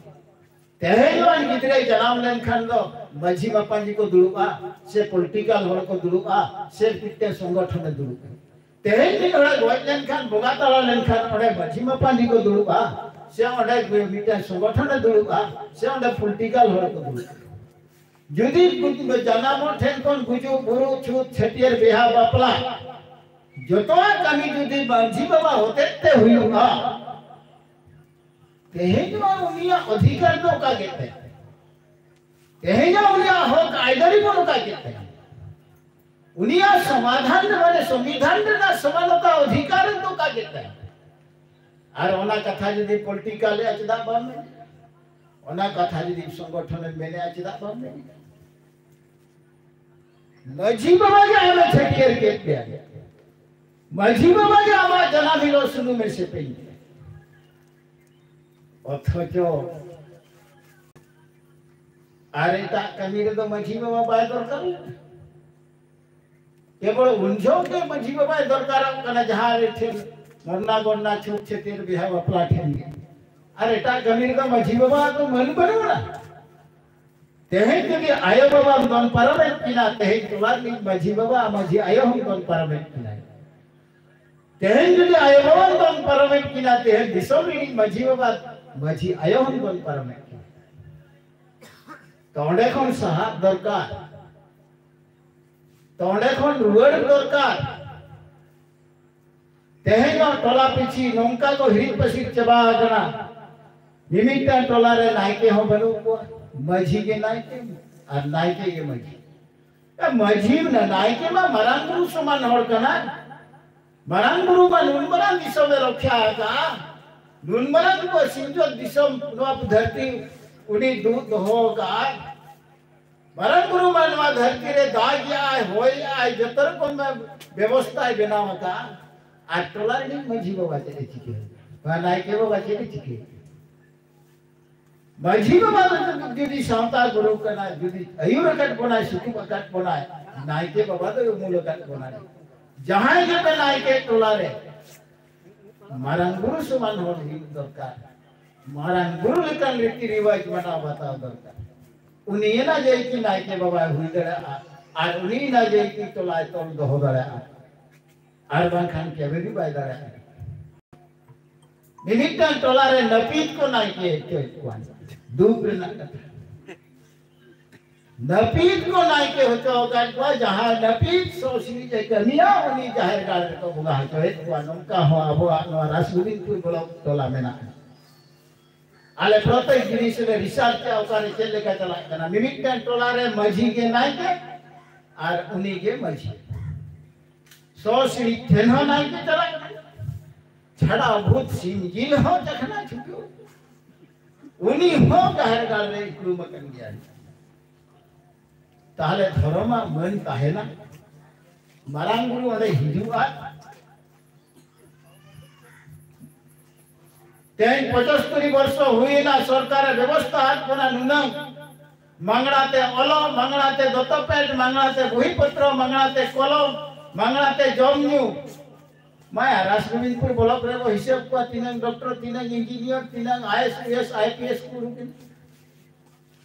ᱛᱮᱦᱮᱧ ᱱᱚᱣᱟ ᱜᱤᱫᱽᱨᱟᱹᱭ ᱡᱟᱱᱟᱢ ᱞᱮᱱᱠᱷᱟᱱ ᱫᱚ ᱢᱟᱹᱡᱷᱤ ᱢᱟᱯᱟᱡᱤ ᱠᱚ ᱫᱩᱲᱩᱵᱼᱟ, ᱥᱮ ᱯᱚᱞᱤᱴᱤᱠᱟᱞ ᱦᱚᱲ ᱠᱚ ᱫᱩᱲᱩᱵᱼᱟ, ᱥᱮ ᱢᱤᱫᱴᱮᱱ ᱥᱚᱝᱜᱚᱴᱷᱚᱱ ᱮ ᱫᱩᱲᱩᱵᱼᱟ? ᱛᱮᱦᱮᱧ ᱢᱤᱫ ᱦᱚᱲᱮ ᱜᱚᱡ ᱞᱮᱱᱠᱷᱟᱱ, ᱵᱚᱸᱜᱟ ᱛᱟᱞᱟ ᱞᱮᱱᱠᱷᱟᱱ, ᱚᱸᱰᱮ ᱢᱟᱹᱡᱷᱤ ᱢᱟᱯᱟᱡᱤ ᱠᱚ ᱫᱩᱲᱩᱵᱼᱟ, ᱥᱮ ᱚᱸᱰᱮ ᱢᱤᱫᱴᱮᱱ ᱥᱚᱝᱜᱚᱴᱷᱚᱱ ᱮ ᱫᱩᱲᱩᱵᱼᱟ, ᱥᱮ ᱚᱸᱰᱮ ᱯᱚᱞᱤᱴᱤᱠᱟᱞ ᱦᱚᱲ ᱠᱚ ᱫᱩᱲᱩᱵᱼᱟ? ᱡᱩᱫᱤ ᱡᱟᱱᱟᱢᱚᱜ ᱴᱷᱮᱱ ᱠᱷᱚᱱ ᱜᱩᱡᱩᱜ, ᱵᱩᱨᱩᱜ, ᱪᱷᱩᱛ, ᱪᱷᱟᱹᱴᱭᱟᱹᱨ, ᱵᱤᱦᱟ, ᱵᱟᱯᱞᱟ, ᱡᱚᱛᱚᱣᱟᱜ ᱠᱟᱹᱢᱤ ᱡᱩᱫᱤ ᱢᱟᱹᱡᱷᱤ ᱵᱟᱵᱟ ᱦᱚᱛᱮᱡ ᱛᱮ ᱦᱩᱭᱩᱜᱼᱟ, ᱛᱮᱦᱮᱧ ᱢᱟ ᱩᱱᱤᱭᱟᱜ ᱚᱫᱷᱤᱠᱟᱨ ᱫᱚ ᱚᱠᱟ ᱠᱮᱫ ᱛᱟᱭᱟ? ᱛᱮᱦᱮᱧ ᱢᱟ ᱩᱱᱤᱭᱟᱜ ᱦᱚᱠ ᱟᱹᱭᱫᱟᱹᱨᱤ ᱵᱚᱱ ᱚᱠᱟ ᱠᱮᱫ ᱛᱟᱭᱟ? ᱩᱱᱤᱭᱟᱜ ᱥᱚᱢᱟᱫᱷᱟᱱ, ᱢᱟᱱᱮ ᱥᱚᱝᱵᱤᱫᱷᱟᱱ ᱨᱮᱱᱟᱜ ᱥᱚᱢᱟᱱᱚᱛᱟ ᱚᱫᱷᱤᱠᱟᱨ ᱫᱚ ᱚᱠᱟ ᱠᱮᱫ ᱛᱟᱭᱟ? ᱟᱨ ᱚᱱᱟ ᱠᱟᱛᱷᱟ ᱡᱩᱫᱤ ᱯᱚᱞᱤᱴᱤᱠᱟᱞ ᱮ ᱪᱮᱫᱟᱜ ᱵᱟᱢ ᱢᱮᱱᱟ? ᱚᱱᱟ ᱠᱟᱛᱷᱟ ᱡᱩᱫᱤ ᱥᱚᱝᱜᱚᱴᱷᱚᱱ ᱮᱢ ᱢᱮᱱᱮᱜᱼᱟ, ᱪᱮᱫᱟᱜ ᱵᱟᱢ ᱢᱮᱱᱮᱜᱼᱟ? ᱢᱟᱹᱡᱷᱤ ᱵᱟᱵᱟ ᱜᱮ ᱟᱢᱮ ᱪᱷᱟᱹᱴᱭᱟᱹᱨ ᱠᱮᱫ ᱢᱮᱭᱟ᱾ ᱢᱟᱹᱡᱷᱤ ᱵᱟᱵᱟ ᱜᱮ ᱟᱢᱟᱜ ᱡᱟᱱᱟᱢ ᱦᱤᱞᱳᱜ ᱥᱩᱱᱩᱢᱮ ᱥᱮᱯᱮᱧ ᱠᱮᱫ᱾ ᱚᱛᱷᱚᱪᱚ ᱟᱨ ᱮᱴᱟᱜ ᱠᱟᱹᱢᱤ ᱨᱮᱫᱚ ᱢᱟᱹᱡᱷᱤ ᱵᱟᱵᱟ ᱵᱟᱭ ᱫᱚᱨᱠᱟᱨ ᱞᱮᱱᱟ᱾ ᱠᱮᱵᱚᱞ ᱩᱱ ᱡᱚᱦᱚᱜ ᱜᱮ ᱢᱟᱹᱡᱷᱤ ᱵᱟᱵᱟᱭ ᱫᱚᱨᱠᱟᱨᱚᱜ ᱠᱟᱱᱟ, ᱡᱟᱦᱟᱸ ᱨᱮ ᱴᱷᱮᱱ ᱢᱚᱨᱱᱟ ᱜᱚᱨᱱᱟ, ᱪᱷᱩᱛ ᱪᱷᱟᱹᱴᱭᱟᱹᱨ, ᱵᱤᱦᱟ ᱵᱟᱯᱞᱟ ᱴᱷᱮᱱ ᱜᱮ᱾ ᱟᱨ ᱮᱴᱟᱜ ᱠᱟᱹᱢᱤ ᱨᱮᱫᱚ ᱢᱟᱹᱡᱷᱤ ᱵᱟᱵᱟ ᱫᱚ ᱢᱟᱹᱱ ᱵᱟᱹᱱᱩᱜᱼᱟ᱾ ᱛᱮᱦᱮᱧ ᱡᱩᱫᱤ ᱟᱭᱳ ᱵᱟᱵᱟᱢ ᱫᱚᱱ ᱯᱟᱨᱚᱢᱮᱫ ᱠᱤᱱᱟ, ᱛᱮᱦᱮᱧ ᱴᱚᱞᱟ ᱨᱤᱱᱤᱡ ᱢᱟᱹᱡᱷᱤ ᱵᱟᱵᱟ ᱟᱨ ᱢᱟᱹᱡᱷᱤ ᱟᱭᱳ ᱦᱚᱸᱢ ᱫᱚᱱ ᱯᱟᱨᱚᱢᱮᱫ ᱠᱤᱱᱟ᱾ ᱛᱮᱦᱮᱧ ᱡᱩᱫᱤ ᱟᱭᱳ ᱵᱟᱵᱟᱢ ᱫᱚᱱ ᱯᱟᱨᱚᱢᱮᱫ ᱠᱤᱱᱟ, ᱛᱮᱦᱮᱧ ᱫᱤᱥᱚᱢ ᱨᱤᱱᱤᱡ ᱢᱟᱹᱡᱷᱤ ᱵᱟᱵᱟ, ᱢᱟᱹᱡᱷᱤ ᱟᱭᱳ ᱦᱚᱸᱢ ᱫᱚᱱ ᱯᱟᱨᱚᱢᱮᱫ ᱠᱤᱱᱟ᱾ ᱛᱚ ᱚᱸᱰᱮ ᱠᱷᱚᱱ ᱥᱟᱦᱟᱜ ᱫᱚᱨᱠᱟᱨ, ᱛᱚ ᱚᱸᱰᱮ ᱠᱷᱚᱱ ᱨᱩᱣᱟᱹᱲ ᱫᱚᱨᱠᱟᱨ᱾ ᱛᱮᱦᱮᱧ ᱦᱚᱸ ᱴᱚᱞᱟ ᱯᱤᱪᱷᱤ ᱱᱚᱝᱠᱟ ᱠᱚ ᱦᱤᱨᱤᱡ ᱯᱟᱹᱥᱤᱨ ᱪᱟᱵᱟ ᱟᱠᱟᱱᱟ᱾ ᱢᱤᱢᱤᱫᱴᱟᱝ ᱴᱚᱞᱟ ᱨᱮ ᱱᱟᱭᱠᱮ ᱦᱚᱸ ᱵᱟᱹᱱᱩᱜ ᱠᱚᱣᱟ, ᱢᱟᱹᱡᱷᱤ ᱜᱮ ᱱᱟᱭᱠᱮ ᱟᱨ ᱱᱟᱭᱠᱮ ᱜᱮ ᱢᱟᱹᱡᱷᱤ᱾ ᱮ, ᱢᱟᱹᱡᱷᱤ ᱢᱮᱱᱟ, ᱱᱟᱭᱠᱮ ᱢᱟ ᱢᱟᱨᱟᱝ ᱵᱩᱨᱩ ᱥᱚᱢᱟᱱ ᱦᱚᱲ ᱠᱟᱱᱟᱭ᱾ ᱢᱟᱨᱟᱝ ᱵᱩᱨᱩ ᱢᱟ ᱱᱩᱱ ᱢᱟᱨᱟᱝ ᱫᱤᱥᱚᱢᱮ ᱨᱚᱠᱷᱟ ᱟᱠᱟᱫᱼᱟ, ᱱᱩᱱ ᱢᱟᱨᱟᱝ ᱱᱚᱣᱟ ᱥᱤᱧᱚᱛ ᱫᱤᱥᱚᱢ, ᱱᱚᱣᱟ ᱫᱷᱟᱹᱨᱛᱤ ᱩᱱᱤ ᱫᱩᱜ ᱫᱚᱦᱚ ᱟᱠᱟᱫᱼᱟᱭ᱾ ᱢᱟᱨᱟᱝ ᱵᱩᱨᱩ ᱢᱟ ᱱᱚᱣᱟ ᱫᱷᱟᱹᱨᱛᱤ ᱨᱮ ᱫᱟᱜᱮᱜᱼᱟᱭ, ᱦᱚᱭᱮᱜᱼᱟᱭ, ᱡᱚᱛᱚ ᱨᱚᱠᱚᱢ ᱵᱮᱵᱚᱥᱛᱷᱟᱭ ᱵᱮᱱᱟᱣ ᱟᱠᱟᱫᱼᱟ᱾ ᱟᱨ ᱴᱚᱞᱟ ᱨᱤᱱᱤᱡ ᱢᱟᱹᱡᱷᱤ ᱵᱟᱵᱟ ᱪᱮᱫ ᱮ ᱪᱤᱠᱟᱹᱭᱟ? ᱱᱚᱣᱟ ᱱᱟᱭᱠᱮ ᱵᱟᱵᱟ ᱪᱮᱫ ᱮ ᱪᱤᱠᱟᱹᱭᱟ? ᱢᱟᱹᱡᱷᱤ ᱵᱟᱵᱟ ᱫᱚ ᱡᱩᱫᱤ ᱥᱟᱶᱛᱟ ᱜᱩᱨᱩ ᱠᱟᱱᱟᱭ, ᱡᱩᱫᱤ ᱟᱹᱭᱩᱨ ᱟᱠᱟᱫ ᱵᱚᱱᱟᱭ, ᱥᱩᱛᱩᱜ ᱟᱠᱟᱫ ᱵᱚᱱᱟᱭ, ᱱᱟᱭᱠᱮ ᱵᱟᱵᱟ ᱫᱚ ᱩᱢᱩᱞ ᱟᱠᱟᱫ ᱵᱚᱱᱟᱭ᱾ ᱡᱟᱦᱟᱸᱭ ᱜᱮᱯᱮ ᱱᱟᱭᱠᱮ ᱴᱚᱞᱟ ᱨᱮ ᱢᱟᱨᱟᱝ ᱵᱩᱨᱩ ᱥᱚᱢᱟᱱ ᱦᱚᱲ ᱦᱩᱭᱩᱜ ᱫᱚᱨᱠᱟᱨ, ᱢᱟᱨᱟᱝ ᱵᱩᱨᱩ ᱞᱮᱠᱟᱱ ᱨᱤᱛᱤ ᱨᱤᱣᱟᱡᱽ ᱢᱟᱱᱟᱣ ᱵᱟᱛᱟᱣ ᱫᱚᱨᱠᱟᱨ᱾ ᱩᱱᱤ ᱮᱱᱟ ᱡᱮ ᱠᱤ ᱱᱟᱭᱠᱮ ᱵᱟᱵᱟᱭ ᱦᱩᱭ ᱫᱟᱲᱮᱭᱟᱜᱼᱟ, ᱟᱨ ᱩᱱᱤ ᱮᱱᱟ ᱡᱮ ᱠᱤ ᱴᱚᱞᱟᱭ ᱛᱚᱞ ᱫᱚᱦᱚ ᱫᱟᱲᱮᱭᱟᱜᱼᱟ, ᱟᱨ ᱵᱟᱝᱠᱷᱟᱱ ᱠᱮᱵᱮ ᱜᱮ ᱵᱟᱭ ᱫᱟᱲᱮᱭᱟᱜᱼᱟ᱾ ᱢᱤᱢᱤᱫᱴᱟᱝ ᱴᱚᱞᱟ ᱨᱮ ᱱᱟᱹᱯᱤᱛ ᱠᱚ ᱱᱟᱭᱠᱮ ᱦᱚᱪᱚᱭᱮᱫ ᱠᱚᱣᱟ᱾ ᱫᱩᱠ ᱨᱮᱱᱟᱜ ᱠᱟᱛᱷᱟ, ᱱᱟᱹᱯᱤᱛ ᱠᱚ ᱱᱟᱭᱠᱮ ᱦᱚᱪᱚ ᱟᱠᱟᱫ ᱠᱚᱣᱟ᱾ ᱡᱟᱦᱟᱸᱭ ᱱᱟᱹᱯᱤᱛ ᱥᱚ ᱥᱤᱬᱤᱡ ᱮ ᱠᱟᱹᱢᱤᱭᱟ, ᱩᱱᱤ ᱡᱟᱦᱮᱨ ᱜᱟᱲ ᱨᱮᱠᱚ ᱵᱚᱸᱜᱟ ᱦᱚᱪᱚᱭᱮᱫ ᱠᱚᱣᱟ᱾ ᱱᱚᱝᱠᱟ ᱦᱚᱸ ᱟᱵᱚᱣᱟᱜ ᱱᱚᱣᱟ ᱨᱟᱥᱜᱳᱵᱤᱱᱫᱯᱩᱨ ᱵᱞᱚᱠ ᱴᱚᱞᱟ ᱢᱮᱱᱟᱜᱼᱟ᱾ ᱟᱞᱮ ᱯᱨᱚᱛᱮᱠ ᱡᱤᱱᱤᱥ ᱞᱮ ᱨᱤᱥᱟᱨᱪᱟ, ᱚᱠᱟᱨᱮ ᱪᱮᱫ ᱞᱮᱠᱟ ᱪᱟᱞᱟᱜ ᱠᱟᱱᱟ᱾ ᱢᱤᱢᱤᱫᱴᱟᱝ ᱴᱚᱞᱟ ᱨᱮ ᱢᱟᱹᱡᱷᱤ ᱜᱮ ᱱᱟᱭᱠᱮ ᱟᱨ ᱩᱱᱤ ᱜᱮ ᱢᱟᱹᱡᱷᱤ᱾ ᱥᱚ ᱥᱤᱬᱤᱡ ᱴᱷᱮᱱ ᱦᱚᱸ ᱱᱟᱭᱠᱮ ᱪᱟᱞᱟᱜ ᱠᱟᱱᱟ᱾ ᱪᱷᱟᱲᱟ ᱵᱷᱩᱛ ᱥᱤᱢ ᱡᱤᱞ ᱦᱚᱸ ᱪᱟᱠᱷᱱᱟ ᱪᱷᱩᱴᱟᱹᱣ, ᱩᱱᱤ ᱦᱚᱸ ᱡᱟᱦᱮᱨ ᱜᱟᱲ ᱨᱮ ᱤᱠᱲᱩᱢ ᱟᱠᱟᱱ ᱜᱮᱭᱟᱭ᱾ ᱛᱟᱦᱞᱮ ᱫᱷᱚᱨᱚᱢᱟᱜ ᱢᱟᱹᱱ ᱛᱟᱦᱮᱱᱟ? ᱢᱟᱨᱟᱝ ᱵᱩᱨᱩ ᱚᱸᱰᱮ ᱦᱤᱡᱩᱜᱼᱟ᱾ ᱛᱮᱦᱮᱧ ᱯᱚᱸᱪᱟᱛᱛᱳᱨ ᱵᱚᱨᱥᱚ ᱦᱩᱭᱮᱱᱟ, ᱥᱚᱨᱠᱟᱨᱮ ᱵᱮᱵᱚᱥᱛᱷᱟ ᱟᱫ ᱵᱚᱱᱟ ᱱᱩᱱᱟᱹᱝ, ᱢᱟᱝᱲᱟ ᱛᱮ ᱚᱞᱚᱜ, ᱢᱟᱝᱲᱟ ᱛᱮ ᱫᱚᱛᱚ ᱯᱮᱱᱴ, ᱢᱟᱝᱲᱟ ᱛᱮ ᱵᱚᱦᱤ ᱯᱚᱛᱨᱚ, ᱢᱟᱝᱲᱟ ᱛᱮ ᱠᱚᱞᱚᱢ, ᱢᱟᱝᱲᱟ ᱛᱮ ᱡᱚᱢ ᱧᱩ᱾ ᱢᱟᱭᱟ, ᱨᱟᱥᱜᱳᱵᱤᱱᱫᱯᱩᱨ ᱵᱞᱚᱠ ᱨᱮ ᱵᱚ ᱦᱤᱥᱟᱹᱵ ᱠᱚᱣᱟ, ᱛᱤᱱᱟᱹᱝ ᱰᱚᱠᱴᱚᱨ, ᱛᱤᱱᱟᱹᱝ ᱤᱧᱡᱤᱱᱤᱭᱟᱨ, ᱛᱤᱱᱟᱹᱝ I S, I P S ᱠᱚ ᱩᱰᱩᱠ ᱮᱱᱟ᱾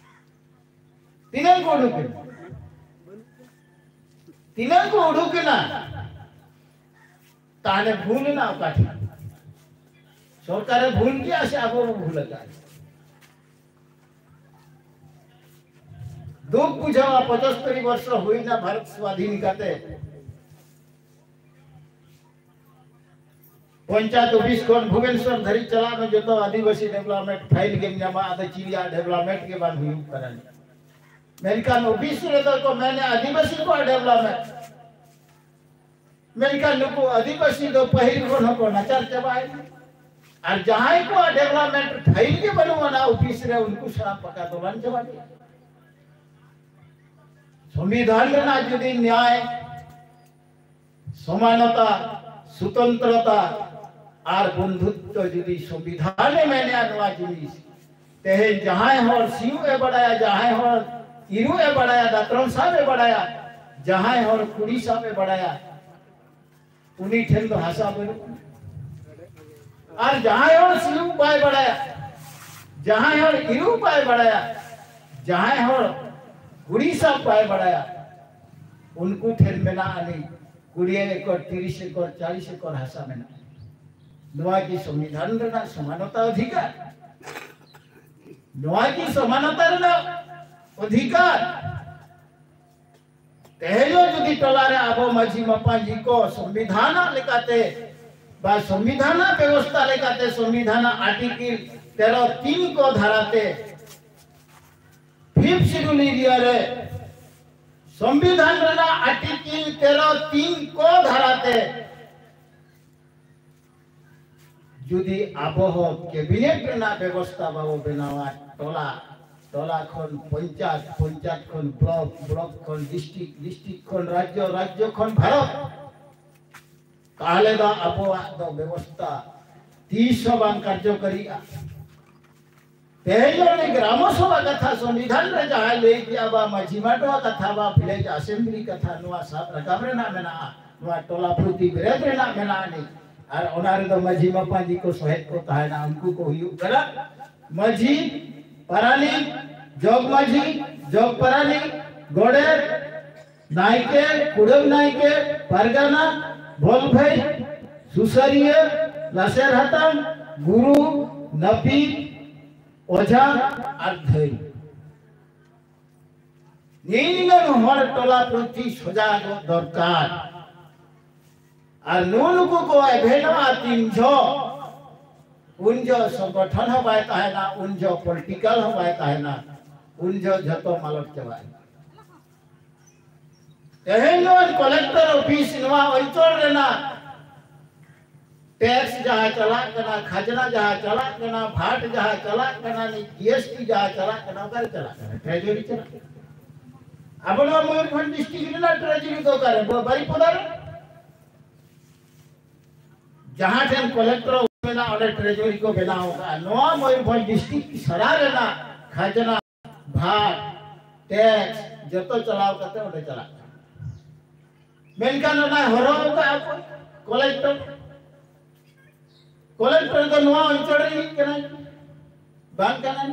ᱛᱤᱱᱟᱹᱝ ᱠᱚ ᱩᱰᱩᱠ ᱮᱱᱟ? ᱛᱤᱱᱟᱹᱝ ᱠᱚ ᱩᱰᱩᱠ ᱮᱱᱟ? ᱛᱟᱦᱞᱮ ᱵᱷᱩᱞ ᱮᱱᱟ ᱚᱠᱟ ᱴᱷᱮᱱ? ᱥᱚᱨᱠᱟᱨᱮ ᱵᱷᱩᱞ ᱠᱮᱜᱼᱟ ᱥᱮ ᱟᱵᱚ ᱵᱚ ᱵᱷᱩᱞ ᱟᱠᱟᱫᱼᱟ? ᱫᱩᱠ ᱵᱩᱡᱷᱟᱹᱣᱟ, ᱯᱚᱸᱪᱟᱛᱛᱳᱨ ᱵᱚᱨᱥᱚ ᱦᱩᱭᱱᱟ ᱵᱷᱟᱨᱚᱛ ᱥᱣᱟᱫᱷᱤᱱ ᱠᱟᱛᱮ᱾ ᱯᱚᱧᱪᱟᱭᱮᱛ ᱚᱯᱷᱤᱥ ᱠᱷᱚᱱ ᱵᱷᱩᱵᱮᱱᱥᱚᱨ ᱫᱷᱟᱹᱨᱤᱡ ᱪᱟᱞᱟᱜ ᱢᱮ, ᱡᱚᱛᱚ ᱟᱹᱫᱤᱵᱟᱹᱥᱤ ᱰᱮᱵᱷᱞᱚᱯᱢᱮᱱᱴ ᱯᱷᱟᱭᱤᱞ ᱜᱮᱢ ᱧᱟᱢᱟ᱾ ᱟᱫᱚ ᱪᱤᱞᱤᱭᱟᱜ ᱰᱮᱵᱷᱞᱚᱯᱢᱮᱱᱴ ᱜᱮ ᱵᱟᱝ ᱦᱩᱭᱩᱜ ᱠᱟᱱᱟ᱾ ᱢᱮᱱᱠᱷᱟᱱ ᱚᱯᱷᱤᱥ ᱨᱮᱫᱚ ᱠᱚ ᱢᱮᱱᱟ ᱟᱹᱫᱤᱵᱟᱹᱥᱤ ᱠᱚᱣᱟᱜ ᱰᱮᱵᱷᱞᱚᱯᱢᱮᱱᱴ᱾ ᱢᱮᱱᱠᱷᱟᱱ ᱱᱩᱠᱩ ᱟᱹᱫᱤᱵᱟᱹᱥᱤ ᱫᱚ ᱯᱟᱹᱦᱤᱞ ᱠᱷᱚᱱ ᱦᱚᱸᱠᱚ ᱱᱟᱪᱟᱨ ᱪᱟᱵᱟᱭᱮᱱᱟ᱾ ᱟᱨ ᱡᱟᱦᱟᱸᱭ ᱠᱚᱣᱟᱜ ᱰᱮᱵᱷᱞᱚᱯᱢᱮᱱᱴ ᱯᱷᱟᱭᱤᱞ ᱜᱮ ᱵᱟᱹᱱᱩᱜ ᱟᱱᱟ ᱚᱯᱷᱤᱥ ᱨᱮ, ᱩᱱᱠᱩ ᱥᱟᱱᱟᱢ ᱯᱟᱠᱟ ᱫᱚᱞᱟᱱ ᱪᱟᱵᱟ ᱠᱮᱫᱟ᱾ ᱥᱚᱝᱵᱤᱫᱷᱟᱱ ᱨᱮᱱᱟᱜ ᱡᱩᱫᱤ ᱱᱭᱟᱭ, ᱥᱚᱢᱟᱱᱚᱛᱟ, ᱥᱩᱛᱚᱱᱛᱨᱚᱛᱟ ᱟᱨ ᱵᱚᱱᱫᱷᱩᱛᱛᱚ ᱡᱩᱫᱤ ᱥᱚᱝᱵᱤᱫᱷᱟᱱ ᱮ ᱢᱮᱱᱮᱜᱼᱟ ᱱᱚᱣᱟ ᱡᱤᱱᱤᱥ, ᱛᱮᱦᱮᱧ ᱡᱟᱦᱟᱸᱭ ᱦᱚᱲ ᱥᱤᱭᱳᱜ ᱮ ᱵᱟᱲᱟᱭᱟ, ᱡᱟᱦᱟᱸᱭ ᱦᱚᱲ ᱤᱨᱚᱜ ᱮ ᱵᱟᱲᱟᱭᱟ, ᱫᱟᱛᱨᱚᱢ ᱥᱟᱵ ᱮ ᱵᱟᱲᱟᱭᱟ, ᱡᱟᱦᱟᱸᱭ ᱦᱚᱲ ᱠᱩᱰᱤ ᱥᱟᱵ ᱮ ᱵᱟᱲᱟᱭᱟ, ᱩᱱᱤ ᱴᱷᱮᱱ ᱫᱚ ᱦᱟᱥᱟ ᱵᱟᱹᱱᱩᱜᱼᱟ᱾ ᱟᱨ ᱡᱟᱦᱟᱸᱭ ᱦᱚᱲ ᱥᱤᱭᱳᱜ ᱵᱟᱭ ᱵᱟᱲᱟᱭᱟ, ᱡᱟᱦᱟᱸᱭ ᱦᱚᱲ ᱤᱨᱚᱜ ᱵᱟᱭ ᱵᱟᱲᱟᱭᱟ, ᱡᱟᱦᱟᱸᱭ ᱦᱚᱲ ᱠᱩᱰᱤ ᱥᱟᱵ ᱵᱟᱭ ᱵᱟᱲᱟᱭᱟ, ᱩᱱᱠᱩ ᱴᱷᱮᱱ ᱢᱮᱱᱟᱜ ᱟᱹᱱᱤᱡ ᱠᱩᱲᱤ ᱮᱠᱚᱨ, ᱛᱤᱨᱤᱥ ᱮᱠᱚᱨ, ᱪᱟᱞᱤᱥ ᱮᱠᱚᱨ ᱦᱟᱥᱟ ᱢᱮᱱᱟᱜᱼᱟ᱾ ᱱᱚᱣᱟ ᱠᱤ ᱥᱚᱝᱵᱤᱫᱷᱟᱱ ᱨᱮᱱᱟᱜ ᱥᱚᱢᱟᱱᱚᱛᱟ ᱚᱫᱷᱤᱠᱟᱨ? ᱱᱚᱣᱟ ᱠᱤ ᱥᱚᱢᱟᱱᱚᱛᱟ ᱨᱮᱱᱟᱜ ᱚᱫᱷᱤᱠᱟᱨ? ᱛᱮᱦᱮᱧ ᱦᱚᱸ ᱡᱩᱫᱤ ᱴᱚᱞᱟ ᱨᱮ ᱟᱵᱚ ᱢᱟᱹᱡᱷᱤ ᱢᱟᱯᱟᱧᱡᱤ ᱠᱚ ᱥᱚᱝᱵᱤᱫᱷᱟᱱ ᱞᱮᱠᱟᱛᱮ ᱵᱟ ᱥᱚᱝᱵᱤᱫᱷᱟᱱ ᱵᱮᱵᱚᱥᱛᱷᱟ ᱞᱮᱠᱟᱛᱮ ᱥᱚᱝᱵᱤᱫᱷᱟᱱ ᱟᱨᱴᱤᱠᱮᱞ ᱛᱮᱨᱚ ᱛᱤᱱ ᱠᱚ ᱫᱷᱟᱨᱟᱛᱮ, ᱯᱷᱤᱯᱛᱷ ᱥᱤᱰᱩᱞ ᱮᱨᱤᱭᱟ ᱨᱮ ᱥᱚᱝᱵᱤᱫᱷᱟᱱ ᱨᱮᱱᱟᱜ ᱟᱨᱴᱤᱠᱮᱞ ᱛᱮᱨᱚ ᱛᱤᱱ ᱠᱚ ᱫᱷᱟᱨᱟᱛᱮ ᱡᱩᱫᱤ ᱟᱵᱚ ᱦᱚᱸ ᱠᱮᱵᱤᱱᱮᱴ ᱨᱮᱱᱟᱜ ᱵᱮᱵᱚᱥᱛᱷᱟ ᱵᱟᱵᱚ ᱵᱮᱱᱟᱣᱟ, ᱴᱚᱞᱟ, ᱴᱚᱞᱟ ᱠᱷᱚᱱ ᱯᱚᱧᱪᱟᱭᱮᱛ, ᱯᱚᱧᱪᱟᱭᱮᱛ ᱠᱷᱚᱱ ᱵᱞᱚᱠ, ᱵᱞᱚᱠ ᱠᱷᱚᱱ ᱰᱤᱥᱴᱨᱤᱠᱴ, ᱰᱤᱥᱴᱨᱤᱠᱴ ᱠᱷᱚᱱ ᱨᱟᱡᱽᱡᱚ, ᱨᱟᱡᱽᱡᱚ ᱠᱷᱚᱱ ᱵᱷᱟᱨᱚᱛ, ᱛᱟᱦᱞᱮ ᱫᱚ ᱟᱵᱚᱣᱟᱜ ᱫᱚ ᱵᱮᱵᱚᱥᱛᱷᱟ ᱛᱤᱥ ᱦᱚᱸ ᱵᱟᱝ ᱠᱟᱨᱡᱚᱠᱟᱨᱤᱜᱼᱟ᱾ ᱛᱮᱦᱮᱧ ᱫᱚ ᱩᱱᱤ ᱜᱨᱟᱢ ᱥᱚᱵᱷᱟ ᱠᱟᱛᱷᱟ ᱥᱚᱝᱵᱤᱫᱷᱟᱱ ᱨᱮ ᱡᱟᱦᱟᱸᱭ ᱞᱟᱹᱭ ᱠᱮᱜᱼᱟ, ᱵᱟ ᱢᱟᱹᱡᱷᱤ ᱢᱟᱰᱣᱟ ᱠᱟᱛᱷᱟ, ᱵᱟ ᱵᱷᱤᱞᱮᱡᱽ ᱟᱥᱮᱢᱵᱞᱤ ᱠᱟᱛᱷᱟ, ᱱᱚᱣᱟ ᱥᱟᱵ ᱨᱟᱠᱟᱵ ᱨᱮᱱᱟᱜ ᱢᱮᱱᱟᱜᱼᱟ, ᱱᱚᱣᱟ ᱴᱚᱞᱟ ᱯᱨᱚᱛᱤ ᱵᱮᱨᱮᱫ ᱨᱮᱱᱟᱜ ᱢᱮᱱᱟᱜᱼᱟ ᱱᱤᱡ᱾ ᱟᱨ ᱚᱱᱟ ᱨᱮᱫᱚ ᱢᱟᱹᱡᱷᱤ ᱢᱟᱯᱟᱧᱡᱤ ᱠᱚ ᱥᱚᱦᱮᱫ ᱠᱚ ᱛᱟᱦᱮᱱᱟ, ᱩᱱᱠᱩ ᱠᱚ ᱦᱩᱭᱩᱜ ᱠᱟᱱᱟ ᱢᱟᱹᱡᱷᱤ, ᱯᱟᱨᱟᱱᱤᱠ, ᱡᱚᱜᱽ ᱢᱟᱹᱡᱷᱤ, ᱡᱚᱜᱽ ᱯᱟᱨᱟᱱᱤᱠ, ᱜᱚᱰᱮᱛ, ᱱᱟᱭᱠᱮ, ᱠᱩᱰᱟᱹᱢ ᱱᱟᱭᱠᱮ, ᱯᱟᱨᱜᱟᱱᱟ, ᱵᱷᱚᱞ ᱵᱷᱟᱹᱭ, ᱥᱩᱥᱟᱹᱨᱤᱭᱟᱹ, ᱞᱟᱥᱮᱨ ᱦᱟᱛᱟᱝ, ᱜᱩᱨᱩ, ᱱᱟᱹᱯᱤᱛ, ᱚᱡᱷᱟ ᱟᱨ ᱫᱷᱟᱹᱭ᱾ ᱱᱤᱱᱟᱹᱝ ᱦᱚᱲ ᱴᱚᱞᱟ ᱯᱨᱚᱛᱤ ᱥᱚᱡᱟᱜᱚᱜ ᱫᱚᱨᱠᱟᱨ᱾ ᱟᱨ ᱱᱩᱜᱼᱩ ᱱᱩᱠᱩ ᱠᱚ ᱮᱵᱷᱮᱱᱚᱜᱼᱟ ᱛᱤᱱ ᱡᱚᱦᱚᱜ, ᱩᱱ ᱡᱚᱦᱚᱜ ᱥᱚᱝᱜᱚᱴᱷᱚᱱ ᱦᱚᱸ ᱵᱟᱭ ᱛᱟᱦᱮᱱᱟ, ᱩᱱ ᱡᱚᱦᱚᱜ ᱯᱚᱞᱤᱴᱤᱠᱟᱞ ᱦᱚᱸ ᱵᱟᱭ ᱛᱟᱦᱮᱱᱟ, ᱩᱱ ᱡᱚᱦᱚᱜ ᱡᱷᱚᱛᱚ ᱢᱟᱞᱚᱴ ᱪᱟᱵᱟᱜᱼᱟ᱾ ᱛᱮᱦᱮᱧ ᱱᱚᱣᱟ ᱠᱚᱞᱮᱠᱴᱚᱨ ᱚᱯᱷᱤᱥ ᱱᱚᱣᱟ ᱚᱧᱪᱚᱞ ᱨᱮᱱᱟᱜ ᱴᱮᱠᱥ ᱡᱟᱦᱟᱸ ᱪᱟᱞᱟᱜ ᱠᱟᱱᱟ, ᱠᱷᱟᱡᱽᱱᱟ ᱡᱟᱦᱟᱸ ᱪᱟᱞᱟᱜ ᱠᱟᱱᱟ, ᱵᱷᱟᱴ ᱡᱟᱦᱟᱸ ᱪᱟᱞᱟᱜ ᱠᱟᱱᱟ, ᱡᱤ ᱮᱥ ᱴᱤ ᱡᱟᱦᱟᱸ ᱪᱟᱞᱟᱜ ᱠᱟᱱᱟ, ᱚᱠᱟᱨᱮ ᱪᱟᱞᱟᱜ ᱠᱟᱱᱟ? ᱴᱨᱮᱡᱚᱨᱤ ᱪᱟᱞᱟᱜ ᱠᱟᱱᱟ᱾ ᱟᱵᱚ ᱱᱚᱣᱟ ᱢᱚᱭᱩᱨᱵᱷᱚᱸᱡᱽ ᱰᱤᱥᱴᱨᱤᱠᱴ ᱨᱮᱱᱟᱜ ᱴᱨᱮᱡᱚᱨᱤ ᱫᱚ ᱚᱠᱟᱨᱮ? ᱵᱟ-, ᱵᱟᱨᱤᱯᱚᱫᱟ ᱨᱮ? ᱡᱟᱦᱟᱸ ᱴᱷᱮᱱ ᱠᱚᱞᱮᱠᱴᱚᱨ ᱢᱮᱱᱟᱜᱼᱟ, ᱚᱸᱰᱮ ᱴᱨᱮᱡᱚᱨᱤ ᱠᱚ ᱵᱮᱱᱟᱣ ᱟᱠᱟᱫᱼᱟ᱾ ᱱᱚᱣᱟ ᱢᱚᱭᱩᱨᱵᱷᱚᱸᱡᱽ ᱰᱤᱥᱴᱨᱤᱠᱴ ᱥᱟᱨᱟ ᱨᱮᱱᱟᱜ ᱠᱷᱟᱡᱽᱱᱟ, ᱵᱷᱟᱴ, ᱴᱮᱠᱥ ᱡᱚᱛᱚ ᱪᱟᱞᱟᱣ ᱠᱟᱛᱮ ᱚᱸᱰᱮ ᱪᱟᱞᱟᱜ ᱠᱟᱱᱟ᱾ ᱢᱮᱱᱠᱷᱟᱱ ᱚᱱᱟ ᱦᱚᱨᱦᱚ ᱟᱠᱟᱫᱼᱟ ᱠᱚ ᱠᱚᱞᱮᱠᱴᱚᱨ᱾ ᱠᱚᱞᱮᱠᱴᱚᱨ ᱫᱚ ᱱᱚᱣᱟ ᱚᱧᱪᱚᱞ ᱨᱤᱱᱤᱡ ᱠᱟᱱᱟᱭ, ᱵᱟᱝ ᱠᱟᱱᱟᱭ?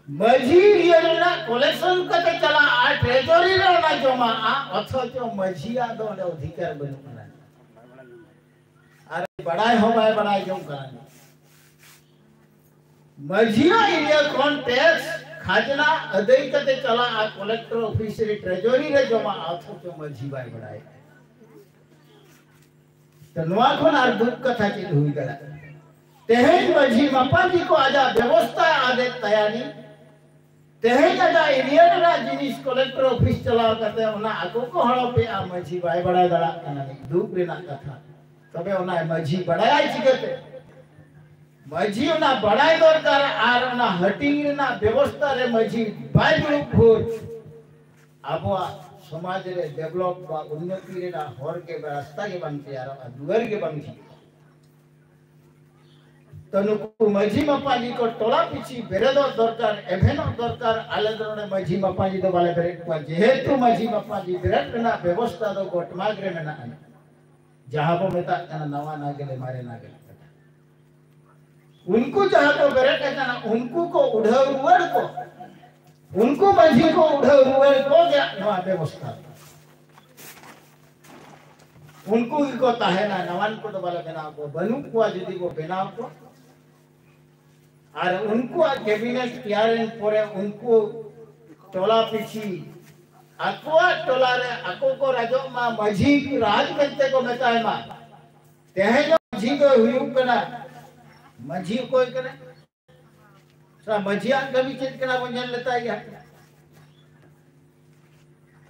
ᱢᱟᱹᱡᱷᱤ ᱤᱭᱟᱹ ᱨᱮᱱᱟᱜ ᱠᱚᱞᱮᱠᱥᱚᱱ ᱠᱟᱛᱮ ᱪᱟᱞᱟᱜᱼᱟ, ᱴᱨᱮᱡᱚᱨᱤ ᱨᱮ ᱚᱱᱟ ᱡᱚᱢᱟᱜᱼᱟ, ᱚᱛᱷᱚᱪᱚ ᱢᱟᱹᱡᱷᱤᱭᱟᱜ ᱫᱚ ᱚᱸᱰᱮ ᱚᱫᱷᱤᱠᱟᱨ ᱵᱟᱹᱱᱩᱜ ᱟᱱᱟ᱾ ᱟᱨ ᱵᱟᱲᱟᱭ ᱦᱚᱸ ᱵᱟᱭ ᱵᱟᱲᱟᱭ ᱡᱚᱝ ᱠᱟᱱᱟ᱾ ᱢᱟᱹᱡᱷᱤᱭᱟᱜ ᱮᱨᱤᱭᱟ ᱠᱷᱚᱱ ᱴᱮᱠᱥ ᱠᱷᱟᱡᱽᱱᱟ ᱟᱹᱫᱟᱹᱭ ᱠᱟᱛᱮ ᱪᱟᱞᱟᱜᱼᱟ ᱠᱚᱞᱮᱠᱴᱚᱨ ᱚᱯᱷᱤᱥ ᱨᱮ, ᱴᱨᱮᱡᱚᱨᱤ ᱨᱮ ᱡᱚᱢᱟᱜᱼᱟ, ᱚᱛᱷᱚᱪᱚ ᱢᱟᱹᱡᱷᱤ ᱵᱟᱭ ᱵᱟᱲᱟᱭᱟ᱾ ᱛᱚ ᱱᱚᱣᱟ ᱠᱷᱚᱱ ᱟᱨ ᱫᱩᱠ ᱠᱟᱛᱷᱟ ᱪᱮᱫ ᱦᱩᱭ ᱫᱟᱲᱮᱭᱟᱜᱼᱟ? ᱛᱮᱦᱮᱧ ᱢᱟᱹᱡᱷᱤ ᱢᱟᱯᱟᱡᱤ ᱠᱚ ᱟᱡᱟᱜ ᱵᱮᱵᱚᱥᱛᱷᱟ ᱟᱫᱮ ᱛᱟᱭᱟᱱᱤ, ᱛᱮᱦᱮᱧ ᱟᱡᱟᱜ ᱮᱨᱤᱭᱟ ᱨᱮᱱᱟᱜ ᱡᱤᱱᱤᱥ ᱠᱚᱞᱮᱠᱴᱚᱨ ᱚᱯᱷᱤᱥ ᱪᱟᱞᱟᱣ ᱠᱟᱛᱮ ᱚᱱᱟ ᱟᱠᱚ ᱠᱚ ᱦᱚᱲᱚᱯᱮᱜᱼᱟ, ᱢᱟᱹᱡᱷᱤ ᱵᱟᱭ ᱵᱟᱲᱟᱭ ᱫᱟᱲᱮᱭᱟᱜ ᱠᱟᱱᱟ᱾ ᱫᱩᱠ ᱨᱮᱱᱟᱜ ᱠᱟᱛᱷᱟ᱾ ᱛᱚᱵᱮ ᱚᱱᱟ ᱢᱟᱹᱡᱷᱤ ᱵᱟᱲᱟᱭᱟᱭ ᱪᱤᱠᱟᱹᱛᱮ? ᱢᱟᱹᱡᱷᱤ ᱚᱱᱟ ᱵᱟᱲᱟᱭ ᱫᱚᱨᱠᱟᱨ, ᱟᱨ ᱚᱱᱟ ᱦᱟᱹᱴᱤᱧ ᱨᱮᱱᱟᱜ ᱵᱮᱵᱚᱥᱛᱷᱟ ᱨᱮ ᱢᱟᱹᱡᱷᱤ ᱵᱟᱭ ᱫᱩᱲᱩᱵ ᱵᱷᱳᱨ ᱟᱵᱚᱣᱟᱜ ᱥᱚᱢᱟᱡᱽ ᱨᱮ ᱰᱮᱵᱷᱞᱚᱯ ᱵᱟ ᱩᱱᱱᱚᱛᱤ ᱨᱮᱱᱟᱜ ᱦᱚᱨ ᱜᱮ, ᱨᱟᱥᱛᱟ ᱜᱮ ᱵᱟᱝ ᱛᱮᱭᱟᱨᱚᱜᱼᱟ, ᱫᱩᱣᱟᱹᱨ ᱜᱮ ᱵᱟᱝ ᱡᱷᱤᱡᱚᱜᱼᱟ᱾ ᱛᱚ ᱱᱩᱠᱩ ᱢᱟᱹᱡᱷᱤ ᱢᱟᱯᱟᱡᱤ ᱠᱚ ᱴᱚᱞᱟ ᱯᱤᱪᱷᱤ ᱵᱮᱨᱮᱫᱚᱜ ᱫᱚᱨᱠᱟᱨ, ᱮᱵᱷᱮᱱᱚᱜ ᱫᱚᱨᱠᱟᱨ᱾ ᱟᱞᱮ ᱫᱚ ᱱᱚᱰᱮ ᱢᱟᱹᱡᱷᱤ ᱢᱟᱯᱟᱡᱤ ᱫᱚ ᱵᱟᱞᱮ ᱵᱮᱨᱮᱫ ᱠᱚᱣᱟ, ᱡᱮᱦᱮᱛᱩ ᱢᱟᱹᱡᱷᱤ ᱢᱟᱯᱟᱡᱤ ᱵᱮᱨᱮᱫ ᱨᱮᱱᱟᱜ ᱵᱮᱵᱚᱥᱛᱷᱟ ᱫᱚ ᱜᱚᱴᱢᱟᱜᱽ ᱨᱮ ᱢᱮᱱᱟᱜᱼᱟ, ᱡᱟᱦᱟᱸ ᱵᱚ ᱢᱮᱛᱟᱜ ᱠᱟᱱᱟ ᱱᱟᱣᱟ ᱱᱟᱜᱮᱞᱮ ᱢᱟᱨᱮ ᱱᱟᱜᱮᱞ ᱠᱟᱛᱷᱟ᱾ ᱩᱱᱠᱩ ᱡᱟᱦᱟᱸ ᱠᱚ ᱵᱮᱨᱮᱫ ᱟᱠᱟᱱᱟ, ᱩᱱᱠᱩ ᱠᱚ ᱩᱰᱷᱟᱹᱣ ᱨᱩᱣᱟᱹᱲ ᱠᱚ, ᱩᱱᱠᱩ ᱢᱟᱹᱡᱷᱤ ᱠᱚ ᱩᱰᱷᱟᱹᱣ ᱨᱩᱣᱟᱹᱲ ᱠᱚ ᱜᱮ ᱱᱚᱣᱟ ᱵᱮᱵᱚᱥᱛᱷᱟ᱾ ᱩᱱᱠᱩ ᱜᱮᱠᱚ ᱛᱟᱦᱮᱱᱟ, ᱱᱟᱣᱟᱱ ᱠᱚᱫᱚ ᱵᱟᱞᱮ ᱵᱮᱱᱟᱣ ᱠᱚᱣᱟ᱾ ᱵᱟᱹᱱᱩᱜ ᱠᱚᱣᱟ, ᱡᱩᱫᱤ ᱵᱚ ᱵᱮᱱᱟᱣ ᱠᱚᱣᱟ, ᱟᱨ ᱩᱱᱠᱩᱣᱟᱜ ᱠᱮᱵᱤᱱᱮᱴ ᱛᱮᱭᱟᱨᱮᱱ ᱯᱚᱨᱮ ᱩᱱᱠᱩ ᱴᱚᱞᱟ ᱯᱤᱪᱷᱤ ᱟᱠᱚᱣᱟᱜ ᱴᱚᱞᱟ ᱨᱮ ᱟᱠᱚ ᱠᱚ ᱨᱟᱡᱚᱜ ᱢᱟ, ᱢᱟᱹᱡᱷᱤ ᱨᱟᱡᱽ ᱢᱮᱱᱛᱮ ᱠᱚ ᱢᱮᱛᱟᱭ ᱢᱟ᱾ ᱛᱮᱦᱮᱧ ᱢᱟᱹᱡᱷᱤ ᱫᱚ ᱦᱩᱭᱩᱜ ᱠᱟᱱᱟ, ᱢᱟᱹᱡᱷᱤ ᱚᱠᱚᱭ ᱠᱟᱱᱟ? ᱥᱟ-, ᱢᱟᱹᱡᱷᱤᱭᱟᱜ ᱠᱟᱹᱢᱤ ᱪᱮᱫ ᱠᱟᱱᱟ ᱵᱚᱱ ᱧᱮᱞ ᱞᱮᱛᱟᱭ ᱜᱮ᱾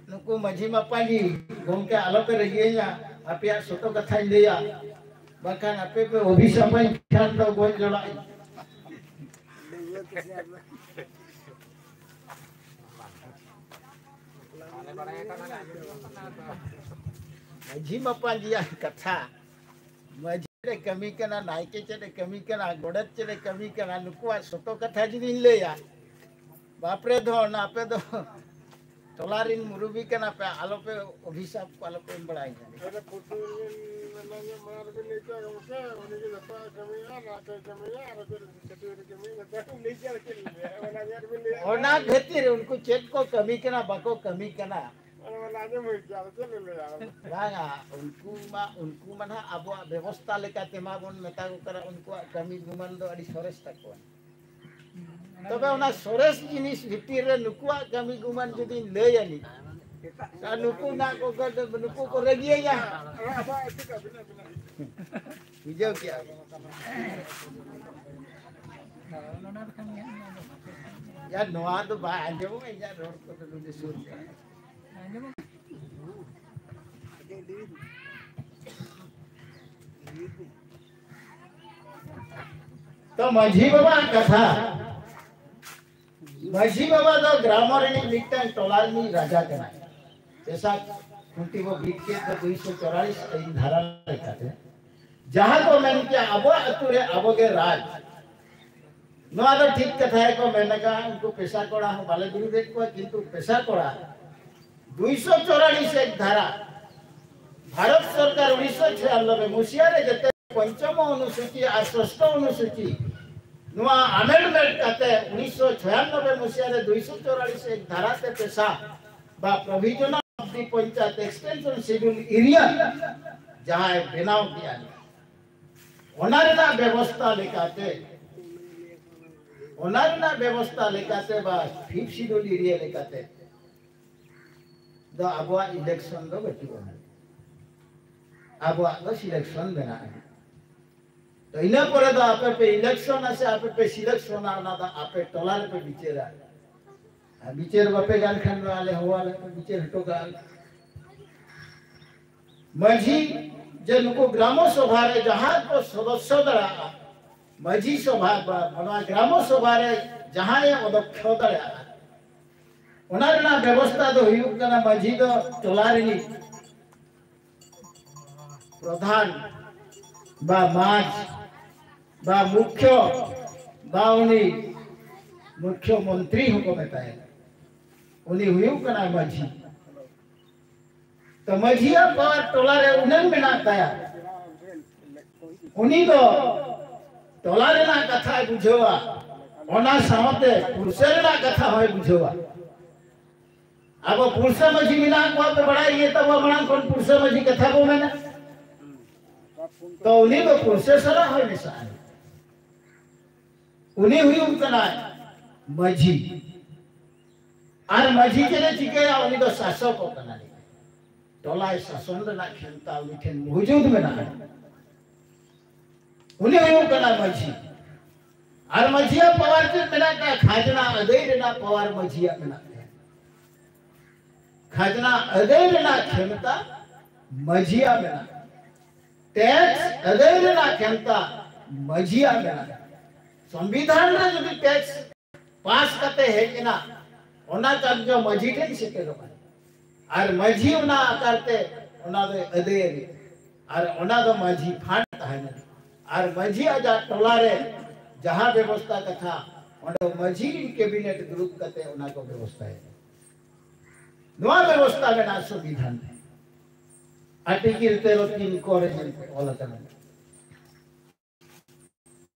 ᱱᱩᱠᱩ ᱢᱟᱹᱡᱷᱤ ᱢᱟᱯᱟᱡᱤ ᱜᱚᱢᱠᱮ ᱟᱞᱚᱯᱮ ᱨᱟᱹᱜᱤᱭᱟᱹᱧᱟ, ᱟᱯᱮᱭᱟᱜ ᱥᱚᱛᱚ ᱠᱟᱛᱷᱟᱧ ᱞᱟᱹᱭᱟ, ᱵᱟᱝᱠᱷᱟᱱ ᱟᱯᱮ ᱯᱮ ᱚᱵᱷᱤᱥᱟᱯᱟᱹᱧ ᱠᱷᱟᱱ ᱫᱚ ᱜᱚᱡ ᱡᱚᱲᱟᱜ ᱤᱧ᱾ ᱢᱟᱹᱡᱷᱤ ᱢᱟᱯᱟᱡᱤᱭᱟᱜ ᱠᱟᱛᱷᱟ, ᱢᱟᱹᱡᱷᱤ ᱮ ᱠᱟᱹᱢᱤ ᱠᱟᱱᱟ, ᱱᱟᱭᱠᱮ ᱪᱮᱫ ᱮ ᱠᱟᱹᱢᱤ ᱠᱟᱱᱟ, ᱜᱚᱰᱮᱛ ᱪᱮᱫ ᱮ ᱠᱟᱹᱢᱤ ᱠᱟᱱᱟ, ᱱᱩᱠᱩᱣᱟᱜ ᱥᱚᱛᱚ ᱠᱟᱛᱷᱟ ᱡᱩᱫᱤᱧ ᱞᱟᱹᱭᱟ, ᱵᱟᱯᱨᱮ ᱫᱷᱚᱱ, ᱟᱯᱮ ᱫᱚ ᱴᱚᱞᱟ ᱨᱤᱱ ᱢᱩᱨᱩᱵᱤ ᱠᱟᱱᱟ ᱯᱮ, ᱟᱞᱚ ᱯᱮ ᱚᱵᱷᱤᱥᱟᱯ ᱠᱚ ᱟᱞᱚ ᱯᱮ ᱮᱢ ᱵᱟᱲᱟᱭᱟ᱾ ᱟᱫᱚ ᱯᱩᱛᱩᱞ ᱵᱤᱱ ᱢᱮᱱᱟ ᱡᱮ ᱢᱟᱲᱟᱝ ᱨᱮᱵᱤᱱ ᱞᱟᱹᱭ ᱠᱮᱫᱟ ᱜᱚᱢᱠᱮ, ᱩᱱᱤ ᱜᱮ ᱡᱚᱛᱚᱣᱟᱜ ᱮ ᱠᱟᱹᱢᱤᱭᱟ, ᱱᱟᱭᱠᱮᱭ ᱠᱟᱹᱢᱤᱭᱟ, ᱟᱨ ᱪᱮᱫ ᱪᱷᱟᱹᱴᱭᱟᱹᱨ ᱠᱟᱹᱢᱤ, ᱡᱚᱛᱚᱣᱟᱜ ᱞᱟᱹᱭ ᱠᱮᱫᱟ, ᱪᱮᱫ ᱞᱤᱧ ᱞᱟᱹᱭᱟ? ᱚᱱᱟ ᱧᱮᱞ ᱵᱤᱱ ᱞᱟᱹᱭᱟ᱾ ᱚᱱᱟ ᱠᱷᱟᱹᱛᱤᱨ ᱩᱱᱠᱩ ᱪᱮᱫ ᱠᱚ ᱠᱟᱹᱢᱤ ᱠᱟᱱᱟ, ᱵᱟᱠᱚ ᱠᱟᱹᱢᱤ ᱠᱟᱱᱟ᱾ ᱚᱱᱟ ᱢᱟ ᱟᱸᱡᱚᱢ ᱦᱩᱭ ᱠᱮᱫᱟ, ᱟᱫᱚ ᱪᱮᱫ ᱞᱤᱧ ᱞᱟᱹᱭᱟ? ᱵᱟᱝᱟ, ᱩᱱᱠᱩ ᱢᱟ, ᱩᱱᱠᱩ ᱢᱟ ᱱᱟᱦᱟᱜ ᱟᱵᱚᱣᱟᱜ ᱵᱮᱵᱚᱥᱛᱟ ᱞᱮᱠᱟᱛᱮ ᱢᱟ ᱵᱚᱱ ᱢᱮᱛᱟ ᱠᱚ ᱠᱟᱱᱟ, ᱩᱱᱠᱩᱣᱟᱜ ᱠᱟᱹᱢᱤ ᱜᱩᱢᱟᱱ ᱫᱚ ᱟᱹᱰᱤ ᱥᱚᱨᱮᱥ ᱛᱟᱠᱚᱣᱟ᱾ ᱛᱚᱵᱮ ᱚᱱᱟ ᱥᱚᱨᱮᱥ ᱡᱤᱱᱤᱥ ᱵᱷᱤᱛᱤᱨ ᱨᱮ ᱱᱩᱠᱩᱣᱟᱜ ᱠᱟᱹᱢᱤ ᱜᱩᱢᱟᱱ ᱡᱩᱫᱤᱧ ᱞᱟᱹᱭ ᱟᱹᱞᱤᱧ, ᱟᱨ ᱱᱩᱠᱩ ᱱᱟᱜ ᱠᱚ, ᱱᱩᱠᱩ ᱠᱚ ᱨᱟᱹᱜᱤᱭᱟᱹᱧᱟ᱾ ᱵᱩᱡᱷᱟᱹᱣ ᱠᱮᱜᱼᱟ ᱵᱤᱱ? ᱭᱟ, ᱱᱚᱣᱟ ᱫᱚ ᱵᱟᱭ ᱟᱸᱡᱚᱢᱚᱜᱼᱟ, ᱤᱧᱟᱹᱜ ᱨᱚᱲ ᱠᱚᱫᱚ ᱱᱚᱰᱮ ᱥᱩᱨ ᱨᱮ᱾ ᱛᱚ ᱢᱟᱹᱡᱷᱤ ᱵᱟᱵᱟᱣᱟᱜ ᱠᱟᱛᱷᱟ, ᱢᱟᱹᱡᱷᱤ ᱵᱟᱵᱟ ᱫᱚ ᱜᱨᱟᱢᱚ ᱨᱤᱱᱤᱡ ᱢᱤᱫᱴᱟᱝ ᱴᱚᱞᱟ ᱨᱤᱱᱤᱡ ᱨᱟᱡᱟ ᱠᱟᱱᱟᱭ᱾ ᱯᱮᱥᱟ ᱠᱷᱩᱱᱴᱤ ᱵᱚ ᱵᱤᱫ ᱠᱮᱫ ᱫᱚ ᱫᱩᱭᱥᱚ ᱪᱚᱣᱨᱟᱞᱤᱥ ᱟᱹᱭᱤᱱ ᱫᱷᱟᱨᱟ ᱞᱮᱠᱟᱛᱮ, ᱡᱟᱦᱟᱸ ᱠᱚ ᱢᱮᱱ ᱠᱮᱭᱟ ᱟᱵᱚᱣᱟᱜ ᱟᱹᱛᱩ ᱨᱮ ᱟᱵᱚ ᱜᱮ ᱨᱟᱡᱽ, ᱱᱚᱣᱟ ᱫᱚ ᱴᱷᱤᱠ ᱠᱟᱛᱷᱟ ᱜᱮᱠᱚ ᱢᱮᱱ ᱟᱠᱟᱫᱼᱟ᱾ ᱩᱱᱠᱩ ᱯᱮᱥᱟ ᱠᱚᱲᱟ ᱦᱚᱸ ᱵᱟᱞᱮ ᱵᱤᱨᱩᱫᱷᱮᱫ ᱠᱚᱣᱟ, ᱠᱤᱱᱛᱩ ᱯᱮᱥᱟ ᱠᱚᱲᱟ ᱫᱩᱭᱥᱚ ᱪᱚᱣᱨᱟᱞᱤᱥ ᱮᱠ ᱫᱷᱟᱨᱟ ᱵᱷᱟᱨᱚᱛ ᱥᱚᱨᱠᱟᱨ ᱩᱱᱤᱥᱥᱚ ᱪᱷᱤᱭᱟᱱᱚᱵᱵᱳᱭ ᱢᱩᱥᱤᱭᱟ ᱨᱮ ᱡᱮᱛᱮ ᱯᱚᱧᱪᱚᱢ ᱚᱱᱩᱥᱩᱪᱤ ᱟᱨ ᱥᱚᱥᱴᱚ ᱚᱱᱩᱥᱩᱪᱤ ᱱᱚᱣᱟ ᱟᱢᱮᱱᱰᱢᱮᱱᱴ ᱠᱟᱛᱮ ᱩᱱᱤᱥᱥᱚ ᱪᱷᱤᱭᱟᱱᱚᱵᱵᱳᱭ ᱢᱩᱥᱤᱭᱟ ᱨᱮ ᱫᱩᱭᱥᱚ ᱪᱚᱣᱨᱟᱞᱤᱥ ᱮᱠ ᱫᱷᱟᱨᱟ ᱛᱮ ᱯᱮᱥᱟ ᱵᱟ provisional of the panchayat extension scheduled area ᱡᱟᱦᱟᱸᱭ ᱵᱮᱱᱟᱣ ᱠᱮᱜᱼᱟ, ᱚᱱᱟ ᱨᱮᱱᱟᱜ ᱵᱮᱵᱚᱥᱛᱟ ᱞᱮᱠᱟᱛᱮ, ᱚᱱᱟ ᱨᱮᱱᱟᱜ ᱵᱮᱵᱚᱥᱛᱟ ᱞᱮᱠᱟᱛᱮ ᱵᱟ ᱯᱷᱤᱯᱛᱷ ᱥᱤᱰᱩᱞ ᱮᱨᱤᱭᱟ ᱞᱮᱠᱟᱛᱮ ᱫᱚ ᱟᱵᱚᱣᱟᱜ ᱤᱞᱮᱠᱥᱚᱱ ᱫᱚ ᱵᱟᱹᱪᱩᱜᱼᱟ᱾ ᱟᱵᱚᱣᱟᱜ ᱫᱚ ᱥᱤᱞᱮᱠᱥᱚᱱ ᱢᱮᱱᱟᱜᱼᱟ᱾ ᱛᱚ ᱤᱱᱟᱹ ᱯᱚᱨᱮ ᱫᱚ ᱟᱯᱮ ᱯᱮ ᱤᱞᱮᱠᱥᱚᱱᱟ ᱥᱮ ᱟᱯᱮ ᱯᱮ ᱥᱤᱞᱮᱠᱥᱚᱱᱟ, ᱚᱱᱟ ᱫᱚ ᱟᱯᱮ ᱴᱚᱞᱟ ᱨᱮᱯᱮ ᱵᱤᱪᱟᱹᱨᱟ᱾ ᱟᱨ ᱵᱤᱪᱟᱹᱨ ᱵᱟᱯᱮ ᱜᱟᱱ ᱠᱷᱟᱱ ᱫᱚ ᱟᱞᱮ ᱦᱚᱦᱚ ᱟᱞᱮ ᱯᱮ, ᱵᱤᱪᱟᱹᱨ ᱦᱚᱴᱚ ᱠᱟᱜᱼᱟ ᱞᱮ᱾ ᱢᱟᱹᱡᱷᱤ ᱡᱮ ᱱᱩᱠᱩ ᱜᱨᱟᱢᱚ ᱥᱚᱵᱷᱟ ᱨᱮ ᱡᱟᱦᱟᱸ ᱠᱚ ᱥᱚᱫᱚᱥᱥᱚ ᱫᱟᱲᱮᱭᱟᱜᱼᱟ, ᱢᱟᱹᱡᱷᱤ ᱥᱚᱵᱷᱟ ᱵᱟ ᱱᱚᱣᱟ ᱜᱨᱟᱢᱚ ᱥᱚᱵᱷᱟ ᱨᱮ ᱡᱟᱦᱟᱸᱭ ᱚᱫᱚᱠᱠᱷᱚ ᱫᱟᱲᱮᱭᱟᱜᱼᱟ, ᱚᱱᱟ ᱨᱮᱱᱟᱜ ᱵᱮᱵᱚᱥᱛᱷᱟ ᱫᱚ ᱦᱩᱭᱩᱜ ᱠᱟᱱᱟ ᱢᱟᱹᱡᱷᱤ ᱫᱚ ᱴᱚᱞᱟ ᱨᱤᱱᱤᱡ ᱯᱨᱚᱫᱷᱟᱱ ᱵᱟ ᱢᱟᱡᱽ ᱵᱟ ᱢᱩᱠᱷᱭᱚ ᱵᱟ ᱩᱱᱤ ᱢᱩᱠᱷᱭᱚ ᱢᱚᱱᱛᱨᱤ ᱦᱚᱸᱠᱚ ᱢᱮᱛᱟᱭᱟ, ᱩᱱᱤ ᱦᱩᱭᱩᱜ ᱠᱟᱱᱟ ᱢᱟᱹᱡᱷᱤ᱾ ᱛᱚ ᱢᱟᱹᱡᱷᱤᱭᱟᱜ ᱯᱟᱣᱟᱨ ᱴᱚᱞᱟ ᱨᱮ ᱩᱱᱟᱹᱝ ᱢᱮᱱᱟᱜ ᱛᱟᱭᱟ, ᱩᱱᱤ ᱫᱚ ᱴᱚᱞᱟ ᱨᱮᱱᱟᱜ ᱠᱟᱛᱷᱟᱭ ᱵᱩᱡᱷᱟᱹᱣᱟ, ᱚᱱᱟ ᱥᱟᱶᱛᱮ ᱯᱩᱲᱥᱟᱹ ᱨᱮᱱᱟᱜ ᱠᱟᱛᱷᱟ ᱦᱚᱸᱭ ᱵᱩᱡᱷᱟᱹᱣᱟ᱾ ᱟᱵᱚ ᱯᱩᱲᱥᱟᱹ ᱢᱟᱹᱡᱷᱤ ᱢᱮᱱᱟᱜ ᱠᱚᱣᱟ ᱯᱮ ᱵᱟᱲᱟᱭ ᱜᱮᱭᱟ ᱛᱟᱵᱚ, ᱢᱟᱲᱟᱝ ᱠᱷᱚᱱ ᱯᱩᱲᱥᱟᱹ ᱢᱟᱹᱡᱷᱤ ᱠᱟᱛᱷᱟ ᱵᱚ ᱢᱮᱱᱟ᱾ ᱛᱚ ᱩᱱᱤ ᱫᱚ ᱯᱩᱲᱥᱟᱹ ᱥᱟᱞᱟᱜ ᱦᱚᱸᱭ ᱢᱮᱥᱟᱜᱼᱟ᱾ ᱩᱱᱤ ᱦᱩᱭᱩᱜ ᱠᱟᱱᱟᱭ ᱢᱟᱹᱡᱷᱤ᱾ ᱟᱨ ᱢᱟᱹᱡᱷᱤ ᱪᱮᱫ ᱮ ᱪᱤᱠᱟᱹᱭᱟ? ᱩᱱᱤ ᱫᱚ ᱥᱟᱥᱚᱠᱚᱜ ᱠᱟᱱᱟᱭ᱾ ᱴᱚᱞᱟᱭ ᱥᱟᱥᱚᱱ ᱨᱮᱱᱟᱜ ᱠᱷᱮᱢᱛᱟ ᱩᱱᱤ ᱴᱷᱮᱱ ᱢᱚᱦᱡᱩᱫ ᱢᱮᱱᱟᱜᱼᱟ᱾ ᱩᱱᱤ ᱦᱩᱭᱩᱜ ᱠᱟᱱᱟ ᱢᱟᱹᱡᱷᱤ᱾ ᱟᱨ ᱢᱟᱹᱡᱷᱤᱭᱟᱜ ᱯᱟᱣᱟᱨ ᱪᱮᱫ ᱢᱮᱱᱟᱜ ᱛᱟᱭᱟ? ᱠᱷᱟᱡᱽᱱᱟ ᱟᱹᱫᱟᱹᱭ ᱨᱮᱱᱟᱜ ᱯᱟᱣᱟᱨ ᱢᱟᱹᱡᱷᱤᱭᱟᱜ ᱢᱮᱱᱟᱜ ᱛᱟᱭᱟ᱾ ᱠᱷᱟᱡᱽᱱᱟ ᱟᱹᱫᱟᱹᱭ ᱨᱮᱱᱟᱜ ᱠᱷᱮᱢᱛᱟ ᱢᱟᱹᱡᱷᱤᱭᱟᱜ ᱢᱮᱱᱟᱜᱼᱟ᱾ ᱴᱮᱠᱥ ᱟᱹᱫᱟᱹᱭ ᱨᱮᱱᱟᱜ ᱠᱷᱮᱢᱛᱟ ᱢᱟᱹᱡᱷᱤᱭᱟᱜ ᱢᱮᱱᱟᱜᱼᱟ᱾ ᱥᱚᱝᱵᱤᱫᱷᱟᱱ ᱨᱮ ᱡᱩᱫᱤ ᱴᱮᱠᱥ ᱯᱟᱥ ᱠᱟᱛᱮ ᱦᱮᱡ ᱮᱱᱟ, ᱚᱱᱟ ᱠᱟᱨᱡᱚ ᱢᱟᱹᱡᱷᱤ ᱴᱷᱮᱱ ᱥᱮᱴᱮᱨᱚᱜᱼᱟ᱾ ᱟᱨ ᱢᱟᱹᱡᱷᱤ ᱚᱱᱟ ᱟᱠᱟᱨ ᱛᱮ ᱚᱱᱟ ᱫᱚᱭ ᱟᱹᱫᱟᱹᱭ ᱟᱹᱱᱤᱡ᱾ ᱟᱨ ᱚᱱᱟ ᱫᱚ ᱢᱟᱹᱡᱷᱤ ᱯᱷᱟᱸᱰ ᱛᱟᱦᱮᱱᱟ᱾ ᱟᱨ ᱢᱟᱹᱡᱷᱤ ᱟᱡᱟᱜ ᱴᱚᱞᱟ ᱨᱮ ᱡᱟᱦᱟᱸ ᱵᱮᱵᱚᱥᱛᱷᱟ ᱠᱟᱛᱷᱟ, ᱚᱸᱰᱮ ᱢᱟᱹᱡᱷᱤ ᱨᱤᱱ ᱠᱮᱵᱤᱱᱮᱴ ᱫᱩᱲᱩᱵ ᱠᱟᱛᱮ ᱚᱱᱟ ᱠᱚ ᱵᱮᱵᱚᱥᱛᱷᱟᱭᱟ᱾ ᱱᱚᱣᱟ ᱵᱮᱵᱚᱥᱛᱷᱟ ᱢᱮᱱᱟᱜᱼᱟ ᱥᱚᱝᱵᱤᱫᱷᱟᱱ ᱨᱮ᱾ ᱟᱨᱴᱤᱠᱮᱞ ᱛᱮᱨᱚ ᱛᱤᱱ ᱠᱚ ᱨᱮ ᱧᱮᱞ ᱯᱮ, ᱚᱞ ᱟᱠᱟᱱᱟ᱾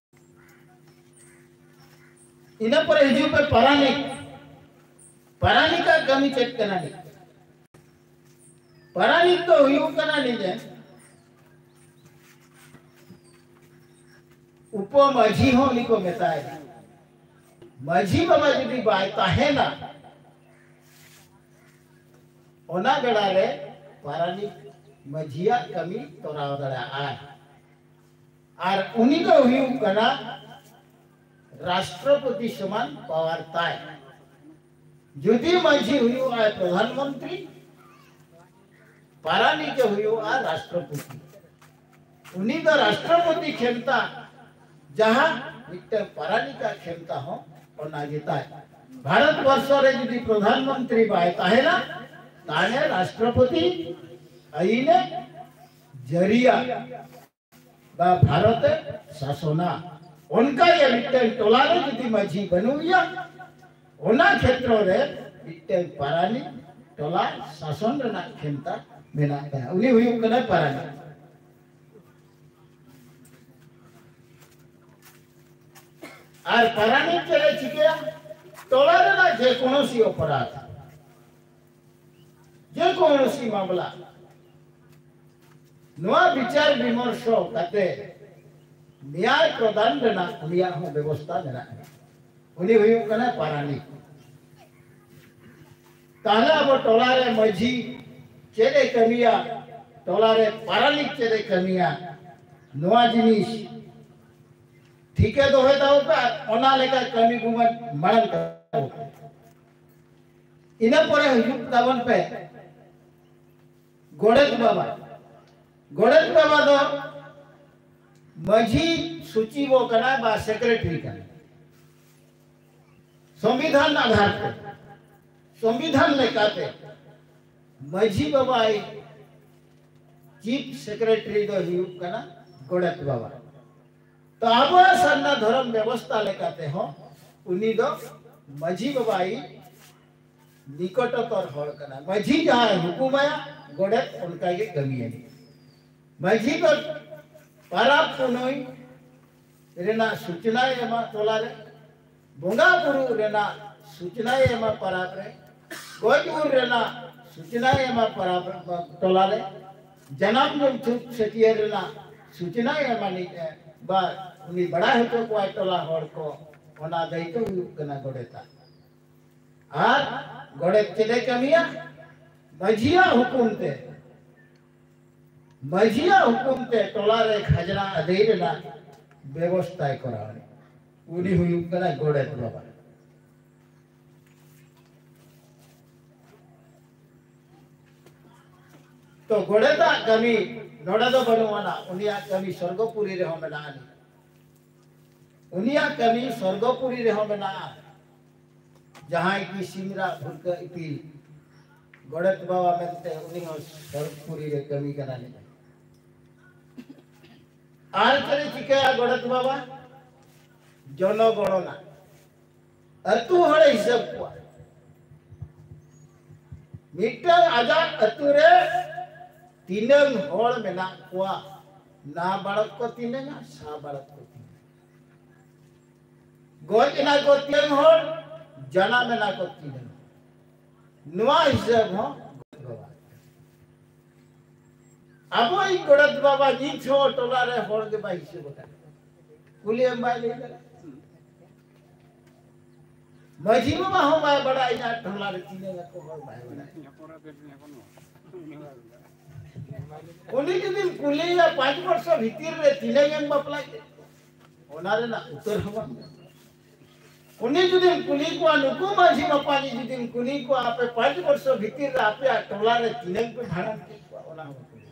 ᱤᱱᱟᱹ ᱯᱚᱨᱮ ᱦᱤᱡᱩᱜ ᱯᱮ ᱯᱟᱨᱟᱱᱤᱠ᱾ ᱯᱟᱨᱟᱱᱤᱠᱟᱜ ᱠᱟᱹᱢᱤ ᱪᱮᱫ ᱠᱟᱱᱟ ᱱᱤᱡ? ᱯᱟᱨᱟᱱᱤᱠ ᱫᱚ ᱦᱩᱭᱩᱜ ᱠᱟᱱᱟ ᱱᱤᱡᱮ ᱩᱯᱚ ᱢᱟᱹᱡᱷᱤ ᱦᱚᱸ ᱩᱱᱤ ᱠᱚ ᱢᱮᱛᱟᱭ᱾ ᱢᱟᱹᱡᱷᱤ ᱵᱟᱵᱟ ᱡᱩᱫᱤ ᱵᱟᱭ ᱛᱟᱦᱮᱱᱟ, ᱚᱱᱟ ᱵᱮᱲᱟ ᱨᱮ ᱯᱟᱨᱟᱱᱤᱠ ᱢᱟᱹᱡᱷᱤᱭᱟᱜ ᱠᱟᱹᱢᱤ ᱛᱚᱨᱟᱣ ᱫᱟᱲᱮᱭᱟᱜᱼᱟ᱾ ᱟᱨ ᱩᱱᱤ ᱫᱚ ᱦᱩᱭᱩᱜ ᱠᱟᱱᱟ ᱨᱟᱥᱴᱨᱚᱯᱚᱛᱤ ᱥᱚᱢᱟᱱ ᱯᱟᱣᱟᱨ ᱛᱟᱭ᱾ ᱡᱩᱫᱤ ᱢᱟᱹᱡᱷᱤ ᱦᱩᱭᱩᱜᱼᱟᱭ ᱯᱨᱚᱫᱷᱟᱱ ᱢᱚᱱᱛᱨᱤ, ᱯᱟᱨᱟᱱᱤᱠ ᱮ ᱦᱩᱭᱩᱜᱼᱟ ᱨᱟᱥᱴᱨᱚᱯᱚᱛᱤ᱾ ᱩᱱᱤ ᱫᱚ ᱨᱟᱥᱴᱨᱚᱯᱚᱛᱤ ᱠᱷᱮᱢᱛᱟ, ᱡᱟᱦᱟᱸ ᱢᱤᱫᱴᱟᱝ ᱯᱟᱨᱟᱱᱤᱠᱟᱜ ᱠᱷᱮᱢᱛᱟ ᱦᱚᱸ ᱚᱱᱟ ᱜᱮ ᱛᱟᱭ᱾ ᱵᱷᱟᱨᱚᱛ ᱵᱚᱨᱥᱚ ᱨᱮ ᱡᱩᱫᱤ ᱯᱨᱚᱫᱷᱟᱱ ᱢᱚᱱᱛᱨᱤ ᱵᱟᱭ ᱛᱟᱦᱮᱱᱟ, ᱛᱟᱦᱞᱮ ᱨᱟᱥᱴᱨᱚᱯᱚᱛᱤ ᱟᱹᱭᱤᱱᱮ ᱡᱟᱹᱨᱤᱭᱟ᱾ ᱵᱟ ᱵᱷᱟᱨᱚᱛ ᱮ ᱥᱟᱥᱚᱱᱟ᱾ ᱚᱱᱠᱟ ᱜᱮ ᱢᱤᱫᱴᱮᱱ ᱴᱚᱞᱟ ᱨᱮ ᱡᱩᱫᱤ ᱢᱟᱹᱡᱷᱤ ᱵᱟᱹᱱᱩᱜ ᱮᱭᱟ, ᱚᱱᱟ ᱠᱷᱮᱛᱨᱚ ᱨᱮ ᱢᱤᱫᱴᱮᱱ ᱯᱟᱨᱟᱱᱤᱠ ᱴᱚᱞᱟ ᱥᱟᱥᱚᱱ ᱨᱮᱱᱟᱜ ᱠᱷᱮᱢᱛᱟ ᱢᱮᱱᱟᱜ ᱛᱟᱭᱟ᱾ ᱩᱱᱤ ᱦᱩᱭᱩᱜ ᱠᱟᱱᱟᱭ ᱯᱟᱨᱟᱱᱤᱠ᱾ ᱟᱨ ᱯᱟᱨᱟᱱᱤᱠ ᱪᱮᱫ ᱮ ᱪᱤᱠᱟᱹᱭᱟ? ᱴᱚᱞᱟ ᱨᱮᱱᱟᱜ ᱡᱮ ᱠᱳᱱᱳᱥᱤ ᱚᱯᱚᱨᱟᱫᱷ, ᱡᱮ ᱠᱳᱱᱳᱥᱤ ᱢᱟᱢᱞᱟ, ᱱᱚᱣᱟ ᱵᱤᱪᱟᱨ ᱵᱤᱢᱚᱨᱥᱚ ᱠᱟᱛᱮ ᱱᱮᱭᱟᱭ ᱯᱨᱚᱫᱟᱱ ᱨᱮᱱᱟᱜ ᱩᱱᱤᱭᱟᱜ ᱦᱚᱸ ᱵᱮᱵᱚᱥᱛᱟ ᱢᱮᱱᱟᱜᱼᱟ᱾ ᱩᱱᱤ ᱦᱩᱭᱩᱜ ᱠᱟᱱᱟ ᱯᱟᱨᱟᱱᱤᱠ᱾ ᱛᱟᱦᱞᱮ ᱟᱵᱚ ᱴᱚᱞᱟ ᱨᱮ ᱢᱟᱹᱡᱷᱤ ᱪᱮᱫ ᱮ ᱠᱟᱹᱢᱤᱭᱟ, ᱴᱚᱞᱟ ᱨᱮ ᱯᱟᱨᱟᱱᱤᱠ ᱪᱮᱫ ᱮ ᱠᱟᱹᱢᱤᱭᱟ, ᱱᱚᱣᱟ ᱡᱤᱱᱤᱥ ᱴᱷᱤᱠᱟᱹ ᱫᱚᱦᱚᱭ ᱛᱟᱵᱚ ᱯᱮ ᱟᱨ ᱚᱱᱟ ᱞᱮᱠᱟ ᱠᱟᱹᱢᱤ ᱠᱚᱵᱚᱱ ᱢᱟᱲᱟᱝ ᱛᱟᱵᱚ ᱯᱮ᱾ ᱤᱱᱟᱹ ᱯᱚᱨᱮ ᱦᱤᱡᱩᱜ ᱛᱟᱵᱚᱱ ᱯᱮ ᱜᱚᱰᱮᱛ ᱵᱟᱵᱟ᱾ ᱜᱚᱰᱮᱛ ᱵᱟᱵᱟ ᱫᱚ ᱢᱟᱹᱡᱷᱤ ᱥᱚᱪᱤᱵᱚ ᱠᱟᱱᱟᱭ ᱵᱟ ᱥᱮᱠᱨᱮᱴᱟᱨᱤ ᱠᱟᱱᱟᱭ᱾ ᱥᱚᱝᱵᱤᱫᱷᱟᱱ ᱟᱫᱷᱟᱨ ᱛᱮ, ᱥᱚᱝᱵᱤᱫᱷᱟᱱ ᱞᱮᱠᱟᱛᱮ ᱢᱟᱹᱡᱷᱤ ᱵᱟᱵᱟᱭ ᱪᱤᱯ ᱥᱮᱠᱨᱮᱴᱟᱨᱤ ᱫᱚ ᱦᱩᱭᱩᱜ ᱠᱟᱱᱟ ᱜᱚᱰᱮᱛ ᱵᱟᱵᱟ᱾ ᱛᱚ ᱟᱵᱚᱣᱟᱜ ᱥᱟᱨᱱᱟ ᱫᱷᱚᱨᱚᱢ ᱵᱮᱵᱚᱥᱛᱟ ᱞᱮᱠᱟᱛᱮ ᱦᱚᱸ ᱩᱱᱤ ᱫᱚ ᱢᱟᱹᱡᱷᱤ ᱵᱟᱵᱟᱭ ᱱᱤᱠᱚᱴᱚᱛᱚᱨ ᱦᱚᱲ ᱠᱟᱱᱟ᱾ ᱢᱟᱹᱡᱷᱤ ᱡᱟᱦᱟᱸᱭ ᱦᱩᱠᱩᱢᱟᱭᱟ, ᱜᱚᱰᱮᱛ ᱚᱱᱠᱟ ᱜᱮ ᱠᱟᱹᱢᱤᱭᱟᱭ᱾ ᱢᱟᱹᱡᱷᱤ ᱫᱚ ᱯᱟᱨᱟᱵᱽ ᱯᱩᱱᱟᱹᱭ ᱨᱮᱱᱟᱜ ᱥᱩᱪᱱᱟᱭ ᱮᱢᱟ ᱴᱚᱞᱟ ᱨᱮ, ᱵᱚᱸᱜᱟ ᱵᱩᱨᱩ ᱨᱮᱱᱟᱜ ᱥᱩᱪᱱᱟᱭ ᱮᱢᱟ ᱯᱟᱨᱟᱵᱽ ᱨᱮ, ᱜᱚᱡ ᱜᱩᱨ ᱨᱮᱱᱟᱜ ᱥᱩᱪᱱᱟᱭ ᱮᱢᱟ ᱯᱟᱨᱟᱵᱽ ᱨᱮ, ᱴᱚᱞᱟ ᱨᱮ, ᱡᱟᱱᱟᱢ ᱧᱩᱛᱩᱢ ᱪᱷᱟᱹᱴᱭᱟᱹᱨ ᱨᱮᱱᱟᱜ ᱥᱩᱪᱱᱟᱭ ᱮᱢᱟ ᱱᱤᱡ ᱮ, ᱵᱟ ᱩᱱᱤ ᱵᱟᱲᱟᱭ ᱦᱚᱪᱚ ᱠᱚᱣᱟᱭ ᱴᱚᱞᱟ ᱦᱚᱲ ᱠᱚ, ᱚᱱᱟ ᱫᱟᱭᱤᱛᱛᱚ ᱦᱩᱭᱩᱜ ᱠᱟᱱᱟ ᱜᱚᱰᱮᱛᱟᱜ᱾ ᱟᱨ ᱜᱚᱰᱮᱛ ᱪᱮᱫ ᱮ ᱠᱟᱹᱢᱤᱭᱟ? ᱢᱟᱹᱡᱷᱤᱭᱟᱜ ᱦᱩᱠᱩᱢ ᱛᱮ, ᱢᱟᱹᱡᱷᱤᱭᱟᱜ ᱦᱩᱠᱩᱢ ᱛᱮ ᱴᱚᱞᱟ ᱨᱮ ᱠᱷᱟᱡᱽᱱᱟ ᱟᱹᱫᱟᱹᱭ ᱨᱮᱱᱟᱜ ᱵᱮᱵᱚᱥᱛᱷᱟᱭ ᱠᱚᱨᱟᱣᱟ᱾ ᱩᱱᱤ ᱦᱩᱭᱩᱜ ᱠᱟᱱᱟ ᱜᱚᱰᱮᱛ ᱵᱟᱵᱟ᱾ ᱛᱚ ᱜᱚᱰᱮᱛᱟᱜ ᱠᱟᱹᱢᱤ ᱱᱚᱰᱮ ᱫᱚ ᱵᱟᱹᱱᱩᱜ ᱟᱱᱟ, ᱩᱱᱤᱭᱟᱜ ᱠᱟᱹᱢᱤ ᱥᱚᱨᱜᱚᱯᱩᱨᱤ ᱨᱮᱦᱚᱸ ᱢᱮᱱᱟᱜ ᱟᱹᱱᱤᱡ᱾ ᱩᱱᱤᱭᱟᱜ ᱠᱟᱹᱢᱤ ᱥᱚᱨᱜᱚᱯᱩᱨᱤ ᱨᱮᱦᱚᱸ ᱢᱮᱱᱟᱜᱼᱟ᱾ ᱡᱟᱦᱟᱸᱭ ᱠᱤ ᱥᱤᱢ ᱨᱟᱜ ᱵᱷᱩᱨᱠᱟᱹ ᱤᱯᱤᱞ, ᱜᱚᱰᱮᱛ ᱵᱟᱵᱟ ᱢᱮᱱᱛᱮ ᱩᱱᱤ ᱦᱚᱸ ᱥᱚᱨᱜᱚᱯᱩᱨᱤ ᱨᱮ ᱠᱟᱹᱢᱤ ᱠᱟᱱᱟ ᱱᱤᱡ᱾ ᱟᱨ ᱪᱮᱫ ᱮ ᱪᱤᱠᱟᱹᱭᱟ ᱜᱚᱰᱮᱛ ᱵᱟᱵᱟ? ᱡᱚᱱᱚᱜᱚᱬᱚᱱᱟ, ᱟᱹᱛᱩ ᱦᱚᱲᱮ ᱦᱤᱥᱟᱹᱵ ᱠᱚᱣᱟ᱾ ᱢᱤᱫᱴᱟᱝ ᱟᱡᱟᱜ ᱟᱹᱛᱩ ᱨᱮ ᱛᱤᱱᱟᱹᱝ ᱦᱚᱲ ᱢᱮᱱᱟᱜ ᱠᱚᱣᱟ, ᱱᱟ ᱵᱟᱲᱚᱠ ᱠᱚ ᱛᱤᱱᱟᱹᱝᱟ, ᱥᱟ ᱵᱟᱲᱚᱠ ᱠᱚ ᱛᱤᱱᱟᱹᱝᱟ, ᱜᱚᱡ ᱮᱱᱟ ᱠᱚ ᱛᱤᱱᱟᱹᱝ ᱦᱚᱲ, ᱡᱟᱱᱟᱢ ᱮᱱᱟ ᱠᱚ ᱛᱤᱱᱟᱹᱝ ᱦᱚᱲ, ᱱᱚᱣᱟ ᱦᱤᱥᱟᱹᱵ ᱦᱚᱸ ᱜᱚᱰᱮᱛ ᱵᱟᱵᱟ᱾ ᱟᱵᱚᱭᱤᱡ ᱜᱚᱰᱮᱛ ᱵᱟᱵᱟ ᱱᱤᱛ ᱦᱚᱸ ᱴᱚᱞᱟ ᱨᱮ ᱦᱚᱲ ᱜᱮ ᱵᱟᱭ ᱦᱤᱥᱟᱹᱵ ᱟᱠᱟᱫ ᱠᱚᱣᱟ᱾ ᱠᱩᱞᱤ ᱮᱢ ᱵᱟᱭ ᱞᱟᱹᱭ ᱫᱟᱲᱮᱭᱟᱜᱼᱟ᱾ ᱢᱟᱹᱡᱷᱤ ᱵᱟᱵᱟ ᱦᱚᱸ ᱵᱟᱭ ᱵᱟᱲᱟᱭᱟ ᱤᱧᱟᱹᱜ ᱴᱚᱞᱟ ᱨᱮ ᱛᱤᱱᱟᱹᱜ ᱟᱠᱚ ᱦᱚᱲ ᱵᱟᱭ ᱵᱟᱲᱟᱭᱟ᱾ ᱩᱱᱤ ᱡᱩᱫᱤᱢ ᱠᱩᱞᱤᱭᱮᱭᱟ ᱯᱟᱸᱪ ᱵᱚᱨᱥᱚ ᱵᱷᱤᱛᱤᱨ ᱨᱮ ᱛᱤᱱᱟᱹᱜ ᱮᱢ ᱵᱟᱯᱞᱟ ᱠᱮᱫ ᱠᱚᱣᱟ, ᱚᱱᱟ ᱨᱮᱱᱟᱜ ᱩᱛᱛᱚᱨ ᱦᱚᱸ ᱵᱟᱝ ᱧᱟᱢᱚᱜᱼᱟ᱾ ᱩᱱᱤ ᱡᱩᱫᱤᱢ ᱠᱩᱞᱤ ᱠᱚᱣᱟ, ᱱᱩᱠᱩ ᱢᱟᱹᱡᱷᱤ ᱢᱟᱯᱟᱡᱤ ᱡᱩᱫᱤᱢ ᱠᱩᱞᱤ ᱠᱚᱣᱟ, ᱟᱯᱮ ᱯᱟᱸᱪ ᱵᱚᱨᱥᱚ ᱵᱷᱤᱛᱤᱨ ᱨᱮ ᱟᱯᱮᱭᱟᱜ ᱴᱚᱞᱟ ᱨᱮ ᱛᱤᱱᱟᱹᱜ ᱯᱮ ᱵᱷᱟᱸᱰᱟᱱ ᱠᱮᱫ ᱠᱚᱣᱟ, ᱚᱱᱟ ᱦᱚᱸ ᱵᱟᱠᱚ ᱞᱟᱹᱭᱟ᱾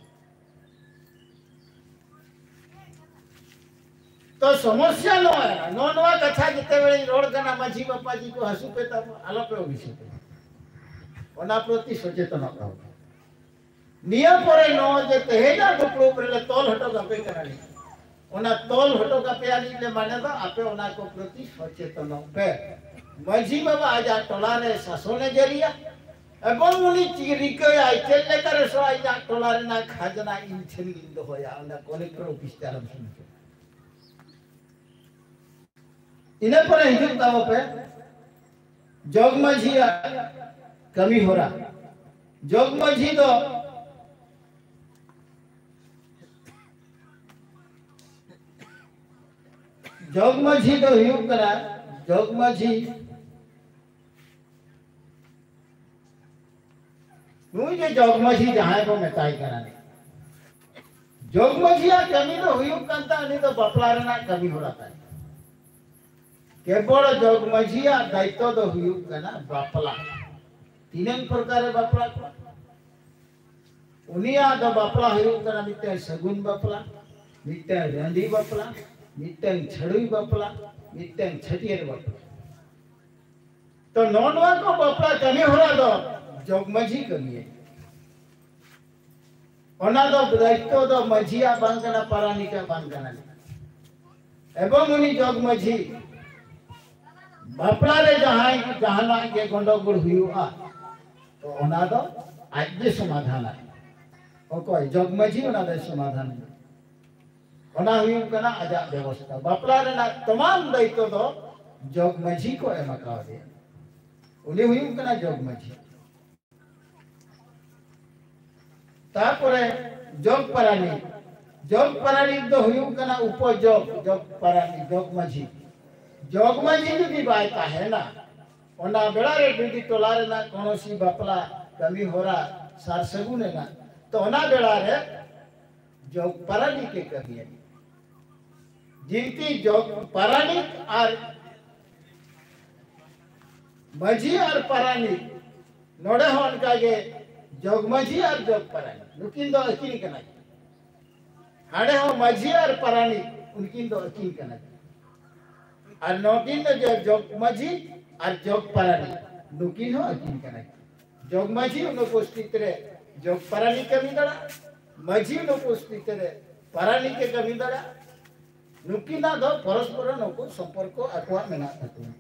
ᱛᱚ ᱥᱚᱢᱚᱥᱥᱟ ᱱᱚᱣᱟ, ᱱᱚᱜᱼᱚ ᱱᱚᱣᱟ ᱠᱟᱛᱷᱟ ᱡᱮᱛᱮ ᱵᱮᱲᱮᱧ ᱨᱚᱲ ᱠᱟᱱᱟ, ᱢᱟᱹᱡᱷᱤ ᱢᱟᱯᱟᱡᱤ ᱠᱚ ᱦᱟᱹᱥᱩ ᱯᱮ ᱛᱟᱵᱚ, ᱟᱞᱚ ᱯᱮ ᱚᱵᱷᱤᱥᱮᱠ᱾ ᱚᱱᱟ ᱯᱨᱚᱛᱤ ᱥᱚᱪᱮᱛᱚᱱᱚᱜ ᱛᱟᱵᱚᱱ᱾ ᱱᱤᱭᱟᱹ ᱯᱚᱨᱮ ᱱᱚᱜᱼᱚᱭ ᱡᱮ ᱛᱮᱦᱮᱧᱟᱜ ᱫᱩᱯᱲᱩᱵ ᱨᱮᱞᱮ ᱛᱚᱞ ᱦᱚᱴᱚ ᱠᱟᱯᱮ ᱠᱟᱱᱟ, ᱚᱱᱟ ᱛᱚᱞ ᱦᱚᱴᱚ ᱠᱟᱯᱮᱭᱟ ᱞᱤᱧ ᱞᱮ ᱢᱟᱱᱮ ᱫᱚ ᱟᱯᱮ ᱚᱱᱟ ᱠᱚ ᱯᱨᱚᱛᱤ ᱥᱚᱪᱮᱛᱚᱱᱚᱜ ᱯᱮ᱾ ᱢᱟᱹᱡᱷᱤ ᱵᱟᱵᱟ ᱟᱡᱟᱜ ᱴᱚᱞᱟ ᱨᱮ ᱥᱟᱥᱚᱱᱮ ᱡᱟᱹᱨᱤᱭᱟ ᱮᱵᱚᱝ ᱩᱱᱤ ᱪᱤ-, ᱨᱤᱠᱟᱹᱭᱟᱭ ᱪᱮᱫ ᱞᱮᱠᱟ ᱨᱮ ᱥᱚ ᱟᱡᱟᱜ ᱴᱚᱞᱟ ᱨᱮᱱᱟᱜ ᱠᱷᱟᱡᱽᱱᱟ ᱤᱧ ᱴᱷᱮᱱ ᱜᱤᱧ ᱫᱚᱦᱚᱭᱟ, ᱚᱱᱟ ᱠᱚᱞᱮᱠᱴᱚᱨ ᱚᱯᱷᱤᱥ ᱛᱮ ᱟᱞᱚᱢ ᱥᱮᱱ ᱦᱚᱪᱚᱭᱟ᱾ ᱤᱱᱟᱹ ᱯᱚᱨᱮ ᱦᱤᱡᱩᱜ ᱛᱟᱵᱚ ᱯᱮ ᱡᱚᱜᱽ ᱢᱟᱹᱡᱷᱤᱭᱟᱜ ᱠᱟᱹᱢᱤ ᱦᱚᱨᱟ᱾ ᱡᱚᱜᱽ ᱢᱟᱹᱡᱷᱤ ᱫᱚ, ᱡᱚᱜᱽ ᱢᱟᱹᱡᱷᱤ ᱫᱚ ᱦᱩᱭᱩᱜ ᱠᱟᱱᱟ, ᱡᱚᱜᱽ ᱢᱟᱹᱡᱷᱤ, ᱱᱩᱭ ᱡᱮ ᱡᱚᱜᱽ ᱢᱟᱹᱡᱷᱤ ᱡᱟᱦᱟᱸᱭ ᱵᱚ ᱢᱮᱛᱟᱭ ᱠᱟᱱᱟ, ᱡᱚᱜᱽ ᱢᱟᱹᱡᱷᱤᱭᱟᱜ ᱠᱟᱹᱢᱤ ᱫᱚ ᱦᱩᱭᱩᱜ ᱠᱟᱱ ᱛᱟᱭ, ᱩᱱᱤ ᱫᱚ ᱵᱟᱯᱞᱟ ᱨᱮᱱᱟᱜ ᱠᱟᱹᱢᱤ ᱦᱚᱨᱟ ᱛᱟᱭ᱾ ᱠᱮᱵᱚᱞ ᱡᱚᱜᱽ ᱢᱟᱹᱡᱷᱤᱭᱟᱜ ᱫᱟᱭᱤᱛᱛᱚ ᱫᱚ ᱦᱩᱭᱩᱜ ᱠᱟᱱᱟ ᱵᱟᱯᱞᱟ᱾ ᱛᱤᱱᱟᱹᱝ ᱯᱨᱚᱠᱟᱨᱮ ᱵᱟᱯᱞᱟ ᱠᱚᱣᱟ? ᱩᱱᱤᱭᱟᱜ ᱫᱚ ᱵᱟᱯᱞᱟ ᱦᱩᱭᱩᱜ ᱠᱟᱱᱟ ᱢᱤᱫᱴᱟᱝ ᱥᱟᱹᱜᱩᱱ ᱵᱟᱯᱞᱟ, ᱢᱤᱫᱴᱟᱝ ᱨᱟᱺᱰᱤ ᱵᱟᱯᱞᱟ, ᱢᱤᱫᱴᱟᱝ ᱪᱷᱟᱹᱰᱩᱭ ᱵᱟᱯᱞᱟ, ᱢᱤᱫᱴᱟᱝ ᱪᱷᱟᱹᱴᱭᱟᱹᱨ ᱵᱟᱯᱞᱟ᱾ ᱛᱚ ᱱᱚᱜᱼᱚ ᱱᱚᱣᱟ ᱠᱚ ᱵᱟᱯᱞᱟ ᱠᱟᱹᱢᱤ ᱦᱚᱨᱟ ᱫᱚ ᱡᱚᱜᱽ ᱢᱟᱹᱡᱷᱤ ᱠᱟᱹᱢᱤᱭᱟᱭ᱾ ᱚᱱᱟ ᱫᱚ ᱫᱟᱭᱤᱛᱛᱚ ᱫᱚ ᱢᱟᱹᱡᱷᱤᱭᱟᱜ ᱵᱟᱝ ᱠᱟᱱᱟ, ᱯᱟᱨᱟᱱᱤᱠᱟᱜ ᱵᱟᱝ ᱠᱟᱱᱟ᱾ ᱮᱵᱚᱝ ᱩᱱᱤ ᱡᱚᱜᱽ ᱢᱟᱹᱡᱷᱤ ᱵᱟᱯᱞᱟ ᱨᱮ ᱡᱟᱦᱟᱸᱭ ᱡᱟᱦᱟᱱᱟᱜ ᱜᱮ ᱜᱚᱱᱰᱚᱜᱳᱞ ᱦᱩᱭᱩᱜᱼᱟ, ᱛᱚ ᱚᱱᱟ ᱫᱚ ᱟᱡ ᱜᱮ ᱥᱚᱢᱟᱫᱷᱟᱱᱟᱭ᱾ ᱚᱠᱚᱭ? ᱡᱚᱜᱽ ᱢᱟᱹᱡᱷᱤ ᱚᱱᱟ ᱫᱚᱭ ᱥᱚᱢᱟᱫᱷᱟᱱ ᱮᱫᱟ᱾ ᱚᱱᱟ ᱦᱩᱭᱩᱜ ᱠᱟᱱᱟ ᱟᱡᱟᱜ ᱵᱮᱵᱚᱥᱛᱷᱟ᱾ ᱵᱟᱯᱞᱟ ᱨᱮᱱᱟᱜ ᱛᱟᱢᱟᱢ ᱫᱟᱭᱤᱛᱛᱚ ᱫᱚ ᱡᱚᱜᱽ ᱢᱟᱹᱡᱷᱤ ᱠᱚ ᱮᱢ ᱟᱠᱟᱣᱫᱮᱭᱟ᱾ ᱩᱱᱤ ᱦᱩᱭᱩᱜ ᱠᱟᱱᱟ ᱡᱚᱜᱽ ᱢᱟᱹᱡᱷᱤ᱾ ᱛᱟᱨᱯᱚᱨᱮ ᱡᱚᱜᱽ ᱯᱟᱨᱟᱱᱤᱠ᱾ ᱡᱚᱜᱽ ᱯᱟᱨᱟᱱᱤᱠ ᱫᱚ ᱦᱩᱭᱩᱜ ᱠᱟᱱᱟ ᱩᱯᱚᱡᱚᱜᱽ, ᱡᱚᱜᱽ ᱯᱟᱨᱟᱱᱤᱠ, ᱡᱚᱜᱽ ᱢᱟᱹᱡᱷᱤ᱾ ᱡᱚᱜᱽ ᱢᱟᱹᱡᱷᱤ ᱡᱩᱫᱤ ᱵᱟᱭ ᱛᱟᱦᱮᱱᱟ, ᱚᱱᱟ ᱵᱮᱲᱟ ᱨᱮ ᱡᱩᱫᱤ ᱴᱚᱞᱟ ᱨᱮᱱᱟᱜ ᱠᱚᱱᱚᱥᱤ ᱵᱟᱯᱞᱟ ᱠᱟᱹᱢᱤ ᱦᱚᱨᱟ ᱥᱟᱨ ᱥᱟᱹᱜᱩᱱ ᱮᱱᱟ, ᱛᱚ ᱚᱱᱟ ᱵᱮᱲᱟ ᱨᱮ ᱡᱚᱜᱽ ᱯᱟᱨᱟᱱᱤᱠ ᱮ ᱠᱟᱹᱢᱤᱭᱟ᱾ ᱡᱤᱱᱛᱤ ᱡᱚᱜᱽ ᱯᱟᱨᱟᱱᱤᱠ ᱟᱨ ᱢᱟᱹᱡᱷᱤ ᱟᱨ ᱯᱟᱨᱟᱱᱤᱠ, ᱱᱚᱰᱮ ᱦᱚᱸ ᱚᱱᱠᱟ ᱜᱮ ᱡᱚᱜᱽ ᱢᱟᱹᱡᱷᱤ ᱟᱨ ᱡᱚᱜᱽ ᱯᱟᱨᱟᱱᱤᱠ, ᱱᱩᱠᱤᱱ ᱫᱚ ᱟᱹᱠᱤᱱ ᱠᱟᱱᱟ ᱠᱤᱱ᱾ ᱦᱟᱸᱰᱮ ᱦᱚᱸ ᱢᱟᱹᱡᱷᱤ ᱟᱨ ᱯᱟᱨᱟᱱᱤᱠ, ᱩᱱᱠᱤᱱ ᱫᱚ ᱟᱹᱠᱤᱱ ᱠᱟᱱᱟ ᱠᱤᱱ᱾ ᱟᱨ ᱱᱩᱠᱤᱱ ᱫᱚ ᱡᱚ-, ᱡᱚᱜᱽ ᱢᱟᱹᱡᱷᱤ ᱟᱨ ᱡᱚᱜᱽ ᱯᱟᱨᱟᱱᱤᱠ, ᱱᱩᱠᱤᱱ ᱦᱚᱸ ᱟᱹᱠᱤᱱ ᱠᱟᱱᱟ ᱠᱤᱱ᱾ ᱡᱚᱜᱽ ᱢᱟᱹᱡᱷᱤ ᱚᱱᱩᱯᱚᱥᱛᱷᱤᱛ ᱨᱮ ᱡᱚᱜᱽ ᱯᱟᱨᱟᱱᱤᱠ ᱠᱟᱹᱢᱤ ᱫᱟᱲᱮᱭᱟᱜᱼᱟ, ᱢᱟᱹᱡᱷᱤ ᱚᱱᱩᱯᱚᱥᱛᱷᱤᱛ ᱨᱮ ᱯᱟᱨᱟᱱᱤᱠ ᱮ ᱠᱟᱹᱢᱤ ᱫᱟᱲᱮᱭᱟᱜᱼᱟ᱾ ᱱᱩᱠᱤᱱᱟᱜ ᱫᱚ ᱯᱚᱨᱚᱥᱯᱚᱨ ᱱᱩᱠᱩ ᱥᱚᱢᱯᱚᱨᱠᱚ ᱟᱠᱚᱣᱟᱜ ᱢᱮᱱᱟᱜ ᱛᱟᱠᱚᱣᱟ᱾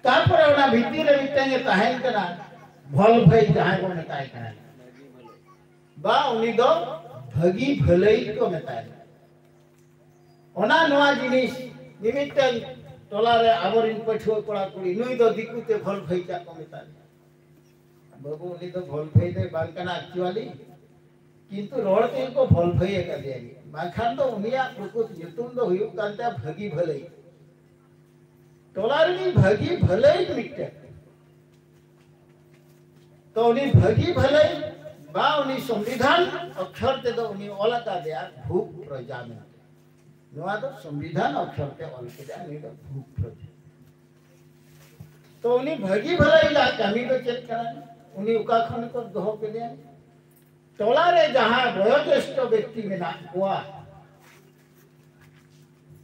ᱛᱟᱨᱯᱚᱨᱮ ᱚᱱᱟ ᱵᱷᱤᱛᱤᱨ ᱨᱮ ᱢᱤᱫᱴᱟᱝ ᱮ ᱛᱟᱦᱮᱱ ᱠᱟᱱᱟ, ᱵᱷᱚᱞ ᱵᱷᱟᱹᱭ ᱡᱟᱦᱟᱸᱭ ᱵᱚᱱ ᱢᱮᱛᱟᱭ ᱠᱟᱱᱟ, ᱵᱟ ᱩᱱᱤ ᱫᱚ ᱵᱷᱟᱹᱜᱤ ᱵᱷᱟᱹᱞᱟᱹᱭ ᱠᱚ ᱢᱮᱛᱟᱭ ᱠᱟᱱᱟ᱾ ᱚᱱᱟ ᱱᱚᱣᱟ ᱡᱤᱱᱤᱥ ᱢᱤᱢᱤᱫᱴᱟᱝ ᱴᱚᱞᱟ ᱨᱮ ᱟᱵᱚᱨᱮᱱ ᱯᱟᱹᱴᱷᱩᱣᱟᱹ ᱠᱚᱲᱟ ᱠᱩᱲᱤ, ᱱᱩᱭ ᱫᱚ ᱫᱤᱠᱩ ᱛᱮ ᱵᱷᱚᱞ ᱵᱷᱟᱹᱭ ᱪᱟ ᱠᱚ ᱢᱮᱛᱟᱭ᱾ ᱵᱟᱹᱵᱩ, ᱩᱱᱤ ᱫᱚ ᱵᱷᱚᱞ ᱵᱷᱟᱹᱭ ᱫᱚᱭ ᱵᱟᱝ ᱠᱟᱱᱟ actually, ᱠᱤᱱᱛᱩ ᱨᱚᱲ ᱛᱮᱜᱮ ᱠᱚ ᱵᱷᱚᱞ ᱵᱷᱟᱹᱭ ᱟᱠᱟᱫᱮᱭᱟ᱾ ᱵᱟᱝᱠᱷᱟᱱ ᱫᱚ ᱩᱱᱤᱭᱟᱜ ᱯᱨᱚᱠᱩᱛ ᱧᱩᱛᱩᱢ ᱫᱚ ᱦᱩᱭᱩᱜ ᱠᱟᱱ ᱛᱟᱭᱟ ᱵᱷᱟᱹᱜᱤ ᱵᱷᱟᱹᱞᱟᱹᱭ᱾ ᱴᱚᱞᱟ ᱨᱤᱱᱤᱡ ᱵᱷᱟᱹᱜᱤ ᱵᱷᱟᱹᱞᱟᱹᱭ ᱢᱤᱫᱴᱮᱱ᱾ ᱛᱚ ᱩᱱᱤ ᱵᱷᱟᱹᱜᱤ ᱵᱷᱟᱹᱞᱟᱹᱭ ᱵᱟ ᱩᱱᱤ ᱥᱚᱝᱵᱤᱫᱷᱟᱱ ᱚᱠᱠᱷᱚᱨ ᱛᱮᱫᱚ ᱩᱱᱤ ᱚᱞ ᱟᱠᱟᱫᱮᱭᱟ ᱵᱷᱩᱠ ᱯᱨᱚᱡᱟ ᱢᱮᱱᱛᱮ᱾ ᱱᱚᱣᱟ ᱫᱚ ᱥᱚᱝᱵᱤᱫᱷᱟᱱ ᱚᱠᱠᱷᱚᱨ ᱛᱮ ᱚᱞ ᱠᱮᱫᱟ, ᱩᱱᱤ ᱫᱚ ᱵᱷᱩᱠ ᱯᱨᱚᱡᱟ᱾ ᱛᱚ ᱩᱱᱤ ᱵᱷᱟᱹᱜᱤ ᱵᱷᱟᱹᱞᱟᱹᱭ ᱨᱮᱱᱟᱜ ᱠᱟᱹᱢᱤ ᱫᱚ ᱪᱮᱫ ᱠᱟᱱᱟ? ᱩᱱᱤ ᱚᱠᱟ ᱠᱷᱚᱱ ᱠᱚ ᱫᱚᱦᱚ ᱠᱮᱫᱮᱭᱟ? ᱴᱚᱞᱟ ᱨᱮ ᱡᱟᱦᱟᱸ ᱵᱚᱭᱚᱡᱮᱥᱴᱷᱚ ᱵᱮᱠᱛᱤ ᱢᱮᱱᱟᱜ ᱠᱚᱣᱟ,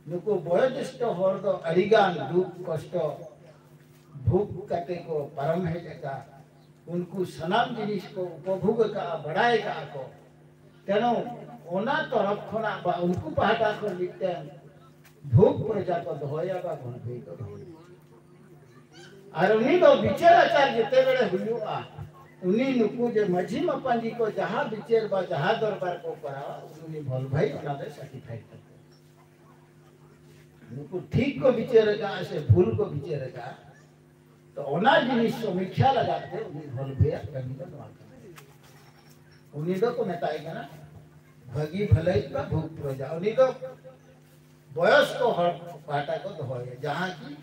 ᱱᱩᱠᱩ ᱵᱚᱭᱚᱡᱮᱥᱴᱷᱚ ᱦᱚᱲ ᱫᱚ ᱟᱹᱰᱤᱜᱟᱱ ᱫᱩᱠ ᱠᱚᱥᱴᱚ ᱵᱷᱩᱜ ᱠᱟᱛᱮ ᱠᱚ ᱯᱟᱨᱚᱢ ᱦᱮᱡ ᱟᱠᱟᱫ᱾ ᱩᱱᱠᱩ ᱥᱟᱱᱟᱢ ᱡᱤᱱᱤᱥ ᱠᱚ ᱩᱯᱚᱵᱷᱳᱜᱽ ᱟᱠᱟᱫᱼᱟ, ᱵᱟᱲᱟᱭ ᱟᱠᱟᱫᱼᱟ ᱠᱚ᱾ ᱛᱮᱱᱩ ᱚᱱᱟ ᱛᱚᱨᱚᱯ ᱠᱷᱚᱱᱟᱜ ᱵᱟ ᱩᱱᱠᱩ ᱯᱟᱦᱴᱟ ᱠᱷᱚᱱ ᱢᱤᱫᱴᱮᱱ ᱵᱷᱳᱜᱽ ᱯᱨᱚᱡᱟ ᱠᱚ ᱫᱚᱦᱚᱭᱟ ᱵᱟ ᱜᱚᱞᱵᱷᱟᱹᱭ ᱠᱚ ᱫᱚᱦᱚᱭᱟ᱾ ᱟᱨ ᱩᱱᱤ ᱫᱚ ᱵᱤᱪᱟᱹᱨ ᱟᱪᱟᱨ ᱡᱮᱛᱮ ᱵᱮᱲᱮ ᱦᱩᱭᱩᱜᱼᱟ, ᱩᱱᱤ ᱱᱩᱠᱩ ᱡᱮ ᱢᱟᱹᱡᱷᱤ ᱢᱟᱯᱟᱧᱡᱤ ᱠᱚ ᱡᱟᱦᱟᱸ ᱵᱤᱪᱟᱹᱨ ᱵᱟ ᱡᱟᱦᱟᱸ ᱫᱚᱨᱵᱟᱨ ᱠᱚ ᱠᱚᱨᱟᱣᱟ, ᱩᱱᱤ ᱵᱷᱚᱞᱵᱷᱟᱹᱭ ᱚᱱᱟ ᱫᱚᱭ ᱥᱟᱨᱴᱤᱯᱷᱟᱭ ᱛᱟᱠᱚᱣᱟ᱾ ᱱᱩᱠᱩ ᱴᱷᱤᱠ ᱠᱚ ᱵᱤᱪᱟᱹᱨ ᱟᱠᱟᱫᱼᱟ ᱥᱮ ᱵᱷᱩᱞ ᱠᱚ ᱵᱤᱪᱟᱹᱨ ᱟᱠᱟᱫᱼᱟ, ᱛᱚ ᱚᱱᱟ ᱡᱤᱱᱤᱥ ᱥᱚᱢᱤᱠᱷᱟ ᱞᱟᱜᱟᱫ ᱛᱮ ᱩᱱᱤ ᱵᱷᱚᱞᱵᱷᱟᱹᱭᱟᱜ ᱠᱟᱹᱢᱤ ᱫᱚ ᱱᱚᱣᱟ ᱠᱟᱱᱟ᱾ ᱩᱱᱤ ᱫᱚ ᱠᱚ ᱢᱮᱛᱟᱭ ᱠᱟᱱᱟ ᱵᱷᱟᱹᱜᱤ ᱵᱷᱟᱹᱞᱟᱹᱭ ᱵᱟ ᱵᱷᱳᱜᱽ ᱯᱨᱚᱡᱟ᱾ ᱩᱱᱤ ᱫᱚ ᱵᱚᱭᱚᱥ ᱠᱚ ᱦᱚᱲ ᱯᱟᱦᱴᱟ ᱠᱚ ᱫᱚᱦᱚᱭᱟ, ᱡᱟᱦᱟᱸ ᱠᱤ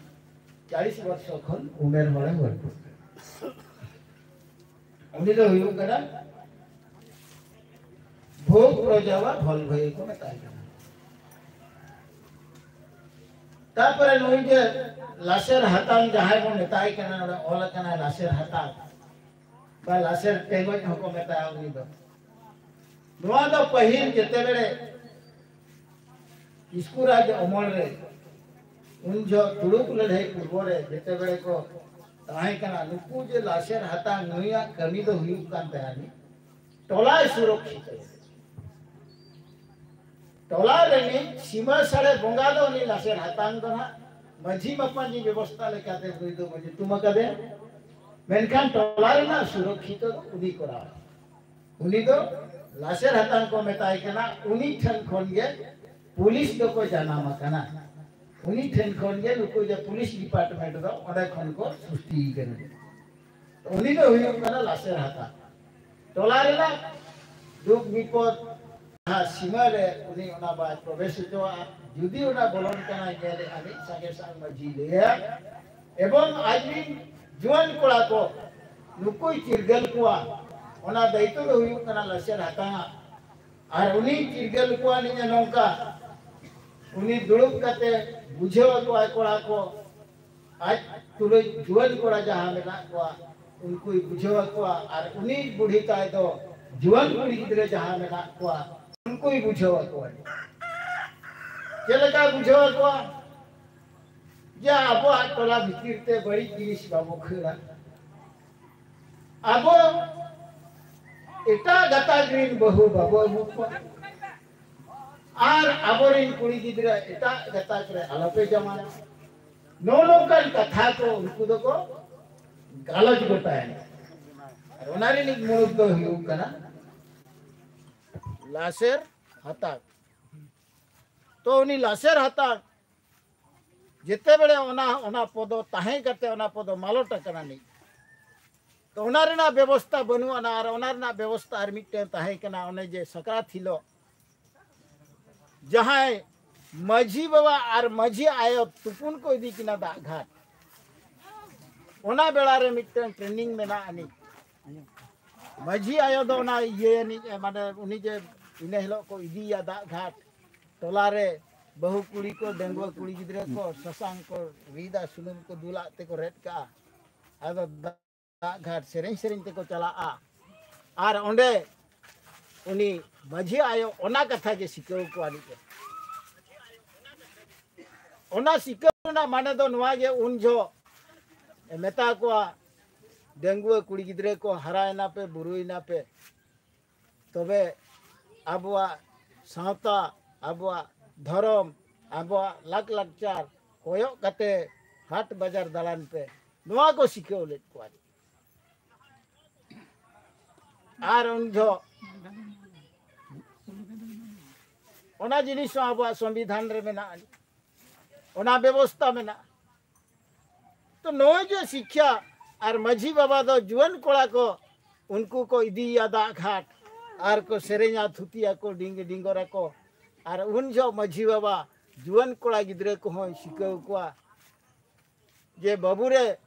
ᱪᱟᱞᱤᱥ ᱵᱚᱨᱥᱚ ᱠᱷᱚᱱ ᱩᱢᱮᱨ ᱦᱚᱲᱮ ᱦᱩᱭ ᱠᱚᱜᱼᱟ᱾ ᱩᱱᱤ ᱫᱚ ᱦᱩᱭᱩᱜ ᱠᱟᱱᱟ ᱵᱷᱳᱜᱽ ᱯᱨᱚᱡᱟ ᱵᱟ ᱵᱷᱚᱞᱵᱷᱟᱹᱭ ᱠᱚ ᱢᱮᱛᱟᱭ ᱠᱟᱱᱟ᱾ ᱛᱟᱨᱯᱚᱨᱮ ᱱᱩᱭ ᱡᱮ ᱞᱟᱥᱮᱨ ᱦᱟᱛᱟᱝ ᱡᱟᱦᱟᱸᱭ ᱵᱚᱱ ᱢᱮᱛᱟᱭ ᱠᱟᱱᱟ, ᱚᱸᱰᱮ ᱚᱞ ᱟᱠᱟᱱᱟ ᱞᱟᱥᱮᱨ ᱦᱟᱛᱟᱝ ᱵᱟ ᱞᱟᱥᱮᱨ ᱴᱮᱸᱜᱚᱡ ᱦᱚᱸᱠᱚ ᱢᱮᱛᱟᱭᱟ ᱩᱱᱤ ᱫᱚ᱾ ᱱᱚᱣᱟ ᱫᱚ ᱯᱟᱹᱦᱤᱞ ᱡᱮᱛᱮ ᱵᱮᱲᱮ ᱤᱥᱠᱩᱨᱟᱡᱽ ᱚᱢᱚᱞ ᱨᱮ ᱩᱱ ᱡᱚᱦᱚᱜ ᱛᱩᱲᱩᱠ ᱞᱟᱹᱲᱦᱟᱹᱭ ᱯᱩᱨᱵᱚ ᱨᱮ ᱡᱮᱛᱮ ᱵᱮᱲᱮ ᱠᱚ ᱛᱟᱦᱮᱸ ᱠᱟᱱᱟ, ᱱᱩᱠᱩ ᱡᱮ ᱞᱟᱥᱮᱨ ᱦᱟᱛᱟᱝ ᱱᱩᱭᱟᱜ ᱠᱟᱹᱢᱤ ᱫᱚ ᱦᱩᱭᱩᱜ ᱠᱟᱱ ᱛᱟᱦᱮᱸᱱᱟ ᱴᱚᱞᱟᱭ ᱥᱩᱨᱚᱠᱷᱤᱛ᱾ ᱴᱚᱞᱟ ᱨᱤᱱᱤᱡ ᱥᱤᱢᱟᱹ ᱥᱟᱲᱮ ᱵᱚᱸᱜᱟ ᱫᱚ ᱩᱱᱤ ᱞᱟᱥᱮᱨ ᱦᱟᱛᱟᱝ ᱫᱚ ᱱᱟᱦᱟᱜ ᱢᱟᱹᱡᱷᱤ ᱢᱟᱯᱟᱧᱡᱤ ᱵᱮᱵᱚᱥᱛᱷᱟ ᱞᱮᱠᱟᱛᱮ ᱱᱩᱭ ᱫᱚ ᱧᱩᱛᱩᱢ ᱟᱠᱟᱫᱮ᱾ ᱢᱮᱱᱠᱷᱟᱱ ᱴᱚᱞᱟ ᱨᱮᱱᱟᱜ ᱥᱩᱨᱚᱠᱷᱤᱛ ᱫᱚ ᱩᱱᱤ ᱠᱚᱨᱟᱣ᱾ ᱩᱱᱤ ᱫᱚ ᱞᱟᱥᱮᱨ ᱦᱟᱛᱟᱝ ᱠᱚ ᱢᱮᱛᱟᱭ ᱠᱟᱱᱟ, ᱩᱱᱤ ᱴᱷᱮᱱ ᱠᱷᱚᱱ ᱜᱮ ᱯᱩᱞᱤᱥ ᱫᱚᱠᱚ ᱡᱟᱱᱟᱢ ᱟᱠᱟᱱᱟ᱾ ᱩᱱᱤ ᱴᱷᱮᱱ ᱠᱷᱚᱱ ᱜᱮ ᱱᱩᱠᱩ ᱡᱮ ᱯᱩᱞᱤᱥ ᱰᱤᱯᱟᱨᱴᱢᱮᱱᱴ ᱫᱚ ᱚᱸᱰᱮ ᱠᱷᱚᱱ ᱠᱚ ᱥᱨᱤᱥᱴᱤ ᱟᱠᱟᱱᱟ᱾ ᱩᱱᱤ ᱫᱚ ᱦᱩᱭᱩᱜ ᱠᱟᱱᱟ ᱞᱟᱥᱮᱨ ᱦᱟᱛᱟᱝ᱾ ᱴᱚᱞᱟ ᱨᱮᱱᱟᱜ ᱫᱩᱠ ᱵᱤᱯᱚᱫ ᱡᱟᱦᱟᱸ ᱥᱤᱢᱟᱹ ᱨᱮ ᱩᱱᱤ ᱚᱱᱟ ᱵᱟᱭ ᱯᱨᱚᱵᱮᱥ ᱦᱚᱪᱚᱣᱟᱜᱼᱟ᱾ ᱡᱩᱫᱤ ᱚᱱᱟ ᱵᱚᱞᱚᱱ ᱠᱟᱱᱟᱭ ᱧᱮᱞᱮᱫᱼᱟ ᱱᱤᱡ ᱥᱟᱸᱜᱮ ᱥᱟᱝ ᱢᱟᱹᱡᱷᱤ ᱞᱟᱹᱭᱟ, ᱮᱵᱚᱝ ᱟᱡ ᱨᱤᱱ ᱡᱩᱣᱟᱹᱱ ᱠᱚᱲᱟ ᱠᱚ ᱱᱩᱠᱩᱭ ᱪᱤᱨᱜᱟᱹᱞ ᱠᱚᱣᱟ, ᱚᱱᱟ ᱫᱟᱭᱤᱛᱛᱚ ᱫᱚ ᱦᱩᱭᱩᱜ ᱠᱟᱱᱟ ᱞᱟᱥᱮᱨ ᱦᱟᱛᱟᱝᱟᱜ᱾ ᱟᱨ ᱩᱱᱤ ᱪᱤᱨᱜᱟᱹᱞ ᱠᱚᱣᱟ ᱱᱤᱡ ᱱᱚᱝᱠᱟ, ᱩᱱᱤ ᱫᱩᱲᱩᱵ ᱠᱟᱛᱮ ᱵᱩᱡᱷᱟᱹᱣ ᱟᱠᱚᱣᱟᱭ ᱠᱚᱲᱟ ᱠᱚ, ᱟᱡ ᱛᱩᱞᱩᱡ ᱡᱩᱣᱟᱹᱱ ᱠᱚᱲᱟ ᱡᱟᱦᱟᱸ ᱢᱮᱱᱟᱜ ᱠᱚᱣᱟ ᱩᱱᱠᱩᱭ ᱵᱩᱡᱷᱟᱹᱣ ᱟᱠᱚᱣᱟ, ᱟᱨ ᱩᱱᱤ ᱵᱩᱲᱦᱤ ᱛᱟᱭ ᱫᱚ ᱡᱩᱣᱟᱹᱱ ᱠᱩᱲᱤ ᱜᱤᱫᱽᱨᱟᱹ ᱡᱟᱦᱟᱸ ᱢᱮᱱᱟᱜ ᱠᱚᱣᱟ ᱩᱱᱠᱩᱭ ᱵᱩᱡᱷᱟᱹᱣ ᱟᱠᱚᱣᱟ᱾ ᱪᱮᱫ ᱞᱮᱠᱟᱭ ᱵᱩᱡᱷᱟᱹᱣ ᱟᱠᱚᱣᱟ? ᱡᱮ ᱟᱵᱚᱣᱟᱜ ᱴᱚᱞᱟ ᱵᱷᱤᱛᱤᱨ ᱛᱮ ᱵᱟᱹᱲᱤᱡ ᱡᱤᱱᱤᱥ ᱵᱟᱵᱚ ᱠᱷᱟᱹᱲᱟ, ᱟᱵᱚ ᱮᱴᱟᱜ ᱜᱟᱛᱟᱠ ᱨᱤᱱ ᱵᱟᱹᱦᱩ ᱵᱟᱵᱚ ᱟᱹᱜᱩ ᱠᱚᱣᱟ, ᱟᱨ ᱟᱵᱚᱨᱤᱱ ᱠᱩᱲᱤ ᱜᱤᱫᱽᱨᱟᱹ ᱮᱴᱟᱜ ᱜᱟᱛᱟᱠ ᱨᱮ ᱟᱞᱚᱯᱮ ᱡᱟᱶᱟᱭ᱾ ᱱᱚᱜᱼᱚ ᱱᱚᱝᱠᱟᱱ ᱠᱟᱛᱷᱟ ᱠᱚ ᱩᱱᱠᱩ ᱫᱚᱠᱚ ᱜᱟᱞᱚᱪ ᱜᱚᱴᱟᱭᱟ᱾ ᱟᱨ ᱚᱱᱟ ᱨᱤᱱᱤᱡ ᱢᱩᱲᱩᱫ ᱫᱚ ᱦᱩᱭᱩᱜ ᱠᱟᱱᱟ ᱞᱟᱥᱮᱨ ᱦᱟᱛᱟᱝ᱾ ᱛᱚ ᱩᱱᱤ ᱞᱟᱥᱮᱨ ᱦᱟᱛᱟᱝ ᱡᱮᱛᱮ ᱵᱮᱲᱮ ᱚᱱᱟ, ᱚᱱᱟ ᱯᱚᱫᱚ ᱛᱟᱦᱮᱸ ᱠᱟᱛᱮ ᱚᱱᱟ ᱯᱚᱫᱚ ᱢᱟᱞᱚᱴ ᱟᱠᱟᱱᱟ ᱱᱤᱡ᱾ ᱛᱚ ᱚᱱᱟ ᱨᱮᱱᱟᱜ ᱵᱮᱵᱚᱥᱛᱟ ᱵᱟᱹᱱᱩᱜ ᱟᱱᱟ, ᱟᱨ ᱚᱱᱟ ᱨᱮᱱᱟᱜ ᱵᱮᱵᱚᱥᱛᱟ ᱟᱨ ᱢᱤᱫᱴᱮᱱ ᱛᱟᱦᱮᱸ ᱠᱟᱱᱟ, ᱚᱱᱮ ᱡᱮ ᱥᱟᱠᱨᱟᱛ ᱦᱤᱞᱳᱜ ᱡᱟᱦᱟᱸᱭ ᱢᱟᱹᱡᱷᱤ ᱵᱟᱵᱟ ᱟᱨ ᱢᱟᱹᱡᱷᱤ ᱟᱭᱳ ᱛᱩᱯᱩᱱ ᱠᱚ ᱤᱫᱤ ᱠᱤᱱᱟ ᱫᱟᱜ ᱜᱷᱟᱴ, ᱚᱱᱟ ᱵᱮᱲᱟ ᱨᱮ ᱢᱤᱫᱴᱮᱱ ᱴᱨᱮᱱᱤᱝ ᱢᱮᱱᱟᱜ ᱟᱹᱱᱤᱡ᱾ ᱢᱟᱹᱡᱷᱤ ᱟᱭᱳ ᱫᱚ ᱚᱱᱟ ᱤᱭᱟᱹ ᱟᱹᱱᱤᱡ, ᱢᱟᱱᱮ ᱩᱱᱤ ᱡᱮ ᱤᱱᱟᱹ ᱦᱤᱞᱳᱜ ᱠᱚ ᱤᱫᱤᱭᱮᱭᱟ ᱫᱟᱜ ᱜᱷᱟᱴ, ᱴᱚᱞᱟ ᱨᱮ ᱵᱟᱹᱦᱩ ᱠᱩᱲᱤ ᱠᱚ, ᱰᱟᱺᱜᱩᱣᱟᱹ ᱠᱩᱲᱤ ᱜᱤᱫᱽᱨᱟᱹ ᱠᱚ ᱥᱟᱥᱟᱝ ᱠᱚ ᱨᱤᱫᱟ, ᱥᱩᱱᱩᱢ ᱠᱚ ᱫᱩᱞᱟᱜ ᱛᱮᱠᱚ ᱨᱮᱫ ᱠᱟᱜᱼᱟ᱾ ᱟᱫᱚ ᱫᱟᱜ ᱜᱷᱟᱴ ᱥᱮᱨᱮᱧ ᱥᱮᱨᱮᱧ ᱛᱮᱠᱚ ᱪᱟᱞᱟᱜᱼᱟ᱾ ᱟᱨ ᱚᱸᱰᱮ ᱩᱱᱤ ᱢᱟᱹᱡᱷᱤ ᱟᱭᱳ ᱚᱱᱟ ᱠᱟᱛᱷᱟ ᱜᱮ ᱥᱤᱠᱷᱟᱹᱣ ᱠᱚᱣᱟ ᱱᱤᱡ᱾ ᱚᱱᱟ ᱥᱤᱠᱷᱟᱹᱣ ᱨᱮᱱᱟᱜ ᱢᱟᱱᱮ ᱫᱚ ᱱᱚᱣᱟ ᱜᱮ, ᱩᱱ ᱡᱚᱦᱚᱜ ᱢᱮᱛᱟ ᱠᱚᱣᱟ, ᱰᱟᱺᱜᱩᱣᱟᱹ ᱠᱩᱲᱤ ᱜᱤᱫᱽᱨᱟᱹ ᱠᱚ, ᱦᱟᱨᱟᱭᱮᱱᱟ ᱯᱮ, ᱵᱩᱨᱩᱭᱮᱱᱟ ᱯᱮ, ᱛᱚᱵᱮ ᱟᱵᱚᱣᱟᱜ ᱥᱟᱶᱛᱟ, ᱟᱵᱚᱣᱟᱜ ᱫᱷᱚᱨᱚᱢ, ᱟᱵᱚᱣᱟᱜ ᱞᱟᱠ ᱞᱟᱠᱪᱟᱨ ᱠᱚᱭᱚᱜ ᱠᱟᱛᱮ ᱦᱟᱴ ᱵᱟᱡᱟᱨ ᱫᱟᱬᱟᱱ ᱯᱮ, ᱱᱚᱣᱟ ᱠᱚ ᱥᱤᱠᱷᱟᱹᱣ ᱞᱮᱫ ᱠᱚᱣᱟ᱾ ᱟᱨ ᱩᱱ ᱡᱚᱦᱚᱜ ᱚᱱᱟ ᱡᱤᱱᱤᱥ ᱦᱚᱸ ᱟᱵᱚᱣᱟᱜ ᱥᱚᱝᱵᱤᱫᱷᱟᱱ ᱨᱮ ᱢᱮᱱᱟᱜᱼᱟ, ᱚᱱᱟ ᱵᱮᱵᱚᱥᱛᱟ ᱢᱮᱱᱟᱜᱼᱟ᱾ ᱛᱚ ᱱᱚᱜᱼᱚᱭ ᱡᱮ ᱥᱤᱠᱠᱷᱟ, ᱟᱨ ᱢᱟᱹᱡᱷᱤ ᱵᱟᱵᱟ ᱫᱚ ᱡᱩᱣᱟᱹᱱ ᱠᱚᱲᱟ ᱠᱚ, ᱩᱱᱠᱩ ᱠᱚ ᱤᱫᱤᱭᱮᱭᱟ ᱫᱟᱜ ᱜᱷᱟᱴ, ᱟᱨ ᱠᱚ ᱥᱮᱨᱮᱧᱟ, ᱛᱷᱩᱛᱤᱭᱟᱠᱚ, ᱰᱤᱝ ᱰᱤᱝᱜᱚᱨᱟᱠᱚ᱾ ᱟᱨ ᱩᱱ ᱡᱚᱦᱚᱜ ᱢᱟᱹᱡᱷᱤ ᱵᱟᱵᱟ ᱡᱩᱣᱟᱹᱱ ᱠᱚᱲᱟ ᱜᱤᱫᱽᱨᱟᱹ ᱠᱚᱦᱚᱸᱭ ᱥᱤᱠᱷᱟᱹᱣ ᱠᱚᱣᱟ ᱡᱮ, "ᱵᱟᱹᱵᱩ ᱨᱮ,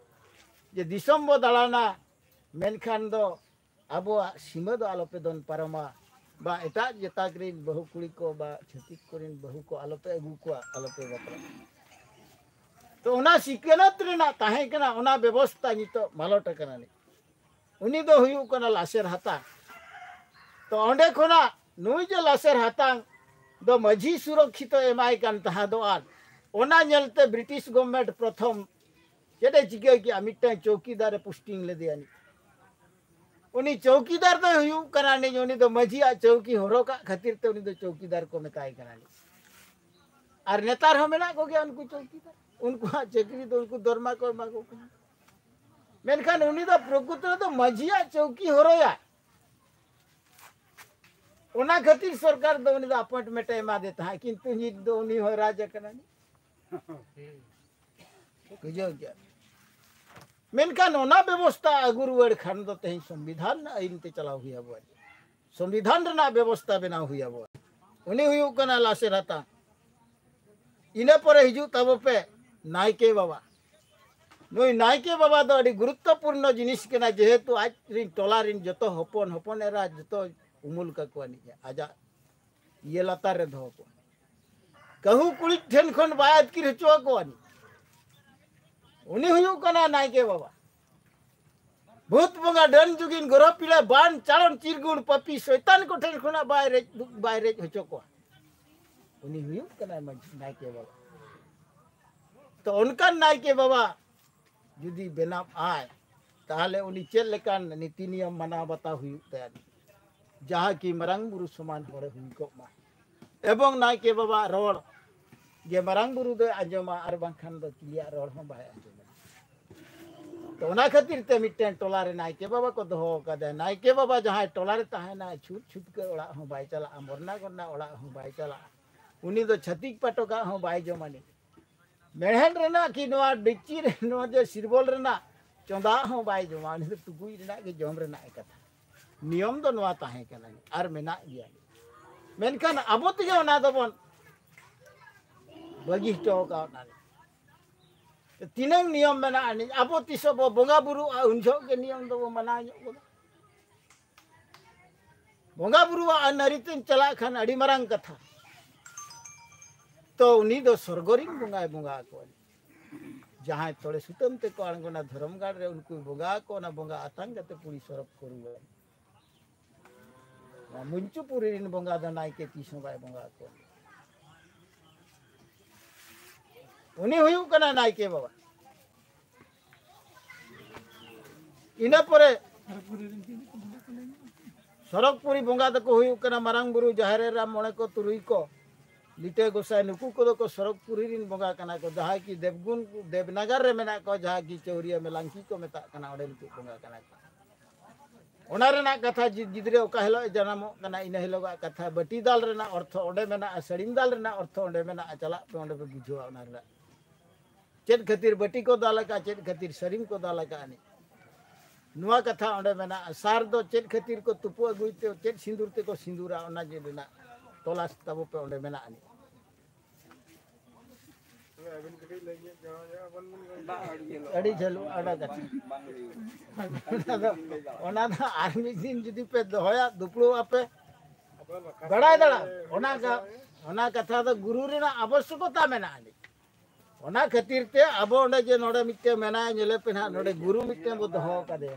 ᱡᱮ ᱫᱤᱥᱚᱢ ᱵᱚ ᱫᱟᱬᱟᱱᱟ, ᱢᱮᱱᱠᱷᱟᱱ ᱫᱚ ᱟᱵᱚᱣᱟᱜ ᱥᱤᱢᱟᱹ ᱫᱚ ᱟᱞᱚᱯᱮ ᱫᱚᱱ ᱯᱟᱨᱚᱢᱟ, ᱵᱟ ᱮᱴᱟᱜ ᱡᱟᱹᱛᱟᱠ ᱨᱤᱱ ᱵᱟᱹᱦᱩ ᱠᱩᱲᱤ ᱠᱚ ᱵᱟ ᱪᱷᱟᱹᱛᱤᱠ ᱠᱚᱨᱮᱱ ᱵᱟᱹᱦᱩ ᱠᱚ ᱟᱞᱚᱯᱮ ᱟᱹᱜᱩ ᱠᱚᱣᱟ, ᱟᱞᱚᱯᱮ ᱵᱟᱯᱞᱟ ᱠᱚᱣᱟ᱾" ᱛᱚ ᱚᱱᱟ ᱥᱤᱠᱷᱱᱟᱹᱛ ᱨᱮᱱᱟᱜ ᱛᱟᱦᱮᱸ ᱠᱟᱱᱟ, ᱚᱱᱟ ᱵᱮᱵᱚᱥᱛᱟ ᱱᱤᱛᱚᱜ ᱢᱟᱞᱚᱴ ᱟᱠᱟᱱᱟ᱾ ᱩᱱᱤ ᱫᱚ ᱦᱩᱭᱩᱜ ᱠᱟᱱᱟ ᱞᱟᱥᱮᱨ ᱦᱟᱛᱟᱝ᱾ ᱛᱚ ᱚᱸᱰᱮ ᱠᱷᱚᱱᱟᱜ ᱱᱩᱭ ᱡᱮ ᱞᱟᱥᱮᱨ ᱦᱟᱛᱟᱝ ᱫᱚ ᱢᱟᱹᱡᱷᱤ ᱥᱩᱨᱚᱠᱠᱷᱤᱛᱚ ᱮᱢᱟᱭ ᱠᱟᱱ ᱛᱟᱦᱮᱸ ᱫᱚ, ᱟᱨ ᱚᱱᱟ ᱧᱮᱞᱛᱮ ᱵᱨᱤᱴᱤᱥ ᱜᱚᱵᱷᱢᱮᱱᱴ ᱯᱨᱚᱛᱷᱚᱢ ᱪᱮᱫ ᱮ ᱪᱤᱠᱟᱹ ᱠᱮᱜᱼᱟ, ᱢᱤᱫᱴᱟᱝ ᱪᱚᱣᱠᱤᱫᱟᱨ ᱮ ᱯᱳᱥᱴᱤᱝ ᱞᱮᱫᱮᱭᱟ᱾ ᱩᱱᱤ ᱪᱚᱣᱠᱤᱫᱟᱨ ᱫᱚᱭ ᱦᱩᱭᱩᱜ ᱠᱟᱱᱟ ᱱᱤᱡ, ᱩᱱᱤ ᱫᱚ ᱢᱟᱹᱡᱷᱤᱭᱟᱜ ᱪᱚᱣᱠᱤ ᱦᱚᱨᱚᱜᱟᱜ ᱠᱷᱟᱹᱛᱤᱨ ᱛᱮ ᱩᱱᱤ ᱫᱚ ᱪᱚᱣᱠᱤᱫᱟᱨ ᱠᱚ ᱢᱮᱛᱟᱭ ᱠᱟᱱᱟ ᱱᱤᱡ᱾ ᱟᱨ ᱱᱮᱛᱟᱨ ᱦᱚᱸ ᱢᱮᱱᱟᱜ ᱠᱚᱜᱮᱭᱟ ᱩᱱᱠᱩ ᱪᱚᱣᱠᱤᱫᱟᱨ, ᱩᱱᱠᱩᱣᱟᱜ ᱪᱟᱹᱠᱨᱤ ᱫᱚ ᱩᱱᱠᱩ ᱫᱚᱨᱢᱟ ᱠᱚ ᱮᱢᱟ ᱠᱚ ᱠᱟᱱᱟ᱾ ᱢᱮᱱᱠᱷᱟᱱ ᱩᱱᱤ ᱫᱚ ᱯᱨᱚᱠᱨᱤᱛᱤ ᱨᱮᱫᱚ ᱢᱟᱹᱡᱷᱤᱭᱟᱜ ᱪᱚᱣᱠᱤ ᱦᱚᱨᱚᱭᱟ᱾ ᱚᱱᱟ ᱠᱷᱟᱹᱛᱤᱨ ᱥᱚᱨᱠᱟᱨ ᱫᱚ ᱩᱱᱤ ᱫᱚ ᱟᱯᱚᱭᱮᱱᱴᱢᱮᱱᱴ ᱮ ᱮᱢᱟᱫᱮ ᱛᱟᱦᱮᱸᱫ, ᱠᱤᱱᱛᱩ ᱱᱤᱛ ᱫᱚ ᱩᱱᱤ ᱦᱚᱸᱭ ᱨᱟᱡᱽ ᱟᱠᱟᱱᱟ᱾ ᱵᱩᱡᱷᱟᱹᱣ ᱠᱮᱜᱼᱟ? ᱢᱮᱱᱠᱷᱟᱱ ᱚᱱᱟ ᱵᱮᱵᱚᱥᱛᱟ ᱟᱹᱜᱩ ᱨᱩᱣᱟᱹᱲ ᱠᱷᱟᱱ ᱫᱚ ᱛᱮᱦᱮᱧ ᱥᱚᱝᱵᱤᱫᱷᱟᱱ ᱨᱮᱱᱟᱜ ᱟᱹᱭᱤᱱ ᱛᱮ ᱪᱟᱞᱟᱣ ᱦᱩᱭ ᱟᱵᱚᱣᱟ, ᱥᱚᱝᱵᱤᱫᱷᱟᱱ ᱨᱮᱱᱟᱜ ᱵᱮᱵᱚᱥᱛᱟ ᱵᱮᱱᱟᱣ ᱦᱩᱭ ᱟᱵᱚᱣᱟ᱾ ᱩᱱᱤ ᱦᱩᱭᱩᱜ ᱠᱟᱱᱟ ᱞᱟᱥᱮᱨ ᱦᱟᱛᱟᱝ᱾ ᱤᱱᱟᱹ ᱯᱚᱨᱮ ᱦᱤᱡᱩᱜ ᱛᱟᱵᱚ ᱯᱮ ᱱᱟᱭᱠᱮ ᱵᱟᱵᱟ᱾ ᱱᱩᱭ ᱱᱟᱭᱠᱮ ᱵᱟᱵᱟ ᱫᱚ ᱟᱹᱰᱤ ᱜᱩᱨᱩᱛᱛᱚᱯᱩᱨᱱᱚ ᱡᱤᱱᱤᱥ ᱠᱟᱱᱟ, ᱡᱮᱦᱮᱛᱩ ᱟᱡ ᱨᱤᱱ ᱴᱚᱞᱟ ᱨᱤᱱ ᱡᱚᱛᱚ ᱦᱚᱯᱚᱱ ᱦᱚᱯᱚᱱ ᱮᱨᱟ ᱡᱚᱛᱚ ᱩᱢᱩᱞ ᱠᱟᱠᱚᱣᱟ ᱱᱤᱡ, ᱟᱡᱟᱜ ᱤᱭᱟᱹ ᱞᱟᱛᱟᱨ ᱨᱮ ᱫᱚᱦᱚ ᱠᱚᱣᱟ᱾ ᱠᱟᱹᱦᱩ ᱠᱩᱲᱤ ᱴᱷᱮᱱ ᱠᱷᱚᱱ ᱵᱟᱭ ᱟᱹᱛᱠᱤᱨ ᱦᱚᱪᱚ ᱟᱠᱚᱣᱟ ᱱᱤᱡ᱾ ᱩᱱᱤ ᱦᱩᱭᱩᱜ ᱠᱟᱱᱟ ᱱᱟᱭᱠᱮ ᱵᱟᱵᱟ᱾ ᱵᱷᱩᱛ ᱵᱚᱸᱜᱟ, ᱰᱟᱹᱱ ᱡᱩᱜᱤᱱ, ᱜᱨᱚᱦᱚ ᱯᱤᱲᱟ, ᱵᱟᱱ, ᱪᱟᱲᱚᱱ, ᱪᱤᱨᱜᱩᱲ, ᱯᱟᱯᱤ, ᱥᱚᱭᱛᱟᱱ ᱠᱚ ᱴᱷᱮᱱ ᱠᱷᱚᱱᱟᱜ ᱵᱟᱭ ᱨᱮᱡ, ᱵᱟᱭ ᱨᱮᱡ ᱦᱚᱪᱚ ᱠᱚᱣᱟ᱾ ᱩᱱᱤ ᱦᱩᱭᱩᱜ ᱠᱟᱱᱟᱭ ᱢᱟᱹᱡᱷᱤ, ᱱᱟᱭᱠᱮ ᱵᱟᱵᱟ᱾ ᱛᱚ ᱚᱱᱠᱟᱱ ᱱᱟᱭᱠᱮ ᱵᱟᱵᱟ ᱡᱩᱫᱤ ᱵᱮᱱᱟᱣ ᱟᱭ, ᱛᱟᱦᱚᱞᱮ ᱩᱱᱤ ᱪᱮᱫ ᱞᱮᱠᱟᱱ ᱱᱤᱛᱤ ᱱᱤᱭᱚᱢ ᱢᱟᱱᱟᱣ ᱵᱟᱛᱟᱣ ᱦᱩᱭᱩᱜ ᱛᱟᱭᱟ, ᱡᱟᱦᱟᱸ ᱠᱤ ᱢᱟᱨᱟᱝ ᱵᱩᱨᱩ ᱥᱚᱢᱟᱱ ᱦᱚᱲᱮ ᱦᱩᱭ ᱠᱚᱜ ᱢᱟ᱾ ᱮᱵᱚᱝ ᱱᱟᱭᱠᱮ ᱵᱟᱵᱟ ᱨᱚᱲ ᱜᱮ ᱢᱟᱨᱟᱝ ᱵᱩᱨᱩ ᱫᱚᱭ ᱟᱸᱡᱚᱢᱟ, ᱟᱨ ᱵᱟᱝᱠᱷᱟᱱ ᱫᱚ ᱪᱤᱞᱤᱭᱟᱜ ᱨᱚᱲ ᱦᱚᱸ ᱵᱟᱭ ᱟᱸᱡᱚᱢᱟ᱾ ᱛᱚ ᱚᱱᱟ ᱠᱷᱟᱹᱛᱤᱨ ᱛᱮ ᱢᱤᱫᱴᱮᱱ ᱴᱚᱞᱟ ᱨᱮ ᱱᱟᱭᱠᱮ ᱵᱟᱵᱟ ᱠᱚ ᱫᱚᱦᱚ ᱟᱠᱟᱫᱮᱭᱟ᱾ ᱱᱟᱭᱠᱮ ᱵᱟᱵᱟ ᱡᱟᱦᱟᱸᱭ ᱴᱚᱞᱟ ᱨᱮ ᱛᱟᱦᱮᱱᱟᱭ, ᱪᱷᱩᱛ ᱪᱷᱩᱛᱠᱟᱹ ᱚᱲᱟᱜ ᱦᱚᱸ ᱵᱟᱭ ᱪᱟᱞᱟᱜᱼᱟ, ᱢᱚᱨᱱᱟ ᱜᱚᱨᱱᱟ ᱚᱲᱟᱜ ᱦᱚᱸ ᱵᱟᱭ ᱪᱟᱞᱟᱜᱼᱟ, ᱩᱱᱤ ᱫᱚ ᱪᱷᱟᱹᱛᱤᱠ ᱯᱟᱴᱚᱠᱟᱜ ᱦᱚᱸ ᱵᱟᱭ ᱡᱚᱢᱟ᱾ ᱱᱤᱡ ᱢᱮᱲᱦᱮᱫ ᱨᱮᱱᱟᱜ ᱠᱤ ᱱᱚᱣᱟ ᱰᱮᱠᱪᱤ ᱨᱮ, ᱱᱚᱣᱟ ᱡᱮ ᱥᱤᱨᱵᱚᱞ ᱨᱮᱱᱟᱜ ᱪᱚᱸᱫᱟ ᱦᱚᱸ ᱵᱟᱭ ᱡᱚᱢᱟ, ᱩᱱᱤ ᱫᱚ ᱴᱩᱠᱩᱡ ᱨᱮᱱᱟᱜ ᱜᱮ ᱡᱚᱢ ᱨᱮᱱᱟᱜ ᱮ ᱠᱟᱛᱷᱟ᱾ ᱱᱤᱭᱚᱢ ᱫᱚ ᱱᱚᱣᱟ ᱛᱟᱦᱮᱸ ᱠᱟᱱᱟ ᱟᱨ ᱢᱮᱱᱟᱜ ᱜᱮᱭᱟ᱾ ᱢᱮᱱᱠᱷᱟᱱ ᱟᱵᱚ ᱛᱮᱜᱮ ᱚᱱᱟ ᱫᱚᱵᱚᱱ ᱵᱟᱹᱜᱤ ᱦᱚᱴᱚ ᱠᱟᱣᱱᱟ᱾ ᱛᱤᱱᱟᱹᱝ ᱱᱤᱭᱚᱢ ᱢᱮᱱᱟᱜᱼᱟ, ᱟᱵᱚ ᱛᱤᱥᱚᱜ ᱵᱚ ᱵᱚᱸᱜᱟ ᱵᱩᱨᱩᱜᱼᱟ, ᱩᱱ ᱡᱚᱦᱚᱜ ᱜᱮ ᱱᱤᱭᱚᱢ ᱫᱚᱵᱚ ᱢᱟᱱᱟᱣ ᱧᱚᱜ ᱠᱚᱫᱚ᱾ ᱵᱚᱸᱜᱟ ᱵᱩᱨᱩᱣᱟᱜ ᱟᱹᱱ ᱟᱹᱨᱤ ᱛᱮᱢ ᱪᱟᱞᱟᱜ ᱠᱷᱟᱱ ᱟᱹᱰᱤ ᱢᱟᱨᱟᱝ ᱠᱟᱛᱷᱟ᱾ ᱛᱚ ᱩᱱᱤ ᱫᱚ ᱥᱚᱨᱜᱚ ᱨᱤᱱ ᱵᱚᱸᱜᱟᱭ ᱵᱚᱸᱜᱟ ᱟᱠᱚᱣᱟ᱾ ᱡᱟᱦᱟᱸᱭ ᱛᱚᱲᱮ ᱥᱩᱛᱟᱹᱢ ᱛᱮᱠᱚ ᱟᱬᱜᱚᱱᱟ ᱫᱷᱚᱨᱚᱢ ᱜᱟᱲ ᱨᱮ, ᱩᱱᱠᱩᱭ ᱵᱚᱸᱜᱟ ᱟᱠᱚ, ᱚᱱᱟ ᱵᱚᱸᱜᱟ ᱟᱛᱟᱝ ᱠᱟᱛᱮ ᱯᱩᱨᱤ ᱥᱚᱨᱚᱜ ᱠᱚ ᱨᱩᱣᱟᱹᱲᱟ᱾ ᱱᱚᱣᱟ ᱢᱩᱧᱪᱩᱯᱩᱨᱤ ᱨᱤᱱ ᱵᱚᱸᱜᱟ ᱫᱚ ᱱᱟᱭᱠᱮ ᱛᱤᱥ ᱦᱚᱸ ᱵᱟᱭ ᱵᱚᱸᱜᱟ ᱟᱠᱚᱣᱟ᱾ ᱩᱱᱤ ᱦᱩᱭᱩᱜ ᱠᱟᱱᱟ ᱱᱟᱭᱠᱮ ᱵᱟᱵᱟ᱾ ᱤᱱᱟᱹ ᱯᱚᱨᱮ ᱥᱚᱨᱚᱜᱽᱯᱩᱨᱤ ᱵᱚᱸᱜᱟ ᱫᱚᱠᱚ ᱦᱩᱭᱩᱜ ᱠᱟᱱᱟ ᱢᱟᱨᱟᱝ ᱵᱩᱨᱩ, ᱡᱟᱦᱮᱨ ᱮᱨᱟ, ᱢᱚᱬᱮ ᱠᱚ, ᱛᱩᱨᱩᱭ ᱠᱚ, ᱞᱤᱴᱟᱹ ᱜᱚᱸᱥᱟᱭ, ᱱᱩᱠᱩ ᱠᱚᱫᱚ ᱠᱚ ᱥᱚᱨᱚᱜᱽᱯᱩᱨᱤ ᱨᱤᱱ ᱵᱚᱸᱜᱟ ᱠᱟᱱᱟ ᱠᱚ᱾ ᱡᱟᱦᱟᱸᱭ ᱠᱤ ᱫᱮᱵᱽᱜᱩᱱ, ᱫᱮᱵᱽᱱᱟᱜᱟᱨ ᱨᱮ ᱢᱮᱱᱟᱜ ᱠᱚᱣᱟ, ᱡᱟᱦᱟᱸ ᱠᱤ ᱪᱟᱹᱣᱨᱤᱭᱟᱹ ᱢᱮᱞᱟᱝᱠᱤ ᱠᱚ ᱢᱮᱛᱟᱜ ᱠᱟᱱᱟ, ᱚᱸᱰᱮ ᱱᱩᱠᱩ ᱵᱚᱸᱜᱟ ᱠᱟᱱᱟ ᱠᱚ᱾ ᱚᱱᱟ ᱨᱮᱱᱟᱜ ᱠᱟᱛᱷᱟ, ᱡᱤ-, ᱜᱤᱫᱽᱨᱟᱹ ᱚᱠᱟ ᱦᱤᱞᱳᱜ ᱮ ᱡᱟᱱᱟᱢᱚᱜ ᱠᱟᱱᱟ, ᱤᱱᱟᱹ ᱦᱤᱞᱳᱜᱟᱜ ᱠᱟᱛᱷᱟ, ᱵᱟᱹᱴᱤ ᱫᱟᱞ ᱨᱮᱱᱟᱜ ᱚᱨᱛᱷᱚ ᱚᱸᱰᱮ ᱢᱮᱱᱟᱜᱼᱟ, ᱥᱟᱹᱲᱤᱢ ᱫᱟᱞ ᱨᱮᱱᱟᱜ ᱚᱨᱛᱷᱚ ᱚᱸᱰᱮ ᱢᱮᱱᱟᱜᱼᱟ᱾ ᱪᱟᱞᱟᱜ ᱯᱮ, ᱚᱸᱰᱮ ᱯᱮ ᱵᱩᱡᱷᱟᱹᱣᱟ ᱚᱱᱟ ᱨᱮᱱᱟᱜ᱾ ᱪᱮᱫ ᱠᱷᱟᱹᱛᱤᱨ ᱵᱟᱹᱴᱤ ᱠᱚ ᱫᱟᱞ ᱟᱠᱟᱫᱼᱟ, ᱪᱮᱫ ᱠᱷᱟᱹᱛᱤᱨ ᱥᱟᱹᱲᱤᱢ ᱠᱚ ᱫᱟᱞ ᱟᱠᱟᱫᱼᱟ ᱟᱹᱱᱤᱡ, ᱱᱚᱣᱟ ᱠᱟᱛᱷᱟ ᱚᱸᱰᱮ ᱢᱮᱱᱟᱜᱼᱟ᱾ ᱥᱟᱨ ᱫᱚ ᱪᱮᱫ ᱠᱷᱟᱹᱛᱤᱨ ᱠᱚ ᱛᱩᱯᱩ ᱟᱹᱜᱩᱭ ᱛᱮ, ᱪᱮᱫ ᱥᱤᱸᱫᱩᱨ ᱛᱮᱠᱚ ᱥᱤᱸᱫᱩᱨᱟ, ᱚᱱᱟ ᱡᱮ ᱨᱮᱱᱟᱜ ᱛᱚᱞᱟᱥ ᱛᱟᱵᱚ ᱯᱮ, ᱚᱸᱰᱮ ᱢᱮᱱᱟᱜ ᱟᱹᱱᱤᱡ᱾ ᱟᱹᱰᱤ ᱡᱷᱟᱹᱞ ᱚᱱᱟ ᱠᱟᱛᱷᱟ᱾ ᱟᱫᱚ ᱚᱱᱟ ᱫᱚ ᱟᱨ ᱢᱤᱫ ᱫᱤᱱ ᱡᱩᱫᱤ ᱯᱮ ᱫᱚᱦᱚᱭᱟ, ᱫᱩᱯᱲᱩᱵ ᱟᱯᱮ, ᱵᱟᱲᱟᱭ ᱫᱟᱲᱮᱭᱟᱜ ᱚᱱᱟ ᱠᱟ-, ᱚᱱᱟ ᱠᱟᱛᱷᱟ ᱫᱚ ᱜᱩᱨᱩ ᱨᱮᱱᱟᱜ ᱟᱵᱚᱥᱭᱚᱠᱚᱛᱟ ᱢᱮᱱᱟᱜᱼᱟ ᱟᱹᱱᱤᱡ᱾ ᱚᱱᱟ ᱠᱷᱟᱹᱛᱤᱨ ᱛᱮ ᱟᱵᱚ ᱚᱸᱰᱮ ᱡᱮ ᱱᱚᱰᱮ ᱢᱤᱫᱴᱮᱱ ᱢᱮᱱᱟᱭᱟ, ᱧᱮᱞᱮ ᱯᱮ ᱱᱟᱦᱟᱜ, ᱱᱚᱰᱮ ᱜᱩᱨᱩ ᱢᱤᱫᱴᱮᱱ ᱵᱚ ᱫᱚᱦᱚ ᱟᱠᱟᱫᱮᱭᱟ᱾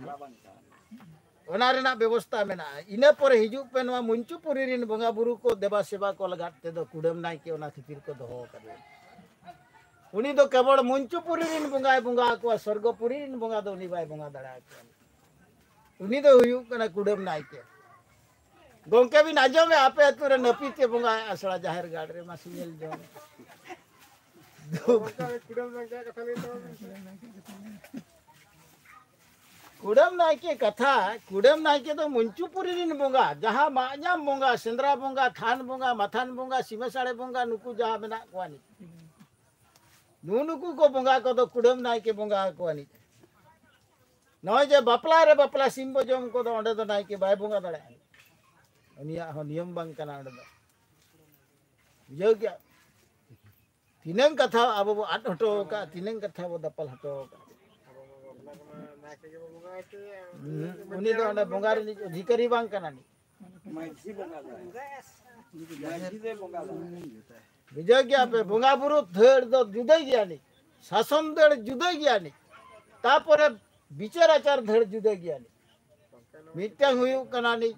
ᱚᱱᱟ ᱨᱮᱱᱟᱜ ᱵᱮᱵᱚᱥᱛᱟ ᱢᱮᱱᱟᱜᱼᱟ᱾ ᱤᱱᱟᱹ ᱯᱚᱨᱮ ᱦᱤᱡᱩᱜ ᱯᱮ, ᱱᱚᱣᱟ ᱢᱚᱧᱪᱩᱯᱩᱨᱤ ᱨᱤᱱ ᱵᱚᱸᱜᱟ ᱵᱩᱨᱩ ᱠᱚ ᱫᱮᱵᱟ ᱥᱮᱵᱟ ᱠᱚ ᱞᱟᱜᱟᱫ ᱛᱮᱫᱚ ᱠᱩᱰᱟᱹᱢ ᱱᱟᱭᱠᱮ ᱚᱱᱟ ᱠᱷᱟᱹᱛᱤᱨ ᱠᱚ ᱫᱚᱦᱚ ᱟᱠᱟᱫᱮᱭᱟ᱾ ᱩᱱᱤ ᱫᱚ ᱠᱮᱵᱚᱞ ᱢᱚᱧᱪᱩᱯᱩᱨᱤ ᱨᱤᱱ ᱵᱚᱸᱜᱟᱭ ᱵᱚᱸᱜᱟ ᱟᱠᱚᱣᱟ, ᱥᱚᱨᱜᱚᱯᱩᱨᱤ ᱨᱤᱱ ᱵᱚᱸᱜᱟ ᱫᱚ ᱩᱱᱤ ᱵᱟᱭ ᱵᱚᱸᱜᱟ ᱫᱟᱲᱮ ᱟᱠᱚᱣᱟ᱾ ᱩᱱᱤ ᱫᱚ ᱦᱩᱭᱩᱜ ᱠᱟᱱᱟ ᱠᱩᱰᱟᱹᱢ ᱱᱟᱭᱠᱮ᱾ ᱜᱚᱝᱠᱮ ᱵᱤᱱ ᱟᱸᱡᱚᱢᱮ, ᱟᱯᱮ ᱟᱹᱛᱩ ᱨᱮ ᱱᱟᱹᱯᱤᱛ ᱮ ᱵᱚᱸᱜᱟᱭᱟ ᱟᱥᱲᱟ ᱡᱟᱦᱮᱨ ᱜᱟᱲ ᱨᱮ, ᱢᱟᱥᱮ ᱧᱮᱞ ᱡᱚᱝ᱾ ᱠᱩᱰᱟᱹᱢ ᱱᱟᱭᱠᱮ ᱠᱟᱛᱷᱟ ᱞᱟᱹᱭ ᱛᱟᱵᱚᱱ ᱢᱮ᱾ ᱠᱩᱰᱟᱹᱢ ᱱᱟᱭᱠᱮ ᱠᱟᱛᱷᱟ, ᱠᱩᱰᱟᱹᱢ ᱱᱟᱭᱠᱮ ᱫᱚ ᱢᱚᱧᱪᱩᱯᱩᱨᱤ ᱨᱤᱱ ᱵᱚᱸᱜᱟ, ᱡᱟᱦᱟᱸ ᱢᱟᱜ ᱧᱟᱢ ᱵᱚᱸᱜᱟ, ᱥᱮᱸᱫᱽᱨᱟ ᱵᱚᱸᱜᱟ, ᱛᱷᱟᱱ ᱵᱚᱸᱜᱟ, ᱢᱟᱛᱷᱟᱱ ᱵᱚᱸᱜᱟ, ᱥᱤᱢᱟᱹ ᱥᱟᱲᱮ ᱵᱚᱸᱜᱟ, ᱱᱩᱠᱩ ᱡᱟᱦᱟᱸ ᱢᱮᱱᱟᱜ ᱠᱚᱣᱟ ᱱᱤᱡ, ᱱᱩᱜᱼᱩ ᱱᱩᱠᱩ ᱠᱚ ᱵᱚᱸᱜᱟ ᱠᱚᱫᱚ ᱠᱩᱰᱟᱹᱢ ᱱᱟᱭᱠᱮ ᱵᱚᱸᱜᱟ ᱟᱠᱚᱣᱟ ᱱᱤᱡ᱾ ᱱᱚᱜᱼᱚᱭ ᱡᱮ ᱵᱟᱯᱞᱟ ᱨᱮ ᱵᱟᱯᱞᱟ ᱥᱤᱢ ᱵᱚ ᱡᱚᱢ ᱠᱚᱫᱚ, ᱚᱸᱰᱮ ᱫᱚ ᱱᱟᱭᱠᱮ ᱵᱟᱭ ᱵᱚᱸᱜᱟ ᱫᱟᱲᱮᱭᱟᱜᱼᱟ᱾ ᱩᱱᱤᱭᱟᱜ ᱦᱚᱸ ᱱᱤᱭᱚᱢ ᱵᱟᱝ ᱠᱟᱱᱟ ᱚᱸᱰᱮ ᱫᱚ᱾ ᱵᱩᱡᱷᱟᱹᱣ ᱠᱮᱜᱼᱟ? ᱛᱤᱱᱟᱹᱝ ᱠᱟᱛᱷᱟ ᱟᱵᱚ ᱵᱚ ᱟᱫ ᱦᱚᱴᱚ ᱟᱠᱟᱫᱼᱟ, ᱛᱤᱱᱟᱹᱝ ᱠᱟᱛᱷᱟ ᱵᱚ ᱫᱟᱯᱟᱞ ᱦᱚᱴᱚ ᱟᱠᱟᱫᱼᱟ᱾ ᱦᱩᱸ, ᱩᱱᱤ ᱫᱚ ᱚᱸᱰᱮ ᱵᱚᱸᱜᱟ ᱨᱤᱱᱤᱡ ᱚᱫᱷᱤᱠᱟᱨᱤ ᱵᱟᱝ ᱠᱟᱱᱟ ᱱᱤᱡ᱾ ᱢᱟᱹᱡᱷᱤ ᱵᱚᱸᱜᱟ ᱫᱚ᱾ ᱢᱟᱹᱡᱷᱤ ᱫᱚᱭ ᱵᱚᱸᱜᱟ ᱫᱚ᱾ ᱵᱩᱡᱷᱟᱹᱣ ᱜᱮᱭᱟ ᱯᱮ, ᱵᱚᱸᱜᱟ ᱵᱩᱨᱩ ᱫᱟᱹᱲ ᱫᱚ ᱡᱩᱫᱟᱹ ᱜᱮᱭᱟ ᱱᱤᱡ, ᱥᱟᱥᱚᱱ ᱫᱟᱹᱲ ᱡᱩᱫᱟᱹ ᱜᱮᱭᱟ ᱱᱤᱡ, ᱛᱟᱯᱚᱨᱮ ᱵᱤᱪᱟᱹᱨ ᱟᱪᱟᱨ ᱫᱟᱹᱲ ᱡᱩᱫᱟᱹ ᱜᱮᱭᱟ ᱱᱤᱡ᱾ ᱢᱤᱫᱴᱟᱝ ᱦᱩᱭᱩᱜ ᱠᱟᱱᱟ ᱱᱤᱡ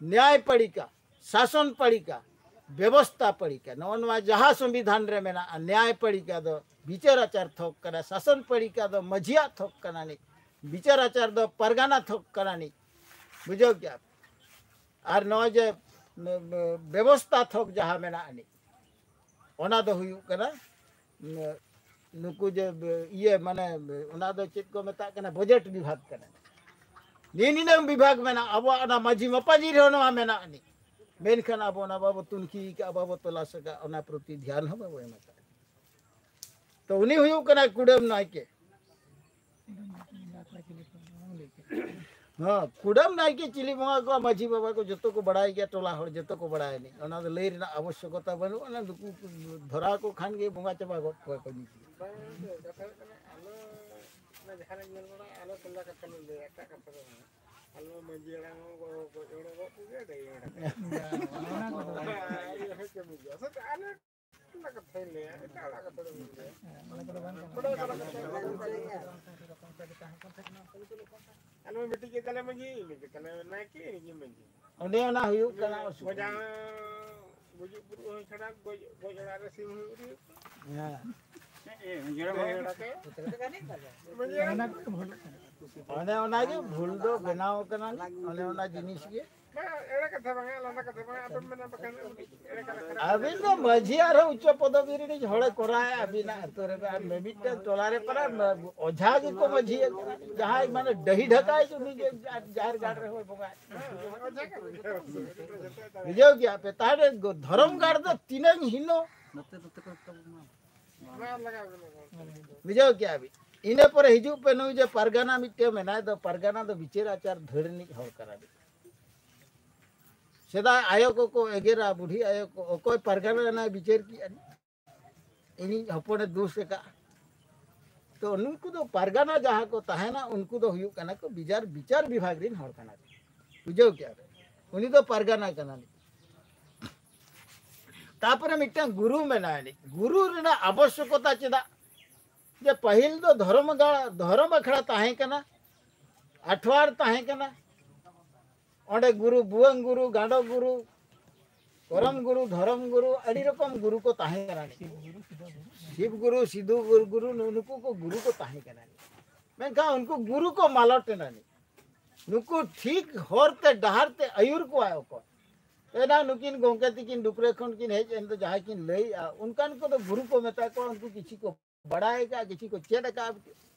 ᱱᱮᱭᱟᱭ ᱯᱟᱲᱤᱠᱟ, ᱥᱟᱥᱚᱱ ᱯᱟᱲᱤᱠᱟ, ᱵᱮᱵᱚᱥᱛᱷᱟ ᱯᱟᱲᱤᱠᱟ᱾ ᱱᱚᱜᱼᱚ ᱱᱚᱣᱟ ᱡᱟᱦᱟᱸ ᱥᱚᱝᱵᱤᱫᱷᱟᱱ ᱨᱮ ᱢᱮᱱᱟᱜᱼᱟ, ᱱᱮᱭᱟᱭ ᱯᱟᱲᱤᱠᱟ ᱫᱚ ᱵᱤᱪᱟᱹᱨ ᱟᱪᱟᱨ ᱛᱷᱚᱠ ᱠᱟᱱᱟ, ᱥᱟᱥᱚᱱ ᱯᱟᱲᱤᱠᱟ ᱫᱚ ᱢᱟᱹᱡᱷᱤᱭᱟᱜ ᱛᱷᱚᱠ ᱠᱟᱱᱟ ᱱᱤᱡ᱾ ᱵᱤᱪᱟᱨ ᱟᱪᱟᱨ ᱫᱚ ᱯᱟᱨᱜᱟᱱᱟ ᱛᱷᱚᱠ ᱠᱟᱱᱟ ᱱᱤᱡ, ᱵᱩᱡᱷᱟᱹᱣ ᱠᱮᱜᱼᱟ ᱯᱮ? ᱟᱨ ᱱᱚᱣᱟ ᱡᱮ ᱵᱮᱵᱚᱥᱛᱷᱟ ᱛᱷᱚᱠ ᱡᱟᱦᱟᱸ ᱢᱮᱱᱟᱜ ᱟᱹᱱᱤᱡ, ᱚᱱᱟ ᱫᱚ ᱦᱩᱭᱩᱜ ᱠᱟᱱᱟ ᱱᱩᱠᱩ ᱡᱮ ᱤᱭᱟᱹ ᱢᱟᱱᱮ ᱚᱱᱟ ᱫᱚ ᱪᱮᱫ ᱠᱚ ᱢᱮᱛᱟᱜ ᱠᱟᱱᱟ, ᱵᱟᱡᱮᱴ ᱵᱤᱵᱷᱟᱜᱽ ᱠᱟᱱᱟ᱾ ᱱᱤᱱ ᱱᱤᱱᱟᱹᱝ ᱵᱤᱵᱷᱟᱜᱽ ᱢᱮᱱᱟᱜᱼᱟ, ᱟᱵᱚᱣᱟᱜ ᱚᱱᱟ ᱢᱟᱹᱡᱷᱤ ᱢᱟᱯᱟᱡᱤ ᱨᱮᱦᱚᱸ ᱱᱚᱣᱟ ᱢᱮᱱᱟᱜ ᱟᱹᱱᱤᱡ, ᱢᱮᱱᱠᱷᱟᱱ ᱟᱵᱚ ᱚᱱᱟ ᱵᱟᱵᱚ ᱛᱩᱱᱠᱷᱤ ᱟᱠᱟᱫᱼᱟ, ᱵᱟᱵᱚ ᱛᱚᱞᱟᱥ ᱟᱠᱟᱫᱼᱟ, ᱚᱱᱟ ᱯᱨᱚᱛᱤ ᱫᱷᱮᱭᱟᱱ ᱦᱚᱸ ᱵᱟᱵᱚ ᱮᱢ ᱟᱠᱟᱫᱼᱟ᱾ ᱛᱚ ᱩᱱᱤ ᱦᱩᱭᱩᱜ ᱠᱟᱱᱟᱭ ᱠᱩᱰᱟᱹᱢ ᱱᱟᱭᱠᱮ᱾ ᱦᱚᱸ, ᱠᱩᱰᱟᱹᱢ ᱱᱟᱭᱠᱮ ᱪᱤᱞᱤ ᱵᱚᱸᱜᱟ ᱠᱚ ᱢᱟᱹᱡᱷᱤ ᱵᱟᱵᱟ ᱠᱚ ᱡᱚᱛᱚ ᱠᱚ ᱵᱟᱲᱟᱭ ᱜᱮᱭᱟ, ᱴᱚᱞᱟ ᱦᱚᱲ ᱡᱚᱛᱚ ᱠᱚ ᱵᱟᱲᱟᱭᱟ ᱱᱤᱡ᱾ ᱚᱱᱟ ᱫᱚ ᱞᱟᱹᱭ ᱨᱮᱱᱟᱜ ᱟᱵᱚᱥᱭᱚᱠᱚᱛᱟ ᱵᱟᱹᱱᱩᱜᱼᱟ, ᱱᱩᱠᱩ ᱫᱷᱚᱨᱟᱣ ᱠᱚ ᱠᱷᱟᱱ ᱜᱮ ᱵᱚᱸᱜᱟ ᱪᱟᱵᱟ ᱜᱚᱫ ᱠᱚᱣᱟ ᱠᱚ ᱱᱤᱡ᱾ ᱵᱟᱝ, ᱵᱟᱝ, ᱠᱟᱛᱷᱟ ᱦᱩᱭᱩᱜ ᱠᱟᱱᱟ, ᱟᱞᱚ, ᱚᱱᱟ ᱡᱟᱦᱟᱸ ᱨᱮ ᱧᱮᱞ ᱵᱟᱲᱟ, ᱟᱞᱚ ᱠᱚᱞᱟ ᱠᱟᱛᱷᱟ ᱞᱮ ᱞᱟᱹᱭᱟ, ᱮᱴᱟᱜ ᱠᱟᱛᱷᱟ ᱫᱚ ᱵᱟᱝ᱾ ᱟᱞᱚ ᱢᱟᱹᱡᱷᱤ ᱦᱟᱲᱟᱢ ᱦᱚᱸ ᱜᱚ-, ᱜᱚᱡ ᱦᱚᱲ ᱜᱚᱫ ᱠᱚᱜᱮ, ᱰᱟᱹᱦᱤ ᱦᱟᱲᱟᱢ᱾ ᱵᱟᱝ, ᱚᱱᱟ ᱠᱚᱫᱚ ᱵᱟᱝ᱾ ᱤᱭᱟᱹ ᱦᱚᱸ ᱠᱟᱹᱢᱤ ᱜᱮᱭᱟ᱾ ᱥᱮ ᱟᱞᱮ ᱚᱱᱟ ᱠᱟᱛᱷᱟᱧ ᱞᱟᱹᱭᱟ, ᱮᱴᱟᱜ ᱚᱲᱟᱜ ᱠᱟᱛᱷᱟ ᱫᱚ ᱵᱟᱹᱧ ᱞᱟᱹᱭᱟ᱾ ᱚᱱᱟ ᱠᱚᱫᱚ ᱵᱟᱝ ᱠᱟᱱᱟ᱾ ᱚᱱᱟ ᱠᱚᱫᱚ ᱵᱟᱝ ᱠᱟᱱᱟ᱾ ᱟᱞᱮ ᱢᱟ ᱢᱤᱫᱴᱤᱡ ᱜᱮ ᱛᱟᱞᱮ ᱢᱟᱹᱡᱷᱤ, ᱢᱤᱫᱴᱤᱡ ᱛᱟᱞᱮ ᱱᱟᱭᱠᱮ, ᱢᱤᱫᱴᱤᱡ ᱢᱟᱹᱡᱷᱤ᱾ ᱚᱸᱰᱮ ᱚᱱᱟ ᱦᱩᱭᱩᱜ ᱠᱟᱱᱟ ᱚᱥᱩᱵᱤᱫᱷᱟ᱾ ᱵᱚᱡᱷᱟ ᱜᱩᱡᱩᱜ ᱵᱩᱨᱩᱜ ᱦᱚᱸ ᱪᱷᱟᱲᱟ, ᱜᱚᱡ, ᱜᱚᱡ ᱚᱲᱟᱜ ᱨᱮ ᱥᱤᱢ ᱦᱩᱭᱩᱜ ᱨᱮ᱾ ᱦᱮᱸ᱾ ᱢᱟᱹᱡᱷᱤ ᱦᱟᱲᱟᱢ᱾ ᱚᱱᱟ ᱠᱚ ᱵᱷᱩᱞᱩᱜ ᱠᱟᱱᱟ᱾ ᱚᱱᱮ ᱚᱱᱟ ᱜᱮ ᱵᱷᱩᱞ ᱫᱚ ᱵᱮᱱᱟᱣ ᱠᱟᱱᱟ, ᱚᱱᱮ ᱚᱱᱟ ᱡᱤᱱᱤᱥ ᱜᱮ᱾ ᱵᱟᱝ, ᱮᱲᱮ ᱠᱟᱛᱷᱟ ᱵᱟᱝᱟ, ᱞᱟᱸᱫᱟ ᱠᱟᱛᱷᱟ ᱵᱟᱝᱟ, ᱟᱫᱚᱢ ᱢᱮᱱᱟ ᱵᱟᱠᱷᱟᱱ ᱮᱲᱮ ᱠᱟᱛᱷᱟ ᱠᱟᱱᱟ᱾ ᱟᱹᱵᱤᱱ ᱫᱚ ᱢᱟᱹᱡᱷᱤ ᱟᱨᱦᱚᱸ ᱩᱪᱪᱚ ᱯᱚᱫᱚᱵᱤ ᱨᱤᱱᱤᱡ ᱦᱚᱲᱮ ᱠᱚᱨᱟᱣᱮᱫᱼᱟ ᱟᱹᱵᱤᱱᱟᱜ ᱟᱹᱛᱩ ᱨᱮ, ᱟᱨ ᱢᱤᱢᱤᱫᱴᱟᱝ ᱴᱚᱞᱟ ᱨᱮ ᱯᱟᱨᱟ ᱚᱡᱷᱟ ᱜᱮᱠᱚ ᱢᱟᱹᱡᱷᱤ ᱟᱠᱟᱱᱟ, ᱡᱟᱦᱟᱸᱭ ᱢᱟᱱᱮ ᱰᱟᱹᱦᱤ ᱰᱷᱟᱠᱟᱭ ᱩᱱᱤ ᱜᱮ ᱡᱟᱦᱮᱨ ᱜᱟᱲ ᱨᱮᱦᱚᱸᱭ ᱵᱚᱸᱜᱟᱭᱮᱫ᱾ ᱵᱩᱡᱷᱟᱹᱣ ᱠᱮᱜᱼᱟ ᱯᱮ? ᱛᱟᱦᱚᱞᱮ ᱫᱷᱚᱨᱚᱢ ᱜᱟᱲ ᱫᱚ ᱛᱤᱱᱟᱹᱝ ᱦᱤᱱᱚ᱾ ᱵᱩᱡᱷᱟᱹᱣ ᱠᱮᱜᱼᱟ ᱵᱤᱱ? ᱤᱱᱟᱹ ᱯᱚᱨᱮ ᱦᱤᱡᱩᱜ ᱯᱮ, ᱱᱩᱭ ᱡᱮ ᱯᱟᱨᱜᱟᱱᱟ ᱢᱤᱫᱴᱮᱱ ᱢᱮᱱᱟᱭ ᱫᱚ, ᱯᱟᱨᱜᱟᱱᱟ ᱫᱚ ᱵᱤᱪᱟᱹᱨ ᱟᱪᱟᱨ ᱫᱷᱟᱹᱲ ᱨᱤᱱᱤᱡ ᱦᱚᱲ ᱠᱟᱱᱟᱭ᱾ ᱥᱮᱫᱟᱭ ᱟᱭᱳ ᱠᱚᱠᱚ ᱮᱜᱮᱨᱟ, ᱵᱩᱰᱷᱤ ᱟᱭᱳ ᱠᱚ, ᱚᱠᱚᱭ ᱯᱟᱨᱜᱟᱱᱟ ᱨᱮᱱᱟᱜ ᱵᱤᱪᱟᱹᱨ ᱠᱮᱜᱼᱟ? ᱤᱧᱤᱡ ᱦᱚᱯᱚᱱᱮ ᱫᱳᱥ ᱟᱠᱟᱫᱼᱟ᱾ ᱛᱚ ᱱᱩᱠᱩ ᱫᱚ ᱯᱟᱨᱜᱟᱱᱟ ᱡᱟᱦᱟᱸ ᱠᱚ ᱛᱟᱦᱮᱱᱟ, ᱩᱱᱠᱩ ᱫᱚ ᱦᱩᱭᱩᱜ ᱠᱟᱱᱟ ᱠᱚ ᱵᱤᱪᱟᱨ, ᱵᱤᱪᱟᱨ ᱵᱤᱵᱷᱟᱜᱽ ᱨᱤᱱ ᱦᱚᱲ ᱠᱟᱱᱟ ᱠᱚ᱾ ᱵᱩᱡᱷᱟᱹᱣ ᱠᱮᱜᱼᱟ ᱯᱮ? ᱩᱱᱤ ᱫᱚ ᱯᱟᱨᱜᱟᱱᱟ ᱠᱟᱱᱟ᱾ ᱛᱟᱯᱚᱨᱮ ᱢᱤᱫᱴᱟᱝ ᱜᱩᱨᱩ ᱢᱮᱱᱟᱭᱟ, ᱜᱩᱨᱩ ᱨᱮᱱᱟᱜ ᱟᱵᱚᱥᱭᱚᱠᱚᱛᱟ ᱪᱮᱫᱟᱜ? ᱡᱮ ᱯᱟᱹᱦᱤᱞ ᱫᱚ ᱫᱷᱚᱨᱚᱢ ᱜᱟ-, ᱫᱷᱚᱨᱚᱢ ᱟᱠᱷᱲᱟ ᱛᱟᱦᱮᱸ ᱠᱟᱱᱟ, ᱟᱴᱷᱣᱟᱨ ᱛᱟᱦᱮᱸ ᱠᱟᱱᱟ, ᱚᱸᱰᱮ ᱜᱩᱨᱩ, ᱵᱷᱩᱣᱟᱹᱝ ᱜᱩᱨᱩ, ᱜᱟᱸᱰᱚ ᱜᱩᱨᱩ, ᱠᱚᱨᱚᱢ ᱜᱩᱨᱩ, ᱫᱷᱚᱨᱚᱢ ᱜᱩᱨᱩ, ᱟᱹᱰᱤ ᱨᱚᱠᱚᱢ ᱜᱩᱨᱩ ᱠᱚ ᱛᱟᱦᱮᱸ ᱠᱟᱱᱟ᱾ ᱥᱤᱵ ᱜᱩᱨᱩ, ᱥᱤᱫᱷᱩ ᱜᱩᱨᱩ, ᱱᱩ-, ᱱᱩᱠᱩ ᱠᱚ ᱜᱩᱨᱩ ᱠᱚ ᱛᱟᱦᱮᱸ ᱠᱟᱱᱟ᱾ ᱢᱮᱱᱠᱷᱟᱱ ᱩᱱᱠᱩ ᱜᱩᱨᱩ ᱠᱚ ᱢᱟᱞᱚᱴ ᱮᱱᱟ ᱱᱤᱡ᱾ ᱱᱩᱠᱩ ᱴᱷᱤᱠ ᱦᱚᱨ ᱛᱮ, ᱰᱟᱦᱟᱨ ᱛᱮ ᱟᱹᱭᱩᱨ ᱠᱚᱣᱟᱭ ᱚᱠᱚᱭ? ᱮᱱᱟᱝ ᱱᱩᱠᱤᱱ ᱜᱚᱢᱠᱮ ᱛᱤᱠᱤᱱ ᱰᱩᱠᱨᱟᱹ ᱠᱷᱚᱱ ᱠᱤᱱ ᱦᱮᱡ ᱮᱱ ᱫᱚ, ᱡᱟᱦᱟᱸᱭ ᱠᱤᱱ ᱞᱟᱹᱭᱮᱜᱼᱟ, ᱚᱱᱠᱟᱱ ᱠᱚᱫᱚ ᱜᱩᱨᱩ ᱠᱚ ᱢᱮᱛᱟ ᱠᱚᱣᱟ, ᱩᱱᱠᱩ ᱠᱤᱪᱷᱩ ᱠᱚ ᱵᱟᱲᱟᱭ ᱟᱠᱟᱫᱼᱟ, ᱠᱤᱪᱷᱩ ᱠᱚ ᱪᱮᱫ ᱟᱠᱟᱫᱼᱟ᱾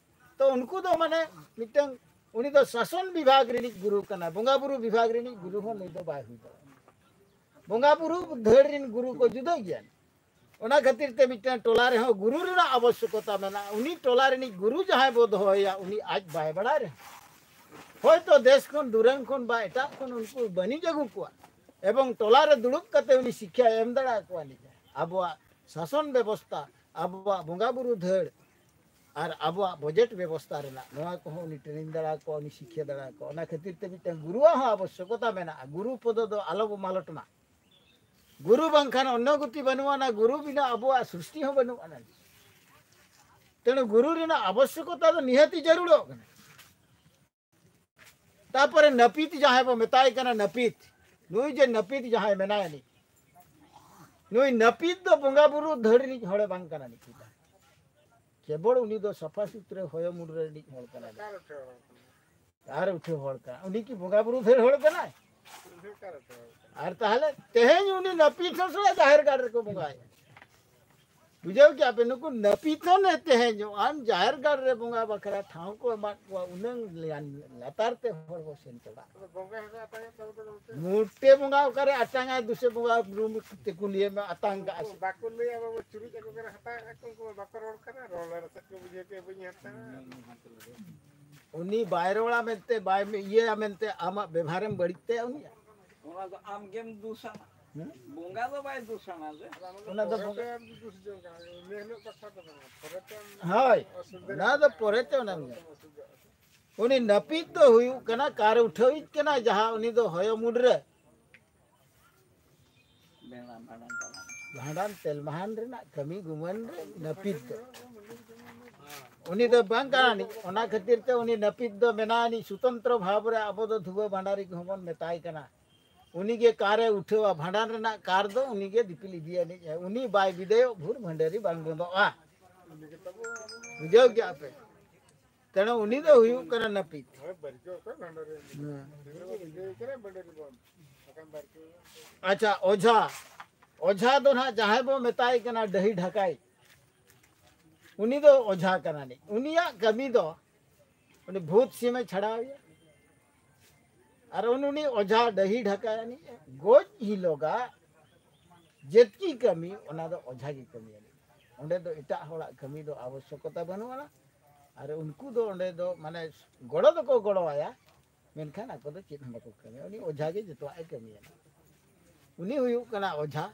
ᱛᱚ ᱩᱱᱠᱩ ᱫᱚ ᱢᱟᱱᱮ ᱢᱤᱫᱴᱟᱝ, ᱩᱱᱤ ᱫᱚ ᱥᱟᱥᱚᱱ ᱵᱤᱵᱷᱟᱜᱽ ᱨᱤᱱᱤᱡ ᱜᱩᱨᱩ ᱠᱟᱱᱟᱭ, ᱵᱚᱸᱜᱟ ᱵᱩᱨᱩ ᱵᱤᱵᱷᱟᱜᱽ ᱨᱤᱱᱤᱡ ᱜᱩᱨᱩ ᱦᱚᱸ ᱱᱩᱭ ᱫᱚ ᱵᱟᱭ ᱦᱩᱭ ᱫᱟᱲᱮᱭᱟᱜᱼᱟ᱾ ᱵᱚᱸᱜᱟ ᱵᱩᱨᱩ ᱫᱷᱟᱹᱲ ᱨᱤᱱ ᱜᱩᱨᱩ ᱠᱚ ᱡᱩᱫᱟᱹ ᱜᱮᱭᱟ᱾ ᱚᱱᱟ ᱠᱷᱟᱹᱛᱤᱨ ᱛᱮ ᱢᱤᱫᱴᱟᱝ ᱴᱚᱞᱟ ᱨᱮᱦᱚᱸ ᱜᱩᱨᱩ ᱨᱮᱱᱟᱜ ᱟᱵᱚᱥᱭᱚᱠᱚᱛᱟ ᱢᱮᱱᱟᱜᱼᱟ᱾ ᱩᱱᱤ ᱴᱚᱞᱟ ᱨᱤᱱᱤᱡ ᱜᱩᱨᱩ ᱡᱟᱦᱟᱸᱭ ᱵᱚ ᱫᱚᱦᱚᱭᱟ, ᱩᱱᱤ ᱟᱡ ᱵᱟᱭ ᱵᱟᱲᱟᱭ ᱨᱮᱦᱚᱸ, ᱦᱚᱭᱛᱚ ᱫᱮᱥ ᱠᱷᱚᱱ, ᱫᱩᱨᱟᱹᱝ ᱠᱷᱚᱱ ᱵᱟ ᱮᱴᱟᱜ ᱠᱷᱚᱱ ᱩᱱᱠᱩ ᱵᱟᱹᱱᱤᱡ ᱟᱹᱜᱩ ᱠᱚᱣᱟ, ᱮᱵᱚᱝ ᱴᱚᱞᱟ ᱨᱮ ᱫᱩᱲᱩᱵ ᱠᱟᱛᱮ ᱩᱱᱤ ᱥᱤᱠᱠᱷᱟᱭ ᱮᱢ ᱫᱟᱲᱮ ᱟᱠᱚᱣᱟ᱾ ᱱᱤᱡᱮ ᱟᱵᱚᱣᱟᱜ ᱥᱟᱥᱚᱱ ᱵᱮᱵᱚᱥᱛᱟ, ᱟᱵᱚᱣᱟᱜ ᱵᱚᱸᱜᱟ ᱵᱩᱨᱩ ᱫᱷᱟᱹᱲ, ᱟᱨ ᱟᱵᱚᱣᱟᱜ ᱵᱟᱡᱮᱴ ᱵᱮᱵᱚᱥᱛᱟ ᱨᱮᱱᱟᱜ, ᱱᱚᱣᱟ ᱠᱚᱦᱚᱸ ᱩᱱᱤ ᱴᱨᱮᱱᱤᱝ ᱫᱟᱲᱮ ᱟᱠᱚᱣᱟ, ᱩᱱᱤ ᱥᱤᱠᱠᱷᱟ ᱫᱟᱲᱮ ᱟᱠᱚᱣᱟ᱾ ᱚᱱᱟ ᱠᱷᱟᱹᱛᱤᱨ ᱛᱮ ᱢᱤᱫᱴᱟᱝ ᱜᱩᱨᱩᱣᱟᱜ ᱦᱚᱸ ᱟᱵᱚᱥᱭᱚᱠᱚᱛᱟ ᱢᱮᱱᱟᱜᱼᱟ᱾ ᱜᱩᱨᱩ ᱯᱚᱫᱚ ᱫᱚ ᱟᱞᱚ ᱵᱚ ᱢᱟᱞᱚᱴ ᱢᱟ᱾ ᱜᱩᱨᱩ ᱵᱟᱝᱠᱷᱟᱱ ᱚᱱᱱᱚ ᱜᱚᱛᱤ ᱵᱟᱹᱱᱩᱜ ᱟᱱᱟ, ᱜᱩᱨᱩ ᱵᱤᱱᱟ ᱟᱵᱚᱣᱟᱜ ᱥᱨᱤᱥᱴᱤ ᱦᱚᱸ ᱵᱟᱹᱱᱩᱜ ᱟᱱᱟ᱾ ᱛᱮᱬᱩ ᱜᱩᱨᱩ ᱨᱮᱱᱟᱜ ᱟᱵᱚᱥᱭᱚᱠᱚᱛᱟ ᱫᱚ ᱱᱤᱦᱟᱹᱛᱤ ᱡᱟᱹᱨᱩᱲᱚᱜ ᱠᱟᱱᱟ᱾ ᱛᱟᱯᱚᱨᱮ ᱱᱟᱹᱯᱤᱛ ᱡᱟᱦᱟᱸᱭ ᱵᱚ ᱢᱮᱛᱟᱭ ᱠᱟᱱᱟ, ᱱᱟᱹᱯᱤᱛ, ᱱᱩᱭ ᱡᱮ ᱱᱟᱹᱯᱤᱛ ᱡᱟᱦᱟᱸᱭ ᱢᱮᱱᱟᱭᱟ, ᱱᱩᱭ, ᱱᱩᱭ ᱱᱟᱹᱯᱤᱛ ᱫᱚ ᱵᱚᱸᱜᱟ ᱵᱩᱨᱩ ᱫᱷᱟᱹᱲ ᱨᱤᱱᱤᱡ ᱦᱚᱲᱮ ᱵᱟᱝ ᱠᱟᱱᱟ ᱱᱤᱠᱤ ᱫᱚ᱾ ᱠᱮᱵᱚᱞ ᱩᱱᱤ ᱫᱚ ᱥᱟᱯᱷᱟ ᱥᱩᱛᱨᱟᱹ ᱦᱚᱭᱚ ᱢᱩᱰᱨᱟᱹ ᱨᱤᱱᱤᱡ ᱦᱚᱲ ᱠᱟᱱᱟᱭ᱾ ᱟᱨ ᱩᱴᱷᱟᱹᱣ ᱦᱚᱲ ᱠᱟᱱᱟ᱾ ᱩᱱᱤ ᱠᱤ ᱵᱚᱸᱜᱟ ᱵᱩᱨᱩ ᱫᱷᱟᱹᱲ ᱦᱚᱲ ᱠᱟᱱᱟᱭ? ᱟᱨ ᱛᱟᱦᱞᱮ ᱛᱮᱦᱮᱧ ᱩᱱᱤ ᱱᱟᱹᱯᱤᱛ ᱦᱚᱸ ᱥᱟᱞᱟ ᱡᱟᱦᱮᱨ ᱜᱟᱲ ᱨᱮᱠᱚ ᱵᱚᱸᱜᱟᱭᱟ᱾ ᱵᱩᱡᱷᱟᱹᱣ ᱠᱮᱜᱼᱟ ᱯᱮ? ᱱᱩᱠᱩ ᱱᱟᱹᱯᱤᱛ ᱦᱚᱸ ᱱᱮ ᱛᱮᱦᱮᱧ ᱟᱢ ᱡᱟᱦᱮᱨ ᱜᱟᱲ ᱨᱮ ᱵᱚᱸᱜᱟ ᱵᱟᱠᱷᱨᱟ ᱴᱷᱟᱶ ᱠᱚ ᱮᱢᱟᱫ ᱠᱚᱣᱟ, ᱩᱱᱟᱹᱝ ᱞᱮᱭᱟᱱ ᱞᱟᱛᱟᱨ ᱛᱮ ᱦᱚᱲ ᱵᱚ ᱥᱮᱱ ᱪᱟᱞᱟᱜ᱾ ᱢᱩᱴᱮ ᱵᱚᱸᱜᱟ ᱚᱠᱟᱨᱮ ᱟᱛᱟᱝᱟᱭ? ᱫᱩᱥᱮ ᱵᱚᱸᱜᱟ ᱨᱩᱢ ᱛᱮᱠᱚ ᱞᱟᱹᱭ ᱢᱮ, ᱟᱛᱟᱝ ᱠᱟᱜᱼᱟ ᱥᱮ? ᱵᱟᱠᱚ ᱞᱟᱹᱭᱟ, ᱵᱟᱵᱟ ᱪᱩᱨᱩᱡ ᱟᱠᱚ ᱠᱟᱱᱟ, ᱦᱟᱛᱟᱣ ᱟᱠᱚ, ᱩᱱᱠᱩ ᱢᱟ ᱵᱟᱠᱚ ᱨᱚᱲ ᱠᱟᱱᱟ, ᱨᱚᱲ ᱞᱮ ᱨᱮᱥᱮᱫ ᱠᱚ ᱵᱩᱡᱷᱟᱹᱣ ᱠᱮᱫ, ᱵᱟᱹᱧ ᱦᱟᱛᱟᱣᱟ᱾ ᱩᱱᱤ ᱵᱟᱭ ᱨᱚᱲᱟ ᱢᱮᱱᱛᱮ, ᱵᱟᱭ ᱤᱭᱟᱹᱭᱟ ᱢᱮᱱᱛᱮ ᱟᱢᱟᱜ ᱵᱮᱵᱷᱟᱨᱮᱢ ᱵᱟᱹᱲᱤᱡ ᱛᱟᱭᱟ ᱩᱱᱤᱭᱟᱜ᱾ ᱚᱱᱟ ᱫᱚ ᱟᱢ ᱜᱮᱢ ᱫᱩᱥᱟᱱᱟ᱾ ᱦᱮᱸ? ᱵᱚᱸᱜᱟ ᱫᱚ ᱵᱟᱭ ᱫᱩᱥᱟᱱᱟ ᱥᱮ᱾ ᱚᱱᱟ ᱫᱚ ᱯᱚᱨᱮᱛᱮ ᱵᱚᱸᱜᱟ ᱟᱢ ᱫᱩᱥ ᱡᱚᱝ ᱠᱟᱱᱟ, ᱩᱱᱤ ᱦᱤᱞᱳᱜ ᱠᱟᱛᱷᱟ ᱫᱚ ᱵᱟᱝ, ᱯᱚᱨᱮᱛᱮ ᱟᱢ ᱦᱳᱭ, ᱚᱥᱩᱵᱤᱫᱷᱟ ᱚᱱᱟ ᱫᱚ ᱨᱮ ᱯᱚᱨᱮᱛᱮ ᱚᱱᱟ ᱫᱚ᱾ ᱩᱱᱤ ᱱᱟᱹᱯᱤᱛ ᱫᱚ ᱦᱩᱭᱩᱜ ᱠᱟᱱᱟ ᱠᱟᱨ ᱩᱴᱷᱟᱹᱣᱤᱡ ᱠᱟᱱᱟ, ᱡᱟᱦᱟᱸ ᱩᱱᱤ ᱫᱚ ᱦᱚᱭᱚ ᱢᱩᱰᱨᱟᱹ᱾ ᱵᱷᱟᱸᱰᱟᱱ ᱛᱮᱞ ᱢᱟᱦᱟᱱ ᱨᱮᱱᱟᱜ ᱠᱟᱹᱢᱤ ᱜᱩᱢᱟᱹᱱ ᱨᱮ ᱱᱟᱹᱯᱤᱛ ᱫᱚ᱾ ᱩᱱᱤ ᱫᱚ ᱵᱟᱝ ᱠᱟᱱᱟ ᱱᱤᱡ᱾ ᱚᱱᱟ ᱠᱷᱟᱹᱛᱤᱨ ᱛᱮ ᱩᱱᱤ ᱱᱟᱹᱯᱤᱛ ᱫᱚ ᱢᱮᱱᱟᱭ ᱱᱤᱡ ᱥᱩᱛᱚᱱᱛᱨᱚ ᱵᱷᱟᱵᱽ ᱨᱮ, ᱟᱵᱚ ᱫᱚ ᱫᱷᱩᱵᱟᱹ ᱵᱷᱟᱸᱰᱟᱨᱤ ᱠᱚᱦᱚᱸ ᱵᱚᱱ ᱢᱮᱛᱟᱭ ᱠᱟᱱᱟ᱾ ᱩᱱᱤ ᱜᱮ ᱠᱟᱨᱮ ᱩᱴᱷᱟᱹᱣᱟ, ᱵᱷᱟᱸᱰᱟᱱ ᱨᱮᱱᱟᱜ ᱠᱟᱨ ᱫᱚ ᱩᱱᱤ ᱜᱮ ᱫᱤᱯᱤᱞ ᱤᱫᱤᱭᱟ ᱱᱤᱡ᱾ ᱩᱱᱤ ᱵᱟᱭ ᱵᱤᱫᱟᱹᱭᱚᱜ ᱵᱷᱩᱨ ᱵᱷᱟᱸᱰᱟᱨᱤ ᱵᱟᱝ ᱵᱚᱱᱫᱚᱜᱼᱟ᱾ ᱵᱩᱡᱷᱟᱹᱣ ᱠᱮᱜᱼᱟ ᱯᱮ? ᱛᱮᱱᱚ ᱩᱱᱤ ᱫᱚ ᱦᱩᱭᱩᱜ ᱠᱟᱱᱟ ᱱᱟᱹᱯᱤᱛ᱾ ᱦᱮᱸ᱾ ᱟᱪᱪᱷᱟ, ᱚᱡᱷᱟ᱾ ᱚᱡᱷᱟ ᱫᱚ ᱱᱟᱦᱟᱜ ᱡᱟᱦᱟᱸᱭ ᱵᱚ ᱢᱮᱛᱟᱭ ᱠᱟᱱᱟ ᱰᱟᱹᱦᱤ ᱰᱷᱟᱠᱟᱭ, ᱩᱱᱤ ᱫᱚ ᱚᱡᱷᱟ ᱠᱟᱱᱟ ᱱᱤᱡ᱾ ᱩᱱᱤᱭᱟᱜ ᱠᱟᱹᱢᱤ ᱫᱚ ᱩᱱᱤ ᱵᱷᱩᱛ ᱥᱤᱢᱮ ᱪᱷᱟᱲᱟᱣᱮᱭᱟ᱾ ᱟᱨ ᱩᱱ-, ᱩᱱᱤ ᱚᱡᱷᱟ ᱰᱟᱹᱦᱤ ᱰᱷᱟᱠᱟᱭ ᱟᱹᱱᱤᱡ ᱜᱚᱡ ᱦᱤᱞᱳᱜᱟ ᱡᱮᱛᱠᱤ ᱠᱟᱹᱢᱤ, ᱚᱱᱟ ᱫᱚ ᱚᱡᱷᱟ ᱜᱮ ᱠᱟᱹᱢᱤᱭᱟ᱾ ᱚᱸᱰᱮ ᱫᱚ ᱮᱴᱟᱜ ᱦᱚᱲᱟᱜ ᱠᱟᱹᱢᱤ ᱫᱚ ᱟᱵᱚᱥᱭᱚᱠᱚᱛᱟ ᱵᱟᱹᱱᱩᱜ ᱟᱱᱟ᱾ ᱟᱨ ᱩᱱᱠᱩ ᱫᱚ ᱚᱸᱰᱮ ᱫᱚ ᱢᱟᱱᱮ ᱜᱚᱲᱚ ᱫᱚᱠᱚ ᱜᱚᱲᱚ ᱟᱭᱟ, ᱢᱮᱱᱠᱷᱟᱱ ᱟᱠᱚ ᱫᱚ ᱪᱮᱫ ᱦᱚᱸ ᱵᱟᱠᱚ ᱠᱟᱹᱢᱤᱭᱟ᱾ ᱩᱱᱤ ᱚᱡᱷᱟ ᱜᱮ ᱡᱚᱛᱚᱣᱟᱜ ᱮ ᱠᱟᱹᱢᱤᱭᱟ᱾ ᱩᱱᱤ ᱦᱩᱭᱩᱜ ᱠᱟᱱᱟ ᱚᱡᱷᱟ᱾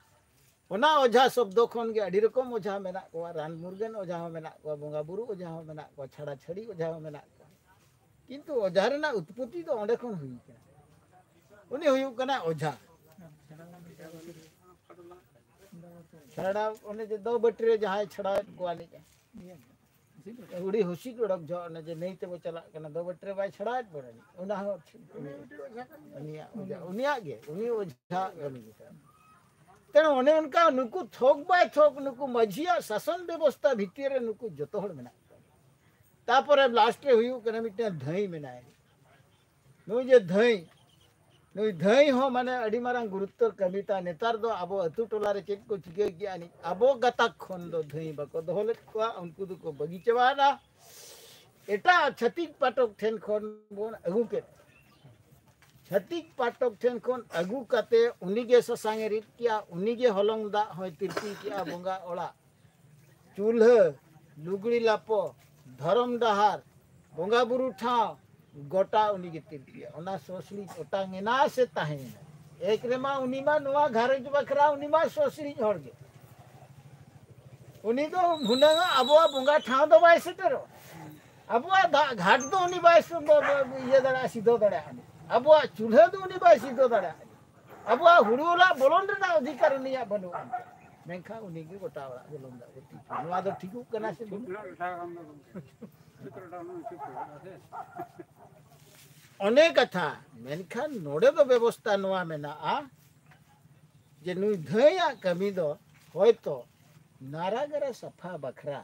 ᱚᱱᱟ ᱚᱡᱷᱟ ᱥᱚᱵᱫᱚ ᱠᱷᱚᱱ ᱜᱮ ᱟᱹᱰᱤ ᱨᱚᱠᱚᱢ ᱚᱡᱷᱟ ᱢᱮᱱᱟᱜ ᱠᱚᱣᱟ, ᱨᱟᱱ ᱢᱩᱨᱜᱟᱹᱱ ᱚᱡᱷᱟ ᱦᱚᱸ ᱢᱮᱱᱟᱜ ᱠᱚᱣᱟ, ᱵᱚᱸᱜᱟ ᱵᱩᱨᱩ ᱚᱡᱷᱟ ᱦᱚᱸ ᱢᱮᱱᱟᱜ ᱠᱚᱣᱟ, ᱪᱷᱟᱲᱟ ᱪᱷᱟᱹᱲᱤ ᱚᱡᱷᱟ ᱦᱚᱸ ᱢᱮᱱᱟᱜ ᱠᱚᱣᱟ᱾ ᱠᱤᱱᱛᱩ ᱚᱡᱷᱟ ᱨᱮᱱᱟᱜ ᱩᱛᱯᱚᱛᱛᱤ ᱫᱚ ᱚᱸᱰᱮ ᱠᱷᱚᱱ ᱦᱩᱭ ᱠᱟᱱᱟ᱾ ᱩᱱᱤ ᱦᱩᱭᱩᱜ ᱠᱟᱱᱟ ᱚᱡᱷᱟ᱾ ᱪᱷᱟᱲᱟ, ᱚᱱᱮ ᱡᱮ ᱫᱚ ᱵᱟᱹᱴᱤ ᱨᱮ ᱡᱟᱦᱟᱸᱭ ᱪᱷᱟᱲᱟᱣᱮᱫ ᱠᱚᱣᱟ ᱱᱤᱡ, ᱩᱲᱤ ᱦᱩᱥᱤᱫ ᱚᱰᱚᱠ ᱡᱚᱦᱚᱜ, ᱚᱱᱮ ᱡᱮ ᱱᱟᱹᱭ ᱛᱮᱵᱚ ᱪᱟᱞᱟᱜ ᱠᱟᱱᱟ, ᱫᱚ ᱵᱟᱹᱴᱤ ᱨᱮ ᱵᱟᱭ ᱪᱷᱟᱲᱟᱣᱮᱫ ᱵᱚᱱᱟ ᱱᱤᱡ, ᱚᱱᱟ ᱦᱚᱸ ᱩᱱᱤᱭᱟᱜ ᱚᱡᱷᱟ, ᱩᱱᱤᱭᱟᱜ ᱜᱮ, ᱩᱱᱤ ᱚᱡᱷᱟ ᱠᱟᱹᱢᱤ ᱜᱮ ᱠᱟᱱᱟ᱾ ᱛᱮᱱᱚ ᱚᱱᱮ ᱚᱱᱠᱟ ᱱᱩᱠᱩ ᱛᱷᱚᱠ ᱵᱟᱭ ᱛᱷᱚᱠ ᱱᱩᱠᱩ ᱢᱟᱹᱡᱷᱤᱭᱟᱜ ᱥᱟᱥᱚᱱ ᱵᱮᱵᱚᱥᱛᱷᱟ ᱵᱷᱤᱛᱤᱨ ᱨᱮ ᱱᱩᱠᱩ ᱡᱚᱛᱚ ᱦᱚᱲ ᱢᱮᱱᱟᱜ ᱠᱚᱣᱟ᱾ ᱛᱟᱯᱚᱨᱮ ᱞᱟᱥᱴ ᱨᱮ ᱦᱩᱭᱩᱜ ᱠᱟᱱᱟ ᱢᱤᱫᱴᱮᱱ ᱫᱷᱟᱹᱭ ᱢᱮᱱᱟᱭᱟ᱾ ᱱᱩᱭ ᱡᱮ ᱫᱷᱟᱹᱭ, ᱱᱩᱭ ᱫᱷᱟᱹᱭ ᱦᱚᱸ ᱢᱟᱱᱮ ᱟᱹᱰᱤ ᱢᱟᱨᱟᱝ ᱜᱩᱨᱩᱛᱛᱚᱨ ᱠᱟᱹᱢᱤ ᱛᱟᱭ᱾ ᱱᱮᱛᱟᱨ ᱫᱚ ᱟᱵᱚ ᱟᱹᱛᱩ ᱴᱚᱞᱟ ᱨᱮ ᱪᱮᱫ ᱠᱚ ᱪᱤᱠᱟᱹ ᱠᱮᱜᱼᱟ ᱱᱤᱡ, ᱟᱵᱚ ᱜᱟᱛᱟᱠ ᱠᱷᱚᱱ ᱫᱚ ᱫᱷᱟᱹᱭ ᱵᱟᱠᱚ ᱫᱚᱦᱚ ᱞᱮᱫ ᱠᱚᱣᱟ, ᱩᱱᱠᱩ ᱫᱚᱠᱚ ᱵᱟᱹᱜᱤ ᱪᱟᱵᱟᱭᱮᱱᱟ᱾ ᱮᱴᱟᱜ ᱪᱷᱟᱹᱛᱤᱠ ᱯᱟᱴᱚᱠ ᱴᱷᱮᱱ ᱠᱷᱚᱱ ᱵᱚᱱ ᱟᱹᱜᱩ ᱠᱮᱫ᱾ ᱪᱷᱟᱹᱛᱤᱠ ᱯᱟᱴᱚᱠ ᱴᱷᱮᱱ ᱠᱷᱚᱱ ᱟᱹᱜᱩ ᱠᱟᱛᱮ ᱩᱱᱤᱜᱮ ᱥᱟᱥᱟᱝ ᱮ ᱨᱤᱫ ᱠᱮᱜᱼᱟ, ᱩᱱᱤᱜᱮ ᱦᱚᱞᱚᱝ ᱫᱟᱜ ᱦᱚᱸᱭ ᱛᱤᱨᱯᱤ ᱠᱮᱜᱼᱟ᱾ ᱵᱚᱸᱜᱟ ᱚᱲᱟᱜ, ᱪᱩᱞᱦᱟᱹ, ᱞᱩᱜᱽᱲᱤ ᱞᱟᱯᱚ, ᱫᱷᱚᱨᱚᱢ ᱰᱟᱦᱟᱨ, ᱵᱚᱸᱜᱟ ᱵᱩᱨᱩ ᱴᱷᱟᱶ, ᱜᱚᱴᱟ ᱩᱱᱤᱜᱮ ᱛᱤᱨᱯᱤᱭᱟ᱾ ᱚᱱᱟ ᱥᱚ ᱥᱤᱬᱤᱡ ᱚᱴᱟᱝ ᱮᱱᱟ ᱥᱮ ᱛᱟᱦᱮᱸᱭᱮᱱᱟ? ᱮᱠ ᱨᱮᱢᱟ ᱩᱱᱤ ᱢᱟ ᱱᱚᱣᱟ ᱜᱷᱟᱨᱚᱸᱡᱽ ᱵᱟᱠᱷᱨᱟ ᱩᱱᱤ ᱢᱟ ᱥᱚ ᱥᱤᱬᱤᱡ ᱦᱚᱲ ᱜᱮ᱾ ᱩᱱᱤ ᱫᱚ ᱦᱩᱱᱟᱹᱝ ᱟᱵᱚᱣᱟᱜ ᱵᱚᱸᱜᱟ ᱴᱷᱟᱶ ᱫᱚ ᱵᱟᱭ ᱥᱮᱴᱮᱨᱚᱜ᱾ ᱟᱵᱚᱣᱟᱜ ᱫᱟᱜ ᱜᱷᱟᱴ ᱫᱚ ᱩᱱᱤ ᱵᱟᱭ ᱥᱩ-, ᱵᱟ-, ᱵᱟ-, ᱤᱭᱟᱹ ᱫᱟᱲᱮᱭᱟᱜᱼᱟ, ᱥᱤᱫᱷᱟᱹ ᱫᱟᱲᱮᱭᱟᱜᱼᱟ᱾ ᱟᱵᱚᱣᱟᱜ ᱪᱩᱞᱦᱟᱹ ᱫᱚ ᱩᱱᱤ ᱵᱟᱭ ᱥᱤᱫᱷᱟᱹ ᱫᱟᱲᱮᱭᱟᱜᱼᱟ᱾ ᱟᱵᱚᱣᱟᱜ ᱦᱩᱲᱩ ᱚᱲᱟᱜ ᱵᱚᱞᱚᱱ ᱨᱮᱱᱟᱜ ᱚᱫᱷᱤᱠᱟᱨ ᱩᱱᱤᱭᱟᱜ ᱵᱟᱹᱱᱩᱜᱼᱟ᱾ ᱢᱮᱱᱠᱷᱟᱱ ᱩᱱᱤ ᱜᱮ ᱜᱚᱴᱟ ᱚᱲᱟᱜ ᱵᱚᱞᱚᱱ ᱫᱟᱜ ᱵᱚᱛᱤ ᱠᱚ᱾ ᱱᱚᱣᱟ ᱫᱚ ᱴᱷᱤᱠᱚᱜ ᱠᱟᱱᱟ ᱥᱮ ᱵᱟᱝ? ᱚᱱᱮ ᱠᱟᱛᱷᱟ, ᱢᱮᱱᱠᱷᱟᱱ ᱱᱚᱰᱮ ᱫᱚ ᱵᱮᱵᱚᱥᱛᱟ ᱱᱚᱣᱟ ᱢᱮᱱᱟᱜᱼᱟ ᱡᱮ ᱱᱩᱭ ᱫᱷᱟᱹᱭᱟᱜ ᱠᱟᱹᱢᱤ ᱫᱚ ᱦᱚᱭᱛᱚ ᱱᱟᱨᱟᱜᱟᱨᱟ ᱥᱟᱯᱷᱟ ᱵᱟᱠᱷᱨᱟ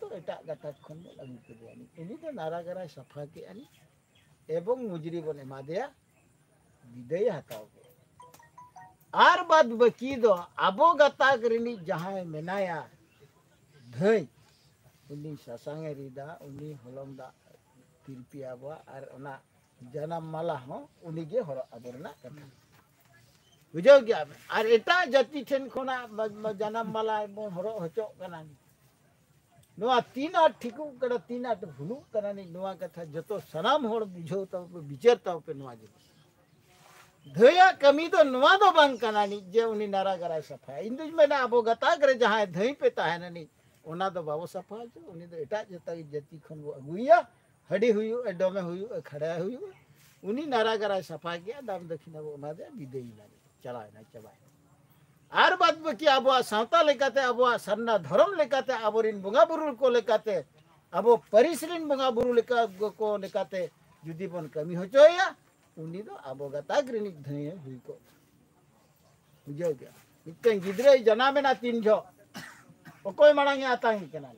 ᱛᱚ ᱮᱴᱟᱜ ᱜᱟᱛᱟᱠ ᱠᱷᱚᱱ ᱵᱚᱱ ᱟᱹᱜᱩ ᱠᱮᱫᱮᱭᱟ᱾ ᱩᱱᱤ ᱫᱚ ᱱᱟᱨᱟᱜᱟᱨᱟᱭ ᱥᱟᱯᱷᱟ ᱠᱮᱜᱼᱟ ᱮᱵᱚᱝ ᱢᱩᱡᱽᱨᱤ ᱵᱚᱱ ᱮᱢᱟ ᱫᱮᱭᱟ, ᱵᱤᱫᱟᱹᱭ ᱦᱟᱛᱟᱣ ᱠᱮᱜᱼᱟ᱾ ᱟᱨ ᱵᱟᱫ ᱵᱟᱹᱠᱤ ᱫᱚ ᱟᱵᱚ ᱜᱟᱛᱟᱠ ᱨᱤᱱᱤᱡ ᱡᱟᱦᱟᱸᱭ ᱢᱮᱱᱟᱭᱟ ᱫᱷᱟᱹᱭ, ᱩᱱᱤ ᱥᱟᱥᱟᱝ ᱮ ᱨᱤᱫᱟ, ᱩᱱᱤ ᱦᱚᱞᱚᱝ ᱫᱟᱜ ᱛᱤᱨᱯᱤ ᱟᱵᱚᱣᱟ ᱟᱨ ᱚᱱᱟ ᱡᱟᱱᱟᱢ ᱢᱟᱞᱟ ᱦᱚᱸ ᱩᱱᱤᱜᱮ ᱦᱚᱨᱚᱜ ᱟᱵᱚ ᱨᱮᱱᱟᱜ ᱠᱟᱛᱷᱟ᱾ ᱵᱩᱡᱷᱟᱹᱣ ᱜᱮᱭᱟ ᱵᱮᱱ? ᱟᱨ ᱮᱴᱟᱜ ᱡᱟᱹᱛᱤ ᱴᱷᱮᱱ ᱠᱷᱚᱱᱟᱜ ᱵᱟ-, ᱵᱟ-, ᱡᱟᱱᱟᱢ ᱢᱟᱞᱟ ᱵᱚᱱ ᱦᱚᱨᱚᱜ ᱦᱚᱪᱚᱜ ᱠᱟᱱᱟ᱾ ᱱᱚᱣᱟ ᱛᱤᱱ ᱟᱸᱴ ᱴᱷᱤᱠᱚᱜ ᱠᱟᱱᱟ, ᱛᱤᱱ ᱟᱸᱴ ᱵᱷᱩᱞᱩᱜ ᱠᱟᱱᱟ ᱱᱤᱡ, ᱱᱚᱣᱟ ᱠᱟᱛᱷᱟ ᱡᱚᱛᱚ ᱥᱟᱱᱟᱢ ᱦᱚᱲ ᱵᱩᱡᱷᱟᱹᱣ ᱛᱟᱵᱚ ᱯᱮ, ᱵᱤᱪᱟᱹᱨ ᱛᱟᱵᱚ ᱯᱮ ᱱᱚᱣᱟ ᱡᱤᱱᱤᱥ᱾ ᱫᱷᱟᱹᱭᱟᱜ ᱠᱟᱹᱢᱤ ᱫᱚ ᱱᱚᱣᱟ ᱫᱚ ᱵᱟᱝ ᱠᱟᱱᱟ ᱱᱤᱡ ᱡᱮ ᱩᱱᱤ ᱱᱟᱨᱟᱜᱟᱨᱟᱭ ᱥᱟᱯᱷᱟᱭᱟ᱾ ᱤᱧ ᱫᱩᱧ ᱢᱮᱱᱟ ᱟᱵᱚ ᱜᱟᱛᱟᱠ ᱨᱮ ᱡᱟᱦᱟᱸᱭ ᱫᱷᱟᱹᱭ ᱯᱮ ᱛᱟᱦᱮᱱᱟ ᱱᱤᱡ, ᱚᱱᱟ ᱫᱚ ᱵᱟᱵᱚ ᱥᱟᱯᱷᱟ ᱦᱚᱪᱚ, ᱩᱱᱤ ᱫᱚ ᱮᱴᱟᱜ ᱡᱟᱹᱛᱤ, ᱡᱟᱹᱛᱤ ᱠᱷᱚᱱ ᱵᱚ ᱟᱹᱜᱩᱭᱟ, ᱦᱟᱹᱰᱤ ᱦᱩᱭᱩᱜᱼᱟ, ᱰᱚᱢᱮ ᱦᱩᱭᱩᱜᱼᱟ, ᱠᱷᱟᱲᱟ ᱦᱩᱭᱩᱜᱼᱟ, ᱩᱱᱤ ᱱᱟᱨᱟᱜᱟᱨᱟᱭ ᱥᱟᱯᱷᱟ ᱠᱮᱜᱼᱟ, ᱫᱟᱢ ᱫᱚᱠᱷᱤᱱᱟ ᱵᱚ ᱮᱢᱟ ᱫᱮᱭᱟ, ᱵᱤᱫᱟᱹᱭ ᱮᱱᱟ, ᱪᱟᱞᱟᱣ ᱮᱱᱟ, ᱪᱟᱵᱟᱭᱮᱱᱟ᱾ ᱟᱨ ᱵᱟᱫ ᱵᱟᱹᱠᱤ ᱟᱵᱚᱣᱟᱜ ᱥᱟᱶᱛᱟ ᱞᱮᱠᱟᱛᱮ, ᱟᱵᱚᱣᱟᱜ ᱥᱟᱨᱱᱟ ᱫᱷᱚᱨᱚᱢ ᱞᱮᱠᱟᱛᱮ, ᱟᱵᱚᱨᱤᱱ ᱵᱚᱸᱜᱟ ᱵᱩᱨᱩ ᱠᱚ ᱞᱮᱠᱟᱛᱮ, ᱟᱵᱚ ᱯᱟᱹᱨᱤᱥ ᱨᱤᱱ ᱵᱚᱸᱜᱟ ᱵᱩᱨᱩ ᱞᱮᱠᱟ ᱠᱚ ᱞᱮᱠᱟᱛᱮ ᱡᱩᱫᱤ ᱵᱚᱱ ᱠᱟᱹᱢᱤ ᱦᱚᱪᱚᱭᱟ, ᱩᱱᱤ ᱫᱚ ᱟᱵᱚ ᱜᱟᱛᱟᱠ ᱨᱤᱱᱤᱡ ᱫᱷᱟᱹᱭ ᱦᱩᱭ ᱠᱚᱜᱼᱟ᱾ ᱵᱩᱡᱷᱟᱹᱣ ᱜᱮᱭᱟ? ᱢᱤᱫᱴᱮᱱ ᱜᱤᱫᱽᱨᱟᱹᱭ ᱡᱟᱱᱟᱢᱮᱱᱟ ᱛᱤᱱ ᱡᱚᱦᱚᱜ, ᱚᱠᱚᱭ ᱢᱟᱲᱟᱝ ᱮ ᱟᱛᱟᱝ ᱮ ᱠᱟᱱᱟ?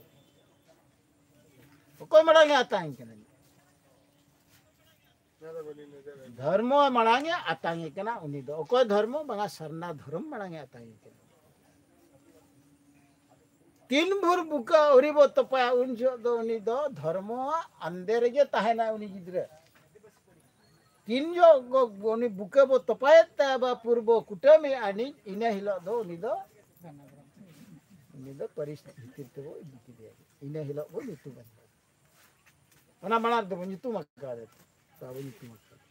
ᱚᱠᱚᱭ ᱢᱟᱲᱟᱝ ᱮ ᱟᱛᱟᱝ ᱮ ᱠᱟᱱᱟ? ᱫᱷᱚᱨᱢᱚ ᱢᱟᱲᱟᱝ ᱮ ᱟᱛᱟᱝ ᱮ ᱠᱟᱱᱟ ᱩᱱᱤ ᱫᱚ᱾ ᱚᱠᱚᱭ ᱫᱷᱚᱨᱢᱚ? ᱵᱟᱝᱟ, ᱥᱟᱨᱱᱟ ᱫᱷᱚᱨᱚᱢ ᱢᱟᱲᱟᱝ ᱮ ᱟᱛᱟᱝ ᱮ ᱠᱟᱱᱟ᱾ ᱛᱤᱱ ᱵᱷᱳᱨ ᱵᱩᱠᱟᱹ ᱟᱹᱣᱨᱤ ᱵᱚ ᱛᱚᱯᱟᱭᱟ, ᱩᱱ ᱡᱚᱦᱚᱜ ᱫᱚ ᱩᱱᱤ ᱫᱚ ᱫᱷᱚᱨᱢᱚᱣᱟᱜ ᱟᱱᱫᱮ ᱨᱮᱜᱮ ᱛᱟᱦᱮᱱᱟ ᱩᱱᱤ ᱜᱤᱫᱽᱨᱟᱹ᱾ ᱛᱤᱱ ᱡᱚᱦᱚᱜ ᱜᱚ-, ᱩᱱᱤ ᱵᱩᱠᱟᱹ ᱵᱚ ᱛᱚᱯᱟᱭᱮᱫ ᱛᱟᱭᱟ ᱵᱟ ᱯᱩᱨ ᱵᱚ ᱠᱩᱴᱟᱹᱢᱮᱫᱼᱟ ᱱᱤᱡ, ᱤᱱᱟᱹ ᱦᱤᱞᱳᱜ ᱫᱚ ᱩᱱᱤ ᱫᱚ, ᱩᱱᱤ ᱫᱚ ᱯᱟᱹᱨᱤᱥ ᱵᱷᱤᱛᱤᱨ ᱛᱮᱵᱚ ᱤᱫᱤ ᱠᱮᱫᱮᱭᱟ᱾ ᱤᱱᱟᱹ ᱦᱤᱞᱳᱜ ᱵᱚ ᱧᱩᱛᱩᱢ ᱟᱠᱟᱫᱟ᱾ ᱚᱱᱟ ᱢᱟᱲᱟᱝ ᱫᱚᱵᱚ ᱧᱩᱛᱩᱢ ᱟᱠᱟᱫᱮ, ᱵᱟᱵᱚ ᱧᱩᱛᱩᱢ ᱟᱠᱟᱫᱮ᱾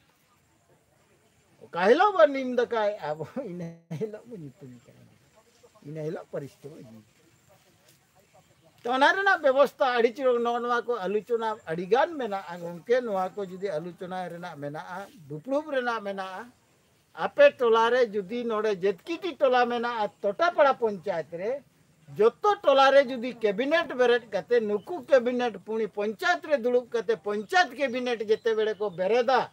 ᱚᱠᱟ ᱦᱤᱞᱳᱜ ᱵᱚ ᱱᱤᱢ ᱫᱟᱠᱟᱭ ᱟᱵᱚ, ᱤᱱᱟᱹ ᱦᱤᱞᱳᱜ ᱵᱚ ᱧᱩᱛᱩᱢ ᱟᱠᱟᱫᱮ᱾ ᱤᱱᱟᱹ ᱦᱤᱞᱳᱜ ᱯᱟᱹᱨᱤᱥ ᱛᱮᱵᱚ ᱤᱫᱤ᱾ ᱛᱚ ᱚᱱᱟ ᱨᱮᱱᱟᱜ ᱵᱮᱵᱚᱥᱛᱷᱟ ᱟᱹᱰᱤ ᱪᱚᱨᱚᱠ, ᱱᱚᱜᱼᱚ ᱱᱚᱣᱟ ᱠᱚ ᱟᱞᱳᱪᱚᱱᱟ ᱟᱹᱰᱤᱜᱟᱱ ᱢᱮᱱᱟᱜᱼᱟ ᱜᱚᱢᱠᱮ᱾ ᱱᱚᱣᱟ ᱠᱚ ᱡᱩᱫᱤ ᱟᱞᱳᱪᱚᱱᱟ ᱨᱮᱱᱟᱜ ᱢᱮᱱᱟᱜᱼᱟ, ᱫᱩᱯᱲᱩᱵ ᱨᱮᱱᱟᱜ ᱢᱮᱱᱟᱜᱼᱟ, ᱟᱯᱮ ᱴᱚᱞᱟ ᱨᱮ ᱡᱩᱫᱤ ᱱᱚᱰᱮ ᱡᱮᱛᱠᱤᱴᱤ ᱴᱚᱞᱟ ᱢᱮᱱᱟᱜᱼᱟ ᱴᱚᱴᱟᱯᱟᱲᱟ ᱯᱚᱧᱪᱟᱭᱮᱛ ᱨᱮ, ᱡᱚᱛᱚ ᱴᱚᱞᱟ ᱨᱮ ᱡᱩᱫᱤ ᱠᱮᱵᱤᱱᱮᱴ ᱵᱮᱨᱮᱫ ᱠᱟᱛᱮ, ᱱᱩᱠᱩ ᱠᱮᱵᱤᱱᱮᱴ ᱯᱩᱬᱤ ᱯᱚᱧᱪᱟᱭᱮᱛ ᱨᱮ ᱫᱩᱲᱩᱵ ᱠᱟᱛᱮ ᱯᱚᱧᱪᱟᱭᱮᱛ ᱠᱮᱵᱤᱱᱮᱴ ᱡᱮᱛᱮ ᱵᱮᱲᱮ ᱠᱚ ᱵᱮᱨᱮᱫᱟ,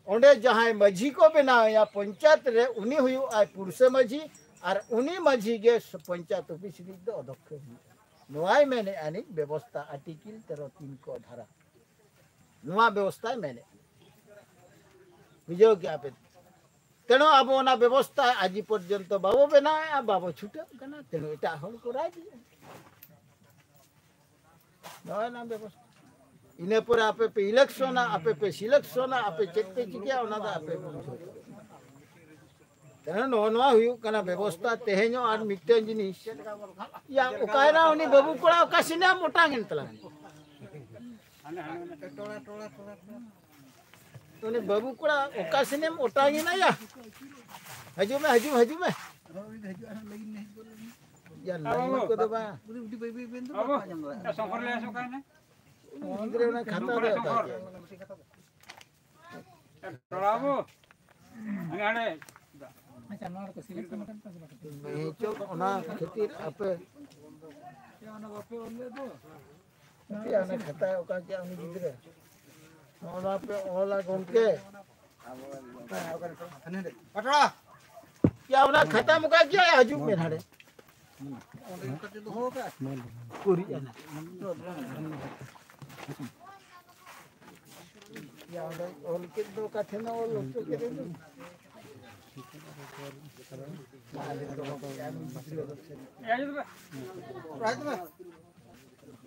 ᱚᱸᱰᱮ ᱡᱟᱦᱟᱸᱭ ᱢᱟᱹᱡᱷᱤ ᱠᱚ ᱵᱮᱱᱟᱣᱮᱭᱟ ᱯᱚᱧᱪᱟᱭᱮᱛ ᱨᱮ, ᱩᱱᱤ ᱦᱩᱭᱩᱜᱼᱟᱭ ᱯᱩᱲᱥᱟᱹ ᱢᱟᱹᱡᱷᱤ, ᱟᱨ ᱩᱱᱤ ᱢᱟᱹᱡᱷᱤ ᱜᱮ ᱯᱚᱧᱪᱟᱭᱮᱛ ᱚᱯᱷᱤᱥ ᱨᱤᱱᱤᱡ ᱫᱚ ᱚᱫᱷᱚᱠᱠᱷᱚ ᱦᱩᱭᱩᱜᱼᱟ᱾ ᱱᱚᱣᱟᱭ ᱢᱮᱱᱮᱫᱼᱟ ᱱᱤᱡ ᱵᱮᱵᱚᱥᱛᱷᱟ, ᱟᱨᱴᱤᱠᱮᱞ ᱛᱮᱨᱚ ᱛᱤᱱ ᱠᱚ ᱫᱷᱟᱨᱟ᱾ ᱱᱚᱣᱟ ᱵᱮᱵᱚᱥᱛᱷᱟᱭ ᱢᱮᱱᱮᱫᱼᱟ᱾ ᱵᱩᱡᱷᱟᱹᱣ ᱠᱮᱜᱼᱟ ᱯᱮ? ᱛᱮᱱᱚ ᱟᱵᱚ ᱚᱱᱟ ᱵᱮᱵᱚᱥᱛᱷᱟ ᱟᱡᱤ ᱯᱚᱨᱡᱚᱱᱛᱚ ᱵᱟᱵᱚ ᱵᱮᱱᱟᱣᱮᱫᱼᱟ, ᱵᱟᱵᱚ ᱪᱷᱩᱴᱟᱹᱜ ᱠᱟᱱᱟ, ᱛᱮᱱᱚ ᱮᱴᱟᱜ ᱦᱚᱲ ᱠᱚ ᱨᱟᱡᱽ ᱮᱫᱼᱟ᱾ ᱱᱚᱜᱼᱚᱭ ᱱᱟ ᱵᱮᱵᱚᱥᱛᱷᱟ᱾ ᱤᱱᱟᱹ ᱯᱚᱨᱮ ᱟᱯᱮ ᱯᱮ ᱤᱞᱮᱠᱥᱚᱱᱟ, ᱟᱯᱮ ᱯᱮ ᱥᱤᱞᱮᱠᱥᱚᱱᱟ, ᱟᱯᱮ ᱪᱮᱫ ᱯᱮ ᱪᱤᱠᱟᱹᱭᱟ, ᱚᱱᱟ ᱫᱚ ᱟᱯᱮ ᱯᱮ ᱵᱩᱡᱷᱟᱹᱣ᱾ ᱛᱮᱱᱚ ᱱᱚᱜᱼᱚ ᱱᱚᱣᱟ ᱦᱩᱭᱩᱜ ᱠᱟᱱᱟ ᱵᱮᱵᱚᱥᱛᱷᱟ᱾ ᱛᱮᱦᱮᱧᱚᱜ ᱟᱨ ᱢᱤᱫᱴᱮᱱ ᱡᱤᱱᱤᱥ, ᱭᱟ, ᱚᱠᱟᱭᱮᱱᱟ ᱩᱱᱤ ᱵᱟᱹᱵᱩ ᱠᱚᱲᱟ? ᱚᱠᱟ ᱥᱮᱱᱮᱢ ᱚᱴᱟᱝ ᱮᱱ ᱛᱟᱞᱟᱝ? ᱩᱱᱤ ᱵᱟᱹᱵᱩ ᱠᱚᱲᱟ ᱚᱠᱟ ᱥᱮᱱᱮᱢ ᱚᱴᱟᱝ ᱮᱱᱟ ᱭᱟ? ᱦᱤᱡᱩᱜ ᱢᱮ, ᱦᱤᱡᱩᱜ, ᱦᱤᱡᱩᱜ ᱢᱮ᱾ ᱭᱟ, ᱞᱟᱭᱤᱱ ᱠᱚᱫᱚ ᱵᱟᱝ᱾ ᱩᱱᱤ ᱜᱤᱫᱽᱨᱟᱹ ᱚᱱᱟ ᱠᱷᱟᱛᱟ ᱫᱚ ᱚᱠᱟ ᱠᱮᱫ? ᱦᱮᱸ, ᱪᱚ, ᱚᱱᱟ ᱠᱷᱟᱹᱛᱤᱨ ᱟᱯᱮ ᱪᱮᱫ ᱚᱱᱟ ᱠᱷᱟᱛᱟᱭ ᱚᱠᱟ ᱠᱮᱜᱼᱟ ᱩᱱᱤ ᱜᱤᱫᱽᱨᱟᱹ? ᱱᱚᱜᱼᱚ ᱱᱚᱣᱟ ᱯᱮ ᱚᱞᱟ ᱜᱚᱢᱠᱮ᱾ ᱭᱟ, ᱚᱱᱟ ᱠᱷᱟᱛᱟᱢ ᱚᱠᱟ ᱠᱮᱜᱼᱟ? ᱦᱤᱡᱩᱜ ᱢᱮ ᱱᱟᱰᱮ᱾ ᱠᱩᱨᱤᱡ ᱟᱱᱟ᱾ ᱭᱟ, ᱚᱸᱰᱮ ᱚᱞ ᱠᱮᱫ ᱫᱚ ᱚᱠᱟ ᱴᱷᱮᱱ ᱚᱞ ᱦᱚᱪᱚ ᱠᱮᱫ ᱫᱚ?